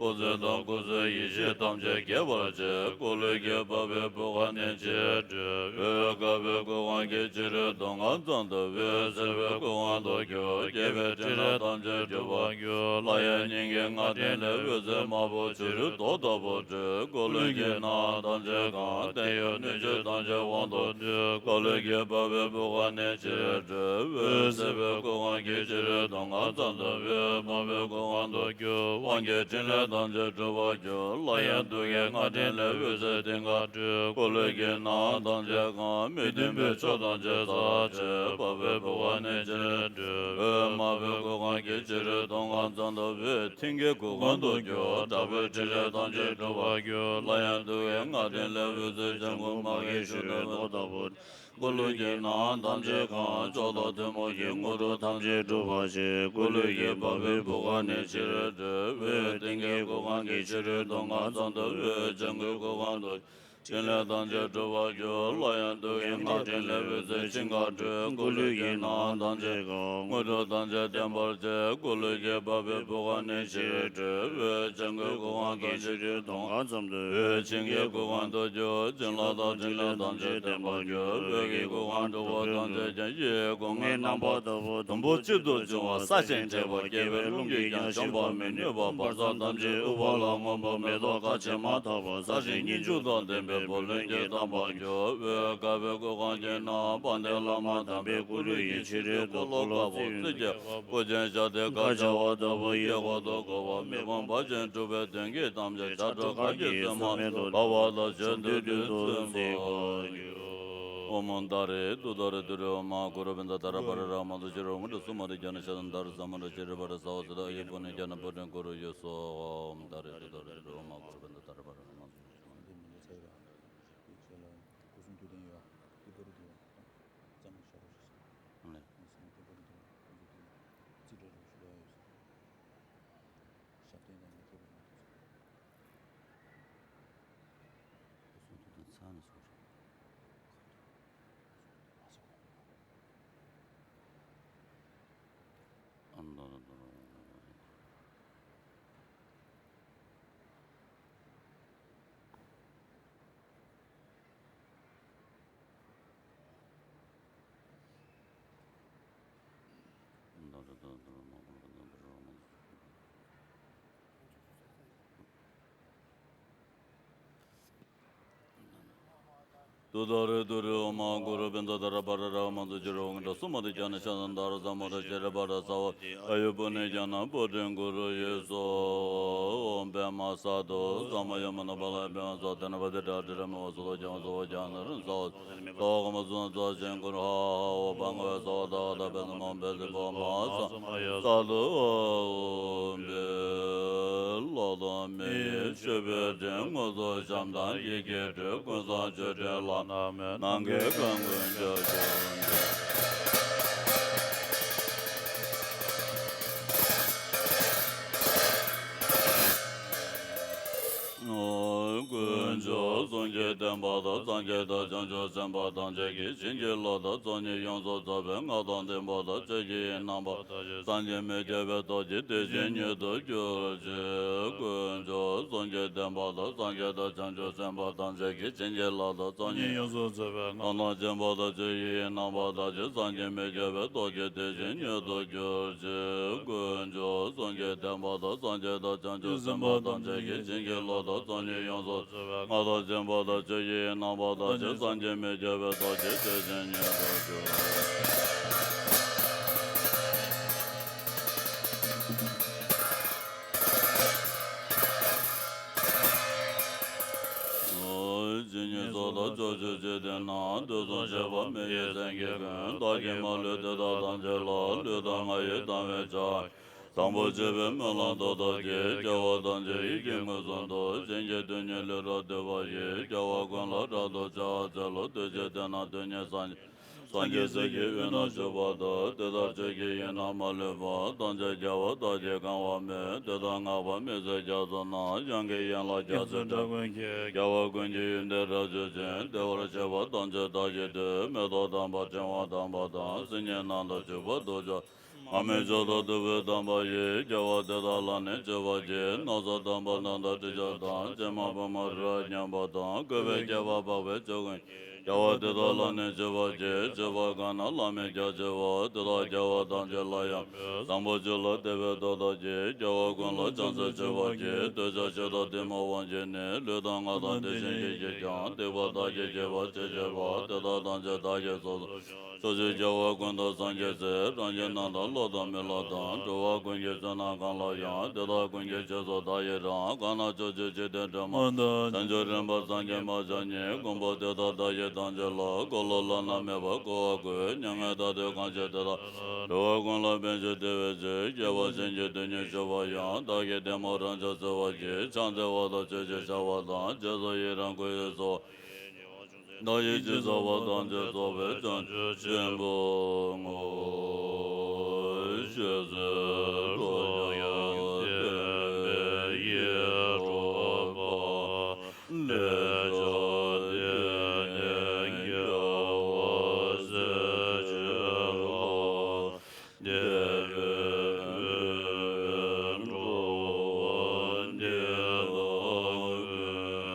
འཁོར་ཚོགས་དང་འཁོར་ཚོགས་ཡེ་ཤེས་ཐམས་ཅད་རྒྱས་པར་བྱེད། འཁོར་ལོས་སྒྱུར་འཕགས་པའི་བུ་ག་ནས་ཕྱིར་སྤྲུལ། འོད་དཀར་པོའི་སྐུ་ཁམས་ཀྱི་ཕྱི་རོལ་མདོ་ཁམས་ཙམ་དུ་འོད་སེར་པོའི་སྐུ་ཁམས་སུ་གྱུར། རྒྱས་པའི་ཕྲིན་ལས་ཐམས་ཅད་འགྲུབ་པར་གྱུར། སླར་ཡང་སྙིང་གའི་སྔགས་ཕྲེང་ལས་འོད་ཟེར་དམར་པོ་བྱུ་རུའི་མདོག་ལྟ་བུ་སྤྲོས། འཁོར་ལོས་སྒྱུར་ནགས་ཐམས་ཅད་གང་། བརྟན་གཡོ་སྣོད་བཅུད་ཐམས་ཅད་དབང་དུ་སྡུས། འཁོར་ལོས་སྒྱུར་འཕགས་པའི་བུ་ག་ནས་ཕྱིར་སྤྲུལ། འོད་སེར་པོའི་སྐུ་ཁམས་ཀྱི་ཕྱི་རོལ་མདོ་ཁམས་ཙམ་དུ་འོད་དམར་པོའི་སྐུ་ཁམས་སུ་གྱུར། དབང་གི་ཕྲིན་ལས་ཐམས་ཅད་འགྲུབ་པར་གྱུར། སླར་ཡང་གདུལ་དཀའི་སྔགས་ཕྲེང་ལས་འོད་ཟེར་མཐིང་ག་སྤྲོས། འཁོར་ལོས་སྒྱུར་ནགས་ཐམས་ཅད་གང་། མི་མཐུན་པའི་ཕྱོགས་ཐམས་ཅད་ཚར་བཅད། འཕགས་པའི་བུ་ག་ནས་ཕྱིར་སྤྲུལ། འོད་དམར་པོའི་སྐུ་ཁམས་ཀྱི་ཕྱི་རོལ་མདོ་ཁམས་ཙམ་དུ་འོད་མཐིང་གའི་སྐུ་ཁམས་སུ་གྱུར། དྲག་པོའི་ཕྲིན་ལས་ཐམས་ཅད་འགྲུབ་པར་གྱུར། སླར་ཡང་གདུལ་དཀའི་སྔགས་ཕྲེང་ལས་འོད་ཟེར་ལྗང་གུ་དམར་གྱི་ཞུན་མའི་མདོག་ལྟ་བུ། འཁོར་ལོས་སྒྱུར་ནགས་ཐམས་ཅད་གང་། མཆོག་དང་ཐུན་མོང་གི་དངོས་གྲུབ་ཐམས་ཅད་འགྲུབ་པར་བྱེད། འཁོར་ལོས་སྒྱུར་འཕགས་པའི་བུ་ག་ནས་ཕྱིར་སྤྲུལ། འོད་མཐིང་གའི་སྐུ་ཁམས་ཀྱི་ཕྱི་རོལ་མདོ་ཁམས་ཙམ་དུ་འོད་ལྗང་གུའི་སྐུ་ཁམས་སུ། ཕྲིན་ལས་ཐམས་ཅད་འགྲུབ་པར་གྱུར། སླར་ཡང་གདུལ་དཀའི་སྔགས་ཕྲེང་ལས་འོད་ཟེར་ཆིངས་ཁ་སྤྲོས། འཁོར་ལོས་སྒྱུར་ནགས་ཐམས་ཅད་གང་། དངོས་གྲུབ་ཐམས་ཅད་བརྟན་པར་བྱེད། འཁོར་ལོས་སྒྱུར་འཕགས་པའི་བུ་ག་ནས་ཕྱིར་སྤྲུལ། འོད་ལྗང་གུའི་སྐུ་ཁམས་ཀྱི་ཕྱི་རོལ་མདོ་ཁམས་ཙམ་དུ་འོད་ཆིངས་ཀྱི་སྐུ་ཁམས་སུ་གྱུར། བྱིན་རླབས་དང་ཕྲིན་ལས་ཐམས་ཅད་བརྟན་པར་གྱུར། འོད་ཀྱི་སྐུ་ཁམས་འགྲོ་བ་ཐམས་ཅད་ཀྱང་ཡིད་ཀྱི་སྒོ་ངའི་རྣམ་པ་ལྟ་བུ་དུམ་བུ་གཅིག་ཏུ་འབྱུང་བ་གསལ་ཞིང་འགྲེལ་པ། རྒྱལ་བའི་རླུང་གིས་ཀྱང་འཇོམས་པར་མི་ནུས་པ། བར་མཚམས་ཐམས་ཅད་དབུ་འཕང་ལ་མངོན་པ། མེ་ཏོག་ཁ་ཕྱེ་མ་ཐག་པ། གསལ་ཞིང་སྙིང་ཕྱུག་དང་ལྡན་པའི་བུ་ལོན་གྱིས་གཏམས་པར་གྱུར། འོད་དཀར་པོའི་སྐུ་ཁམས་ཀྱི་ནང་། དཔལ་ལྡན་བླ་མ་དམ་པའི་སྐུ་ལུས་ཡི། ཕྱི་རོལ་འཁོར་ལོ་དཀར་པོ་རྩིབས་བརྒྱད་པ། སྐུ་ཅན་ཤཱཀྱའི་བཀའ་བྱ་བ་ལྟ་བུ་ཡི་འོག་ཏུ་བཀོད་པ། མི་ཕམ་པ་ཅན་སྒྲུབ་པའི་དོན་གྱི་དམ་བཅའ། ཕྱག་རྒྱ་གར་གྱི་སེམས་མ་ལ་བ་ལ་ཞོན་དུས་དུས་སུ་འཛིན་པར་འགྱུར། ཨོཾ་ཏཱ་རེ་ཏུཏྟཱ་རེ་ཏུ་རེ་ཨོཾ་མ་ཧཱ་གུ་རུ་བཛྲ་ཏཱ་ར་པ་ར་ར་མ་ཏུ་ཅི་རོ་མུ་ཏྲ་སུ་མ་རེ་ཛྙཱ་ན་ཤཱ་ན་དྷ་ར་ས་མ་ར་ཅི་རེ་པ་ར་ས་བ་སུ་ཏ་ཨ་ཡུ་པུ་ཎི་ཛྙཱ་ན་བོ་དྷི་གུ་རུ་ཡེ་སྭཱ་ཧཱ། ཨོཾ་ཏཱ་རེ་ཏུཏྟཱ་རེ་ཏུ་རེ་ཨོཾ་མ་ཧཱ་གུ་རུ་བཛྲ་ཏཱ་ར་པ་ར་ར་མ་ཏུ་ཅི་རོ། ཏུཏྟཱ་རེ་ཏུ་རེ་ཨོཾ་མ་ཧཱ་གུ་རུ་བཛྲ་ཏཱ་ར་པ་ར་ར་མ་ཏུ་ཅི་རོ་མུ་ཏྲ་སུ་མ་རེ་ཛྙཱ་ན་ཤཱ་ན་དྷ་ར་ས་མ་ར་ཅི་རེ་པ་ར་ས་བ་ཨ་ཡུ་པུ་ཎི་ཛྙཱ་ན་བོ་དྷི་གུ་རུ་ཡེ་སྭཱ་ཧཱ། ཨོཾ་པདྨ་སཱ་དྷཱུ་ས་མ་ཡ་མ་ན་པཱ་ལ་པདྨ་སྭཱ་དྷཱུ་ཏ་ན་བ་ཏི་ཏྲ་ཏི་ར་མ་བ་སོ་ལོ་ཛྙཱ་ན་སྭཱ་ཧཱ་ཛྙཱ་ན་རིང་སྭཱ་ཧཱ། ས་བ་ག་མ་སུ་ན་ཙོ་ཤིང་གུ་རུ་ཧ་ཧ་ཧ་འོ་བ་ང་བ་ས་བ་ད་ག་ད་བེ་ས་མ་བེ་ས་བ་མ་ཧ་ས་མ་ཡ་ས་ལུ་ཨོཾ་བེ་ལོ་ཏོ་མི་ཡི་མཆོད་པའི་སྤྲིན། དངོས་སུ་བཤམས་དང་ཡི་གེ་འབྲུ། ཀུན་བཟང་མཆོད་སྤྲིན་ལ་ནམ་ནམ་མཁའི་གང་ཀུན་འཇའ་ཟེར། དཀོན་མཆོག་གསུམ་གྱི་བསྟན་པ་དང་། སངས་རྒྱས་དང་བྱང་ཆུབ་སེམས་དཔའ་ཐམས་ཅད་ཀྱི་བྱིན་གྱིས་བརླབས་དང་། ཚོགས་གཉིས་ཡོངས་སུ་རྫོགས་པའི་སྔགས་དང་བདེན་པ་དང་། ཆོས་ཀྱི་རྣམ་པ་དང་། བསམ་གྱིས་མི་ཁྱབ་པའི་སྟོབས་ཀྱིས། དེ་བཞིན་ཉིད་དུ་གྱུར་ཅིག་དཀོན་མཆོག་གསུམ་གྱི་བསྟན་པ་དང་། སངས་རྒྱས་དང་བྱང་ཆུབ་སེམས་དཔའ་ཐམས་ཅད་ཀྱི་བྱིན་གྱིས་བརླབས་དང་། ཚོགས་གཉིས་ཡོངས་སུ་རྫོགས་པའི་སྔགས་དང་བདེན་པ་དང་། ཆོས་ཀྱི་རྣམ་པ་དང་། བསམ་གྱིས་མི་ཁྱབ་པའི་སྟོབས་ཀྱིས། དེ་བཞིན་ཉིད་དུ་གྱུར་ཅིག་དཀོན་མཆོག་གསུམ་གྱི་བསྟན་པ་དང་། སངས་རྒྱས་དང་བྱང་ཆུབ་སེམས་དཔའ་ཐམས་ཅད་ཀྱི་བྱིན་གྱིས་རློབས་དང་། ཚོགས་གཉིས་ཡོངས་སུ་རྫོགས་པའི་སྔགས་དང་བདེན་པ་དང་། ཆོས་ཀྱི་རྣམ་པ་དང་། བསམ་གྱིས་མི་ཁྱབ་པའི་སྟོབས་ཀྱིས། དེ་བཞིན་ཉིད་དུ་གྱུར། ཇི་སྙེད་སུ་དག་ཕྱོགས་བཅུའི་འཇིག་རྟེན་ན། དུས་གསུམ་གཤེགས་པ་མི་ཡི་སེང་གེ་ཀུན། བདག་གིས་མ་ལུས་དེ་དག་ཐམས་ཅད་ལ། ལུས་དང་ངག་ཡིད་དང་བས་ཕྱག། དང་པོ་མཆོད་པའི་སྨོན་ལམ་མདོར་བསྡུ་གིས། སྐྱེ་བོ་ཐམས་ཅད་ཡིད་ཀྱིས་མངོན་སུམ་དུ། བྱིན་གྱིས་དོན་གཉིས་ལེགས་པར་བསྡུས་པ་ཡིས། སྐྱེ་བ་ཀུན་ལ་རབ་ཏུ་ཕྱག་འཚལ་ལོ། དུས་གཅིག་དེ་ན་དོན་གཉིས་སངས་རྒྱས། སངས་རྒྱས་སྲས་ཀྱི་དབུས་ན་བཞུགས་པ་དང་། དེ་ལྟར་ཆོས་ཀྱི་དབྱིངས་རྣམས་མ་ལུས་པ། ཐམས་ཅད་རྒྱལ་བ་དག་གིས་གང་བར་མོས། དེ་དག་བསྔགས་པ་མི་ཟད་རྒྱ་མཚོ་རྣམས། ཡང་དགེ་ཡན་ལག་རྒྱ་མཚོའི་སྒྲ། ཀུན་གྱི་རྒྱལ་བ་ཀུན་གྱི་ཡོན་ཏན་རབ་བརྗོད་ཅིང་། བདེ་བར་གཤེགས་པ་ཐམས་ཅད་བདག་གིས་བཏུད། མེ་ཏོག་དམ་པ་ཕྲེང་བ་དམ་པ་དང་། སིལ་སྙན་རྣམས་དང་བྱུག་པ་དུག་ཆུ། མར་མེ་མཆོག་དང་བདུག་སྤོས་དམ་པ་ཡིས། རྒྱལ་བ་དེ་དག་ལ་ནི་མཆོད་པར་བགྱི། སྣང་གསལ་དམ་པ་རྣམས་དང་དྲི་ཆབ་དང་། ཕྱེ་མ་པདྨ་རི་རབ་མཉམ་པ་དང་། བཀོད་པའི་ཁྱད་པར་འཕགས་པའི་ཕྱོགས་ཀུན་གྱི། རྒྱལ་བ་དེ་དག་ལ་ནི་མཆོད་པར་བགྱི། མཆོད་པ་གང་རྣམས་བླ་མེད་རྒྱ་ཆེ་བ། དེ་དག་རྒྱལ་བ་ཐམས་ཅད་ལ་ཡང་། བཟང་པོ་ཆོས་ལ་དད་པའི་ཐོག་ལྟ་བགྱི། རྒྱལ་བ་ཀུན་ལ་ཕྱག་འཚལ་མཆོད་པར་བགྱི། འདོད་ཆགས་ཞེ་སྡང་གཏི་མུག་དབང་གྱུར་ནས། ལུས་དང་ངག་དང་དེ་བཞིན་གཤེགས་ཀྱིས་ཀྱང་། སྡིག་པ་བདག་གིས་བགྱིས་པ་ཅི་མཆིས་པ། དེ་དག་ཐམས་ཅད་བདག་གིས་སོ་སོར་བཤགས། ཕྱོགས་བཅུའི་རྒྱལ་བ་ཀུན་ཏུ་སངས་རྒྱས་སྲས། རང་གཞན་རྣམས་དང་སློབ་དང་མི་སློབ་དང་། འགྲོ་བ་ཀུན་གྱི་བསོད་ནམས་གང་ལགས་ཡང་། དེ་དག་ཀུན་གྱི་རྗེས་སུ་བདག་ཡི་རང་། གང་རྣམས་ཕྱོགས་བཅུའི་འཇིག་རྟེན་དྲི་མ་དང་། བྱང་ཆུབ་རིམ་པར་སངས་རྒྱས་མ་ཆགས་ཉིད། མགོན་པོ་དེ་དག་བདག་གིས་ཐམས་ཅད་བསླབ། འཁོར་ལོ་བླ་ན་མེད་པར་བསྐོར་བར་བསྐུལ། མྱ་ངན་དག་དུས་གང་ཞིག་དེ་དག་འགྲོ་བ་ཀུན་ལ་ཕན་ཕྱིར་བདེ་བའི་ཕྱིར། སྐྱེ་བ་གཞན་གྱི་དུས་ཉིད་ཞུ་བ་ཡང་། བདག་གིས་གཏི་མུག་རང་ཕྱོགས་སེལ་བར་བགྱི། ཕྱག་འཚལ་བ་དང་མཆོད་ཅིང་བཤགས་པ་དང་། རྗེས་སུ་ཡི་རང་བསྐུལ་ཞིང་གསོལ་བ། བདག་ཡིད་ཀྱིས་བྱ་བ་ཐམས་ཅད་རྫོགས་པའི་བྱང་ཆུབ་ཆེན་པོའི་ངོ་བོ། ཞེས་སོགས་ཀློང་ཡངས་ལྡན་པའི་ཡིད་འཕྲོག་པ། ལེགས་བཤད་ལྡན་གྱི་རྒྱལ་བ་སྲས་བཅས་ལ། དད་པས་མོས་པའི་འགྲོ་བ་འདི་དག་ཀུན།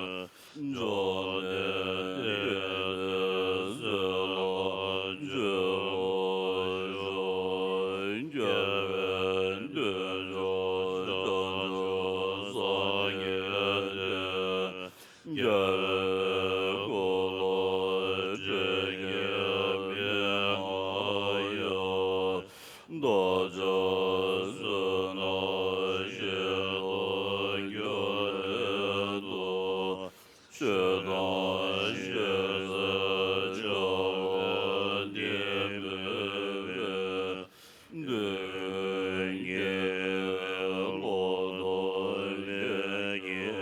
བཅོམ་ལྡན་འདས་ཀྱི་སྲས་ལ་སྤྱོད་པར་ཤོག། རྒྱལ་བའི་མདུན་ཅོག་བྱང་ཕྱོགས་སངས་རྒྱས་ཏེ། རྒྱལ་བའི་འཁོར་ལོ་ཁྲི་བརྒྱའི་མན་ངག་ཡང་། རྡོ་རྗེ་བསོད་ནམས་ཞིང་དུ་གྱུར་ནས་དུ། ཆོས་དང་ཞི་བའི་བྱ་བ་འདི་སྨོན་པས། དུས་ཀུན་དགེ་བའི་བློ་དང་ལྡན་གྱི་ནི།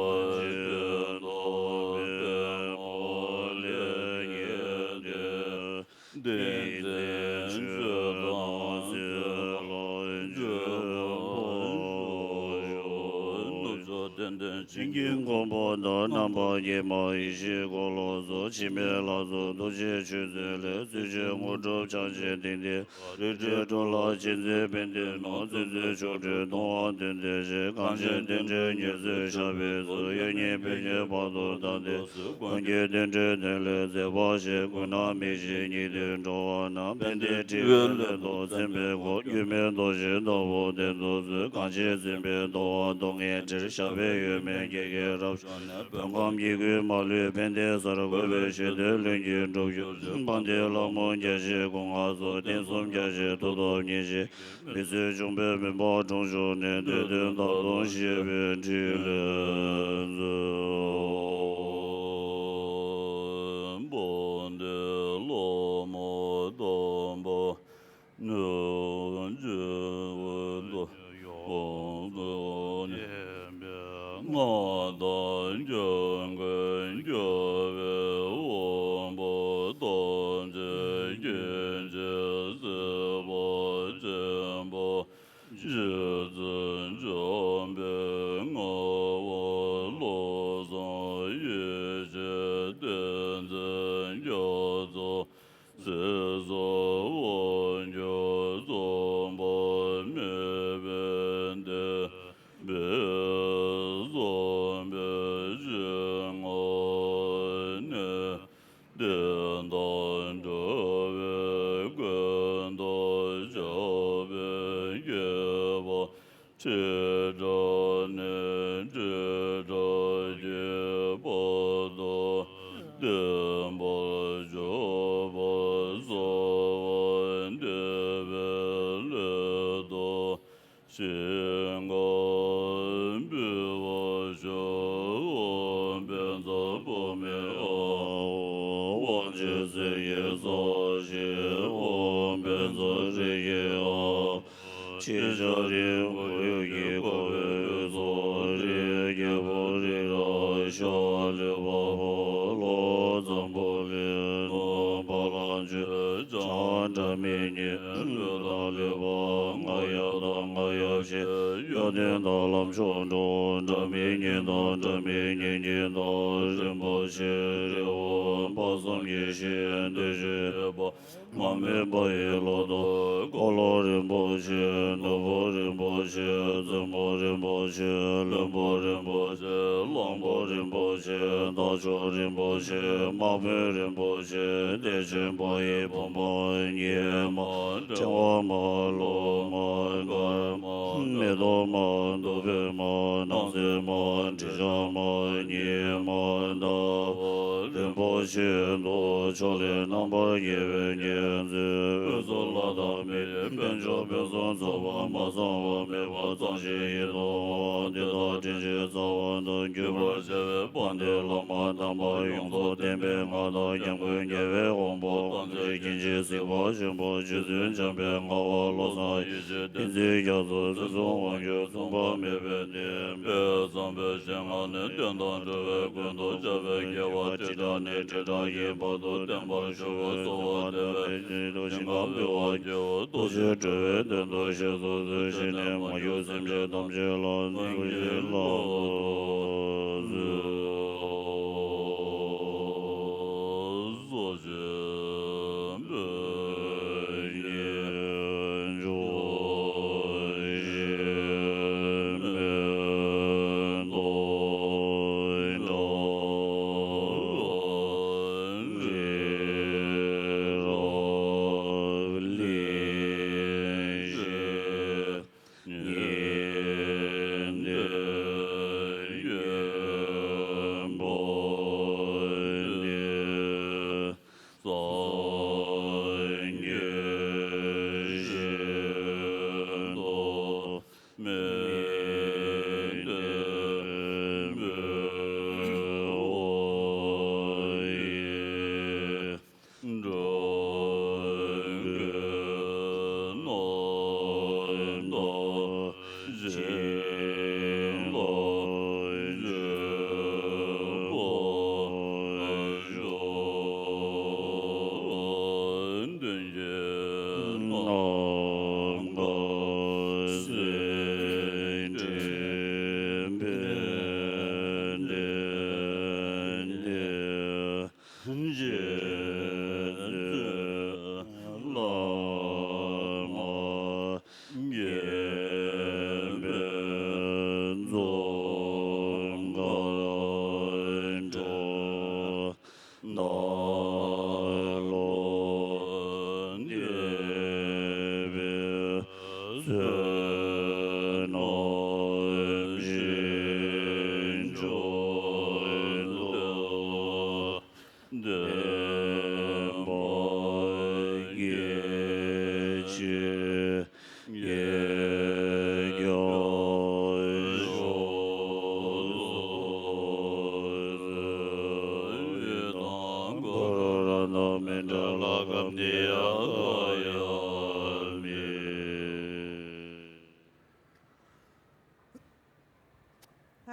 བདེ་བ་ཅན་དང་པདྨོ་ལས་སྐྱེས་ཏེ། ཏིང་འཛིན་ཆོས་དང་སྲིད་ལ་འཇུག་པར་ཤོག། ནུབ་ཕྱོགས་སྟོན་ལྡན་བྱིན་གྱིས་བསྐོར་པ་དང་། ནམ་མཁའ་དཀྱིལ་མ་ཡེ་ཤེས་འཁོར་ལོ་སོགས། འཆི་མེད་ལྷ་ཚོགས་རྡོ་རྗེ་ཆོས་ཚུལ་ལས། སྲིད་ཞིའི་དངོས་གྲུབ་ཕྱག་རྒྱའི་གཏིང་ཐིམ་པ། རིགས་དྲུག་འགྲོ་ལ་མཁྱེན་བརྩེ་ཕན་བདེའི་སྣང་། བརྩོན་འགྲུས་ཆོ་འཕྲུལ་གཏོང་བ་དོན་དེ་བཞིན། གངས་ཅན་རྟེན་འབྲེལ་ཉེར་འཚོའི་ཞབས་པད་སོགས། ཡོད་ཉིད་ཕན་བརྒྱའི་བར་དུ་བདག་བསྟེན་གསོལ། ཀུན་མཁྱེན་རྟེན་འབྲེལ་དོན་ལས་མཛད་པ་ཞིག། ཀུན་ན་མི་ཤེས་ཉེས་ལྟུང་འགྲོ་བ་རྣམས། ཕན་བདེའི་སྤྲིན་བས་ལྷུན་དུ་ཚིམ་པའི་སྒོ། སྒྱུ་མའི་མདོ་ཞིག་ལྟ་བུ་བསྟན་དུ་གསོལ། གངས་ཅན་སྲིད་པའི་འདུ་བ་སྡུག་བསྔལ་ཁྲིར། ཞབས་པད་ཡོད་མེད་དགེ་རྒན་རབ་བྱུང་ནས། བོད་ཁམས་ཡིད་ཀུན་མ་ལུས་ཕན་བདེའི་སར། འགོད་པའི་ཞི་བདེའི་ལྷུན་གྱིས་འགྲུབ་གྱུར་ཅིག། དཔལ་ལྡན་ལྷ་མོ་བརྒྱ་བྱིན་སྐུ་མངའ་གསོལ། རྟེན་གསུམ་རྒྱ་ཆེའི་མཐུ་སྟོབས་ཉིད་ཀྱིས། མི་བསད་འབྱུང་པོའི་མུན་པ་དྲུངས་བཅུག་ནས། བདུད་འདུལ་དག་དང་ཞི་བའི་ཕྲིན་ལས་མཛོད། དཔལ་ལྡན་ལྷ་མོ་དམ་པ་ཉིད་ཀྱི་ཡོངས་སུ་བརྟན་པའི་མངའ་བདག་འཇམ་མགོན་རྒྱལ་བའི་དབང་པོ། ཐམས་ཅད་མཁྱེན་ཅིང་གཟིགས་པ་ཆེན་པོ། རྗེ་བཙུན་འཇམ་དཔལ་ངག་དབང་བློ་བཟང་ཡེ་ཤེས་བསྟན་འཛིན་རྒྱ་མཚོ། ཚེ་བསགས་དབང་ཕྱུག་རྩོམ་པ་མེད་པའི་བསྟན་པའི་བསམ་པའི་ཞིང་ཁམས་ནས། བསྟན་དང་འགྲོ་བའི་མགོན་དང་ཞབས་པད་མཁས་པ། ཁྲི་ཕྲག་ནས་ཁྲི་ཕྲག་གི་བར་དུ་བརྟན་པར་གྱུར་པར་གསོལ་བ་འདེབས་པའི་སླད་དུ། ཞིང་ཁམས་འབུལ་བར་ཞུ། ཨོཾ་བཛྲ་བྷཱུ་མི་ཨཱཿཧཱུྃ། དབང་ཆེན་གསེར་གྱི་ས་གཞི། ཨོཾ་བཛྲ་རཀྵི་ཨཱཿཧཱུྃ། ཕྱི་ཤར་རི་བོ་ཡུལ་གྱིས་བསྐོར་བའི་དབུས་སུ། རིའི་རྒྱལ་པོ་རི་རབ་ཤ་ལུས་པ་པོ། ལྷོ་འཛམ་བུ་ དོན་དང་ལམ་མཆོག་འགྲོ། འདྲ་མིན་ཉིད་དང་འདྲ་མིན་ཉིད་ཀྱི་བདག་རིན་པོ་ཆེ་རི་བོ་དཔག་བསམ་གྱི་ཞིང་བདེ་ཆེན་པ། མ་སྨད་པ་ཡི་ལོ་ཏོག་འཁོར་ལོ་རིན་པོ་ཆེ། ནོར་བུ་རིན་པོ་ཆེ། བཙུན་མོ་རིན་པོ་ཆེ། བློན་པོ་རིན་པོ་ཆེ། གླང་པོ་རིན་པོ་ཆེ། དར་ལྕོག་རིན་པོ་ཆེ། དམག་དཔོན་རིན་པོ་ཆེ། བདེ་ཆེན་པ་ཡི་བུམ་པ་ཉི་མ། ཕྲེང་བ་མ། ལོ་མ། སྐར་མ། མེ་ཏོག་མ། དུ་བའི་མ། སྣང་སྲིད་མ། དྲི་ཆབ་མ། ཉི་མ། ཟླ་བ་རིན་པོ་ཆེ་དང་ཕྱོགས་ལས་རྣམ་པར་རྒྱལ་བའི་གཉེན་ཚོས་དབུས་སུ་ལྷ་དང་མིའི་དཔལ་འབྱོར་ཕུན་སུམ་ཚོགས་པ་མ་ཚང་བ་མེད་པ་གཙང་ཞིང་ཡིད་དུ་འོང་བ་འདི་དག་དྲིན་ཅན་རྩ་བ་ཏུ་གྱུར་པར་བྱ་བའི་དཔལ་ལྡན་བླ་མ་དམ་པ་ཡོངས་རྫོགས་བསྟན་པའི་མངའ་བདག་སྐྱབས་མགོན་རྒྱལ་བའི་དབང་པོ་དཀར་མཛེས་མཁྱེན་བརྩེ་གཟིགས་པ་ཆེན་པོ་རྗེ་བཙུན་འཇམ་དཔལ་ངག་དབང་བློ་བཟང་ཡེ་ཤེས་བསྟན་འཛིན་རྒྱ་མཚོ་ཚུལ་ཁྲིམས་དབང་སྒྱུར་མཚུངས་པ་མེད་པའི་བསྟན་པའི་བསམ་པའི་ཞིང་ཁམས་ནས་བསྟན་དང་འགྲོ་བའི་ཀུན་ཏུ་ཁྱབ་པའི་རྒྱལ་བ་ཁྲི་ཕྲག་ནས་ཁྲི་ཕྲག་གི་བར་དུ་བརྟན་པར་བཞུགས་པའི་གསོལ་བ་འདེབས་པའི་ཆེད་དུ་ཞིང་ཁམས་འདུལ་བ་རྒྱལ་བ་རྡོ་རྗེ་གྲུབ་པའི་དོན་དུ་གཤེགས་སུ་གསོལ། ཞི་གནས་མ་གྱུར་སེམས་ཅན་ཐམས་ཅད་ལ་གསོལ་བ་འདེབས་སོ།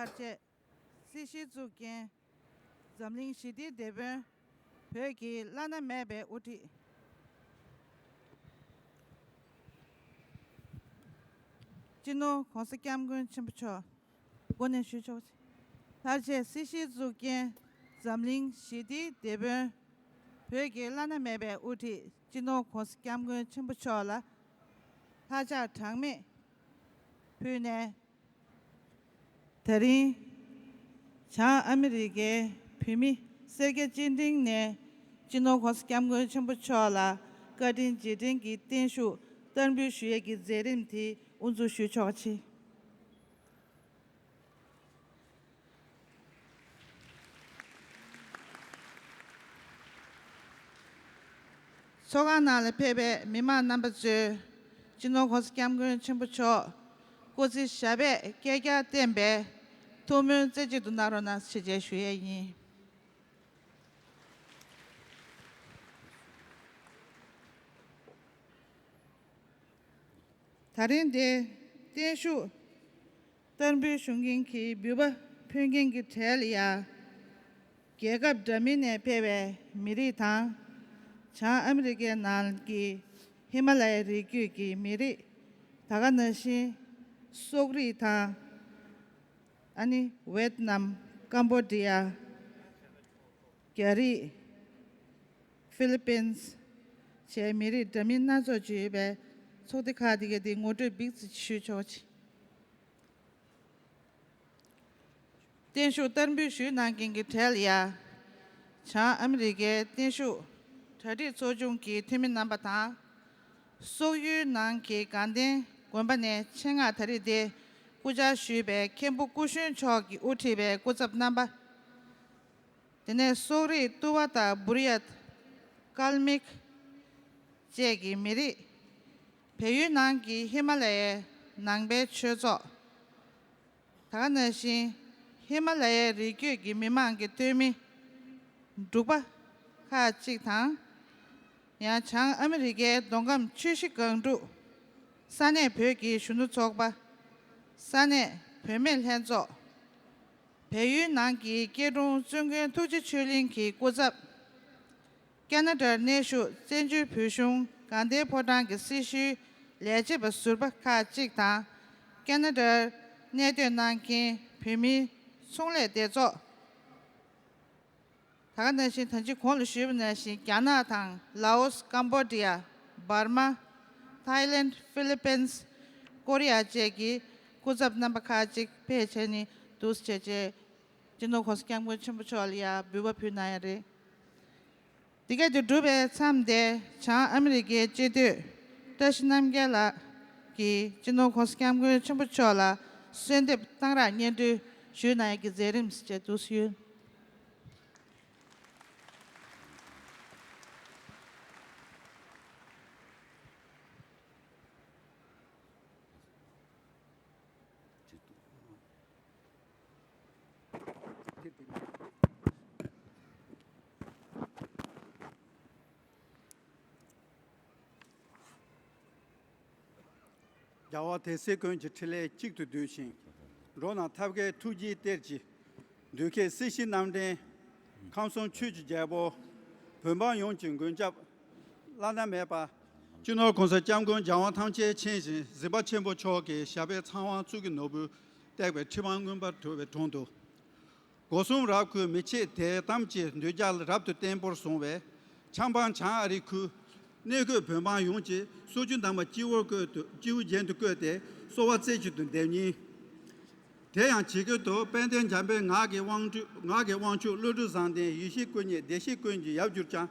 ལྷར་བཅས། སྲིད་ཞིའི་གཙུག་རྒྱན། འཛམ་གླིང་ཞི་བདེའི་དེད་དཔོན། བོད་ཀྱི་བླ་ན་མེད་པའི་དབུ་ཁྲིད། སྤྱི་ནོར་༸གོང་ས་༸སྐྱབས་མགོན་ཆེན་པོ་མཆོག་སྒོ་ནས་ཞུ་ཆོག་ལྷར་བཅས་སྲིད་ཞིའི་གཙུག་རྒྱན། འཛམ་གླིང་ཞི་བདེའི་དེད་དཔོན། བོད་ཀྱི་བླ་ན་མེད་པའི་དབུ་ཁྲིད་སྤྱི་ནོར་༸གོང་ས་༸སྐྱབས་མགོན་ཆེན་པོ་མཆོག་ལ་ལྷ་ཕྱག་གྲངས་མེད་ཕུལ་ནས། ད་རིང་། བྱང་ཨ་མི་རི་ཀའི་བོད་མི་སེར་སྐྱ་སྤྱི་འབྲིང་ནས་སྤྱི་ནོར་༸གོང་ས་༸སྐྱབས་མགོན་ཆེན་པོ་མཆོག་ལ་བཀའ་དྲིན་རྗེས་དྲན་གྱི་བརྟན་བཞུགས་བསྟར་འབུལ་ཞུ་ཡས་ཀྱི་མཛད་རིམ་དེ་དབུ་འཛུགས་ཞུ་ཆོག་ཆེད། ཚོགས་ཁང་ནང་ལ་ཕེབས་པའི་མི་མང་རྣམ་པ་ཚོས་སྤྱི་ནོར་༸གོང་ས་༸སྐྱབས་མགོན་ཆེན་པོ་མཆོག་སྐུ་ཚེ་ཞབས་པད་བསྐལ་བརྒྱར་བརྟན་པའི་ཐུགས་སྨོན་རྩེ་གཅིག་ཏུ་གནང་རོགས་གནང་ཞེས་བཅས་ཞུ་ཡས་ཡིན། ད་རིང་འདིར་བརྟན་བཞུགས་བསྟར་འབུལ་ཞུ་མཁན་གྱི་འབུལ་བ་ཕུལ་མཁན་གྱི་གྲས་ལ་ཡང་རྒྱལ་ཁབ་འདྲ་མིན་ནས་ཕེབས་པའི་མི་རིགས་དང་། བྱང་ཨ་མི་རི་ཀའི་ནང་གི་ཧི་མ་ལ་ཡའི་རི་རྒྱུད་ཀྱི་མི་རིགས། ད་ག་ནང་བཞིན་ སོག་རིགས་དང་། ཨ་ནི་ཝེད་ནམ། ཀམ་བོ་ཌི་ཡ། རྒྱ་རིགས། ཧྥི་ལི་པིན། བཅས་མི་རིགས་འདྲ་མིན་སྣ་ཚོགས་ཅིག་ཡོད་པའི་ཚོགས་སྡེ་ཁག་དེ་གའི་དེ་ངོ་སྤྲོད་འབིགས་ཙམ་ཞུས་ཆོག་ཅིག། བརྟན་བཞུགས་བསྟར་འབུལ་ཞུས་གནང་མཁན་གྱི་གྲས་ལ་ཡ། བྱང་ཨ་མི་རི་ཀའི་བརྟན་བཞུགས་གྲ་སྒྲིག་ཚོགས་ཆུང་གི་འཐུས་མི་རྣམ་པ་དང་། སོག་ཡུལ་ནང་གི་དགའ་ལྡན་དགོན་པ་ནས་ཆེད་མངགས་ད་རེས་དེ་སྐུ་བཅར་ཞུས་པའི་མཁན་པོ་སྐུ་གཞོན་མཆོག་གིས་དབུ་ཁྲིད་པའི་སྐུ་ཚབ་རྣམ་པ། དེ་ནས་སོག་རིགས་ཏུ་བ་དང་བུར་ཡ། ཀལ་མིག་བཅས་ཀྱི་མི་རིགས། བལ་ཡུལ་ནང་གི་ཧི་མ་ལ་ཡའི་ནང་པའི་ཆོས་ཚོགས། ད་ག་ནང་བཞིན་ཧི་མ་ལ་ཡའི་རི་རྒྱུད་ཀྱི་མི་མང་གི་འཐུས་མི་འབྲུག་པ་ཁག་ཅིག་དང་། ཡང་བྱང་ཨ་མི་རི་ཀའི་མདོ་ཁམས་ཆུ་བཞི་སྒང་དྲུག་ས་གནས་བོད་ཀྱི་གཞོན་ནུ་ཚོགས་པ། ས་གནས་བུད་མེད་ལྷན་ཚོགས། བལ་ཡུལ་ནང་གི་སྐྱིད་གྲོང་བཙུན་དགོན་ཐུགས་རྗེ་ཆོས་གླིང་གི་སྐུ་ཚབ། ཀ་ན་ཌར་གནས་བཞུགས་བཙན་བྱོལ་བོད་གཞུང་དགའ་ལྡན་ཕོ་བྲང་གི་སྲི་ཞུའི་ལས་བྱེད་པ་ཟུར་པ་ཁག་ཅིག་དང་། ཀ་ན་ཌར་གནས་སྡོད་གནང་མཁན་བོད་མིའི་ཚོང་ལས་སྡེ་ཚོགས། ད་ག་ནང་བཞིན་ད་ཅི་གོང་ལ་ཞུས་པ་ནང་བཞིན་རྒྱ་ནག་དང་ལའོ་སི། ཀམ་བོ་ཌི་ཡ། འབར་མ། ཐའི་ལེན། ཧྥི་ལི་པིན། ཀོ་རི་ཡ་བཅས་ཀྱི་སྐུ་ཚབ་རྣམ་པ་ཁག་ཅིག་ཕེབས་བྱས་ནས་འདུག་སེ་བྱས་རྗེས། སྤྱི་ནོར་༸གོང་ས་༸སྐྱབས་མགོན་ཆེན་པོ་མཆོག་ལ་ཡ་འབུལ་བ་ཕུལ་གནང་ཡ་རེད། འདི་ག་དེ་གྲུབ་པའི་མཚམས་དེ་བྱང་ཨ་མི་རི་ཀའི་སྤྱི་འཐུས་བཀྲ་ཤིས་རྣམ་རྒྱལ་ལགས་ཀྱིས་སྤྱི་ནོར་༸གོང་ས་༸སྐྱབས་མགོན་ཆེན་པོ་མཆོག་ལ་གསོལ་འདེབས་གཏང་རག་སྙན་སྒྲོན་ཞུས་གནང་ཡ་གི་མཛད་རིམ་ཞིག་བྱས་འདུག་སེ་ཡོད། རྒྱལ་བ་དེ་སྲིད་ཀུན་གྱི་ཕྲིན་ལས་གཅིག་ཏུ་བསྡུས་ཤིང་། འགྲོ་རྣམས་ཐབས་མཁས་ཐུགས་རྗེའི་གཏེར་གྱིས། འདུལ་མཁས་སྲིད་ཞིའི་རྣམ་འདྲེན། ཁམས་གསུམ་ཆོས་ཀྱི་རྒྱལ་པོ། བོད་འབངས་ཡོངས་ཀྱི་མགོན་སྐྱབས། བླ་ན་མེད་པ། སྤྱི་ནོར་༸གོང་ས་༸སྐྱབས་མགོན་རྒྱལ་དབང་ཐམས་ཅད་མཁྱེན་ཅིང་གཟིགས་པ་ཆེན་པོ་མཆོག་གི་ཞབས་པད་ཚངས་དབང་གཙུག་གི་ནོར་བུས་བཏེགས་པའི་ཁྲི་དབང་མངོན་པར་གྲུབ་པའི་དྲུང་དུ། སྒོ་གསུམ་རབ་བསྐུལ་མི་ཕྱེད་དད་དམ་གྱི་གདུལ་བྱ་ལ་རབ་ཏུ་བརྟན་པོར་བཟུང་བའི་ཆབ་འབངས་བྱང་ཨ་རིའི་ཁུལ་གནས་འཁོད་བོད་འབངས་ཡོངས་ཀྱིས་སོ་བཅུད་དམ་པ་སྤྱི་བོར་བཀོད་དུ་སྤྱི་བོ་རྒྱན་དུ་བཀོད་དེ་གསོལ་བ་རྩེ་གཅིག་ཏུ་འདེབས་སྙིང་། དེ་ཡང་ཇི་སྐད་དུ། དཔལ་ལྡན་འཇམ་དཔལ་ངག་གི་དབང་ཕྱུག་ངག་གི་དབང་ཕྱུག་བློ་གྲོས་བཟང་ལྡན་ཡེ་ཤེས་སྐུ་བརྙེས་བདེ་གཤེགས་ཀུན་གྱི་ཡབ་གྱུར་ཀྱང་།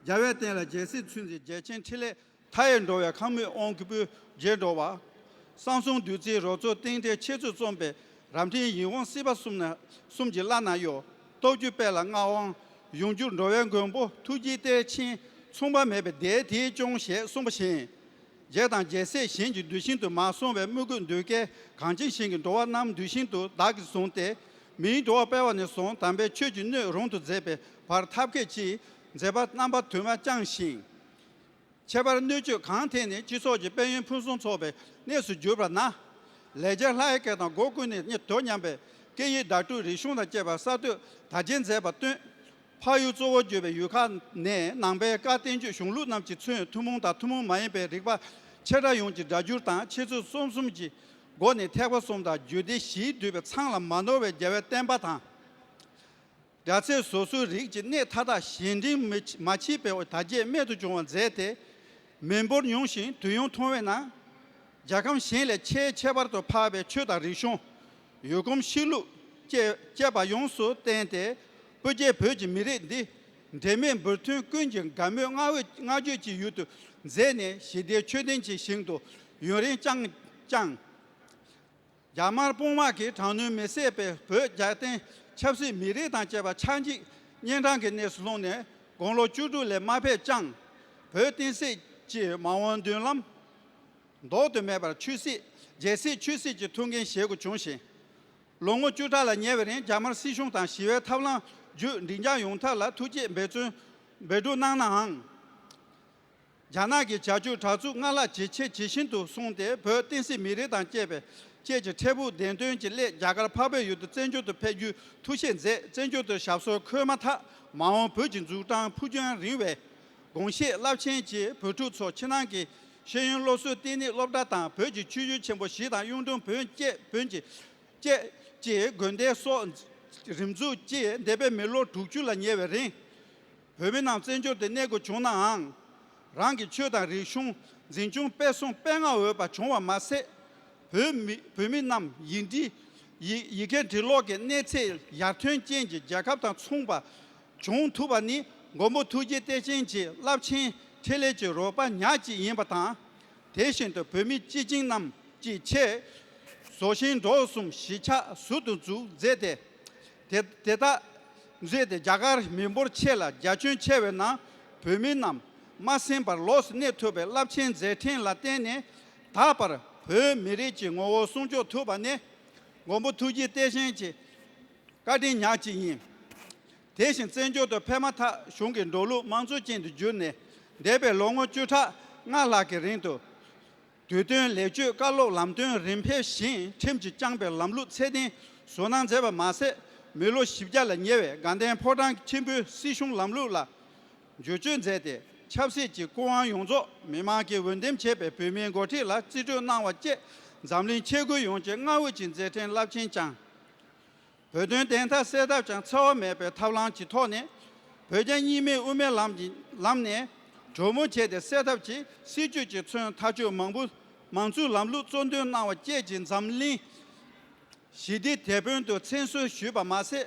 རྒྱལ་བའི་བསྟན་ལ་རྒྱལ་སྲིད་ཚུན་འཛིན་རྒྱལ་ཆེན་འཕྲིན་ལས། མཐའ་ཡས་འགྲོ་བའི་ཁམས་མོས་དབང་གི་སྤོས་རྒྱས་འགྲོ་བ། གསང་གསུམ་བདུད་རྩིའི་རོལ་མཚོ་སྟེང་འདྲེན་འཆད་རྩོད་རྩོམ་པའི་རབ་འབྲིང་ཡིད་འོང་སྲིད་པ་གསུམ་ན་གསུམ་གྱི་བླ་ན་གཡོ། སྟོབས་བཅུ་དཔལ་ལ་མངའ་དབང་ཡོངས་གྱུར་འགྲོ་བའི་མགོན་པོ་ཐུགས་རྗེའི་གཏེར་ཆེན་མཚུངས་པ་མེད་པའི་བདེ་དེས་སྐྱོངས་ཞེས་གསུངས་པ་བཞིན། རྒྱལ་དང་རྒྱལ་སྲས་གཞན་གྱི་གདུལ་ཞིང་དུ་མ་སོང་བའི་དམུ་རྒོད་གདུལ་དཀའི་གངས་ཅན་ཞིང་གི་འགྲོ་བ་རྣམས་གདུལ་ཞིང་དུ་བདག་གིས་བཟུང་སྟེ། མིའི་འགྲོ་བ་སྤེལ་བ་ནས་བཟུང་དམ་པའི་ཆོས་ཀྱི་སྣོད་རུང་དུ་མཛད་པའི་བར་ཐབས་མཁས་ཀྱིས་མཛད་པ་རྣམ་པ་དུ་མ་བསྐྱངས་ཤིང་། ཁྱད་པར་སྣོད་བཅུད་གང་ཐད་ནས་སྤྱི་ཚོགས་ཀྱི་དཔལ་ཡོན་ཕུན་སུམ་ཚོགས་པའི་གནས་སུ་གྱུར་པ་ན། ལེགས་སྦྱར་ལྷ་ཡི་སྐད་དང་སྒོ་ཀུན་ནས་དོ་མཉམ་པའི་སྐད་ཡིག་བརྡ་སྤྲོད་རིག་གཞུང་དང་བཅས་པ་གསར་གཏོད་དར་རྒྱས་མཛད་པ་སྟོན། འཕགས་ཡུལ་གཙོ་བོར་གྱུར་པའི་ཡུལ་ཁག་ནས་ནང་པའི་བཀའ་བསྟན་བཅོས་གཞུང་ལུགས་རྣམས་ཀྱི་ཚུན་ཐུན་མོང་དང་ཐུན་མོང་མ་ཡིན་པའི་རིག་པ་ཆེ་ཕྲ་ཡོངས་ཀྱི་སྒྲ་སྒྱུར་དང་འཆད་རྩོད་རྩོམ་གསུམ་གྱི་སྒོ་ནས་ཐེག་པ་གསུམ་དང་རྒྱུད་སྡེ་བཞིས་བསྡུས་པའི་ཚང་ལ་མ་ནོར་བའི་རྒྱལ་བའི་བསྟན་པ་དང་། རྒྱལ་སྲས་སོ་སོའི་རིགས་ཀྱི་གནས་མཐའ་དག་གཞན་དྲིང་མི་མ་མཆིས་པའི་དར་རྒྱས་རྨད་དུ་བྱུང་བ་མཛད་དེ། མི་འབོར་ཉུང་ཞིང་དུས་ཡུན་ཐུང་བའི་ནང་། རྒྱལ་ཁམས་གཞན་ལས་ཆེས་ཁྱད་པར་དུ་འཕགས་པའི་ཆོས་དང་རིག་གཞུང་། ཡུལ་གོམས་གཤིས་ལུགས་བཅས་བཅས་པ་ཡོངས་སུ་བསྟན་ཏེ། སྤུ་རྒྱལ་བོད་ཀྱི་མི་རིགས་འདི་འབྲལ་མེད་འབུར་ཐོན་ཀུན་གྱི་དགའ་མོས་བསྔགས་འོས་བསྔགས་བརྗོད་ཀྱི་ཡུལ་དུ་མཛད་ནས་ཞི་བདེའི་ཆོས་ལྡན་གྱི་ཞིང་དུ་ཡུན་རིང་བསྐྱངས་བསྐྱངས། རྒྱ་དམར་དཔུང་དམག་གིས་དྲག་གནོན་མི་བཟད་པའི་བོད་རྒྱལ་བསྟན་ཆབ་སྲིད་མི་རིགས་དང་བཅས་པ་ཆག་འཇིག་གཉན་འཕྲང་གི་གནས་སུ་ལྷུང་ནས་དགུང་ལོ་བཅུ་དྲུག་ལས་མ་ཕེབས་ཀྱང་། བོད་བསྟན་སྲིད་ཀྱི་མ་འོངས་མདུན་ལམ་ལྡོག་ཏུ་མེད་པར་ཆོས་སྲིད་རྒྱལ་སྲིད་ཆོས་སྲིད་ཀྱི་ཐུགས་འགན་བཞེས་དགོས་བྱུང་ཞིང་། ལོ་ངོ་བཅུ་ཕྲག་ལ་ཉེ་བའི་རིང་རྒྱ་དམར་སྲིད་གཞུང་དང་ཞི་བའི་ཐབས་ལམ་བརྒྱུད་མགྲིན་བསྐྱངས་ཡོང་ཐབས་ལ་ཐུགས་བསྐྱེད་འབད་བརྩོན་འབད་འབྲུ་གནང་ནའང་། རྒྱ་ནག་གི་བྱ་སྤྱོད་དྲག་རྩུབ་སྔར་ལྷག་ཇེ་ཆེ་ཇེ་ཞན་དུ་སོང་སྟེ། བོད་བསྟན་སྲིད་མི་རིགས་དང་བཅས་པའི་བཅས་ཀྱི་འཕྲལ་ཕུགས་བདེན་དོན་གྱི་སླད་རྒྱ་གར་འཕགས་པའི་ཡུལ་དུ་བཙན་བྱོལ་དུ་ཕེབས་རྒྱུའི་ཐུགས་བཞེད་མཛད། བཙན་བྱོལ་དུ་ཞབས་སོར་འཁོད་མ་ཐག་མ་འོངས་བོད་ཀྱི་འཛུགས་སྐྲུན་ཕུགས་རྒྱང་རིང་བའི་དགོངས་བཞེད་རླབས་ཆེན་གྱིས་བོད་ཕྲུག་ཚོ་ཕྱི་ནང་གི་ ཤེས་ཡོན་སློབ་གསོའི་བསྟི་གནས་སློབ་གྲྭ་དང་བོད་ཀྱི་ཆོས་བརྒྱུད་ཆེན་པོ་བཞི་དང་གཡུང་དྲུང་བོན་བཅས་བོན་གྱི་བཅས་བཅས་དགོན་སྡེ་སོགས་རིམ་འཛུགས་ཀྱིས་འདས་པའི་མི་ལོ་དྲུག་ཅུ་ལ་ཉེ་བའི་རིང་། བོད་མི་རྣམས་བཙན་བྱོལ་དུ་གནས་དགོས་བྱུང་ནའང་། རང་གི་ཆོས་དང་རིག་གཞུང་འཛིན་སྐྱོང་སྤེལ་གསུམ་སྤེལ་མངའ་འོས་པ་བྱུང་བ་མ་ཟད། བོད་མི་བོད་མི་རྣམས་ཡིག་འབྲི་ཡི་ཡི་གེ་འབྲི་ཀློག་གི་གནས་ཚད་ཡར་ཐོན་ཅན་གྱི་རྒྱལ་ཁབ་དང་མཚུངས་པ་བྱུང་ཐུབ་པ་ནི་མགོན་པོ་ཐུགས་རྗེ་བརྟན་ཅན་གྱི་རླབས་ཆེན་འཕྲིན་ལས་ཀྱི་རོལ་པ་ཉག་གཅིག་ཡིན་པ་དང་། དེ་བཞིན་དུ་བོད་མི་སྤྱི་བྱིངས་རྣམས་ཀྱི་ཆེད། བཟོ་ཞིང་འབྲོག་གསུམ་གཞིས་ཆགས་ཟུར་དུ་འཛུགས་མཛད་དེ། དེ་དེ་དག་མཛད་དེ་རྒྱ་གར་མི་འབོར་ཆེ་ལ་རྒྱ་ཁྱོན་ཆེ་བའི་ནང་བོད་མི་རྣམས་མ་ཟིན་པར་ལོགས་སུ་གནས་ཐུབ་པའི་རླབས་ཆེན་མཛད་འཕྲིན་ལ་བརྟེན་ནས་ད་བར་བོད་མི་རིགས་ཀྱི་ངོ་བོ་སྲུང་སྐྱོབ་ཐུབ་པ་ནི་མགོན་པོ་ཐུགས་རྗེ་བརྟན་ཅན་གྱི་བཀའ་དྲིན་ཉག་གཅིག་ཡིན། དེ་བཞིན་བཙན་བྱོལ་དུ་ཕེབས་མ་ཐག་གཞུང་གི་འགྲོ་ལུགས་དམངས་གཙོ་ཅན་དུ་བསྒྱུར་ནས་འདས་པའི་ལོ་ངོ་བཅུ་ཕྲག་ལྔ་ལྷག་གི་རིང་དུ། དུས་སྟོན་ལེགས་བཅོས་བཀའ་སློབ་ལམ་སྟོན་རིམ་འཕེལ་བཞིན་ཁྲིམས་ཀྱིས་བསྐྱངས་པའི་ལམ་ལུགས་ཚད་ལྡན་བཟོ་གནང་མཛད་པ་མ་ཟད། མི་ལོ་བཞི་བརྒྱ་ལ་ཉེ་བའི་དགའ་ལྡན་ཕོ་བྲང་ཆེན་པོའི་སྲིད་གཞུང་ལམ་ལུགས་ལ་བསྒྱུར་བཅོས་མཛད་དེ། ཆབ་སྲིད་ཀྱི་སྐུ་དབང་ཡོངས་རྫོགས་མི་དམངས་ཀྱིས་འོས་འདེམས་བྱས་པའི་བོད་མིའི་འགོ་ཁྲིད་ལ་རྩིས་སྤྲོད་གནང་བ་བཅས་འཛམ་གླིང་ཆེ་ཁུལ་ཡོངས་ཀྱི་མངའ་འོས་ཀྱི་མཛད་འཕྲིན་རླབས་ཆེན་བསྐྱངས། བོད་དོན་བདེན་མཐའ་གསལ་ཐབས་ཀྱང་འཚེ་བ་མེད་པའི་ཐབས་ལམ་གྱི་ཐོག་ནས། བོད་རྒྱ་གཉིས་སྨན་དབུ་མའི་ལམ་གྱི་ལམ་ནས་གྲོས་མོལ་བྱས་ཏེ་སེལ་ཐབས་ཀྱི་སྲིད་བྱུས་ཀྱིས་མཚོན་ཐག་གཅོད་མང་པོ་མང་གཙོའི་ལམ་ལུགས་གཙོ་འདོན་གནང་བ་བཅས་ཀྱིས་འཛམ་གླིང་ཞི་བདེའི་དེད་དཔོན་དུ་མཚན་གསོལ་ཞུས་པ་མ་ཟད།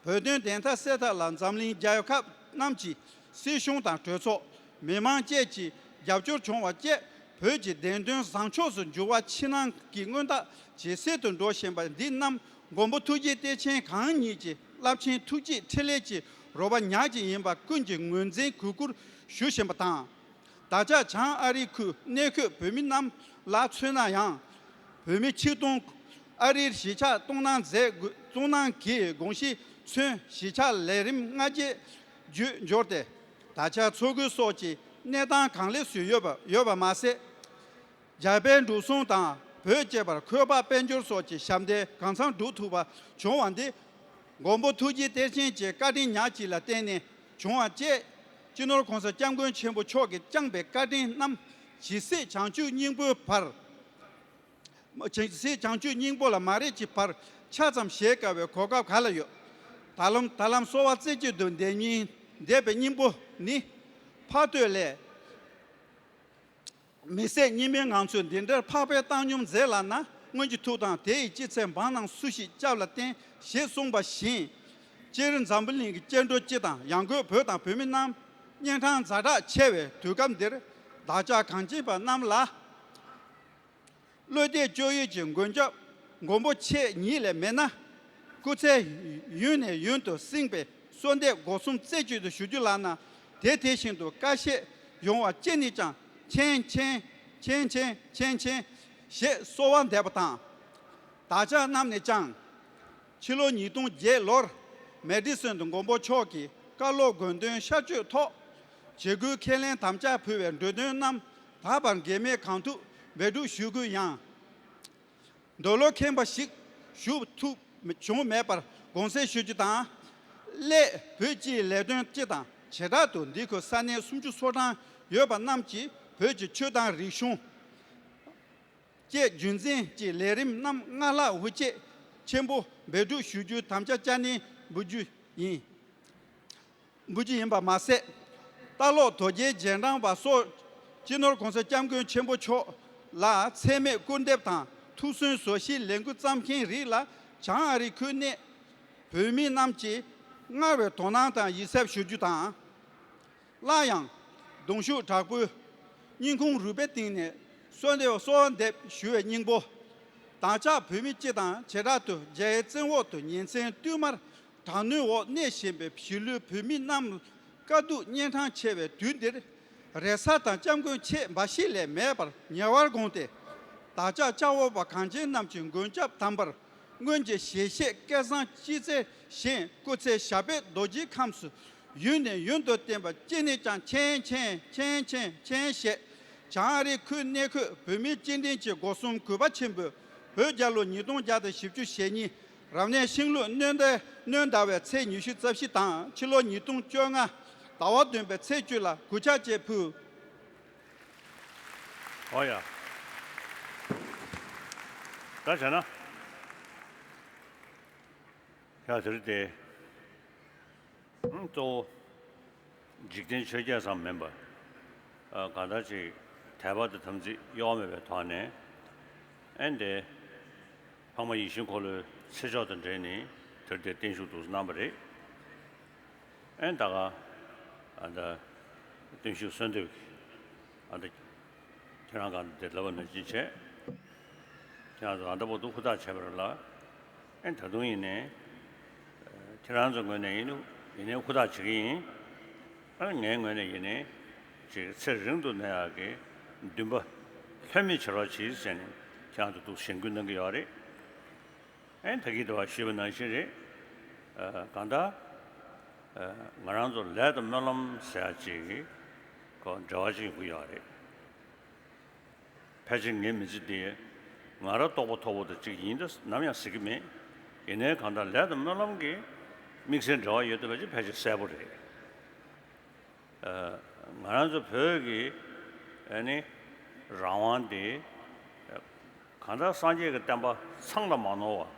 བོད་དོན་བདེན་མཐའ་གསལ་ཐབས་ལ་འཛམ་གླིང་རྒྱལ་ཁབ་རྣམས་ཀྱི་སྲིད་གཞུང་དང་གྲོས་ཚོགས། མི་དམངས་བཅས་ཀྱི་རྒྱབ་སྐྱོར་བྱུང་བ་བཅས་བོད་ཀྱི་བདེན་དོན་བཟང་ཕྱོགས་སུ་འགྱུར་བ་ཕྱི་ནང་གི་མངོན་རྟགས་ཇེ་གསལ་དུ་འགྲོ་བཞིན་པ་འདི་རྣམས་མགོན་པོ་ཐུགས་རྗེ་བརྟན་ཅན་གང་ཉིད་ཀྱི་རླབས་ཆེན་ཐུགས་རྗེ་འཕྲིན་ལས་ཀྱི་རོལ་པ་ཉག་གཅིག་ཡིན་པ་ཀུན་གྱིས་ངོས་འཛིན་གུས་བཀུར་ཞུ་བཞིན་པ་དང་། ད་ཆ་བྱང་ཨ་རིའི་ཁུལ་གནས་འཁོད་བོད་མི་རྣམས་ལ་མཚོན་ན་ཡང་། བོད་མི་ཆིག་སྟོང་ཨ་རིར་གཞིས་ཆགས་གཏོང་གནང་མཛད་དགོས་གཏོང་གནང་གི་དགོངས་གཞི་མཚོན་གཞིས་ཆགས་ལས་རིམ་སྔ་རྗེས་བརྒྱུད་འབྱོར་ཏེ། ད་ཆ་འཚོ་གོས་སོགས་ཀྱི་གནས་སྟངས་གང་ལེགས་སུ་ཡོད་པ་ཡོད་པ་མ་ཟད། རྒྱ་བལ་འབྲུག་གསུམ་དང་བོད་ཅེས་པར་འཁོས་པ་དཔལ་འབྱོར་སོགས་ཀྱི་ཞབས་འདེགས་གང་འཚམ་སྒྲུབ་ཐུབ་པ་བྱུང་བ་འདི། མགོན་པོ་ཐུགས་རྗེ་བརྟན་ཅན་གྱི་བཀའ་དྲིན་ཉག་གཅིག་ལ་བརྟེན་ནས་བྱུང་བ་བཅས། སྤྱི་ནོར་༸གོང་ས་༸སྐྱབས་མགོན་ཆེན་པོ་མཆོག་གིས་བསྐྱངས་པའི་བཀའ་དྲིན་རྣམས་ཇི་སྲིད་བྱང་ཆུབ་སྙིང་པོའི་བར། ཇི་སྲིད་བྱང་ཆུབ་སྙིང་པོ་ལ་མ་རེག་གི་བར་ཆ་ཙམ་བཞེས་དཀའ་བའི་གོ་སྐབས་ག་ལ་ཡོད། ད་ལམ་ད་ལམ་གསོལ་བ་རྩེ་གཅིག་ཏུ་འདེབས་སྙིང་འདེབས་པའི་སྙིང་པོ་ནི། ཕ་སྟོད་ལས། མི་ཟད་སྙིགས་མའི་ངང་ཚུལ་འདི་འདྲར་འཕགས་པའི་བཏང་སྙོམས་མཛད་ལགས་ན། སྔོན་གྱི་ཐུགས་དང་དེ་ཡི་ཅི་ཚད་འབངས་རྣམས་སུ་ཞིག་སྐྱབས་ལ་བརྟེན། ཞེས་གསུངས་པ་བཞིན། སྤྱིར་འཛམ་བུ་གླིང་གི་སྐྱེ་འགྲོ་སྤྱི་དང་ཡང་སྒོས་བོད་དང་བོད་མི་རྣམས་གཉན་འཕྲང་ཛ་དྲག་ཆེ་བའི་དུས་སྐབས་འདིར། བདག་ཅག་གངས་ཅན་པ་རྣམས་ལ། བློ་གཏད་བཅོལ་ཡུལ་གྱི་མགོན་སྐྱབས་མགོན་པོ་ཁྱེད་ཉིད་ལས་མེད་ན། སྐུ་ཚེ་ཡུན་ནས་ཡུན་དུ་བསྲིངས་པའི་གསོལ་འདེབས་སྒོ་གསུམ་རྩེ་གཅིག་ཏུ་ཞུ་རྒྱུ་ལགས་ན། དེ་དེ་བཞིན་དུ་བཀའ་བཞེས་ཡོང་བ་ཅི་ནས་ཀྱང་མཁྱེན་མཁྱེན་མཁྱེན་མཁྱེན་མཁྱེན་མཁྱེན་ཞེས་གསོལ་བ་འདེབས་པ་དང་། བདག་ཅག་རྣམས་ནས་ཀྱང་། ཕྱི་ལོ་ཉིས་སྟོང་བརྒྱད་ལོར་མེ་ཌི་སོན་དུ་མགོན་པོ་མཆོག་གི་བཀའ་སློབ་དགོངས་དོན་ཤར་བསྐྱོད་ཐོག་བྱེད་སྒོའི་ཁས་ལེན་དམ་བཅའ་ཕུལ་བའི་འབྲུ་དོན་རྣམས་ད་བར་འགལ་མེད་གང་ཐུབ་འབད་སྒྲུབ་ཞུ་དགོས་ཡང་། འདོད་བློ་ཁེངས་པ་ཞིག་ཞུ་ཐུབ་བྱུང་མེད་པར་དགོངས་སེལ་ཞུ་རྒྱུ་དང་། སླད་བོད་སྤྱིའི་ལས་དོན་སྤྱི་དང་བྱེ་བྲག་ཏུ་འདི་ཁུལ་ས་གནས་སུམ་ཅུ་སོ་གྲངས་ཡོད་པ་རྣམས་ཀྱིས་བོད་ཀྱི་ཆོས་དང་རིག་གཞུང་། བཅས་རྒྱུན་འཛིན་གྱི་ལས་རིམ་རྣམས་སྔར་ལྷག་དབུ་འབྱེད་ཆེན་པོ་འབད་སྒྲུབ་ཞུ་རྒྱུའི་དམ་བཅའ་བཅའ་ནན་འབུལ་རྒྱུ་ཡིན། འབུལ་རྒྱུ་ཡིན་པ་མ་ཟད། ལྟ་ལོག་དོལ་རྒྱལ་རྗེས་འབྲང་པ་སོགས་སྤྱི་ནོར་༸གོང་ས་༸སྐྱབས་མགོན་ཆེན་པོ་མཆོག་ལ་ཚད་མེད་སྐུར་འདེབས་དང་ཐུགས་སུན་བཟོ་བཞིན་ལས་འགུལ་བརྩམས་མཁན་རིགས་ལ་བྱང་ཨ་རིའི་ཁུལ་གནས་བོད་མི་རྣམས་ཀྱིས་སྔར་བས་དོ་སྣང་དང་ཡིད་གཟབ་ཞུ་རྒྱུ་དང་། སླར་ཡང་། གདུང་ཤུགས་དྲག་པོས་སྙིང་ཁུང་རུས་པའི་གཏིང་ནས་གསོལ་འདེབས་གསོལ་བ་འདེབས་ཞུ་བའི་སྙིང་པོ། བདག་ཅག་བོད་མི་སྤྱི་དང་བྱེ་བྲག་ཏུ་རྒྱའི་བཙན་འོག་ཏུ་ཉིན་མཚན་བསྟུད་མར་དྲག་གནོན་འོག་གནས་བཞིན་པའི་གཞིས་ལུས་བོད་མི་རྣམས་དཀའ་སྡུག་གཉན་འཕྲང་ཆེ་བའི་དུས་འདིར། རེ་ས་དང་སྐྱབས་མགོན་ཁྱེད་འབའ་ཞིག་ལས་མེད་པར་ཉེ་བར་དགོངས་ཏེ། བདག་ཅག་སྐྱབས་འོག་པ་གངས་ཅན་རྣམས་ཀྱི་མགོན་སྐྱབས་དམ་པར། སྔོན་གྱི་ཞལ་བཞེས་སྐལ་བཟང་ཅི་བསྩལ་བཞིན་སྐུ་ཚེ་ཞབས་པད་རྡོ་རྗེའི་ཁམས་སུ་ཡུན་ནས་ཡུན་དུ་བརྟན་པ་ཅི་ནས་ཀྱང་མཁྱེན་མཁྱེན་མཁྱེན་མཁྱེན་མཁྱེན་ཞེས། བྱང་ཨ་རིའི་ཁུལ་གནས་འཁོད་བོད་མིའི་སྤྱི་མགྲིན་གྱི་སྒོ་གསུམ་གུས་པ་ཆེན་པོས་བོད་རྒྱལ་ལོ་ཉིས་སྟོང་བརྒྱ་དང་བཞི་བཅུ་ཞེ་གཉིས་རབ་གནས་ཤིང་ལུག་སྣྲོན་ཟླ་སྣྲོན་ཟླ་བའི་ཚེས་ཉི་ཤུ་རྩ་བཞི་དང་ཕྱི་ལོ་ཉིས་སྟོང་བཅོ་ལྔ་ཟླ་བ་བདུན་པའི་ཚེས་བཅུ་ལ་གུས་ཕྱག་བཅས་ཕུལ། ཨོ་ཡ། ད་བྱས་ན། ཡ་དེ་རེད་དེ། ཨང་། གཙོ་བོ་འཇིག་རྟེན་ཆོས་བརྒྱད་ཙམ་མིན་པར། ཨ། གང་ལྟར་ཅིག་དད་པ་དང་དམ་ཚིག་གཡོ་བ་མེད་པའི་ཐོག་ནས། ཨེ་འདི་འཕགས་མ་ཡིད་བཞིན་འཁོར་ལོའི་ཚེ་ཆོག་དང་འབྲེལ་ནས་དེར་དེ་བརྟན་བཞུགས་འདུག་གནང་བ་རེད། ཨེ་ད་ག་ཨ་ད་བརྟན་བཞུགས་གསོལ་འདེབས་ཨ་ད་ཁྱེད་རང་གང་དེ་ལབ་པ་ནང་བཞིན་བྱས། ཁྱེད་རང་ཚོ་ཨ་ད་བར་དུ་ཧུར་ཐག་བྱས་པ་རེད་ལ། ཨེ་ད་དུང་ཡིན་ནའི་ཁྱེད་རང་ཚོ་ངོས་ནས་ཡིན་ནའི་ཡིན་ནའི་ཧུར་ཐག་བྱེད་ཀྱི་ཡིན། ཨ་ངའི་ངོས་ནས་ཡིན་ནའི་ཅིག་ཚེ་རིང་དུ་གནས་ཡག་གི་འདུན་པ་ལྷོད་མེད་བྱེད་རོགས་གྱིས་ཟེར་ནས་ཁྱེད་རང་ཚོ་འདུག་གཞེན་སྐུལ་གནང་གི་ཡོད་རེད། ཨེ་ད་གིན་དེ་བ་ཞུས་པ་ནང་བཞིན་རེད། ཨ་གང་ལྟར་ཨ་ང་རང་ཚོ་ལས་དང་སྨོན་ལམ་ཟེར་ཡག་ཅིག་གི་ཁོ་འབྲེལ་བ་ཅིག་ཡོང་གི་ཡོད་རེད། ཕལ་ཆེར་ངའི་མི་ཚེ་འདི་ང་རང་རྟོགས་པ་མཐོ་པོ་དང་གཅིག་ཡིན་ད་ནམ་ཡང་ཟེར་གྱི་མེད། ཡིན་ནའི་གང་ལྟར་ལས་དང་སྨོན་ལམ་གྱི་དམིགས་བསལ་འབྲེལ་བ་ཡོད་བསྡད་པ་ཅིག་ཕལ་ཆེར་གསལ་པོ་རེད། ཨ་ང་རང་ཚོ་བོད་ཀྱི་ཨ་ནི་རང་དབང་འདི་གང་ལྟར་སངས་རྒྱས་ཀྱི་བསྟན་པ་ཚང་ལ་མ་ནོར་བ།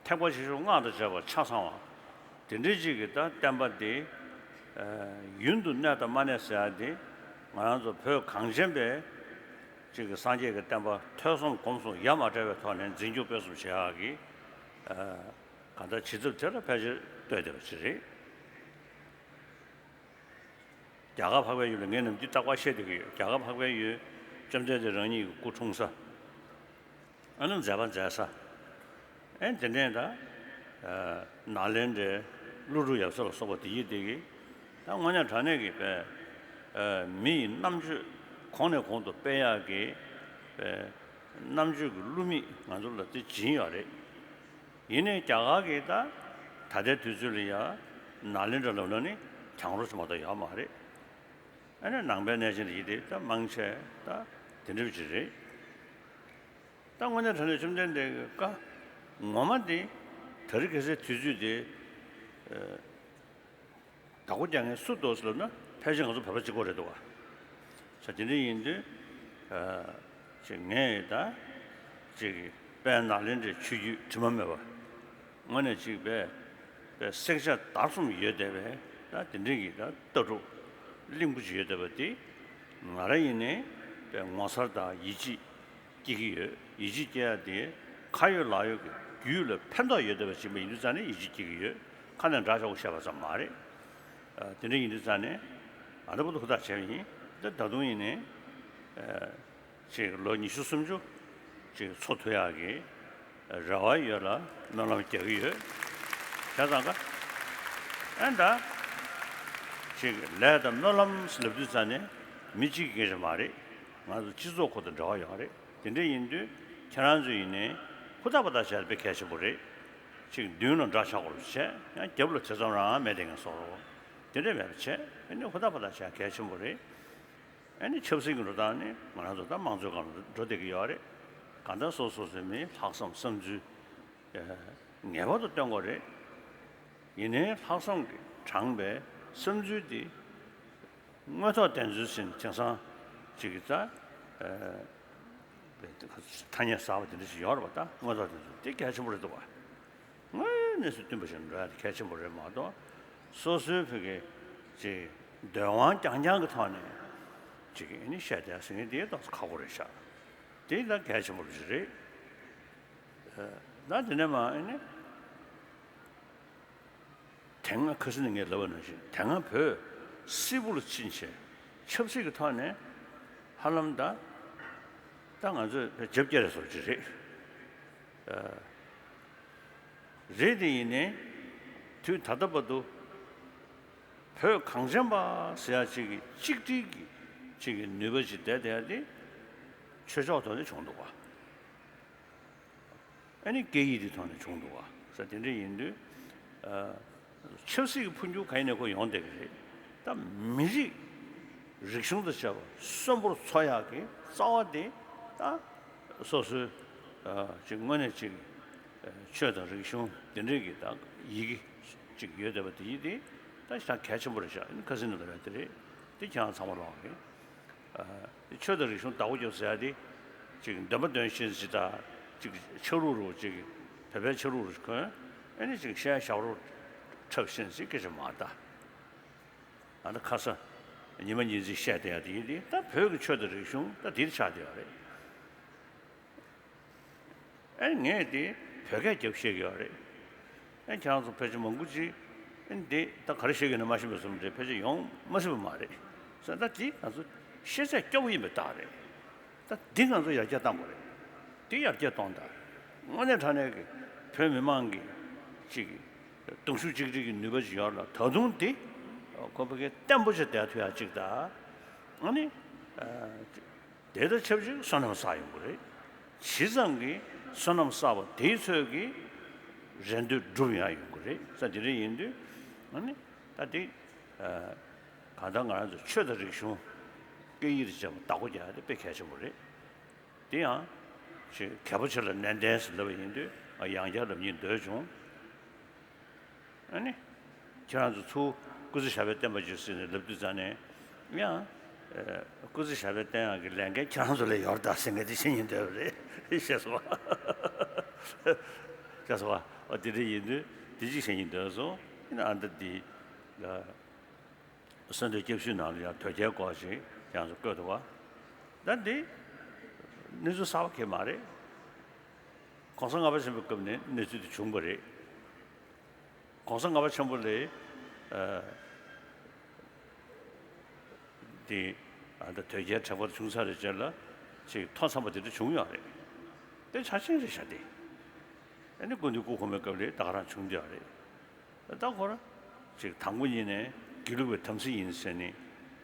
ཐེག་པ་ཆེ་ཆུང་སྔགས་དང་བཅས་པ་ཆ་ཚང་བ། དེ་འདྲའི་ཅིག་གི་ད་བསྟན་པ་འདི་ཨ་ཡུན་དུ་གནས་དང་མ་གནས་ཟེར་ཡག་འདི་ང་རང་ཚོ་བོད་གངས་ཅན་པའི་ཅིག་གི་སངས་རྒྱས་ཀྱི་བསྟན་པ་ཐོས་བསམ་སྒོམ་གསུམ་ཡ་མ་བྲལ་བའི་ཐོག་ནས་འཛིན་སྐྱོང་སྤེལ་གསུམ་བྱེད་ཡག་གི་ཨ་གང་ལྟར་བྱེད་ཐབས་དེ་ལ་ཕལ་ཆེར་ལྟོས་བསྡད་པ་ཅིག་རེད། རྒྱ་གར་འཕགས་པའི་ཡུལ་ལ་ངས་ནམ་རྒྱུན་རྟག་པར་བཤད་བསྡད་ཀྱི་ཡོད། རྒྱ་གར་འཕགས་པའི་ཡུལ་བཅོམ་ལྡན་འདས་རང་ཉིད་ཀྱི་སྐུ་འཁྲུངས་ས། ཨ་ནི་མཛད་པ་མཛད་ས། ཨེ་དེ་ནས་ད་ཨ་ནཱ་ལེནྡྲའི་ཀླུ་སྒྲུབ་ཡབ་སྲས་ལ་སོགས་པ་དེ་ཡིན་དེ་གི་ད་དངོས་གནས་དྲང་གནས་ཀྱི་པའི་ཨ་མི་ཡི་རྣམ་དཔྱོད་གོང་ནས་གོང་དུ་སྤེལ་ཡག་གི་པའི་རྣམ་དཔྱོད་ཀྱི་བསླུ་མེད་ང་ཚོ་ལ་དེ་སྦྱིན་ཡོད་རེད། ཡིན་ནའི་རྒྱ་གར་གྱི་ད་ད་ལྟའི་དུས་ཚོད་ལ་ཡ་ནཱ་ལེནྡྲ་ལབ་ན་ནི་གྱང་རོ་ཞིག་མ་གཏོགས་ཡོད་མ་རེད། ཨ་ནི་ནང་པའི་གནས་ཆེན་ལ་ཡིན་དེ་ད་མང་ཆེ་ད་དེ་འདྲ་ཅིག་རེད། ད་དངོས་གནས་དྲང་གནས་བཅོམ་ལྡན་འདས་ཀྱི་བཀའ་ངོ་མ་དེ་དེ་རིང་ཁ་སང་དུས་ཚོད་དེ་ཨ་བདག་པོ་རྒྱག་མཁན་སུ་འདུག་ཟེར་ལབ་ན་ཕལ་ཆེར་ང་ཚོ་བོད་པ་གཅིག་པོ་རེད་འདུག་བ། ས་དེ་འདྲ་ཡིན་དུས་ཨ་ཅིག་ངས་ད་ཅིག་དཔལ་ནཱ་ལེནྡྲའི་ཆོས་བརྒྱུད་དྲི་མ་མེད་པ་དངོས་གནས་ཅིག་དཔེ་དཔེ་བསྲེག་བཅད་བརྡར་གསུམ་ཡོད་བསྡད་པའི་ད་དེ་འདྲ་གི་ད་ལྟ་གྲུབ་གླིང་བུ་ཅིག་ཡོད་བསྡད་པ་དེ་ང་རང་ཡིན་ནའི་དཔེ་ངོ་མཚར་དང་ཡིད་ཆེས་སྐྱེ་གི་ཡོད། ཡིད་ཆེས་སྐྱེ་ཡ་དེ་ཁ་ཡོད་ལག་ཡོད་ཀྱི་རྒྱུད་ལ་ཕན་ཐོགས་ཡོད་བསྡད་པ་ཅིག་མ་ཡིན་དུས་ཙང་ནས་ཡིད་ཆེས་སྐྱེ་གི་ཡོད། ཁ་ནས་འདྲ་ཆགས་པོ་བཤད་པ་ཙམ་མ་རེད། ཨ་དེ་འདྲ་ཡིན་དུས་ཙང་ནས་ཨ་ད་བར་དུ་ཧུར་ཐག་བྱས་པ་ཡིན། ད་ད་དུང་ཡིན་ནའི་ཨ་ཅིག་ལོ་ཉི་ཤུ་སུམ་ཅུ་ཅིག་འཚོ་ཐུབ་ཡག་གི་རེ་བ་ཡོད་ལ་སྨོན་ལམ་རྒྱག་གི་ཡོད། བྱས་ཙང་ཀ་ཨ་ད་ཅིག་ལས་དང་སྨོན་ལམ་ལབ་དུས་ཙང་ནས་མི་གཅིག་གི་རེད་མ་རེད། ང་ཚོ་སྤྱི་ཚོགས་ཁོ་དང་འབྲེལ་བ་ཡོད་རེད། དེ་འདྲ་ཡིན་དུས་ཁྱེད་རང་ཚོ་ཡིན་ནའི་ཧུར་ཐག་པ་ཐག་བྱས་དཔེ་གལ་ཆེན་པོ་རེད། ཅིག་མདུན་ལ་འདྲ་ཆགས་པོ་བྱས་ཡང་རྒྱབ་ལ་དེ་ཙམ་རང་མེད་དེ་ངས་སོགས་རོགས་དེ་འདྲ་མེད་པ་བྱས་ཨ་ནི་ཧུར་ཐག་པ་ཐག་བྱས་གལ་ཆེན་པོ་རེད། ཨ་ནི་ཆབ་སྲིད་ཀྱི་འགྲོ་སྟངས་ནི་ང་རང་ཚོ་ད་དམངས་གཙོའི་སྒང་ལ་འགྲོ་བསྡད་ཀྱི་ཡོད་རེད། གང་ལྟར་སོ་སོ་སོའི་མིའི་ལྷག་བསམ་བསམ་ཚུལ་ངེས་པར་དུ་སྟོན་དགོས་རེད། ཡིན་ནའི་ལྷག་བསམ་གྱིས་དྲངས་པའི་བསམ་ཚུལ་དེ་དངོས་ཐོག་བདེན་འཚོལ་ཟིན་དེང་སང་ཅིག་གི་ད་ཐ་སྙད་གསར་པ་དེ་འདྲ་ཞིག་ཡོད་རེད་པ། ད་དངོས་ཐོག་བདེན་འཚོལ་དེ་གལ་ཆེན་པོ་རེད་འདུག་བ། དངོས་གནས་སུ་བསྟུན་པ་ཞིག་འགྲོ་ཡ་དེ་གལ་ཆེན་པོ་རེད་མ་གཏོགས། སོ་སོའི་བོད་སྐད་ཅིག་འདོད་དབང་རྐྱང་རྐྱང་གི་ཐོག་ནས་ཅིག་ཨ་ནི་བཤད་བསྡད་ཟེར་མཁན་དེ་ཏོག་ཙམ་ཁག་པོ་རེད་ཤག་དེ་ད་གལ་ཆེན་པོ་ཞིག་རེད། ད་དེ་ནས་མ་ཨ་ནི་དེ་སྔ་ཁ་སང་ནས་ངས་ལབ་པ་ནང་བཞིན་དེ་སྔ་བོད་སིལ་བུ་ལ་ཕྱིན་བྱས་ཆབ་སྲིད་ཀྱི་ཐོག་ནས་ཧ་ལམ་ད་ད་ང་ཚོས་རྒྱབ་སྐྱོར་རེ་བཟོ་གི་རེད། རེད་དེ་ཡིན་ནའི་དུས་ད་ལྟ་བར་དུ་བོད་གངས་ཅན་པ་ཟེར་ཡ་ཅིག་གི་གཅིག་སྒྲིལ་གྱི་ཅིག་གི་ནུས་པ་ཅིག་བསྡད་བསྡད་ཡ་དེ་ཆོས་ཕྱོགས་ཐོག་ནས་བྱུང་འདུག་བ། ཨ་ནི་སྐད་ཡིག་དེ་ཐོག་ནས་བྱུང་འདུག་བ། ས་དེ་འདྲ་ཡིན་དུས་ཨ་ཆབ་སྲིད་ཀྱི་འཕོ་འགྱུར་ག་ཡིན་ནས་ཁོ་ཡོང་བསྡད་ཀྱི་རེད། ད་མི་རིགས་རིག་གཞུང་དང་བཅས་པ་གསོན་པོར་འཚོ་ཡག་གི་རྩ་བ་དེ་ད་སོ་སོའི་ཨ་ཅིག་དངོས་གནས་ཅིག་ཨ་ཆོས་དང་རིག་གཞུང་དེ་འདྲས་ཀྱི་ད་ཡི་གེ་ཅིག་ཡོད་བསྡད་པ་དེ་ཡིན་དེ་ད་ཞེ་དྲག་གལ་ཆེན་པོ་རེད་ཤག་ཨ་ནི་ཁ་སང་ནས་ལབ་ཡ་དེ་རེད། དེ་ཁྱེད་རང་ཚང་མ་ལོག་གི་ཆོས་དང་རིག་གཞུང་བདག་པོ་རྒྱབ་ཟེར་ཡ་དེ་ཅིག་འདོན་པ་འདོན་ཤེས་ཅིག་དང་ཅིག་ཆ་ལུགས་རུ་ཅིག་བོད་པའི་ཆ་ལུགས་རུ་གོན། ཨ་ནི་ཅིག་ཤེས་བྱ་རུ་འཁྲབ་ཤེས་ཅིག་སྐད་ཆ་མ་ད། ཨ་ད་ཁ་ས་ཉི་མ་ཉིན་ཅིག་བཤད་བསྡད་ཡ་དེ་ཡིན་དེ། ད་བོད་ཀྱི་ཆོས་དང་རིག་གཞུང་ད་འདིར་ཆགས་བསྡད་ཡོད་རེད། ཨེ་ངས་དེ་བོད་སྐད་རྒྱབ་ཤེས་ཀྱི་ཡོད་རེད། ཨེ་ཁྱེད་རང་ཚོ་ཕལ་ཆེར་མང་པོ་ཅིག་ཨེ་འདི་ད་ག་རེ་བཤད་ཀྱི་ཡོད་ན་མ་ཤེས་པའི་བཟོ་འདྲ་ཕལ་ཆེར་ཡོང་མ་སྲིད་པ་མ་རེད་ཟེར། ད་དེ་ང་ཚོ་ཤེས་ཚད་སྐྱོ་བོ་ཡིན་པའི་རྟགས་རེད། ད་འདི་ང་ཚོ་ཡར་རྒྱས་གཏང་དགོས་རེད། འདི་ཡར་རྒྱས་གཏོང་ད། དངོས་གནས་དྲང་གནས་ཀྱི་བོད་མི་མང་གི་ཅིག་གདུང་ཤུགས་གཅིག་སྒྲིལ་གྱི་ནུས་པ་ཅིག་ཡོད་ལ། ད་དུང་འདི་ཁོ་བོད་སྐད་བརྟན་པོ་ཅིག་བསྡད་ཐུབ་ཡ་ཅིག་ད། ཨ་ནི། དེ་དང་ཆབས་ཅིག་བསོད་ནམས་བསགས་ཡོང་གི་རེད། ཇི་ཙམ་གྱིས་བསོད་ནམས་བསགས་པ་དེའི་ཚོད་ཀྱིས་རེ་འདོད་འགྲུབ་ཡང་ཡོང་གི་རེད་ས། དེ་འདྲ་ཡིན་དུས་ཨ་ནི་ད་དེ་གང་ལྟར་ང་རང་ཚོ་ཆོས་དང་རིག་གཞུང་སྐད་ཡིག་དང་བཅས་པ་བདག་པོ་རྒྱག་ཡ་དེ་དཔེ་གལ་ཆེན་པོ་རེད། དེ་ཡང་ཅིག་གལ་པོ་ཆེ་ལ་ནན་ཏན་ཟེར་ལབ་པ་ཡིན་དུས་ཡང་བསྐྱར་ལབ་སྙིང་འདོད་བྱུང་། ཨ་ནི། ཁྱེད་རང་ཚོ་ཚུར་སྐུ་ཚེ་ཞབས་པད་བརྟན་པ་བྱོས་ཟེར་ནས་ལབ་དུས་ཙང་ནས་ཡང་། ཨེ། སྐུ་ཚེ་ཞབས་པད་བརྟན་ཡག་གི་ལས་འགན་ཁྱེད་རང་ཚོ་ལ་ཡོད་རེད་ད་ཟེར་མཁན་དེ་བཤད་སྙིང་འདོད་པ་རེད། ཤེས་སོང་བ། ཤེས་སོང་བ། ཨོ་དེ་འདྲ་ཡིན་དུས་དེ་གཅིག་བཤད་སྙིང་འདོད་སོང་། ཡིན་ན་ཨ་ད་འདི་ལ། གསོལ་འདེབས་སྐྱབས་ཞུའི་ནང་ལ་ཡང་དོལ་རྒྱལ་སྐོར་ཞིག་ཁྱེད་རང་ཚོ་བཀོད་འདུག་བ། ད་འདི་གནས་ཚུལ་གསར་པ་གང་ཡང་མ་རེད། གོང་ས་ལྔ་པ་ཆེན་པོའི་སྐབས་ནས་གནས་ཚུལ་དེ་བྱུང་བ་རེད། གོང་ས་ལྔ་པ་ཆེན་པོ་ལས། ཨ། དེ། ཨ། ད་དོལ་རྒྱལ་དྲེགས་པ་བྱུང་ཚར་བའི་རྗེས་ལ་ཅིག་ཐོ་འཚམས་པ་དེ་འདྲ་བྱུང་ཡོད་རེད། དེ་ཆ་ཆེན་རེད་ཤག་དེ། ཨ་ནི་སྐུ་མདུན་སྐུ་གོང་མའི་སྐབས་ལ་ད་ག་རང་བྱུང་བསྡད་ཡོད་རེད། ད་ཁོ་རང་ཅིག་དང་པོ་ཉིད་ནས་དགེ་ལུགས་པའི་དམ་ཚིག་ཡིན་ཟེར་ནས།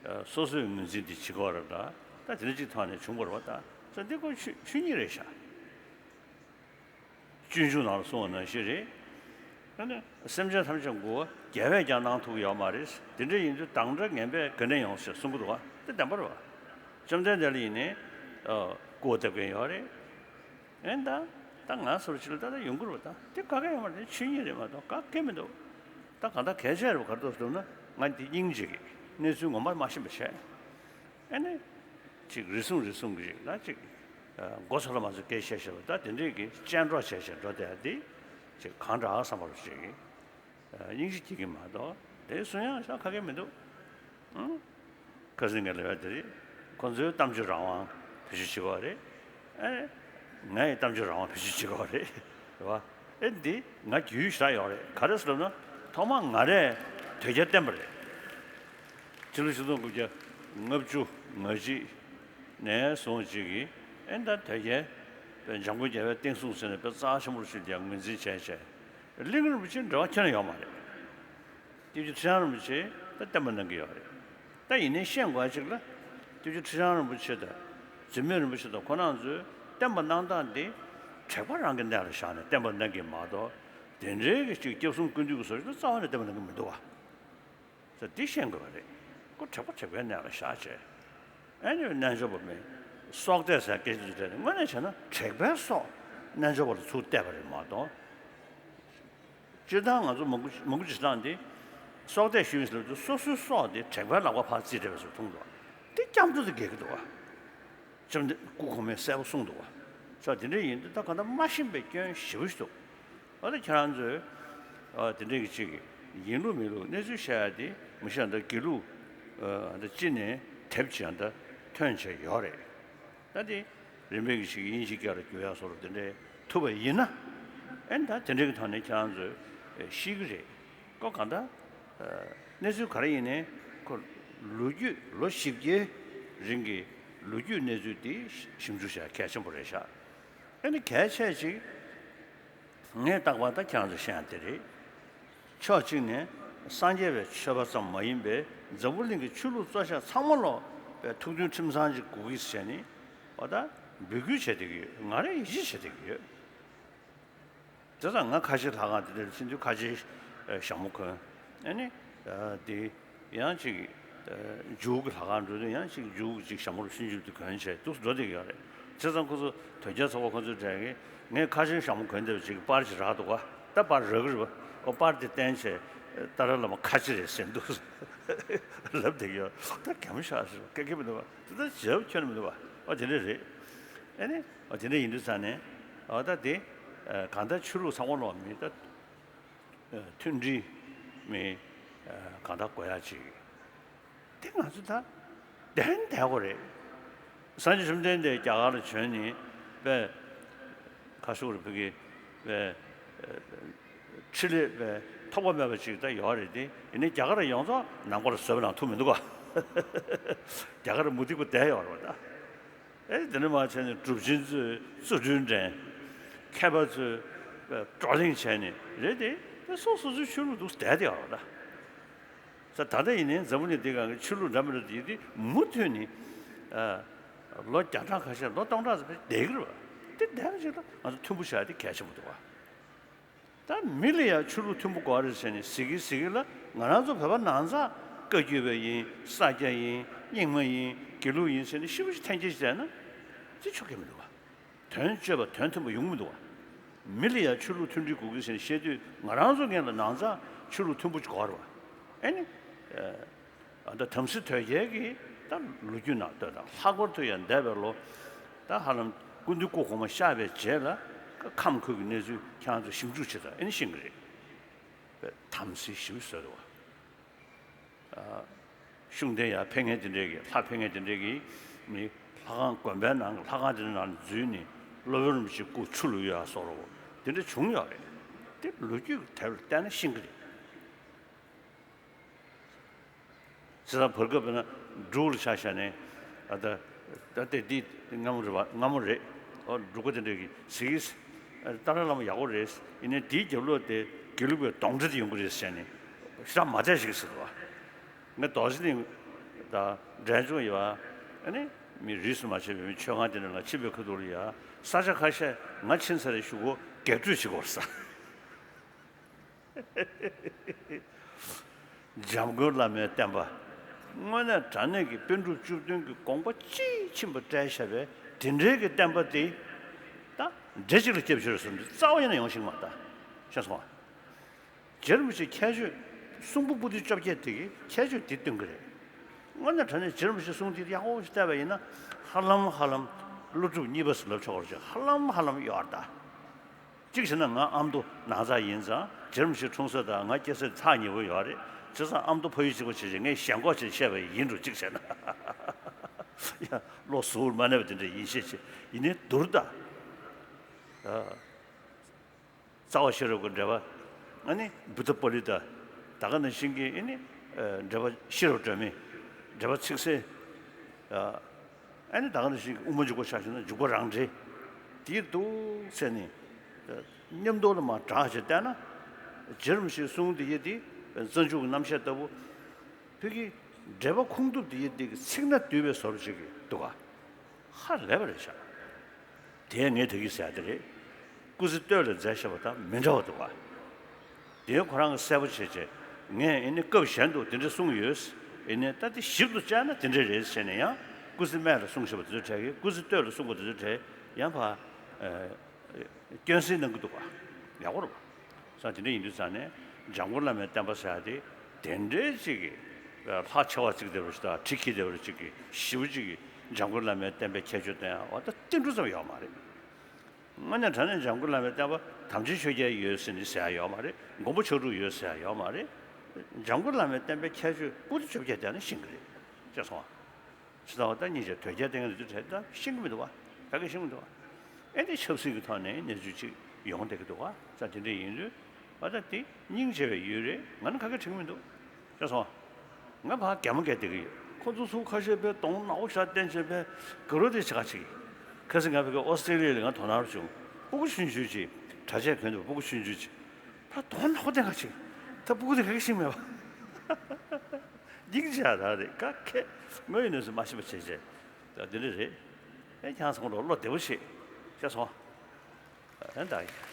ཨ། སོ་སོས་ངོས་འཛིན་དེ་བྱེད་ཀྱི་ཡོད་རེད་ལ། ད་དེ་འདྲ་ཅིག་ཐོག་ནས་བྱུང་བ་རེད་བ། ད་ད་འདི་ཁོ་ཆོས་ཆོས་ཉིད་རེད་ཤག་སྤྱོད་འཇུག་ནང་ལ་གསུངས་པ་ནང་བཞིན་རེད། ཨ་ནི་སེམས་ཅན་ཐམས་ཅད་མགོ་བོ་རྒྱལ་བས་ཀྱང་གནང་ཐུབ་ཀྱི་ཡོད་མ་རེད། དེ་འདྲ་ཡིན་དུས་དང་འདྲ་ངན་པས་ག་ནས་ཡོང་ཟེར་གསུང་གི་འདུག་བ། དེ་བདེན་པ་རེད་བ། བཅོམ་ལྡན་འདས་ལ་ཡིན་ནའི་སྐུ་འོ་བཏབ་མཁན་ཡོད་རེད། ཨེ་ད་ད་ང་ཚོར་ཕྱི་ལ་ད་ལྟ་ཡོང་གི་རེད་བ། ད་དེ་ག་གེ་ཡོད་མ་རེད། ཆོས་ཉིད་རེད་མ་གཏོགས་ག་གེ་མི་འདུག་ད་གང་ལྟར་གལ་ཆེ་རེད་བ། ག་རེ་འདུག་ཟེར་ན་ང་འདི་སྙིང་རྗེ་གི་གནས་ཚུལ་ངོ་མ་མ་ཤེས་པ་བྱས། ཨ་ནི། ཅིག་རེ་ཟུང་རེ་ཟུང་གི་ཅིག་ལ་ཅིག་ཨ། མགོ་ཚོ་ལ་མ་ཚོ་སྐད་བཤད་བཤད་པ་ད་དེ་འདྲས་ཀྱི་སྤྱན་འདྲོག་བྱས་བྱས་འགྲོ་བསྡད་ཡ་དེ་ཅིག་གང་དྲག་བསམ་པ་རུ་ཅིག་ཨ། སྙིང་རྗེ་སྐྱེ་གི་མ་གཏོགས་དེ་གསུང་ཡག་ཤག་ག་གེ་མི་འདུག་ཨང་། ཁ་སང་ངས་ལབ་ཡ་དེ་རེད། ཁོ་ཚོས་གཏམ་བརྗོད་རང་དབང་བེད་སྤྱོད་བྱེད་ཀྱི་ཡོད་རེད། ཨ། ངས་གཏམ་བརྗོད་རང་དབང་བེད་སྤྱོད་བྱེད་ཀྱི་ཡོད་རེད། རེད་བ། ཨེ་འདི་ང་རྒྱུས་ཞེ་དྲག་ཡོད་རེད། ག་རེ་ཟེར་ལབ་ན་ཐོག་མར་ང་རས་དོལ་རྒྱལ་བསྟེན་པ་རེད། ཕྱི་ལོ་ཆིག་སྟོང་དགུ་བརྒྱ་ལྔ་བཅུ་ང་གཅིག་ནས་བཟུང་ཅིག་གིས་ཨེ་ད་དོལ་རྒྱལ་དཔེ་འཇམ་མགོན་རྒྱལ་བའི་བསྟན་སྲུང་ཟེར་ནས་དཔེ་རྩ་ཆེན་པོ་ཞིག་ཀྱང་ངོས་འཛིན་བྱས་བྱས། གླིང་རིན་པོ་ཆེ་འབྲེལ་བ་ཁྱོན་ནས་ཡོད་མ་རེད། སྐྱབས་རྗེ་ཁྲི་བྱང་རིན་པོ་ཆེ་ད་བསྟེན་པ་གནང་གི་ཡོད་རེད། ད་ཡིན་ནའི་ཤེས་དགོས་ཅིག་ལ། སྐྱབས་རྗེ་ཁྲི་བྱང་རིན་པོ་ཆེ་དང་། འཛིན་མེད་རིན་པོ་ཆེ་དང་ཁོ་རང་ཚོས་བསྟེན་པ་གནང་སྟངས་དེ། དྲེགས་པ་རང་གི་གནས་ལ་བཞག་ནས་བསྟེན་པ་གནང་གི་མ་གཏོགས། དེ་འདྲའི་གི་ཅིག་སྐྱབས་གསུམ་ཀུན་འདུས་ཀྱི་བཟོ་ཞིག་ལ་རྩ་བ་ནས་བསྟེན་པ་གནང་གི་མི་འདུག་བ། ད་འདི་ཤེས་དགོས་པ་རེད། ཁོ་དྲེགས་པ་དྲེགས་པའི་གནས་ལ་བཞག་བྱས། ཨེ་ནི་རྣལ་འབྱོར་པ་མེད། སྲོག་གཏད་ཟེར་སྐད་ཆ་དེ་དངོས་གནས་བྱས་ན་དྲེགས་པའི་སྲོག་རྣལ་འབྱོར་པ་ལ་ཚུར་གཏད་པ་རེད་མ་གཏོགས། སྤྱིར་བཏང་ང་ཚོ་མང་པོ་མང་པོ་ཅིག་བཏང་སྟེ། སྲོག་གཏད་ཞུས་ཟེར་དུས་སོ་སོའི་སྲོག་དེ་དྲེགས་པའི་ལག་པ་ཕར་བརྩིས་བསྡད་པ་ཞིག་མཐོང་འདུག་དེ་སྐྱབས་འགྲོ་དེ་འགལ་གྱི་འདུག་བ། བཅོམ་ལྡན་སྐུ་གོང་མས་གསལ་པོ་གསུངས་འདུག་བ། ས་དེ་འདྲ་ཡིན་དུས་ད་གང་ལྟར་མ་ཤེས་པའི་སྐྱོན་ཞེ་པོ་ཞིག་འདུག་འོ་ད་ཁྱེད་རང་ཚོས་ཨ་དེ་འདྲ་གི་ཅིག་ཡིན་ལུགས་མིན་ལུགས་གནས་ཚུལ་བཤད་ཡ་དེ་མི་ཤེས་ད་དགེ་ལུགས་ཨ་ད་ཅི་ནས་དེབ་ཅིག་ཡང་ད་ཐོན་བྱས་ཡོད་རེད། ད་དེ་རིམ་པས་ཀྱི་ཞིག་དབྱིན་ཇི་སྐད་ལ་བསྒྱུར་ཡག་སོགས་ལ་དེ་འདྲའི་ཐུབ་པ་ཡིན་ན། ཨེ་ད་དེ་འདྲའི་གི་ཐོག་ནས་ཁྱེད་རང་ཚོས་ཤེས་ཀྱི་རེད། ཁོ་གང་ལྟར་གནས་ཚུལ་ག་རེ་ཡིན་ནའི་ཁོ་ལོ་རྒྱུས་ལོ་བཞི་བརྒྱའི་རིང་གི་ལོ་རྒྱུས་གནས་ཚུལ་དེ་ཞིབ་འཇུག་བྱ་གལ་ཆེན་པོ་རེད་ཤག་ཨེ་ནི་གལ་ཆེ་ཅིག་ངས་རྟག་པར་ད་ཁྱེད་རང་ཚོ་བཤད་ཡ་དེ་རེད། ཕྱོགས་གཅིག་ནས་སངས་རྒྱས་པའི་ཆོས་པ་ཙམ་མ་ཡིན་པའི་འཛམ་བུ་གླིང་གི་ཆོས་ལུགས་གཙོ་ཆེ་ཚང་མ་ལོག་པའི་ཐུགས་མཐུན་ཁྲིམས་གཙང་ཅིག་དགོས་ཀྱི་ཟེར་ནས་འོ་ད་འབོད་སྐུལ་བྱེད་བསྡད་ཀྱི་ཡོད། ང་རང་ཡིད་ཆེས་བྱེད་བསྡད་ཀྱི་ཡོད། དེ་ཙང་ང་ཁ་ཆེ་ལྷ་ཁང་དེ་འདྲར་ཕྱིན་དུས་ཁ་ཆེའི་ཞྭ་མོ་གོན། ཨ་ནི། དེ་ཡང་ཅིག་འཇུག་གི་ལྷ་ཁང་འགྲོ་དུས་ཡང་ཅིག་འཇུག་ཅིག་ཞྭ་མོ་རུ་ཕྱིན་འཇུག་དུ་གོན་བྱས་འདུག་འགྲོ་བསྡད་ཀྱི་ཡོད་རེད། བྱས་ཙང་ཁོ་ཚོ་དོལ་རྒྱལ་ཚོགས་པ་ཁོ་ཚོའི་གྲས་ཀྱིས་ངས་ཁ་ཆེའི་ཞྭ་མོ་གོན་བསྡད་པ་ཅིག་གི་པར་ཅིག་རག་འདུག་ག་ད་པར་རག་གི་རེད་པ། ཨོ་པར་དེ་བསྟན་བྱས་ ཏཱ་ལའི་བླ་མ་ཁ་ཆེ་རེད་ཟེར་འདུག་ལབ་བསྡད་ཀྱི་ཡོད། ད་གད་མོ་ཤོར་ཟེར་སྐད་ཀྱི་མི་འདུག་བ། དེ་ད་བྱས་པ་ཁྱོན་ནས་མི་འདུག་བ། ཨ་དེ་འདྲ་རེད། ཨ་ནི་ཨ་དེ་འདྲ་ཡིན་དུས་ཙང་ནས་ཨ་ད་དེ་གང་ལྟར་ཆོས་ལུགས་ཚང་མ་ལོག་མི་ད་མཐུན་སྒྲིལ་མི་གང་ལྟར་དགོས་ཡ་ཅིག་དེ་ང་ཚོ་ད་བདེན་བདེན་གོ་རེད། སངས་རྒྱས་བཅོམ་ལྡན་འདས་རྒྱ་གར་ལ་བྱོན་ནས་པས་ཁ་ཤུག་རེ་ཕུལ་གི་པས་འཕྲིན་ལས་པས་ཐོགས་པ་མེད་པ་ཅིག་ད་ཡོད་རེད་དེ། ཡིན་ནའི་རྒྱ་གར་ཡོངས་རྫོགས་ནང་པ་ལ་བཟོས་པ་ནང་ཐུག་མི་འདུག་ག་རྒྱ་གར་མུ་སྟེགས་པ་བསྡད་ཡོད་རེད་བ་ད། ཨེ་དེ་འདྲ་མ་བྱས་ནས་གྲུབ་ཆེན་ཚོས་བརྩོན་འགྲུས་འགྲན། མཁས་པ་ཚོས་བགྲོ་གླེང་བྱས་ནས་རེད་དེ། དེ་སོ་སོ་སོའི་ཆོས་ལུགས་འདུག་བསྡད་དེ་ཡོད་རེད་ད། ས་ད་ལྟ་ཡིན་ནའི་འཛམ་བུ་གླིང་འདི་སྒང་གི་ཆོས་ལུགས་འདྲ་མི་འདྲ་དེ་དེ་མུ་མཐུད་ནས་ཨ་ལོ་བརྒྱ་ཕྲག་ཁ་ཤས་ལོ་སྟོང་ཕྲག་ཙམ་བསྡད་ཀྱི་རེད་བ། དེ་བསྡད་པ་ཞིག་ལ་ང་ཚོ་མཐུན་པོ་བྱ་ཡ་དེ་གལ་ཆེན་པོ་འདུག་བ། ད་མི་ལ་ཡང་ཆོས་ལུགས་མཐུན་པོ་དགོས་རེད་ཟེར་ནས་ཟེར་གི་ཟེར་གི་ལ། ང་རང་ཚོ་བོད་པ་ནང་ཚགས་བཀའ་བརྒྱུད་པ་ཡིན། ས་སྐྱ་ཡིན། རྙིང་མ་ཡིན། དགེ་ལུགས་ཡིན་ཟེར་ནས་ཤི་བོ་ཞིག་འཐེན་འཁྱེར་ཞིག་བྱས་ན་དེ་ཆོག་གི་མི་འདུག་བ། དོན་སྤྱོད་པ་དོན་མཐུན་པ་ཡོང་མི་འདུག་བ། མི་ལ་ཡང་ཆོས་ལུགས་མཐུན་སྒྲིལ་དགོས་ཀྱི་ཟེར་ནས་བཤད་དུས་ང་རང་ཚོ་སྔོན་ལ་ནང་ཚགས་ཆོས་ལུགས་མཐུན་པོ་ཅིག་དགོས་རེད་བ། ཨེ་ནི། ཨ་ད་དམ་སྲི་དོལ་རྒྱལ་གྱི་ད་ལོ་རྒྱུས་ནང་ལྟོས་དང་། ལྷག་པར་དུ་ཡང་འདས་པའི་ལོ་ད་ཧ་ལམ་སྐུ་མདུན་སྐུ་གོང་མ་གཤེགས་པའི་རྗེས་ལ་ཁམས་ཁུལ་གྱི་གནས་ཚུལ་ཁྱེད་རང་ཚོ་ཞིབ་འཇུག་བྱེད་དང་། ཨེ་ནི་ཤེས་ཀྱི་རེད། དམ་སྲི་ཞིབ་བཟོས་འདུག་བ། ཤུགས་ལྡན་ཡར་ཕེབས་མཁན་དེ་འདྲས་ཀྱི། ལྷ་ཕེབས་མཁན་དེ་འདྲས་ཀྱི་མི་ལྷ་ཁང་དགོན་པའི་ནང་གི་ལྷ་ཁང་དེ་འདྲའི་ནང་ལ་འཛུལ་ནས་སློབ་དཔོན་རིན་པོ་ཆེའི་སྐུ་ཆུ་བླུགས་ཡ་སོགས་རོ་དེ་འདྲ་བྱུང་ཡོད་རེད། དེ་ལོ་རྒྱུས་ཀྱི་དེབ་ལ་བལྟས་ན་ཤེས་ཀྱི་རེད། བྱས་ཙང་བར་སྐབས་ན་འབྲུག་ལ་ཆ་བཞག་ནས་ཨ་ད་ད་ལྟ་འདི་སྔ་མོ་རེད་བ། སྔ་མོ་རེད། ཨོ་འབྲུག་པ་དེ་འདྲས་ཀྱི་ཟེར་གི། ཏཱ་ལའི་བླ་མ་ཡག་པོ་རེད། ཡིན་ནའི་དེའི་རྒྱབ་ལོགས་དེ་དགེ་ལུགས་པའི་གདོན་འདྲེ་དེ་ཡོང་གི་རེད་ཟེར་ནས་ཞེ་དྲག་མ་བསྡད་ཤིག་ཟེར་བ། ངས་རྡོ་རྗེ་གླིང་དང་འབྲས་ལྗོངས་ཡོད་བ། ཨ་ནི་མི་རིས་སུ་མ་ཆད་པའི་མི་མཆོད་ཁང་དེ་འདྲ་ལ་ཕྱིན་པའི་ཁ་ཐུག་ལ་ཡ། ས་ཆ་ཁ་ཤས་ང་ཕྱིན་ཚར་རེད། ཞུ་སྒོ་རྒྱག་སྤྲོད་བྱེད་དགོས་ས། འཇམ་མགོན་བླ་མའི་བསྟན་པ། དངོས་གནས་དྲང་གནས་ཀྱི་པཎ་གྲུབ་བཅུ་བདུན་གྱི་དགོངས་པ་དཔྱིས་ཕྱིན་པ་བཀྲལ་བཞག་པའི་དེ་འདྲའི་གི་བསྟན་པ་དེ་ད་འདྲེ་གཅིག་ལ་སྐྱབས་བཅོལ་ཟེར་འདི་རྩ་བ་ཉིད་ནས་ཡོང་ཤེས་མ་ད། ཤེས་སོང་ང་། རྗེ་རིན་པོ་ཆེ་ཁྱད་ཆོས་གསུང་འབུམ་པོ་ཏི་བཅོ་བརྒྱད་དེ་གི་ཁྱད་ཆོས་དེ་སྟོན་གི་རེད། དངོས་གནས་དྲང་གནས་རྗེ་རིན་པོ་ཆེ་གསུང་དེ་ཡག་པོ་ཞིག་བལྟས་པ་ཡིན་ན་ཧ་ལམ་ཧ་ལམ་ཀླུ་སྒྲུབ་གཉིས་པ་ཟེར་ལབ་ཆོག་གི་རེད། ཧ་ལམ་ཧ་ལམ་ཡོད་རེད་ད། གཅིག་བྱས་ན་ང་ཨ་མདོ་ནང་ཚགས་ཡིན་ཙང་རྗེ་རིན་པོ་ཆེ་འཁྲུངས་ས་དང་ང་སྐྱེས་ས་ཐག་ཉེ་བོ་ཡོད་རེད། བྱས་ཙང་ཨ་མདོ་ཕ་ཡུལ་གཅིག་པ་བྱས་བྱས་ངས་ཞེན་ཁོག་བྱས་བཤད་པ་ཡིན་འགྲོ། གཅིག་བྱས་ན་ཡ་བློ་གཟུ་བོར་མ་གནས་པ་དེ་འདྲ་ཡིན་ཤས་ཆེ། ཡིན་ནའི་བསྡུར་ད། རྩ་བ་ཤེས་རབ་ཀྱི་འགྲེལ་པ། ཨ་ནི་བུདྡྷ་པཱ་ལི་ཏ། ད་ག་ནང་བཞིན་གྱི་ཨ་ནི་འགྲེལ་པ་ཤེས་རབ་སྒྲོན་མེ། འགྲེལ་པ་ཚིག་གསལ། ཨ་ནི་ད་ག་ནང་བཞིན་གྱི་དབུ་མ་འཇུག་པ་ཆ་བཞག་ན་འཇུག་པ་རང་འགྲེལ། དེའི་འདུག་ཟེར་ནས་མཉམ་དུ་ལ་མར་དྲངས་བྱས་བལྟས་ན། རྗེ་རིན་པོ་ཆེའི་གསུང་དེ་ཡི་དེ་རྩ་འཇུག་གི་རྣམ་བཤད་ལྟ་བུ། བོད་ཀྱི་འགྲེལ་པ་ཁུངས་ཐུབ་དེ་ཡི་དེ་གི་ཚིག་སྣ་བསྡུས་པའི་བཟོ་འདྲ་ཅིག་གི་འདུག་ག་ཧ་ལས་པ་རེད་ཤག་དེ་ངས་ད་གིན་ཟེར་ཡ་དེ་རེད། སྐུ་ཚེ་སྟོད་ལ་མཛད་བཞག་པ་དང་མི་འདྲ་བ་འདུག་བ། དེ་ཁོ་རང་གིས་གསལ་པོ་བྱས་བྱས། ངས་ཨེ་ནི་སྐབས་གཞན་དུ་དེ་འདྲ་གསུངས་ཡོད། ཨེ་ནི་ད་དེ་ཞིབ་ཏུ་དཔྱད་ན་དེ་འདྲ་རེད་ཟེར་ནས་ཡང་སྐུ་ཚེ་སྨད་ལ་གསུངས་བཞག་པ་དེ་ཚོ་བྲལ་གི། སྐུ་ཚེ་སྟོད་ལ་གསུངས་པ་དེ་ཚོ་བྲལ་ཡང་ཕར། སྐྱོན་སེལ་གནང་གི་འདུག་བ། ཡག་པོ་རེད་བ། ས་དེ་འདྲ་ཡིན་དུས་ཙང་ནས་འཇམ་མགོན་བླ་མའི་བསྟན་པ་ཟེར་ཡ་དེ་དེ་འདྲའི་ཅིག་གི་ལྷག་ཆེ་བ་བརྩིགས་བསྡད་པ་ཞིག་དང་། གྲི་འཁྱེར་བསྡད་པ་ཅིག་གི་ཞེ་པོ་ཅིག་གི་འཇམ་མགོན་བླ་མའི་བསྟན་པའི་ཁྱད་ཆོས་སྟོན་ཡ་བ་ད་ཏིལ་འབྲུ་ཙམ་ཡོད་མ་རེད། དངོས་གནས་དྲང་གནས་འཇམ་མགོན་བླ་མའི་བསྟན་པ་དམ་ཅན་ཆོས་རྒྱལ་ཡོད་ཟེར་ནས་ཟེར་ཡ་ཡོད་མ་རེད། མགོན་པོ་ཕྱག་དྲུག་ཡོད་ཟེར་ཡ་ཡོད་མ་རེད། འཇམ་མགོན་བླ་མའི་བསྟན་པའི་ཁྱད་ཆོས་པོ་ཏི་བཅོ་བརྒྱད་བལྟས་ན་ཤེས་ཀྱི་རེད། ཤེས་སོང་ང་། ཇི་ལྟ་བ་ལྟར་སྙིང་རྗེ་དོལ་རྒྱལ་བསྟེན་མཁན་དེ་ཚོ་གྲས་ད་ཤེས་ཀྱི་མི་འདུག་བ། ག་གེ་ཤེས་ཀྱི་མི་འདུག་བ། ཨེ་འདི་ཆབ་སྲིད་ཀྱི་ཐོག་ནས་གནས་ཚུལ་ཅིག་ཡོང་བསྡད་ཀྱི་འདུག་བ། ས་དེ་འདྲ་ཡིན་དུས་བ་ད་དེ་སྙིང་རྗེ་བའི་ཡུལ་རེད། ང་ནི་ག་གེ་དྲན་གྱི་མི་འདུག་ཤེས་སོང་ང་། ང་ཕར་གད་མོ་བགད་བསྡད་ཀྱི་ཡོད། ཁོ་ཚོ་ཚུར་ཁ་ཤས་དཔེ་གདོང་ནག་པོ་ཞིག་བསྟན་བྱས་དཔེ་དགའ་རབ་དེ་བྱེད་ག་ཅིག་ཁ་སང་ང་ཕ་གི་ཨོ་སི་ཀྲི་ལི་ཡ་ལ་ང་དོ་སྣང་བྱུང་། སྤུ་གུ་ཆུང་ཆུང་ཅིག་གྲྭ་ཆས་གོན་འདུག་སྤུ་གུ་ཆུང་ཆུང་ཅིག་ད་གདོང་ནག་པོ་བསྟན་ག་ཅིག་ད་སྤུ་གུ་དེ་ག་གེ་ཤེས་མེད་པ། སྙིང་རྗེ་ཡ་རང་རེད། ག་གེ་ངོས་ནས་སུ་མ་ཤེས་པ་བྱས་བྱས། ད་དེ་འདྲ་རེད། ཨེ་ཁྱེད་ཚོ་ལ་བློ་བདེ་པོ་བྱེད། ཤེས་སོང་། ཨེ་ད།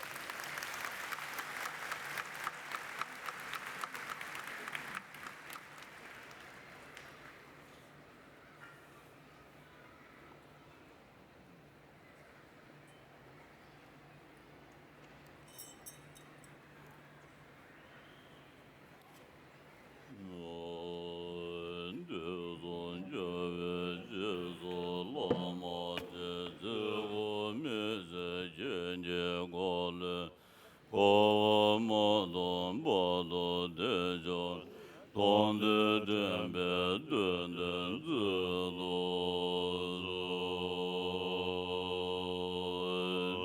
དུ་བདེ་འབྱུང་། མཐོང་ཐོས་དྲན་པས་བསྟན་འཛིན་ཚུལ་དུ་གསོལ།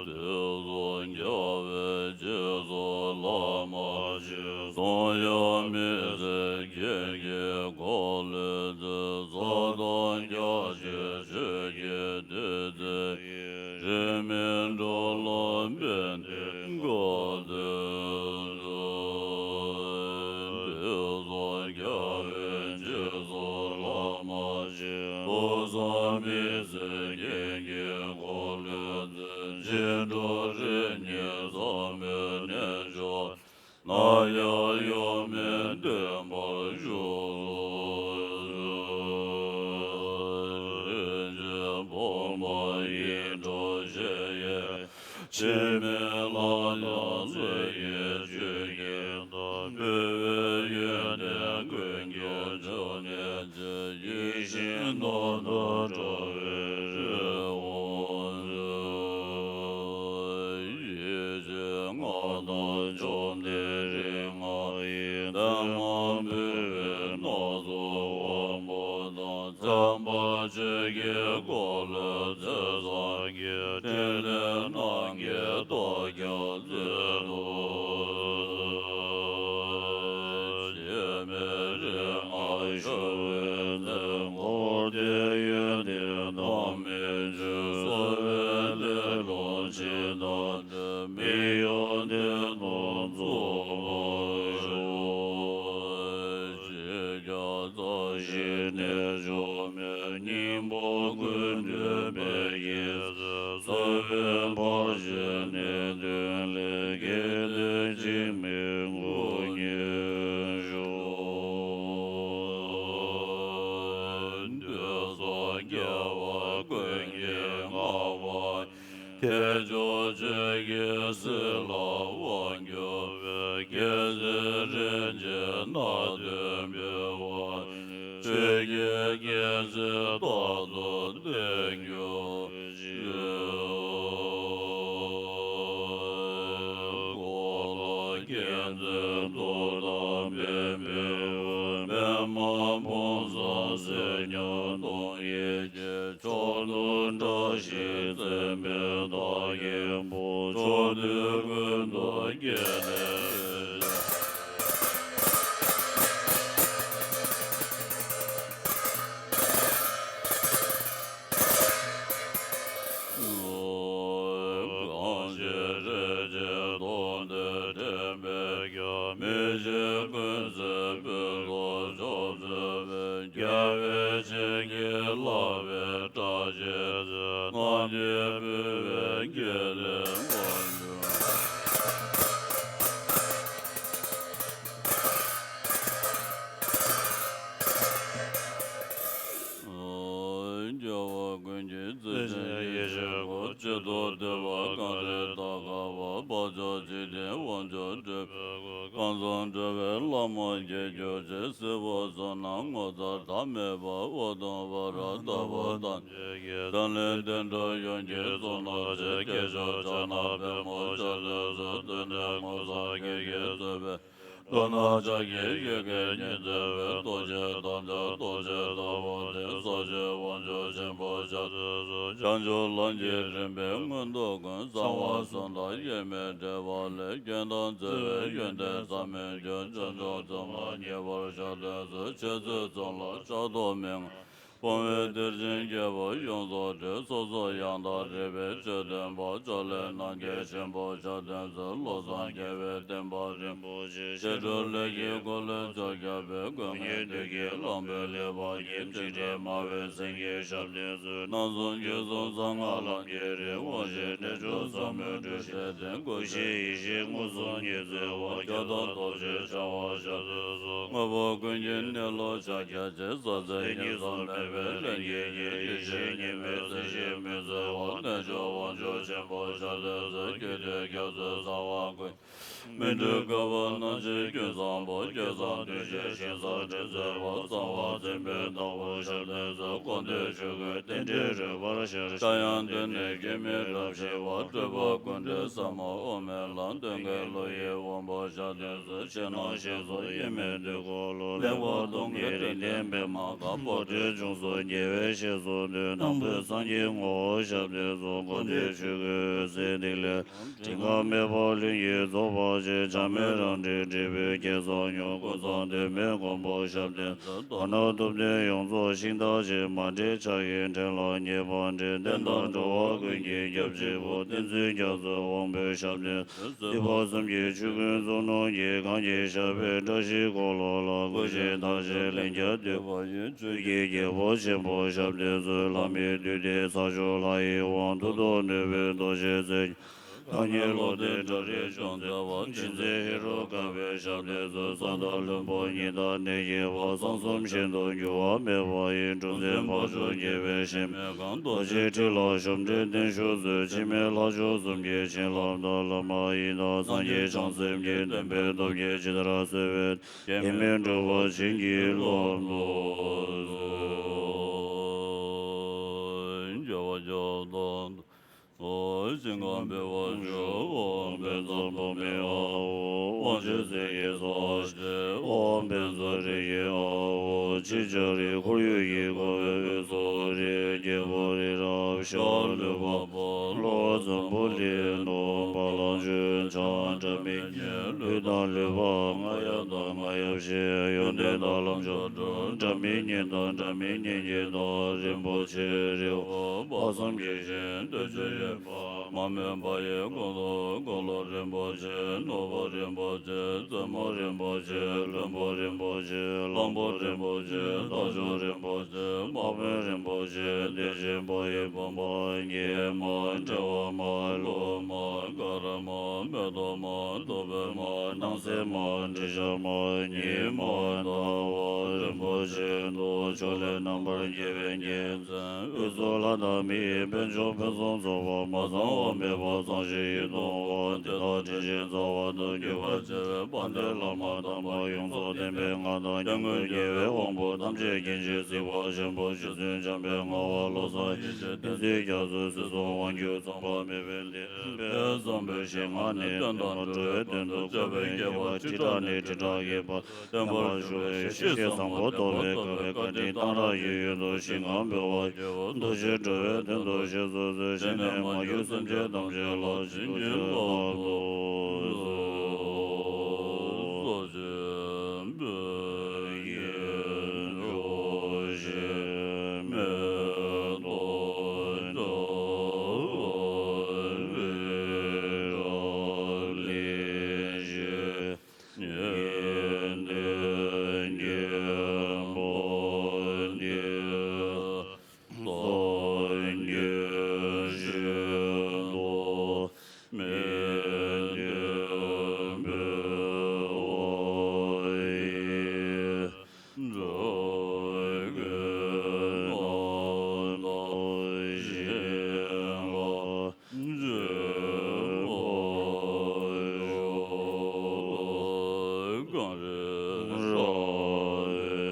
དུས་གསུམ་རྒྱལ་བའི་རྗེས་སུ་བླ་མ་མཆིས། གསུང་དབྱངས་མི་ཟད་རྒྱན་གྱི་འཁོར་ལོས་སྩོལ། ཟབ་དང་རྒྱ་ཆེའི་ཆོས་ཀྱི་བདུད་རྩི་ཡིས། སྲིད་མེད་འགྲོ་ལ་ཕན་བདེའི་བཀའ་དྲིན་སྩོལ། དུས་གསུམ་རྒྱལ་བའི་རྗེས་སུ་བླ་མ་མཆིས། གཽ་ས་མི་ཟད་རྒྱན་གྱི་འཁོར་ལོས་སྩོལ། འཆི་འཕྲལ་རིམ་གཉིས་ཟབ་མོའི་རྣལ་འབྱོར། ནམ་ཡང་གཡོ་མེད་ལྡན་པར་ཤོག། རིན་ཆེན་ཕོར་པ་ཡིད་འཕྲོག་བཞད་གད། འཆི་མེད་ལྷ་དང་ལྷ་ཡི་ཆོས་ཀྱི་མདངས། འབུལ་བའི་ཡོན་ཏན་ཀུན་གྱི་མཆོག་གནས་ཡིད་བཞིན་ནོར་དང་འགྲོ་བའི་རི་བོ་མཛོད། ཡེ་ཤེས་ལྔ་དང་བཅོམ་ལྡན་རིགས་ལྔ་ཡི། བདེ་བ་འབུལ་བའི་སྣང་ཚུལ་དབང་པོ་དང་། མཚན་མ་ཆོས་ཀྱི་འཁོར་ལོའི་མཛད་བཟང་གི། ཕྲིན་ལས་རྣམ་རྒྱལ་རྟགས་ཀྱང་མཛད་དུ་གསོལ། འཆི་མེད་རིགས་ལྔ་ཞུ་བའི་མཛད། འཁོར་འདས་ཡོན་ཏན་ཐོགས་མེད་སྤྱོད། གསོལ་བའི་ལེགས་སློང་ཇི་ལྟར་འདོད། མི་གཡོ་བདེ་སྟོང་རྫོགས་པར་ཤོག། ཕྱི་ཁྱབ་རྩ་བཞིའི་རྣལ་འབྱོར་མའི། སྙིང་པོ་ཀུན་འདུས་དཔལ་གྱི་གསོལ་བས་ཕར་ཕྱིན་གནད་དོན་ལས། སྐལ་ལྡན་འཆི་མེད་སྐུ་བརྙེས་ཤོག། དུས་གསུམ་རྒྱལ་བ་ཀུན་གྱིས་བསྔགས་པ། ཁྱད་ཆོས་ཆོས་ཀྱི་ཟིལ་ལ་དབང་བསྒྱུར་བའི། རྒྱལ་སྲས་རིན་ཆེན་སྣ་བདུན་འབུལ་བ། ཆོས་ཀྱི་རྒྱལ་མཚན་རྟག་ཏུ་བརྟན་གྱུར་ཅིག། གོ་ལ་རྒྱལ་མཚན་ཏོག་དང་བེམ་པོའི་འོད། པདྨ་ཕུན་སུམ་ཚོགས་ཉིད་སྟོང་ཡིད་ཀྱི། མཆོག་ཏུ་བཀྲ་ཤིས་མཚན་དཔལ་རྟགས་མཁན་པོ། ཕྱོགས་དུས་ཀུན་ཏུ་རྒྱལ་བའི་སྲས། གང་ཞིག་རིག་བྱེད་སྟོང་དུ་དྲན་པས་ཀྱང་། མི་ཤེས་ཀུན་ཟད་སྤོས་ཚོགས་མཆོག་སྩོལ་བའི། རྒྱལ་བའི་བྱིན་གྱིས་བརླབས་པའི་བཀྲ་ཤིས་ཚེ། རྣམས་ཀྱིས་འབུལ་བའི་དགེ་ལེགས་མངོན་དུ། རྒྱལ་བ་ཀུན་གྱི་བརྩེ་ཆེན་ཡེ་ཤེས་སྐུ། གཅིག་ཏུ་བསྡུས་པ་གངས་རི་དང་འགལ་བ། འཕགས་མཆོག་འཇིག་རྟེན་དབང་ཕྱུག་སྤྲུལ་པའི་སྐུ། གང་ཟག་འགྲོ་བའི་བླ་མ་དགྱེས་གྱུར་ཅིག། སྲིད་པ་གསུམ་ན་ངོ་མཚར་མཐའ་མེད་པ། འོད་དང་འབར་ལྟ་བུ་ཐམས་ཅད་ཀྱིས། དེ་ནི་བདེ་འགྲོ་ཡོངས་ཀྱི་གཙུག་ན་གཅིག། སྐྱེས་མཆོག་ཕྱག་ན་པདྨོ་ཕྱག་ལེན་ཚུལ། སྟོན་པའི་ངོ་མཚར་དགྱེས་ཀྱིས་གཙོས་པའི། མདོར་ན་ཕྱག་གི་ཡི་གེ་ཉི་ཚེ་བའི། རྟོགས་བརྗོད་དམ་བཅའ་རྟོགས་བརྗོད་ལྟ་བུ་སྟེ། རྩོལ་བཅས་དབང་ཕྱུག་ཆེན་པོ་ཕྱག་མཚན་སོགས། བྱང་ཆུབ་ལམ་གྱི་རིམ་པའི་མངོན་རྟོགས་ཀུན། གསང་བ་གསུམ་དང་དབྱེར་མེད་འབྲེལ་བ་ལས། རྒྱན་དང་བརྩེ་བའི་ཡོན་ཏན་ཟབ་མོའི་རྒྱུ། བྱང་ཆུབ་ཐོག་མར་མཉེས་པར་ཕྱག་འཚལ་ལོ། འཆད་རྩོད་གསུམ་ལ་ཕྱག་རྡོར་མན་ངག་སྤོང་བའི་གཏེར་ཆེན་རྒྱས་པ་ཡོངས་སུ་འདྲེན། སོ་སོར་ཡང་དག་རིག་པའི་ཆོས་སྟོན་པ། ཕྱག་ལེན་རྣམ་རྒྱལ་ཆེན་པོ་ཕྱག་འཚལ་ཚུལ། བློ་བཟང་རྒྱལ་བའི་བསྟན་པ་རིན་པོ་ཆེ། བཤད་སྒྲུབ་ལས་ཀྱི་འཁོར་ལོས་བཅོམ་བརྒྱབ་པའི། དགོས་ངེས་བདུད་ཀྱི་གླང་པོའི་ལུས་འཕངས་ཀྱིས། འཇིགས་བྲལ་སྨྲ་བའི་སེང་གེའི་ཞབས་བརྟན་ཚུལ། སྣང་གསུམ་རྒྱུད་གསུམ་གསང་སྔགས་ལམ་གྱི་རིམ། དབང་ཕྱུག་རྣལ་འབྱོར་ཟབ་མོའི་གྲུབ་ཆེན་བསྟེན། སྐུ་བཞིའི་ཡེ་ཤེས་མངོན་སུམ་ཉིད་བརྩེ་བ། ཁྱབ་བདག་སྟོབས་ཆེན་བྱེ་བ་ཕྱག་འཚལ་ཚུལ། དངོས་པོ་ཀུན་གྱི་གནས་ལུགས་ཕྱག་རྒྱ་ཆེ། ཟག་ཟད་གཉིས་སུ་མེད་པའི་ལྷན་སྐྱེས་ཉིད། ཡེ་ཤེས་གཉིས་མེད་མཚན་གཞི་མི་འཛིན་པ། རྣལ་འབྱོར་དབང་ཕྱུག་ཆེན་པོ་ཕྱག་འཚལ་ཚུལ། རྒྱུད་སྡེ་སྐྱབས་སུ་བཟང་བ་ཀུན། སྨིན་གྲོལ་དཀའ་བ་སྣང་བྱེད་ཀུན་བཟང་པོ། སྐྱེ་འཚར་འདུ་བྱེད་ཞིང་སར་དྲི་མཛེས་པ། གསང་བ་འཛིན་པའི་བདག་པོ་ཞབས་བརྟན་སྩོལ། དགོངས་འདུས་ཆོས་སྐུའི་རྟེན་འབྲེལ་རོལ་པར་ཤར། སྐྱབས་ཡུམ་འདི་ནི་སྐྱེ་མེད་རབ་ཞི་བ། སྤྲུལ་པ་ཀུན་འདུས་ཟབ་མོ་དབུ་མའི་ལམ། སྟོན་ཀའི་སློབ་ཡོན་དབང་པོ་ཞབས་བརྟན་སྩོལ། ཕྱི་ནང་ཞིང་སོགས་དབྱེར་མེད་དུས་འཁོར་ལོ། གླེགས་བམ་སྟོང་གི་རིགས་ལྡན་པདྨ་དཀར། པོ་ཏི་འབྱུང་གསུམ་རྒྱལ་བའི་གཤེགས་སུ་འདུས། དང་པོའི་སངས་རྒྱས་ངོ་བོ་ཞབས་བརྟན་སྩོལ། དགོངས་འདུས་ཆོས་སྐུའི་འོད་ཟེར་ཐིག་ལེ། དྲི་མ་མེད་པ་ལྷུན་གྱིས་རྫོགས་པར་བཞེད། གྲངས་མེད་རབ་འབྲིང་འབྲིང་པོའི་དགེ་རྩ་ཉུང་། ཀུན་བཟང་དོན་མེད་མགོན་པོ་ཞབས་བརྟན་སྩོལ། མདོར་ན་ཐུབ་བསྟན་ཡོངས་རྫོགས་ཤིང་རྟ་ཆེ། མ་འདྲེས་ཕྱག་གི་ཕྲིན་ལས་ཉེ་བར་འབྲེལ། བསྟན་དང་འགྲོ་བ་ཀུན་གྱི་སྐྱབས་གཅིག་པུ། བསྟན་འཛིན་རྒྱ་མཚོའི་དབང་པོ་ཞབས་བརྟན་སྩོལ། སྲིད་པ་གསུམ་གྱི་ཆོས་ཀུན་རྫོགས་སྣང་གིས། གང་གི་ཞབས་པད་བཀྲ་ཤིས་འཁོར་ལོ་ལ། སྐུ་བཞི་མཐའ་བཞིའི་ལན་བརྒྱར་བསྡུས་པ་ཡི། ཆོས་ཀྱི་རྒྱལ་པོ་ཆེན་པོ་ཞབས་བརྟན་སྩོལ། ལྷ་མིའི་འདུས་སྡེ་ས་ཕྱོགས་ལྷ་ཡི་དབང་། མཐུ་སྟོབས་ནུས་པའི་རྡོ་རྗེ་རྩེ་གཉིས། བདག་ཉིད་བློ་ལྡན་བྲག་རི་ཅུང་ཟད་པ། རྗེ་བཙུན་ཧེ་རུ་ཀ་བའི་ཞབས་བརྟན་སྩོལ། ས་དང་བློན་པོ་ཉི་ཟླ་གནས་བརྒྱད་པ། གསང་གསུམ་ཞིང་དུ་འགྱུར་བ་མེད་པ་ཡི། གྲུ་འཛིན་འཕགས་མཆོག་རྒྱལ་བའི་གཤེད་མའི་ཁང་། རྡོ་རྗེ་ཁྲི་ལ་ཞབས་འདྲེན་བརྟན་བཞུགས་སྩོལ། འཆི་མེད་ལྷ་མཆོག་གསུམ་གྱི་བྱིན་རླབས་དང་། བླ་མ་ཡི་དམ་སངས་རྒྱས་བྱང་སེམས་ཀྱི་བསྟན་པའི་སྟོབས་ཀྱིས། ཇི་ལྟར་གསོལ་བའི་གེགས་མེད་འགྲུབ་པར་བྱིན་གྱིས་རློབས་ཏུ་གསོལ། རྒྱལ་བ་རྒྱལ་དང་། ཞིང་ཁམས་འཕེལ་བར་ཤོག། ཨོཾ་བཛྲ་བྷཱུ་མི་ཨཱཿཧཱུྃ། དབང་ཕྱུག་ཚེ་ཡི་ས་གཞི། ཨོཾ་བཛྲ་རེ་ཡེ་ཨཱཿཧཱུྃ། ཅིག་ཅར་རེ་ཁོར་ཡུག་གི་འཁོར་བའི་དབུས་སུ་རེ། རྒྱལ་པོ་རི་རབ་ཤར། ལུས་འཕགས་པོ་ལྷོ། འཛམ་བུ་གླིང་ནུབ། བ་ལང་སྤྱོད་འཆང་། སྒྲ་མི་སྙན་ལུས་དང་ལུས་འཕགས། རྔ་ཡབ་དང་རྔ་ཡབ་གཤེད། ཡོན་ཏན་དང་ལམ་མཆོག་འགྲོ། སྒྲ་མི་སྙན་དང་སྒྲ་མི་སྙན་གྱི་བདག་རིན་པོ་ཆེ་རི་བོ་དཔག་བསམ་གྱི་ཞིང་བདུད་རྩི་ཡོད་པ། མ་རྨོས་པ་ཡི་འཁོར་ལོ། འཁོར་ལོ་རིན་པོ་ཆེ། ནོར་བུ་རིན་པོ་ཆེ། རྩེ་མོ་རིན་པོ་ཆེ། ལྷུན་པོ་རིན་པོ་ཆེ། གླང་པོ་རིན་པོ་ཆེ། རྟ་མཆོག་རིན་པོ་ཆེ། དམག་དཔོན་རིན་པོ་ཆེ། དེ་བཞིན་པ་ཡི་བུམ་པ་སྙེ་མ། དྲེལ་བ་མ། ལུག་མ། ཀ་ར་མ། མེ་ཏོག་མ། ཐུབ་པའི་མ། སྣང་གསལ་མ། དྲི་ཞགས་མ། ཉི་མ། ཟླ་བ་རིན་པོ་ཆེ་དང་། ཕྱོགས་ལས་རྣམ་པར་རྒྱལ་བའི་རྒྱལ། དབུས་སུ་ལྷ་དང་མིའི་དཔལ་མཆོག་ཕུན་སུམ་ཚོགས་པ། མ་ཚང་བ་མེད་པ་ཚངས་ཞིང་ཡིད་དུ་འོང་བ། དེ་དག་དྲིན་ཅན་རྩ་བ་དང་གུས་པར་བྱ་བའི་དཔལ་ལྡན་བླ་མ་དམ་པ་ཡོངས་རྫོགས་བསྟན་པའི་མངའ་བདག་སྐྱབས་མགོན་རྒྱལ་བའི་དབང་པོ་ཐམས་ཅད་མཁྱེན་ཅིང་གཟིགས་པ་ཆེན་པོ་རྗེ་བཙུན་འཇམ་དཔལ་ངག་དབང་བློ་བཟང་ཡེ་ཤེས་བསྟན་འཛིན་རྒྱ་མཚོ་སྲིད་གསུམ་དབང་སྒྱུར་མཚུངས་པ་མེད་པའི་བསྟན་པའི་བསམ་པའི་ཞིང་ཁམས་ནས། བསྟན་དང་འགྲོ་བའི་དོན་དུ་སྐྱབས་པའི་མཁས་པ་ཁྲི་ཕྲག་ནས་ཁྲི་ཕྲག་གི་བར། བསྟན་པར་ཞུ་བའི་ཡེ་ཤེས་བཟང་པོ་ཐོབ་པའི་དགའ་བའི་བཀའ་དྲིན་གཏང་རག་ཡུལ་ཡུལ་དུ་ཞིང་ཁམས་འཕེལ་བར་བགྱིའོ། འདུ་བྱེད་འགྲོ་བའི་དོན་དུ་གཤེགས་སུ་གསོལ། གཞན་ནས་མ་གྱུར་སེམས་ཅན་ཐམས་ཅད་ལ། བྱིན་གྱིས་བརླབ་ཏུ་གསོལ། ས་ཆེན་པོའི་རྒྱན་དྲུག་ཞིང་མེ་ཏོག་འདྲ་བའི་རབ་གླིང་བཞི། ཡོན་ཏན་རྒྱན་པོ་འདི། སངས་རྒྱས་ཤིང་ཏོག་མི་ལྡན་པའི་དབང་ཡིན། འགྲོ་ཀུན་རྣམ་དག་ཞིང་ཁམས་ཆེན་པོར་ཤོག། གངས་རི་ར་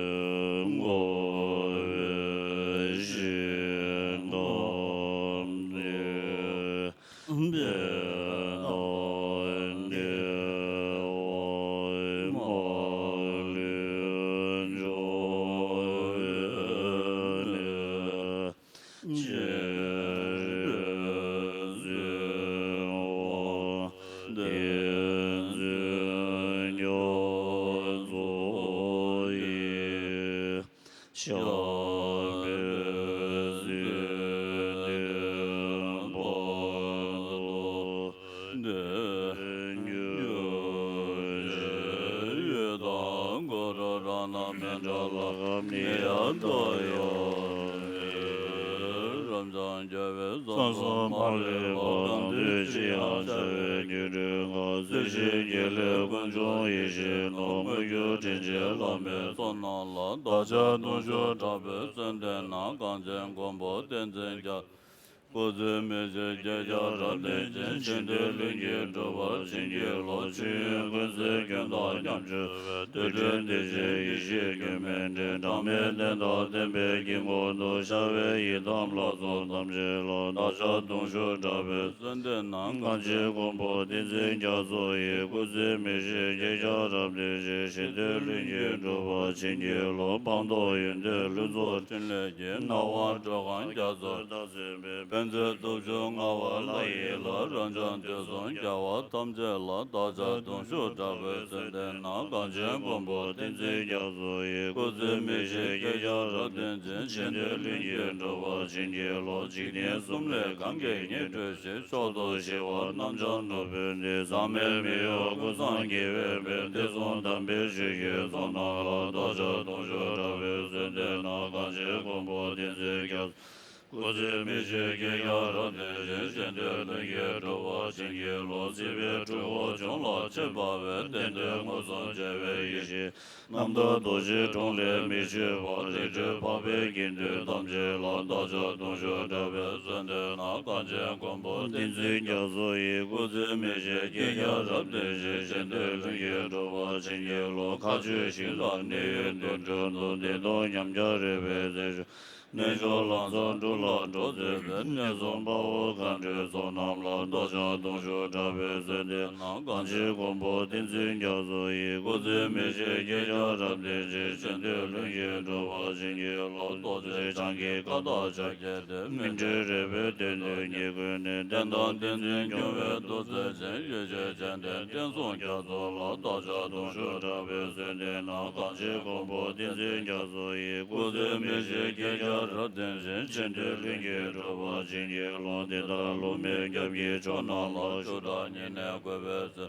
བས་བསྐོར་བའི་ཞིང་ཁམས་འདི། དེ་དག་བདེ་བ་མ་ལུས་འབྱུང་བའི་གནས། སྤྱན་རས་གཟིགས་དབང་བསྟན་འཛིན་རྒྱ་མཚོ་ཡི། ཞབས་པད་སྲིད་མཐའི་བར་དུ་བརྟན་གྱུར་ཅིག། གཡུལ་དང་འཁོར་རང་སྣང་མི་འདྲ་ལ། མི་ཡང་འདའ་ཡང་མེད། རབ་འབྱམས་རྒྱལ་བའི་གསང་གསུམ་མ་ལུས་པ། གང་འདུལ་ཅི་ཡང་བྱ་བའི་སྒྱུ་འཕྲུལ་ངག། སྲིད་ཞིའི་དགེ་ལེགས་ཀུན་འབྱུང་ཡེ་ཤེས་རྣམས། མངོན་གྱུར་དྲིན་ཅན་བླ་མའི་ཚོགས་རྣམས་ལ། བདག་ཅག་གདུང་ཤུགས་དྲག་པོས་གསོལ་འདེབས་ན། གངས་ཅན་མགོན་པོ་བསྟན་འཛིན་རྒྱ། སྐུ་ཚེ་མི་ཤིགས་བསྐྱེད་རྒྱ་རབ་བརྟན་ཅིང་། ཆེས་མཐོའི་ལྷུན་གྱིས་གྲུབ་པར་བྱིན་གྱིས་རློབས། ཆོས་དབྱིངས་ཀུན་གསལ་ཁྱོན་དང་མཉམ་སྤྱོད་པའི། རྡུལ་བྲལ་བདེ་གཤེགས་ཡེ་ཤེས་སྐྱོན་མེད་འདྲེན། གྲངས་མེད་རྟེན་དང་བརྟེན་པའི་དཀྱིལ་འཁོར་དུ། ཤར་བའི་ཡི་དམ་ལྷ་ཚོགས་ཐམས་ཅད་ལ། བདག་ཅག་གདུང་ཤུགས་དྲག་པོས་གསོལ་འདེབས་ན། གངས་ཅན་མགོན་པོ་བསྟན་འཛིན་རྒྱ་མཚོ་ཡི། སྐུ་ཚེ་མི་ཤིགས་བསྐྱེད་རྒྱ་རབ་བརྟན་ཅིང་། ཆེས་མཐོའི་ལྷུན་གྱིས་གྲུབ་པར་བྱིན་གྱིས་རློབས། སྤངས་རྟོགས་ཡོན་ཏན་ལྷུན་རྫོགས་ཕྲིན་ལས་ཀྱིས། སྣང་བ་འགྲོ་ཁམས་རྒྱ་མཚོར་བདག་སེམས་དཔའི། དཔེ་མཛོད་སྟོབས་བཅུ་མངའ་བ་ལྷ་ཡི་ལྷ། རབ་འབྱམས་དུས་གསུམ་རྒྱལ་བ་ཐམས་ཅད་ལ། བདག་ཅག་གདུང་ཤུགས་དྲག་པོས་གསོལ་འདེབས་ན། གངས་ཅན་མགོན་པོ་བསྟན་འཛིན་རྒྱ་མཚོ་ཡི། སྐུ་ཚེ་མི་ཤིགས་བསྐྱེད་རྒྱ་རབ་བརྟན་ཅིང་། ཆེས་མཐོའི་ལྷུན་གྱིས་གྲུབ་པར་བྱིན་གྱིས་རློབས། འཇིག་རྟེན་གསུམ་ལས་གང་གིས་ཉེར་སྤྲོས་ཤིང་། མཆོག་ཏུ་ཞི་བ་རྣམ་འཕྲང་ནོར་བུའི་གདན། ཟག་མེད་མི་གཡོ་ཀུན་བཟང་དགེ་བའི་དཔལ། དུས་གསུམ་དམ་པའི་ཆོས་ཀྱི་ཚོགས་རྣམས་ལ། བདག་ཅག་གདུང་ཤུགས་དྲག་པོས་གསོལ་འདེབས་ན། གངས་ཅན་མགོན་པོ་བསྟན་འཛིན་རྒྱ། སྐུ་ཚེ་མི་ཤིགས་བསྐྱེད་རྒྱ་རབ་བརྟན་ཅིང་། ཆེས་མཐོའི་ལྷུན་གྱིས་གྲུབ་པར་བྱིན་གྱིས་རློབས། སྲིད་པའི་འཁྲུལ་འཁོར་གཞུང་ལ་ཆགས་པ་བས། བདེན་དོན་མངོན་སུམ་འཇལ་བའི་ཡེ་ཤེས། རྣམ་དག་རྡོ་རྗེའི་དྲུང་ལས་མི་ཆོད་པ། རིགས་རུས་འཕགས་པའི་དགེ་འདུན་ཐམས་ཅད་ལ། བདག་ཅག་གདུང་ཤུགས་དྲག་པོས་གསོལ་འདེབས་ན། གངས་ཅན་མགོན་པོ་བསྟན་འཛིན་རྒྱ་མཚོ་ཡི། སྐུ་ཚེ་མི་ཤིགས་བསྐྱེད་རྒྱ་རབ་བརྟན་ཅིང་། ཆེས་མཐོའི་ལྷུན་གྱིས་གྲུབ་པར་བྱིན་གྱིས་རློབས། མཁའ་སྤྱོད་ཞིང་དང་གནས་ཡུལ་དུད་འགྲོ་འདུ། བདེ་སྟོང་ཉམས་ཆག་རིག་པའི་རྩལ་སྤྱོད། གནས་མཆོག་ལམ་བཟང་སྒྲུབ་ལ་འགྲོ་མཛད་པའི། གནས་གསུམ་དཔའ་བོ་མཁའ་འགྲོའི་ཚོགས་རྣམས་ལ། བདག་ཅག་གདུང་ཤུགས་དྲག་པོས་གསོལ་འདེབས་ན། གངས་ཅན་མགོན་པོ་བསྟན་འཛིན་རྒྱ་མཚོ་ཡི། སྐུ་ཚེ་མི་ཤིགས་བསྐྱེད་རྒྱ་རབ་བརྟན་ཅིང་། ཆེས་མཐོའི་ལྷུན་གྱིས་གྲུབ་པར་བྱིན་གྱིས་རློབས། རྡོ་རྗེ་འཆང་གི་བཀའ་རྟགས་ཕྱག་རྒྱའི་སྟེང་། སྨིན་གྲོལ་རིག་པའི་དོན་དུ་ཉེར་བསྐུལ་ནས། རྟེན་དང་བསྟན་འཛིན་སྐྱོང་བའི་ཐུགས་བརྩེ་ཅན། ཡེ་ཤེས་སྤྱན་ལྡན་བསྟན་སྲུང་རྒྱ་མཚོ་ལ། བདག་ཅག་གདུང་ཤུགས་དྲག་པོས་གསོལ་འདེབས་ན། གངས་ཅན་མགོན་པོ་བསྟན་འཛིན་རྒྱ་མཚོ་ཡི། སྐུ་ཚེ་མི་ཤིགས་བསྐྱེད་རྒྱ་རབ་བརྟན་ཅིང་། ཆེས་མཐོའི་ལྷུན་གྱིས་གྲུབ་པར་བྱིན་གྱིས་རློབས། དེ་ལྟར་བསླུ་མེད་སྐྱབས་ཀྱི་མཆོག་རྣམས་ལ། ཆུ་བྲག་ཉི་ནས་བཀོད་པའི་ཚེ།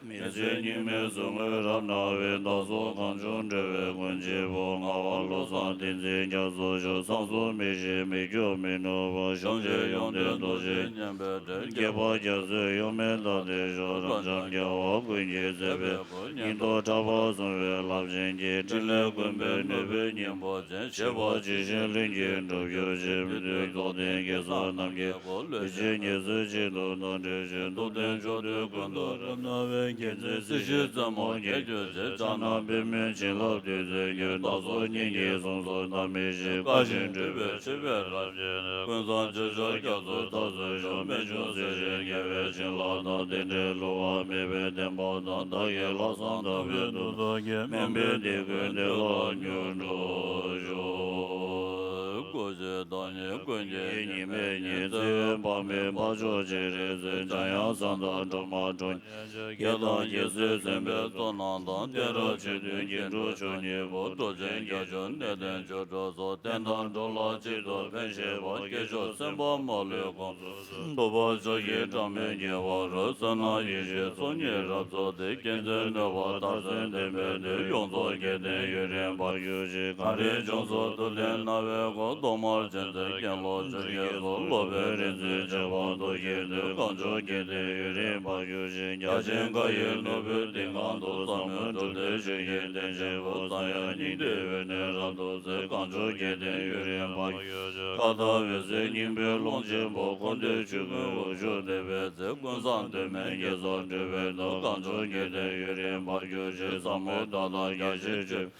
མི་ཚེ་སྙིགས་མའི་ཟུག་རྔུས་རབ་ན་བའི། བདག་སོགས་གང་བྱུང་འགྲོ་བའི་མགོན་གཅིག་པུ། ངག་དབང་བློ་བཟང་བསྟན་འཛིན་རྒྱ་མཚོ་མཆོག། བསམ་གཟུགས་མི་ཤིགས་མི་སྐྱོ་མི་ནུབ་པ། གཞོམ་གཞིག་ཡོན་ཏན་རྡོ་རྗེ་བསྙེན་པའི་གྲལ། དགྱེས་པ་རྒྱ་མཚོའི་གཡོ་མེད་མཐའ་དེར་ཤོག། རབ་འབྱམས་རྒྱལ་བ་ཀུན་གྱི་མཛད་པའི་སྐུ། སྙིང་སྟོབས་གྲགས་པ་གསུང་བའི་རླབས་ཆེན་གྱི། ཕྲིན་ལས་ཀུན་པའི་ནུས་པའི་སྙིང་པོ་ཅན། བཞད་པ་ཇི་བཞིན་ལྷུན་གྱིས་གྲུབ་གྱུར་ཅིག། མི་མཐུན་རྟོག་ལྡན་གེ་སར་རྣམ་རྒྱལ་པོ། ལུས་ཅན་ཉེར་འཚོའི་སྤྱི་དུ་བདག་འདྲེན་ཞིང་། སྟོབས་ལྡན་ཕྱོགས་དུས་ཀུན་ཏུ་རབ་ན་བའི། མཁྱེན་བརྩེ་སྲིད་ཞིའི་རྩེ་མོར་འགྱེད་གྱུར་ཅིག། ཕྱག་ན་པདྨོའི་བྱིན་རླབས་བདུད་རྩིས་བསྒྱུར། བདག་སོགས་སྙིང་གི་གཟུངས་སུ་བདག་མི་ཤིགས། བཀའ་བཞིན་སྒྲུབ་པའི་མཆོད་པའི་རབ་བརྗིད་ནི། ཀུན་བཟང་སྤྱོད་མཆོག་རྒྱ་མཚོའི་ཐག་ཏུ་ཤོར། རྨད་བྱུང་སྲིད་ཞིའི་དགེ་བའི་བྱིན་རླབས་དང་། རྟེན་འབྲེལ་བསླུ་བ་མེད་པའི་བདེན་པ་དང་། བདག་གི་ལྷག་བསམ་དག་པའི་ཐུགས་རྟོག་གིས། དམན་པའི་སྡིག་ཀུན་བདེ་བླག་འགྱུར་འགྲོ་ཤོག། སྐུ་མཆེད་བདག་ཉིད་ཀུན་གྱི་ཉི་མའི་ཉིན། བརྩེ་བའི་དཔག་མེད་འཕགས་མཆོག་སྤྱན་རས་གཟིགས། འཇམ་དབྱངས་གསང་བདག་སྒྲོལ་མ་ཁྲོ། རྒྱལ་དང་རྒྱལ་སྲས་སེམས་དཔའི་ཚོགས་རྣམས་དང་། གཏད་རབས་ཆོས་མཐུན་རྒྱན་དྲུག་མཆོག་གཉིས་པོ། འགྲོ་ཆེན་རྒྱ་མཚོའི་གནས་བརྟན་ཆོས་གྲོགས་སོགས། བསྟན་དང་འགྲོ་ལ་གཅིག་ཏུ་ཕན་བཞེད་པ། སྐྱེས་མཆོག་སེམས་དཔའ་མ་ལུས་ཀུན། ཐུབ་པ་མཆོག་གི་གྲངས་མེད་ཉེ་བར་རོལ། བསོད་ནམས་ཡེ་ཤེས་ཚོགས་གཉིས་རབ་རྫོགས་ཏེ། མཁྱེན་བརྩེ་ནུས་པ་མཐར་སོན་ལྡན་པའི་མཐུས། ཡོངས་རྫོགས་རྒྱལ་བསྟན་ཡུན་རིང་འཕགས་གྱུར་ཅིག། གངས་རིའི་ལྗོངས་སུ་ཐུབ་བསྟན་སྣང་བའི་སྒོ། ཐོག་མར་མཁྱེན་བརྩེ་མཁན་སློབ་ཆོས་རྒྱལ་སོགས། སློབ་དཔོན་རིག་འཛིན་རྗེ་འབངས་རྡོ་རྗེའི་མཐུས། གངས་ལྗོངས་རྒྱལ་བསྟན་ཡུན་རིང་འཕགས་གྱུར་ཅིག། བརྒྱ་བྱིན་མཁའ་ཡི་ནོར་བུའི་གཏིང་ཁང་དུ། ཟབ་མོའི་གྲུབ་བརྟན་ཆོས་ཀྱི་རྟེན་ཆེན་པོ། གསང་ཡང་སྙིང་ཐིག་འོད་ནི་རབ་ཏུ་གསལ། གངས་ལྗོངས་རྒྱལ་བསྟན་ཡུན་རིང་འཕགས་གྱུར་ཅིག། མཁའ་ལྟར་འོད་གསལ་སྙིང་པོའི་ཀློང་ཆེན་པོ། འཁོར་འདས་ཆོས་ཀུན་དབང་ཕྱུག་བདེ་བའི་ཚལ། ཀུན་བཟང་གདོད་མའི་དགེ་རྩ་སྒྲུབ་པའི་མཐུས། གངས་ལྗོངས་རྒྱལ་བསྟན་ཡུན་རིང་འཕགས་གྱུར་ཅིག། ཟབ་མོ་དག་དང་རྒྱ་ཆེར་སྤྱོད།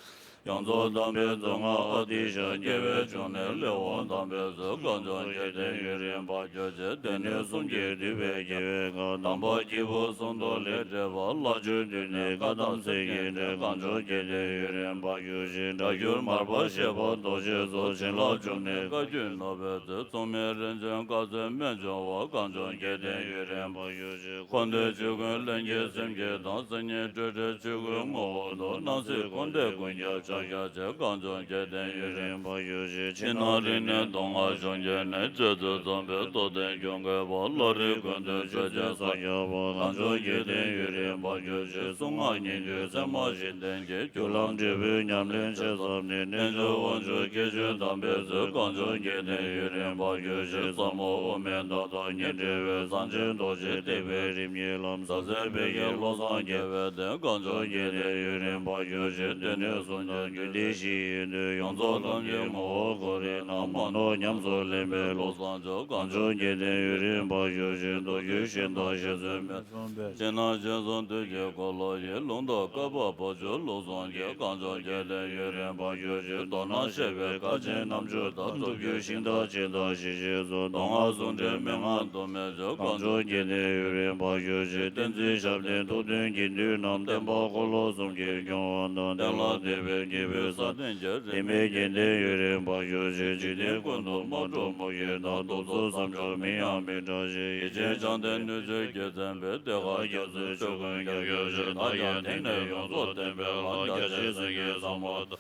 ཡོངས་རྫོགས་དམ་པའི་མཛོད་ལྔ་ཨ་ཏི་ཤ། རྒྱལ་བའི་འབྱུང་གནས་ལེགས་དབང་དམ་པའི་སྲོལ། གངས་ལྗོངས་རྒྱལ་བསྟན་ཡུན་རིང་འཕགས་གྱུར་ཅིག། སྡེ་སྣོད་གསུམ་གྱིས་བསྡུས་པའི་རྒྱལ་བའི་བཀའ། དམ་པ་སྐྱེས་བུ་གསུམ་དུ་ལེགས་འགྲེལ་བ། བླ་མཆོད་འདུས་ནས་བཀའ་གདམས་སེང་གེའི་སྒྲས། གངས་ལྗོངས་རྒྱལ་བསྟན་ཡུན་རིང་འཕགས་གྱུར་ཅིག། སྒྲ་སྒྱུར་མར་པ་ཤེས་པ་རྡོ་རྗེ་སོགས། བྱིན་རླབས་འབྱུང་གནས་བཀའ་བརྒྱུད་ནོར་བུའི་མཚོ། མཚུངས་མེད་རིན་ཆེན་བཀའ་སྩལ་རྨད་བྱུང་བ། གངས་ལྗོངས་རྒྱལ་བསྟན་ཡུན་རིང་འཕགས་གྱུར་ཅིག། འཁོར་འདས་ཆོས་ཀུན་ལྷན་སྐྱེས་སེམས་བསྐྱེད་དང་། སེམས་ཉིད་སྤྲོས་བྲལ་ཆོས་སྐུའི་ངོ་བོ་དུ། སྣང་སྲིད་འཁོར་འདས་ཀུན་ཁྱབ་ཕྱག་རྒྱ་ཆེ། གངས་ལྗོངས་རྒྱལ་བསྟན་ཡུན་རིང་འཕགས་གྱུར་ཅིག། ཕྱི་ནང་རིག་གནས་མདོ་སྔགས་གཞུང་གི་གནས། སྤྱོད་ཚུལ་འཛོམས་པའི་རྟོགས་ལྡན་གྱུར་མཁས་པ། བླ་རིགས་ཀུན་འདུས་ཆོས་ཅན་ས་སྐྱ་པ། གངས་ལྗོངས་རྒྱལ་བསྟན་ཡུན་རིང་འཕགས་གྱུར་ཅིག། གསུང་ངག་སྙན་བརྒྱུད་ཚད་མ་བཞི་ལྡན་གྱི། རྒྱུད་ལམ་འབྲས་བུའི་ཉམས་ལེན་ཆེ་ཙམ་ནས། རྣལ་འབྱོར་དབང་ཕྱུག་སྐྱེས་ཆེན་དམ་པའི་ཚུལ། གངས་ལྗོངས་རྒྱལ་བསྟན་ཡུན་རིང་འཕགས་གྱུར་ཅིག། ཟབ་མོ་དབུ་མའི་བརྡ་དང་ཉེར་འབྲེལ་བའི། གསང་ཆེན་རྡོ་རྗེ་ཐེག་པའི་རིམ་གཉིས་ལམ། ཟབ་གསལ་དཔལ་གྱི་བློ་བཟང་རྒྱལ་བའི་བསྟན། གངས་ལྗོངས་རྒྱལ་བསྟན་ཡུན་རིང་འཕགས་གྱུར་ཅིག། སྡེ་སྣོད་གསུམ་གྱི་ རྒྱུད་སྡེ་བཞི་ཡི་དུས་ཡོངས་རྫོགས་ཐམས་ཅད་ངོ་བོ་ཁོ་རའི་ནང་མ་ནོར་ཉམས་སུ་ལེན་པའི་བློ་བཟང་ཆོས་གང་བྱུང་སྐྱེ་ལྡན་ཡུན་རིང་བར་གྱུར་ཅིག་མདོ་རྒྱུད་ཤིང་རྟ་ཞེས་གསོལ་མེད་གསུངས་པའི་ཕྱི་ནང་ཞིང་གསུམ་དུས་ཀྱི་འཁོར་ལོ་ཡི། ལུང་དང་བཀའ་བབས་བར་གྱུར་བློ་བཟང་གི། གང་བྱུང་སྐྱེ་ལྡན་ཡུན་རིང་བར་གྱུར་ཅིག་མདོར་ན་བཤད་པའི་དཀའ་ཆེན་རྣམ་བཅུ་དང་། སྒྲུབ་བརྒྱུད་ཤིང་རྟ་ཅན་དང་ཞི་བྱེད་སོགས། མདོ་སྔགས་ཟུང་འབྲེལ་མན་ངག་དུ་མའི་ཆོས། གང་བྱུང་སྐྱེ་ལྡན་ཡུན་རིང་བར་གྱུར་ཅིག་བསྟན་འཛིན་ཞབས་བརྟན་ཐུགས་མཐུན་གྱི་མདུན་ནམ། བསྟན་པ་འཁོར་ལོ་གསུམ་གྱིས་སྐྱོང་བ་དང་། གཏན་ལ་འདས་པའི་སྐྱེས་བུ་སྲ་བརྟན་གྱི། རིས་མེད་སྐྱེ་ལྡན་ཡུན་རིང་བར་གྱུར་ཅིག་འཇིག་རྟེན་ཀུན་ཏུ་མ་འགྲོ་མུ་གེ་དང་། གདུག་རྩུབ་བསམ་བརྗོད་མིང་ཡང་མི་གྲགས་ཤིང་། ཡིད་ཆེས་བྱམས་ལྡན་ནུས་མཆོག་གིས་མཚན་པའི། གཏེར་ཁ་རྒྱ་མཚོའི་ཆུ་ཀུན་རྒྱ་ཁྱོན་ཅིག་བདག་ཀྱང་དེང་ནས་ཡོངས་རྫོགས་བསྟན་པའི་ལམ། རྒྱ་ཆེའི་སེང་གེ་བཟང་པོ་དང་།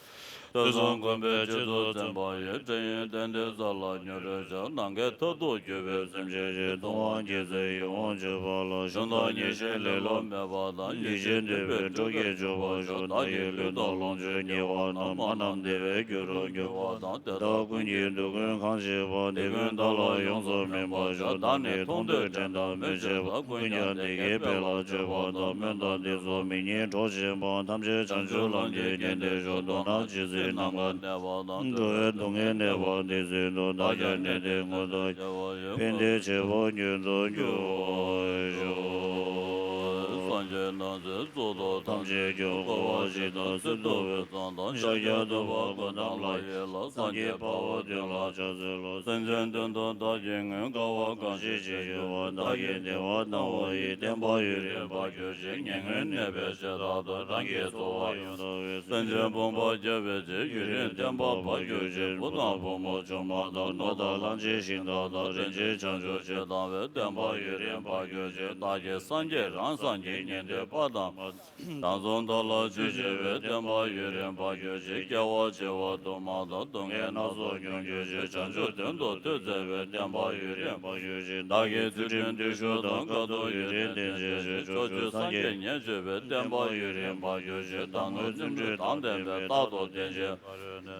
ཐོས་བསམ་སྒོམ་པའི་སྤྱི་གཙུག་བཙན་པ་ཡི། འདྲ་ཡིན་གཏན་བདེའི་ས་ལ་མྱུར་བགྲོད་བྱ། ནམ་མཁའི་མཐར་ཐུག་གྱུར་པའི་སེམས་ཅན་ཞིག་ལྟུང་བ་སྐྱེ་ཚེ་ཡིད་འོང་སྤྱོད་པ་ལ། ཞུམ་དང་ཉེས་ཤེས་ལེ་ལོ་མེད་པ་དང་། ཡིད་ཆེས་འདོད་པའི་སྤྲོ་བསྐྱེད་སྤྱོད་པར་ཤོག་བདག་གི་ལུས་དང་ལོངས་སྤྱོད་ཉེ་བ་རྣམས། མ་རྣམས་བདེ་བའི་རྒྱུ་རུ་འགྱུར་བ་དང་། དེ་དག་ཀུན་གྱི་སྡུག་ཀུན་གང་ཞི་བ། དེ་ཀུན་བདག་ལ་ཡོངས་སུ་སྨིན་པར་ཤོག་བདག་ནི་མཐོང་ཐོས་དྲན་དང་མོས་བྱས་པ། ཀུན་ཀྱང་དེ་སྐད་དཔེ་ལ་བརྗོད་པ་དང་། སྨོན་དང་འདི་སོགས་མི་སྙན་སྒྲོག་བཞིན་པ། ཐམས་ཅད་བྱང་ཆུབ་ལམ་གྱི་རྒྱན་དུ་ཤོག་མདོར་ན་ཇི་སྲིད་ནམ་མཁའ་གནས་པ་དང་། འགྲོ་བའི་སྡུག་བསྔལ་གནས་པ་དེ་སྲིད་དུ། བདག་ཀྱང་གནས་དེ་མངོན་དུ་བྱ་བ་ཡི། ཕན་བདེའི་བྱེད་པོ་མྱུར་དུ་འགྱུར་བར་ཤོག་སངས་རྒྱས་རྣམས་ཀྱི་གཙུག་ཏོར་ཐམས་ཅད་ཀྱང་། བསྐོར་བ་ཞིག་དང་ཚུལ་མཐུན་པའི་གཙང་དང་། ཤཱཀྱ་ཐུབ་པ་སྐུ་བལྟམས་ལ་ཡི་ལ། སངས་རྒྱས་དཔའ་བོ་མདུན་ལ་ཕྱག་འཚལ་ལོ། སེམས་ཅན་དོན་དུ་བདག་གིས་ངོས། དཀའ་བ་གང་ཞིག་ཅི་ཡོད་པ། བདག་གིས་བདེ་བ་གནང་བ་ཡི། བསྟན་པ་ཡུན་རིང་བར་གྱུར་ཅིག་ངན་ངོན་གནས་པའི་བྱེ་བྲག་ཏུ། རང་གི་འཚོ་བ་ཡོངས་དག་པའི། སེམས་ཅན་ཕོངས་པ་སྐྱོབ་པའི་ཕྱིར། ཡུན་རིང་བསྟན་པ་བར་གྱུར་ཅིག་བུ་དང་བུ་མོ་ཆུང་མ་དང་། ནོར་དང་གླང་ཆེན་ཤིང་རྟ་དང་། རིན་ཆེན་བྱང་ཆུབ་ཕྱིར་བཏང་བའི། བསྟན་པ་ཡུན་རིང་བར་གྱུར་ཅིག་བདག་གིས་སངས་རྒྱས་རང་སངས་རྒྱས་ཉན་ཐོས་དཔའ་དང་མ། དང་གསུམ་དག་ལ་ཆོས་བྱེད་པའི། བསྟན་པ་ཡུན་རིང་བར་གྱུར་ཅིག་སྐྱེ་བ་འཆི་བ་དུ་མ་དང་། སྡུག་བསྔལ་སྣ་ཚོགས་མྱོང་གྱུར་ཅིག་བྱང་ཆུབ་དོན་དུ་ཐོས་མཛད་པའི། བསྟན་པ་ཡུན་རིང་བར་གྱུར་ཅིག་བདག་གིས་ཚུལ་ཁྲིམས་བརྟུལ་ཞུགས་དང་། དཀའ་ཐུབ་ཡུན་རིང་བསྟེན་བྱས་ཤིང་། ཕྱོགས་བཅུའི་སངས་རྒྱས་ཉེར་སྤྱོད་པའི། བསྟན་པ་ཡུན་རིང་བར་གྱུར་ཅིག་བདག་བསྔོའི་རྩིས་འབྲུ་དང་ལྡན་པའི། རྟག་ཏུ་བསྟེན་ཅིང་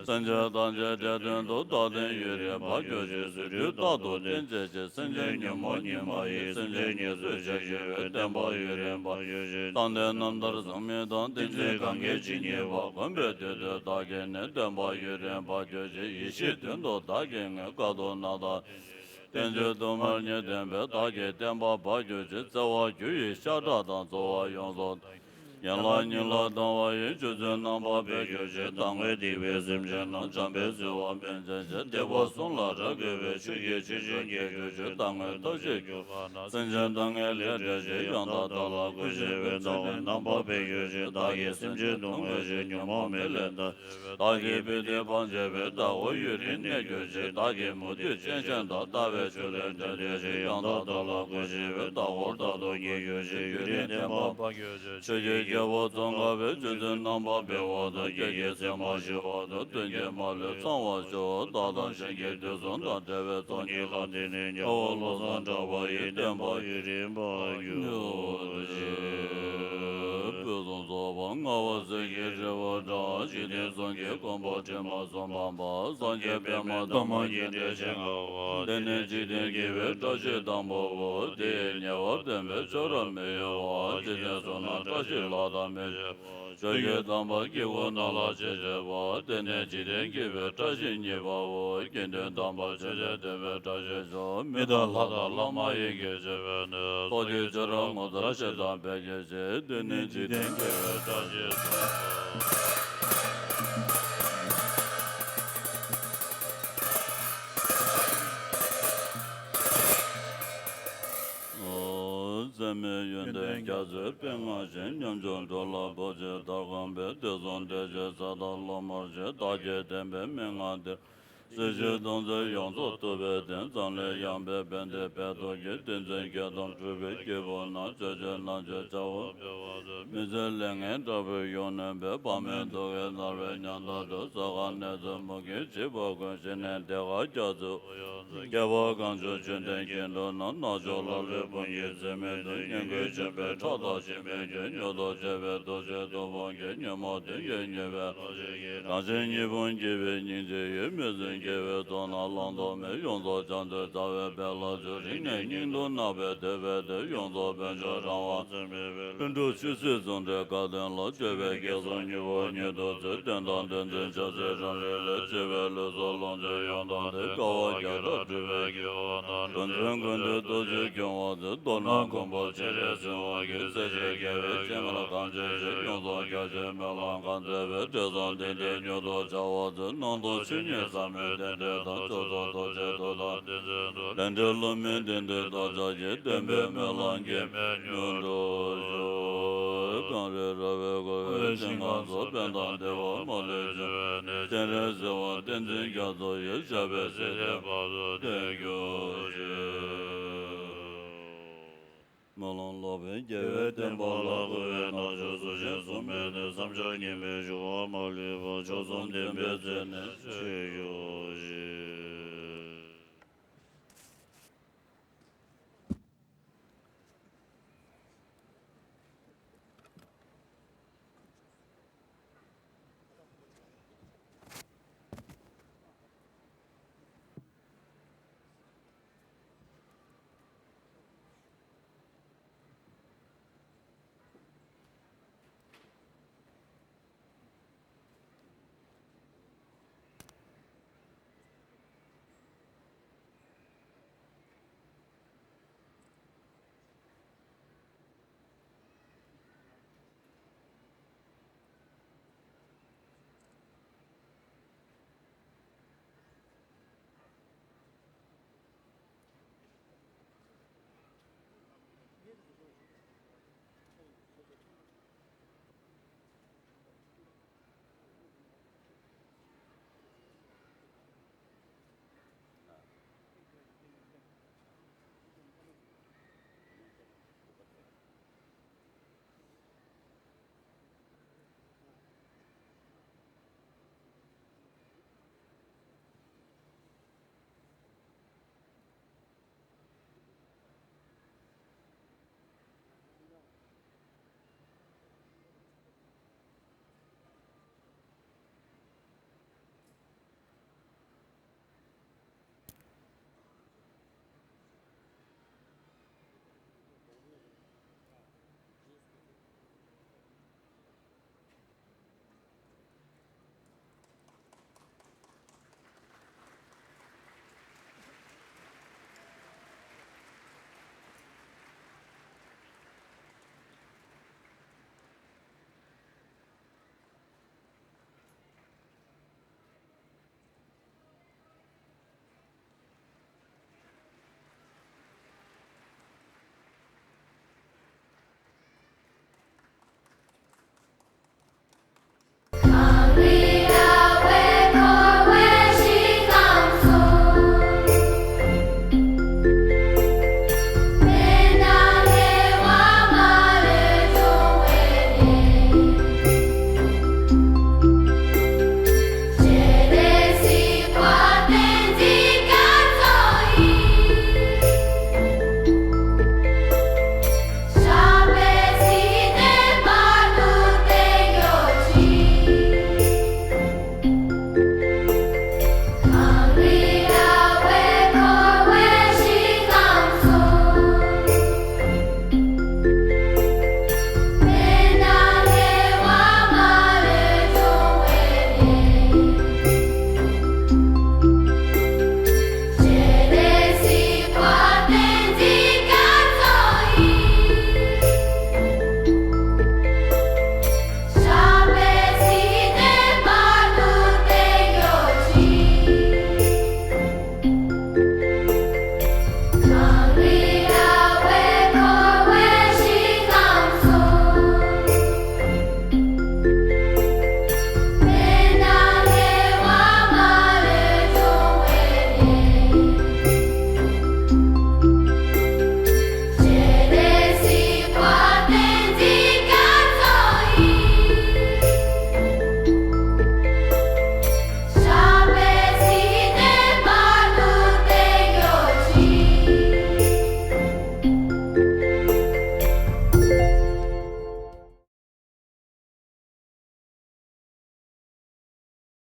སེམས་ཅན་ཐམས་ཅད་བདེ་དོན་དུ། བདག་བསྟན་ཡུན་རིང་བར་གྱུར་ཅིག་རྫུ་འཕྲུལ་རྟག་ཏུ་བསྟན་བྱེད་ཅིང་། སེམས་ཅན་ཉོན་མོངས་ཉི་མ་ཡིས། སེམས་ཅན་ཉེར་འཚོའི་ཕྱག་བཞེས་པའི། བསྟན་པ་ཡུན་རིང་བར་གྱུར་ཅིག་བསམ་གཏན་རྣམ་ཐར་ཟག་མེད་དང་། ཏིང་འཛིན་གང་གི་ཇི་སྙེད་པ། གོམས་པའི་དུས་དུས་བདག་གིས་ནི། བསྟན་པ་ཡུན་རིང་བར་གྱུར་ཅིག་ཡེ་ཤེས་དོན་དུ་བདག་གིས་ངོས། དཀའ་ཐུབ་རྣམ་དག་བསྟན་བཅོས་དུ་མར་ཉིད་བསྟན་པའི། བདག་གིས་བསྟན་པ་བར་གྱུར་ཅིག་བརྩེ་བ་རྒྱུ་ཡི་ཤ་ཁྲག་དང་། རྩོལ་བ་ཡོངས་སུ་ཡན་ལག་གཉིས་ལ་སྡང་བ་ཡི། ཆོས་ཚུལ་རྣམ་པར་འབེབས་གྱུར་ཅིག་བདག་བསྔོས་སྡིག་པའི་སེམས་ཅན་རྣམས། བྱམས་པས་བསིལ་བ་སྨིན་བྱེད་ཅིང་། སྡིག་པ་གསུམ་ལ་རབ་གུས་པའི། ཆོས་ཀྱི་ཆུ་རྒྱུན་རྒྱས་གྱུར་ཅིག་བདག་བསྔོས་ཐབས་ཤེས་གྱུར་པ་ན། སེམས་ཅན་དཀའ་ངལ་ལས་བསྒྲལ་ཅིང་། ཡང་དག་བདག་ལ་གུས་བྱེད་པའི། བརྩེ་བའི་རྣམ་པར་འབེབས་གྱུར་ཅིག་བདག་གིས་སེམས་ཅན་སྡུག་བསྔལ་ཞི། ཉོན་མོངས་མེ་ལས་འདའ། བདག་གིས་སྦས་དུས་སྤང་བྱེད་པའི། བདག་འོད་ཡུན་རིང་གནས་གྱུར་ཅིག་བདག་གིས་མུ་སྟེགས་སྤྱན་ཆེན་དང་། ལྟ་བའི་ཆོས་ལས་བྲལ་བསྡད་ཅིང་། ཡང་དག་བདག་ལ་གུས་བྱེད་པའི། བདག་འོད་རྟག་ཏུ་ཉིད་གྱུར་ཅིག་ཡུན་རིང་བརྟན་པ་བར་གྱུར་ཅིག་ཆོས་ཀྱི་རྒྱལ་པོ་ཙོང་ཁ་པའི། ཆོས་ཚུལ་རྣམ་པར་འབེབས་པ་དང་། སྐྱེ་འཆི་མ་ཤི་བ་དང་། གདོན་བགེགས་མ་ལུས་ཚང་བར་ཤོག་བདག་དང་གཞན་གྱི་དུག་གསུམ་དང་། བྲལ་བའི་ཚོགས་གཉིས་ལ། དེང་ནས་ཉེ་བར་བློ་བཟང་གྲགས་པ་ཡི། བསྟན་པ་ཡུན་རིང་བར་གྱུར་ཅིག་དཔལ་བཟང་རྫོགས་པ་ལྔ་པ་ཟིལ་གྱིས་བྲིས་པ་འདྲ། འཇིག་རྟེན་གསུམ་གྱི་མགོན་པོ་དྲི་མ་གསུམ་སྤངས་པ། སངས་རྒྱས་པདྨ་འདབ་མ་གི་སྤྲིན་ཆེན་ལྔ་པ། དེ་ནི་འཇིག་རྟེན་དགེ་བའི་བཀྲ་ཤིས་དང་པོའོ། དེ་ཡི་ཉེ་བར་བསྟན་པའི་ཆོས་རབ་མི་གཡོ་བ། འཇིག་རྟེན་གསུམ་ན་བཀྲ་ཤིས་ལྷ་དང་མི་མཇལ། ཆོས་ཀྱི་དམ་པ་སྐྱེ་དགུ་རྣམས་ལ་ཕྱག་བྱེད་པ། དེ་ནི་འཇིག་རྟེན་དགེ་བའི་བཀྲ་ཤིས་གཉིས་པའོ། དགེ་འདུན་དམ་པ་ཆོས་ཀྱི་སྟོན་པའི་བཀྲ་ཤིས་སོ། མི་དང་ལྷ་དང་ལྷ་མ་ཡིན་གྱི་སྤྱོད་པའི་གནས། ཚོགས་ཀྱི་ཆོས་རབ་ངོ་མཚར་ཞེས་དང་འབད་བགྱི་ཞིང་། དེ་ནི་འཇིག་རྟེན་དགེ་བའི་བཀྲ་ཤིས་སོ། ཚད་མེད་ཡོན་ཏན་རྒྱ་མཚོའི་དཔལ་མངའ་ཞིང་། ཉམ་ཆུང་འགྲོ་ལ་བོད་ཀྱི་དར་དཀར་པོའི། དུས་གསུམ་བདེ་གཤེགས་ས་དང་བླ་མར་བཞེད། བདག་གིས་བསྟན་པའི་མན་ངག་འདི། སྲིད་ཞིའི་སྡུག་བསྔལ་ཡོངས་རྫོགས་ཐུབ་པའི་བདེན། འཛམ་གླིང་ཡངས་པའི་བན་དེ་བོད་ཐོག་གི། བསྟན་འཛིན་བརྒྱད་སྟོང་འཁྲུགས་པའི་སྐྱེ་བོ་རྣམས། ཆོས་ཀྱི་རྣལ་འབྱོར་བྱ་བ་སྤེལ་བར་མཛོད། མི་ཚེ་ལས་ངན་དྲག་པོས་ཡོངས་ནོན་པའི། བག་མེད་སྡུག་བསྔལ་མནར་བའི་ཉམ་ཐག་ཏུ། ས་ག་ནས་ཚུར་མུ་གེའི་བྱིས་པ་ཀུན། ཞི་གནས་བདེ་བ་རྒྱ་མཚོའི་དབུས་ཡོངས་རྫོགས། སྐྱེ་བ་གང་བྱུང་ཆོས་ལྡན་སྐྱེ་འགྲོ་རྣམས། ནག་ཕྱོགས་ལ་ལུས་ཕུང་གི་ཚེ་མེད་དུ། ངན་སྐུལ་བྱོན་པའི་ཁྲག་དང་ཞེན་པའི་རྒྱུན། མྱུར་དུ་ཆད་པའི་ཐུགས་རྗེའི་མཐུ་དཔུང་གིས། ཉོན་མོངས་གདོན་བགེགས་མྱོས་པའི་རང་བཞིན་གྱིས། གངས་ཅན་ཉི་འབུམ་སྐྱེ་བའི་སྙིང་རྗེ་ཡིས། མི་བཟོད་ རྒྱལ་བའི་གཙུག་ན་བླང་དོར་མེད། ཡོངས་རྫོགས་བྱང་ཆུབ་རྩ་བའི་དཔལ་ལ་བརྩོན། རིང་ནས་སྙིང་དུ་བརྣག་པའི་དད་པས་བསྟོད། ཡོངས་རྫོགས་དཔལ་འབྱོར་རང་དབང་བརྩོན་པའི་དཔལ། ལྷུན་གྲུབ་ཆོས་སྲིད་ཟུང་འབྲེལ་དགའ་སྟོན་ལ། སྤྱོད་པས་སྐལ་བཟང་མྱུར་བ་མྱུར་དུ་སྩོལ། དོན་དང་ལྡན་ཚུལ་བྱ་ཚུལ་རང་རིག་ལས། བརྩེ་བས་ལུས་སྲོག་ལོངས་སྤྱོད་ཡོངས་དང་ལྡན། དཀའ་བ་བརྒྱ་ཕྲག་སྒྲུབ་པའི་དགེ་བ་དང་། རང་དོན་ཀུན་འདུས་རྡོ་རྗེ་སྐྱོང་བ་མཛོད། མདོར་ན་མགོན་པོ་སྤྱན་རས་གཟིགས་དབང་གིས། སྲས་བཅས་དགེ་བའི་སྤྱན་སྔར་གང་བྱོན་ཞིང་། ཡོངས་རྫོགས་རྒྱ་ཆེན་སྨོན་ལམ་གང་མཛད་པའི། འབྲས་བཟང་དེ་འདྲའི་མྱུར་དུ་བྱ་བར་མཛོད། སྣང་སྟོང་ཆོས་ཉིད་ཟབ་མོའི་རྟེན་འབྲེལ་དང་། སྤྱོད་ཚོགས་རྡོ་རྗེ་མཐུ་དང་ལྡན་ཚུལ་དུ། ལས་འབྲས་བསླུ་མེད་བདེན་མཐུས་བདག་ཅག་གི། བདེན་པའི་སྨོན་ལམ་གེགས་མེད་མྱུར་དུ་ཤོག་གངས་རི་ར་བས་བསྐོར་བའི་ཞིང་ཁམས་སུ། ཕན་དང་བདེ་བ་མ་ལུས་འབྱུང་བའི་གནས། སྤྱན་རས་གཟིགས་དབང་བསྟན་འཛིན་རྒྱ་མཚོ་ཡི། ཞབས་པད་སྲིད་མཐའི་བར་དུ་བརྟན་གྱུར་ཅིག་སྨོན་ལམ་ལོག་པའི་རྒྱལ་བའི་བསྟན་པ་ལ། འགོ་བའི་རྣལ་འབྱོར་གཟུགས་ཅན་གསུམ་པའི་གནས། བསམ་བྱར་སྙིང་པོའི་འབྱུང་བ་མ་ལུས་པ། མཆོག་གསུམ་བདེན་པའི་མཛོད་ནས་ཆོས་སྐྱོང་ཞིང་།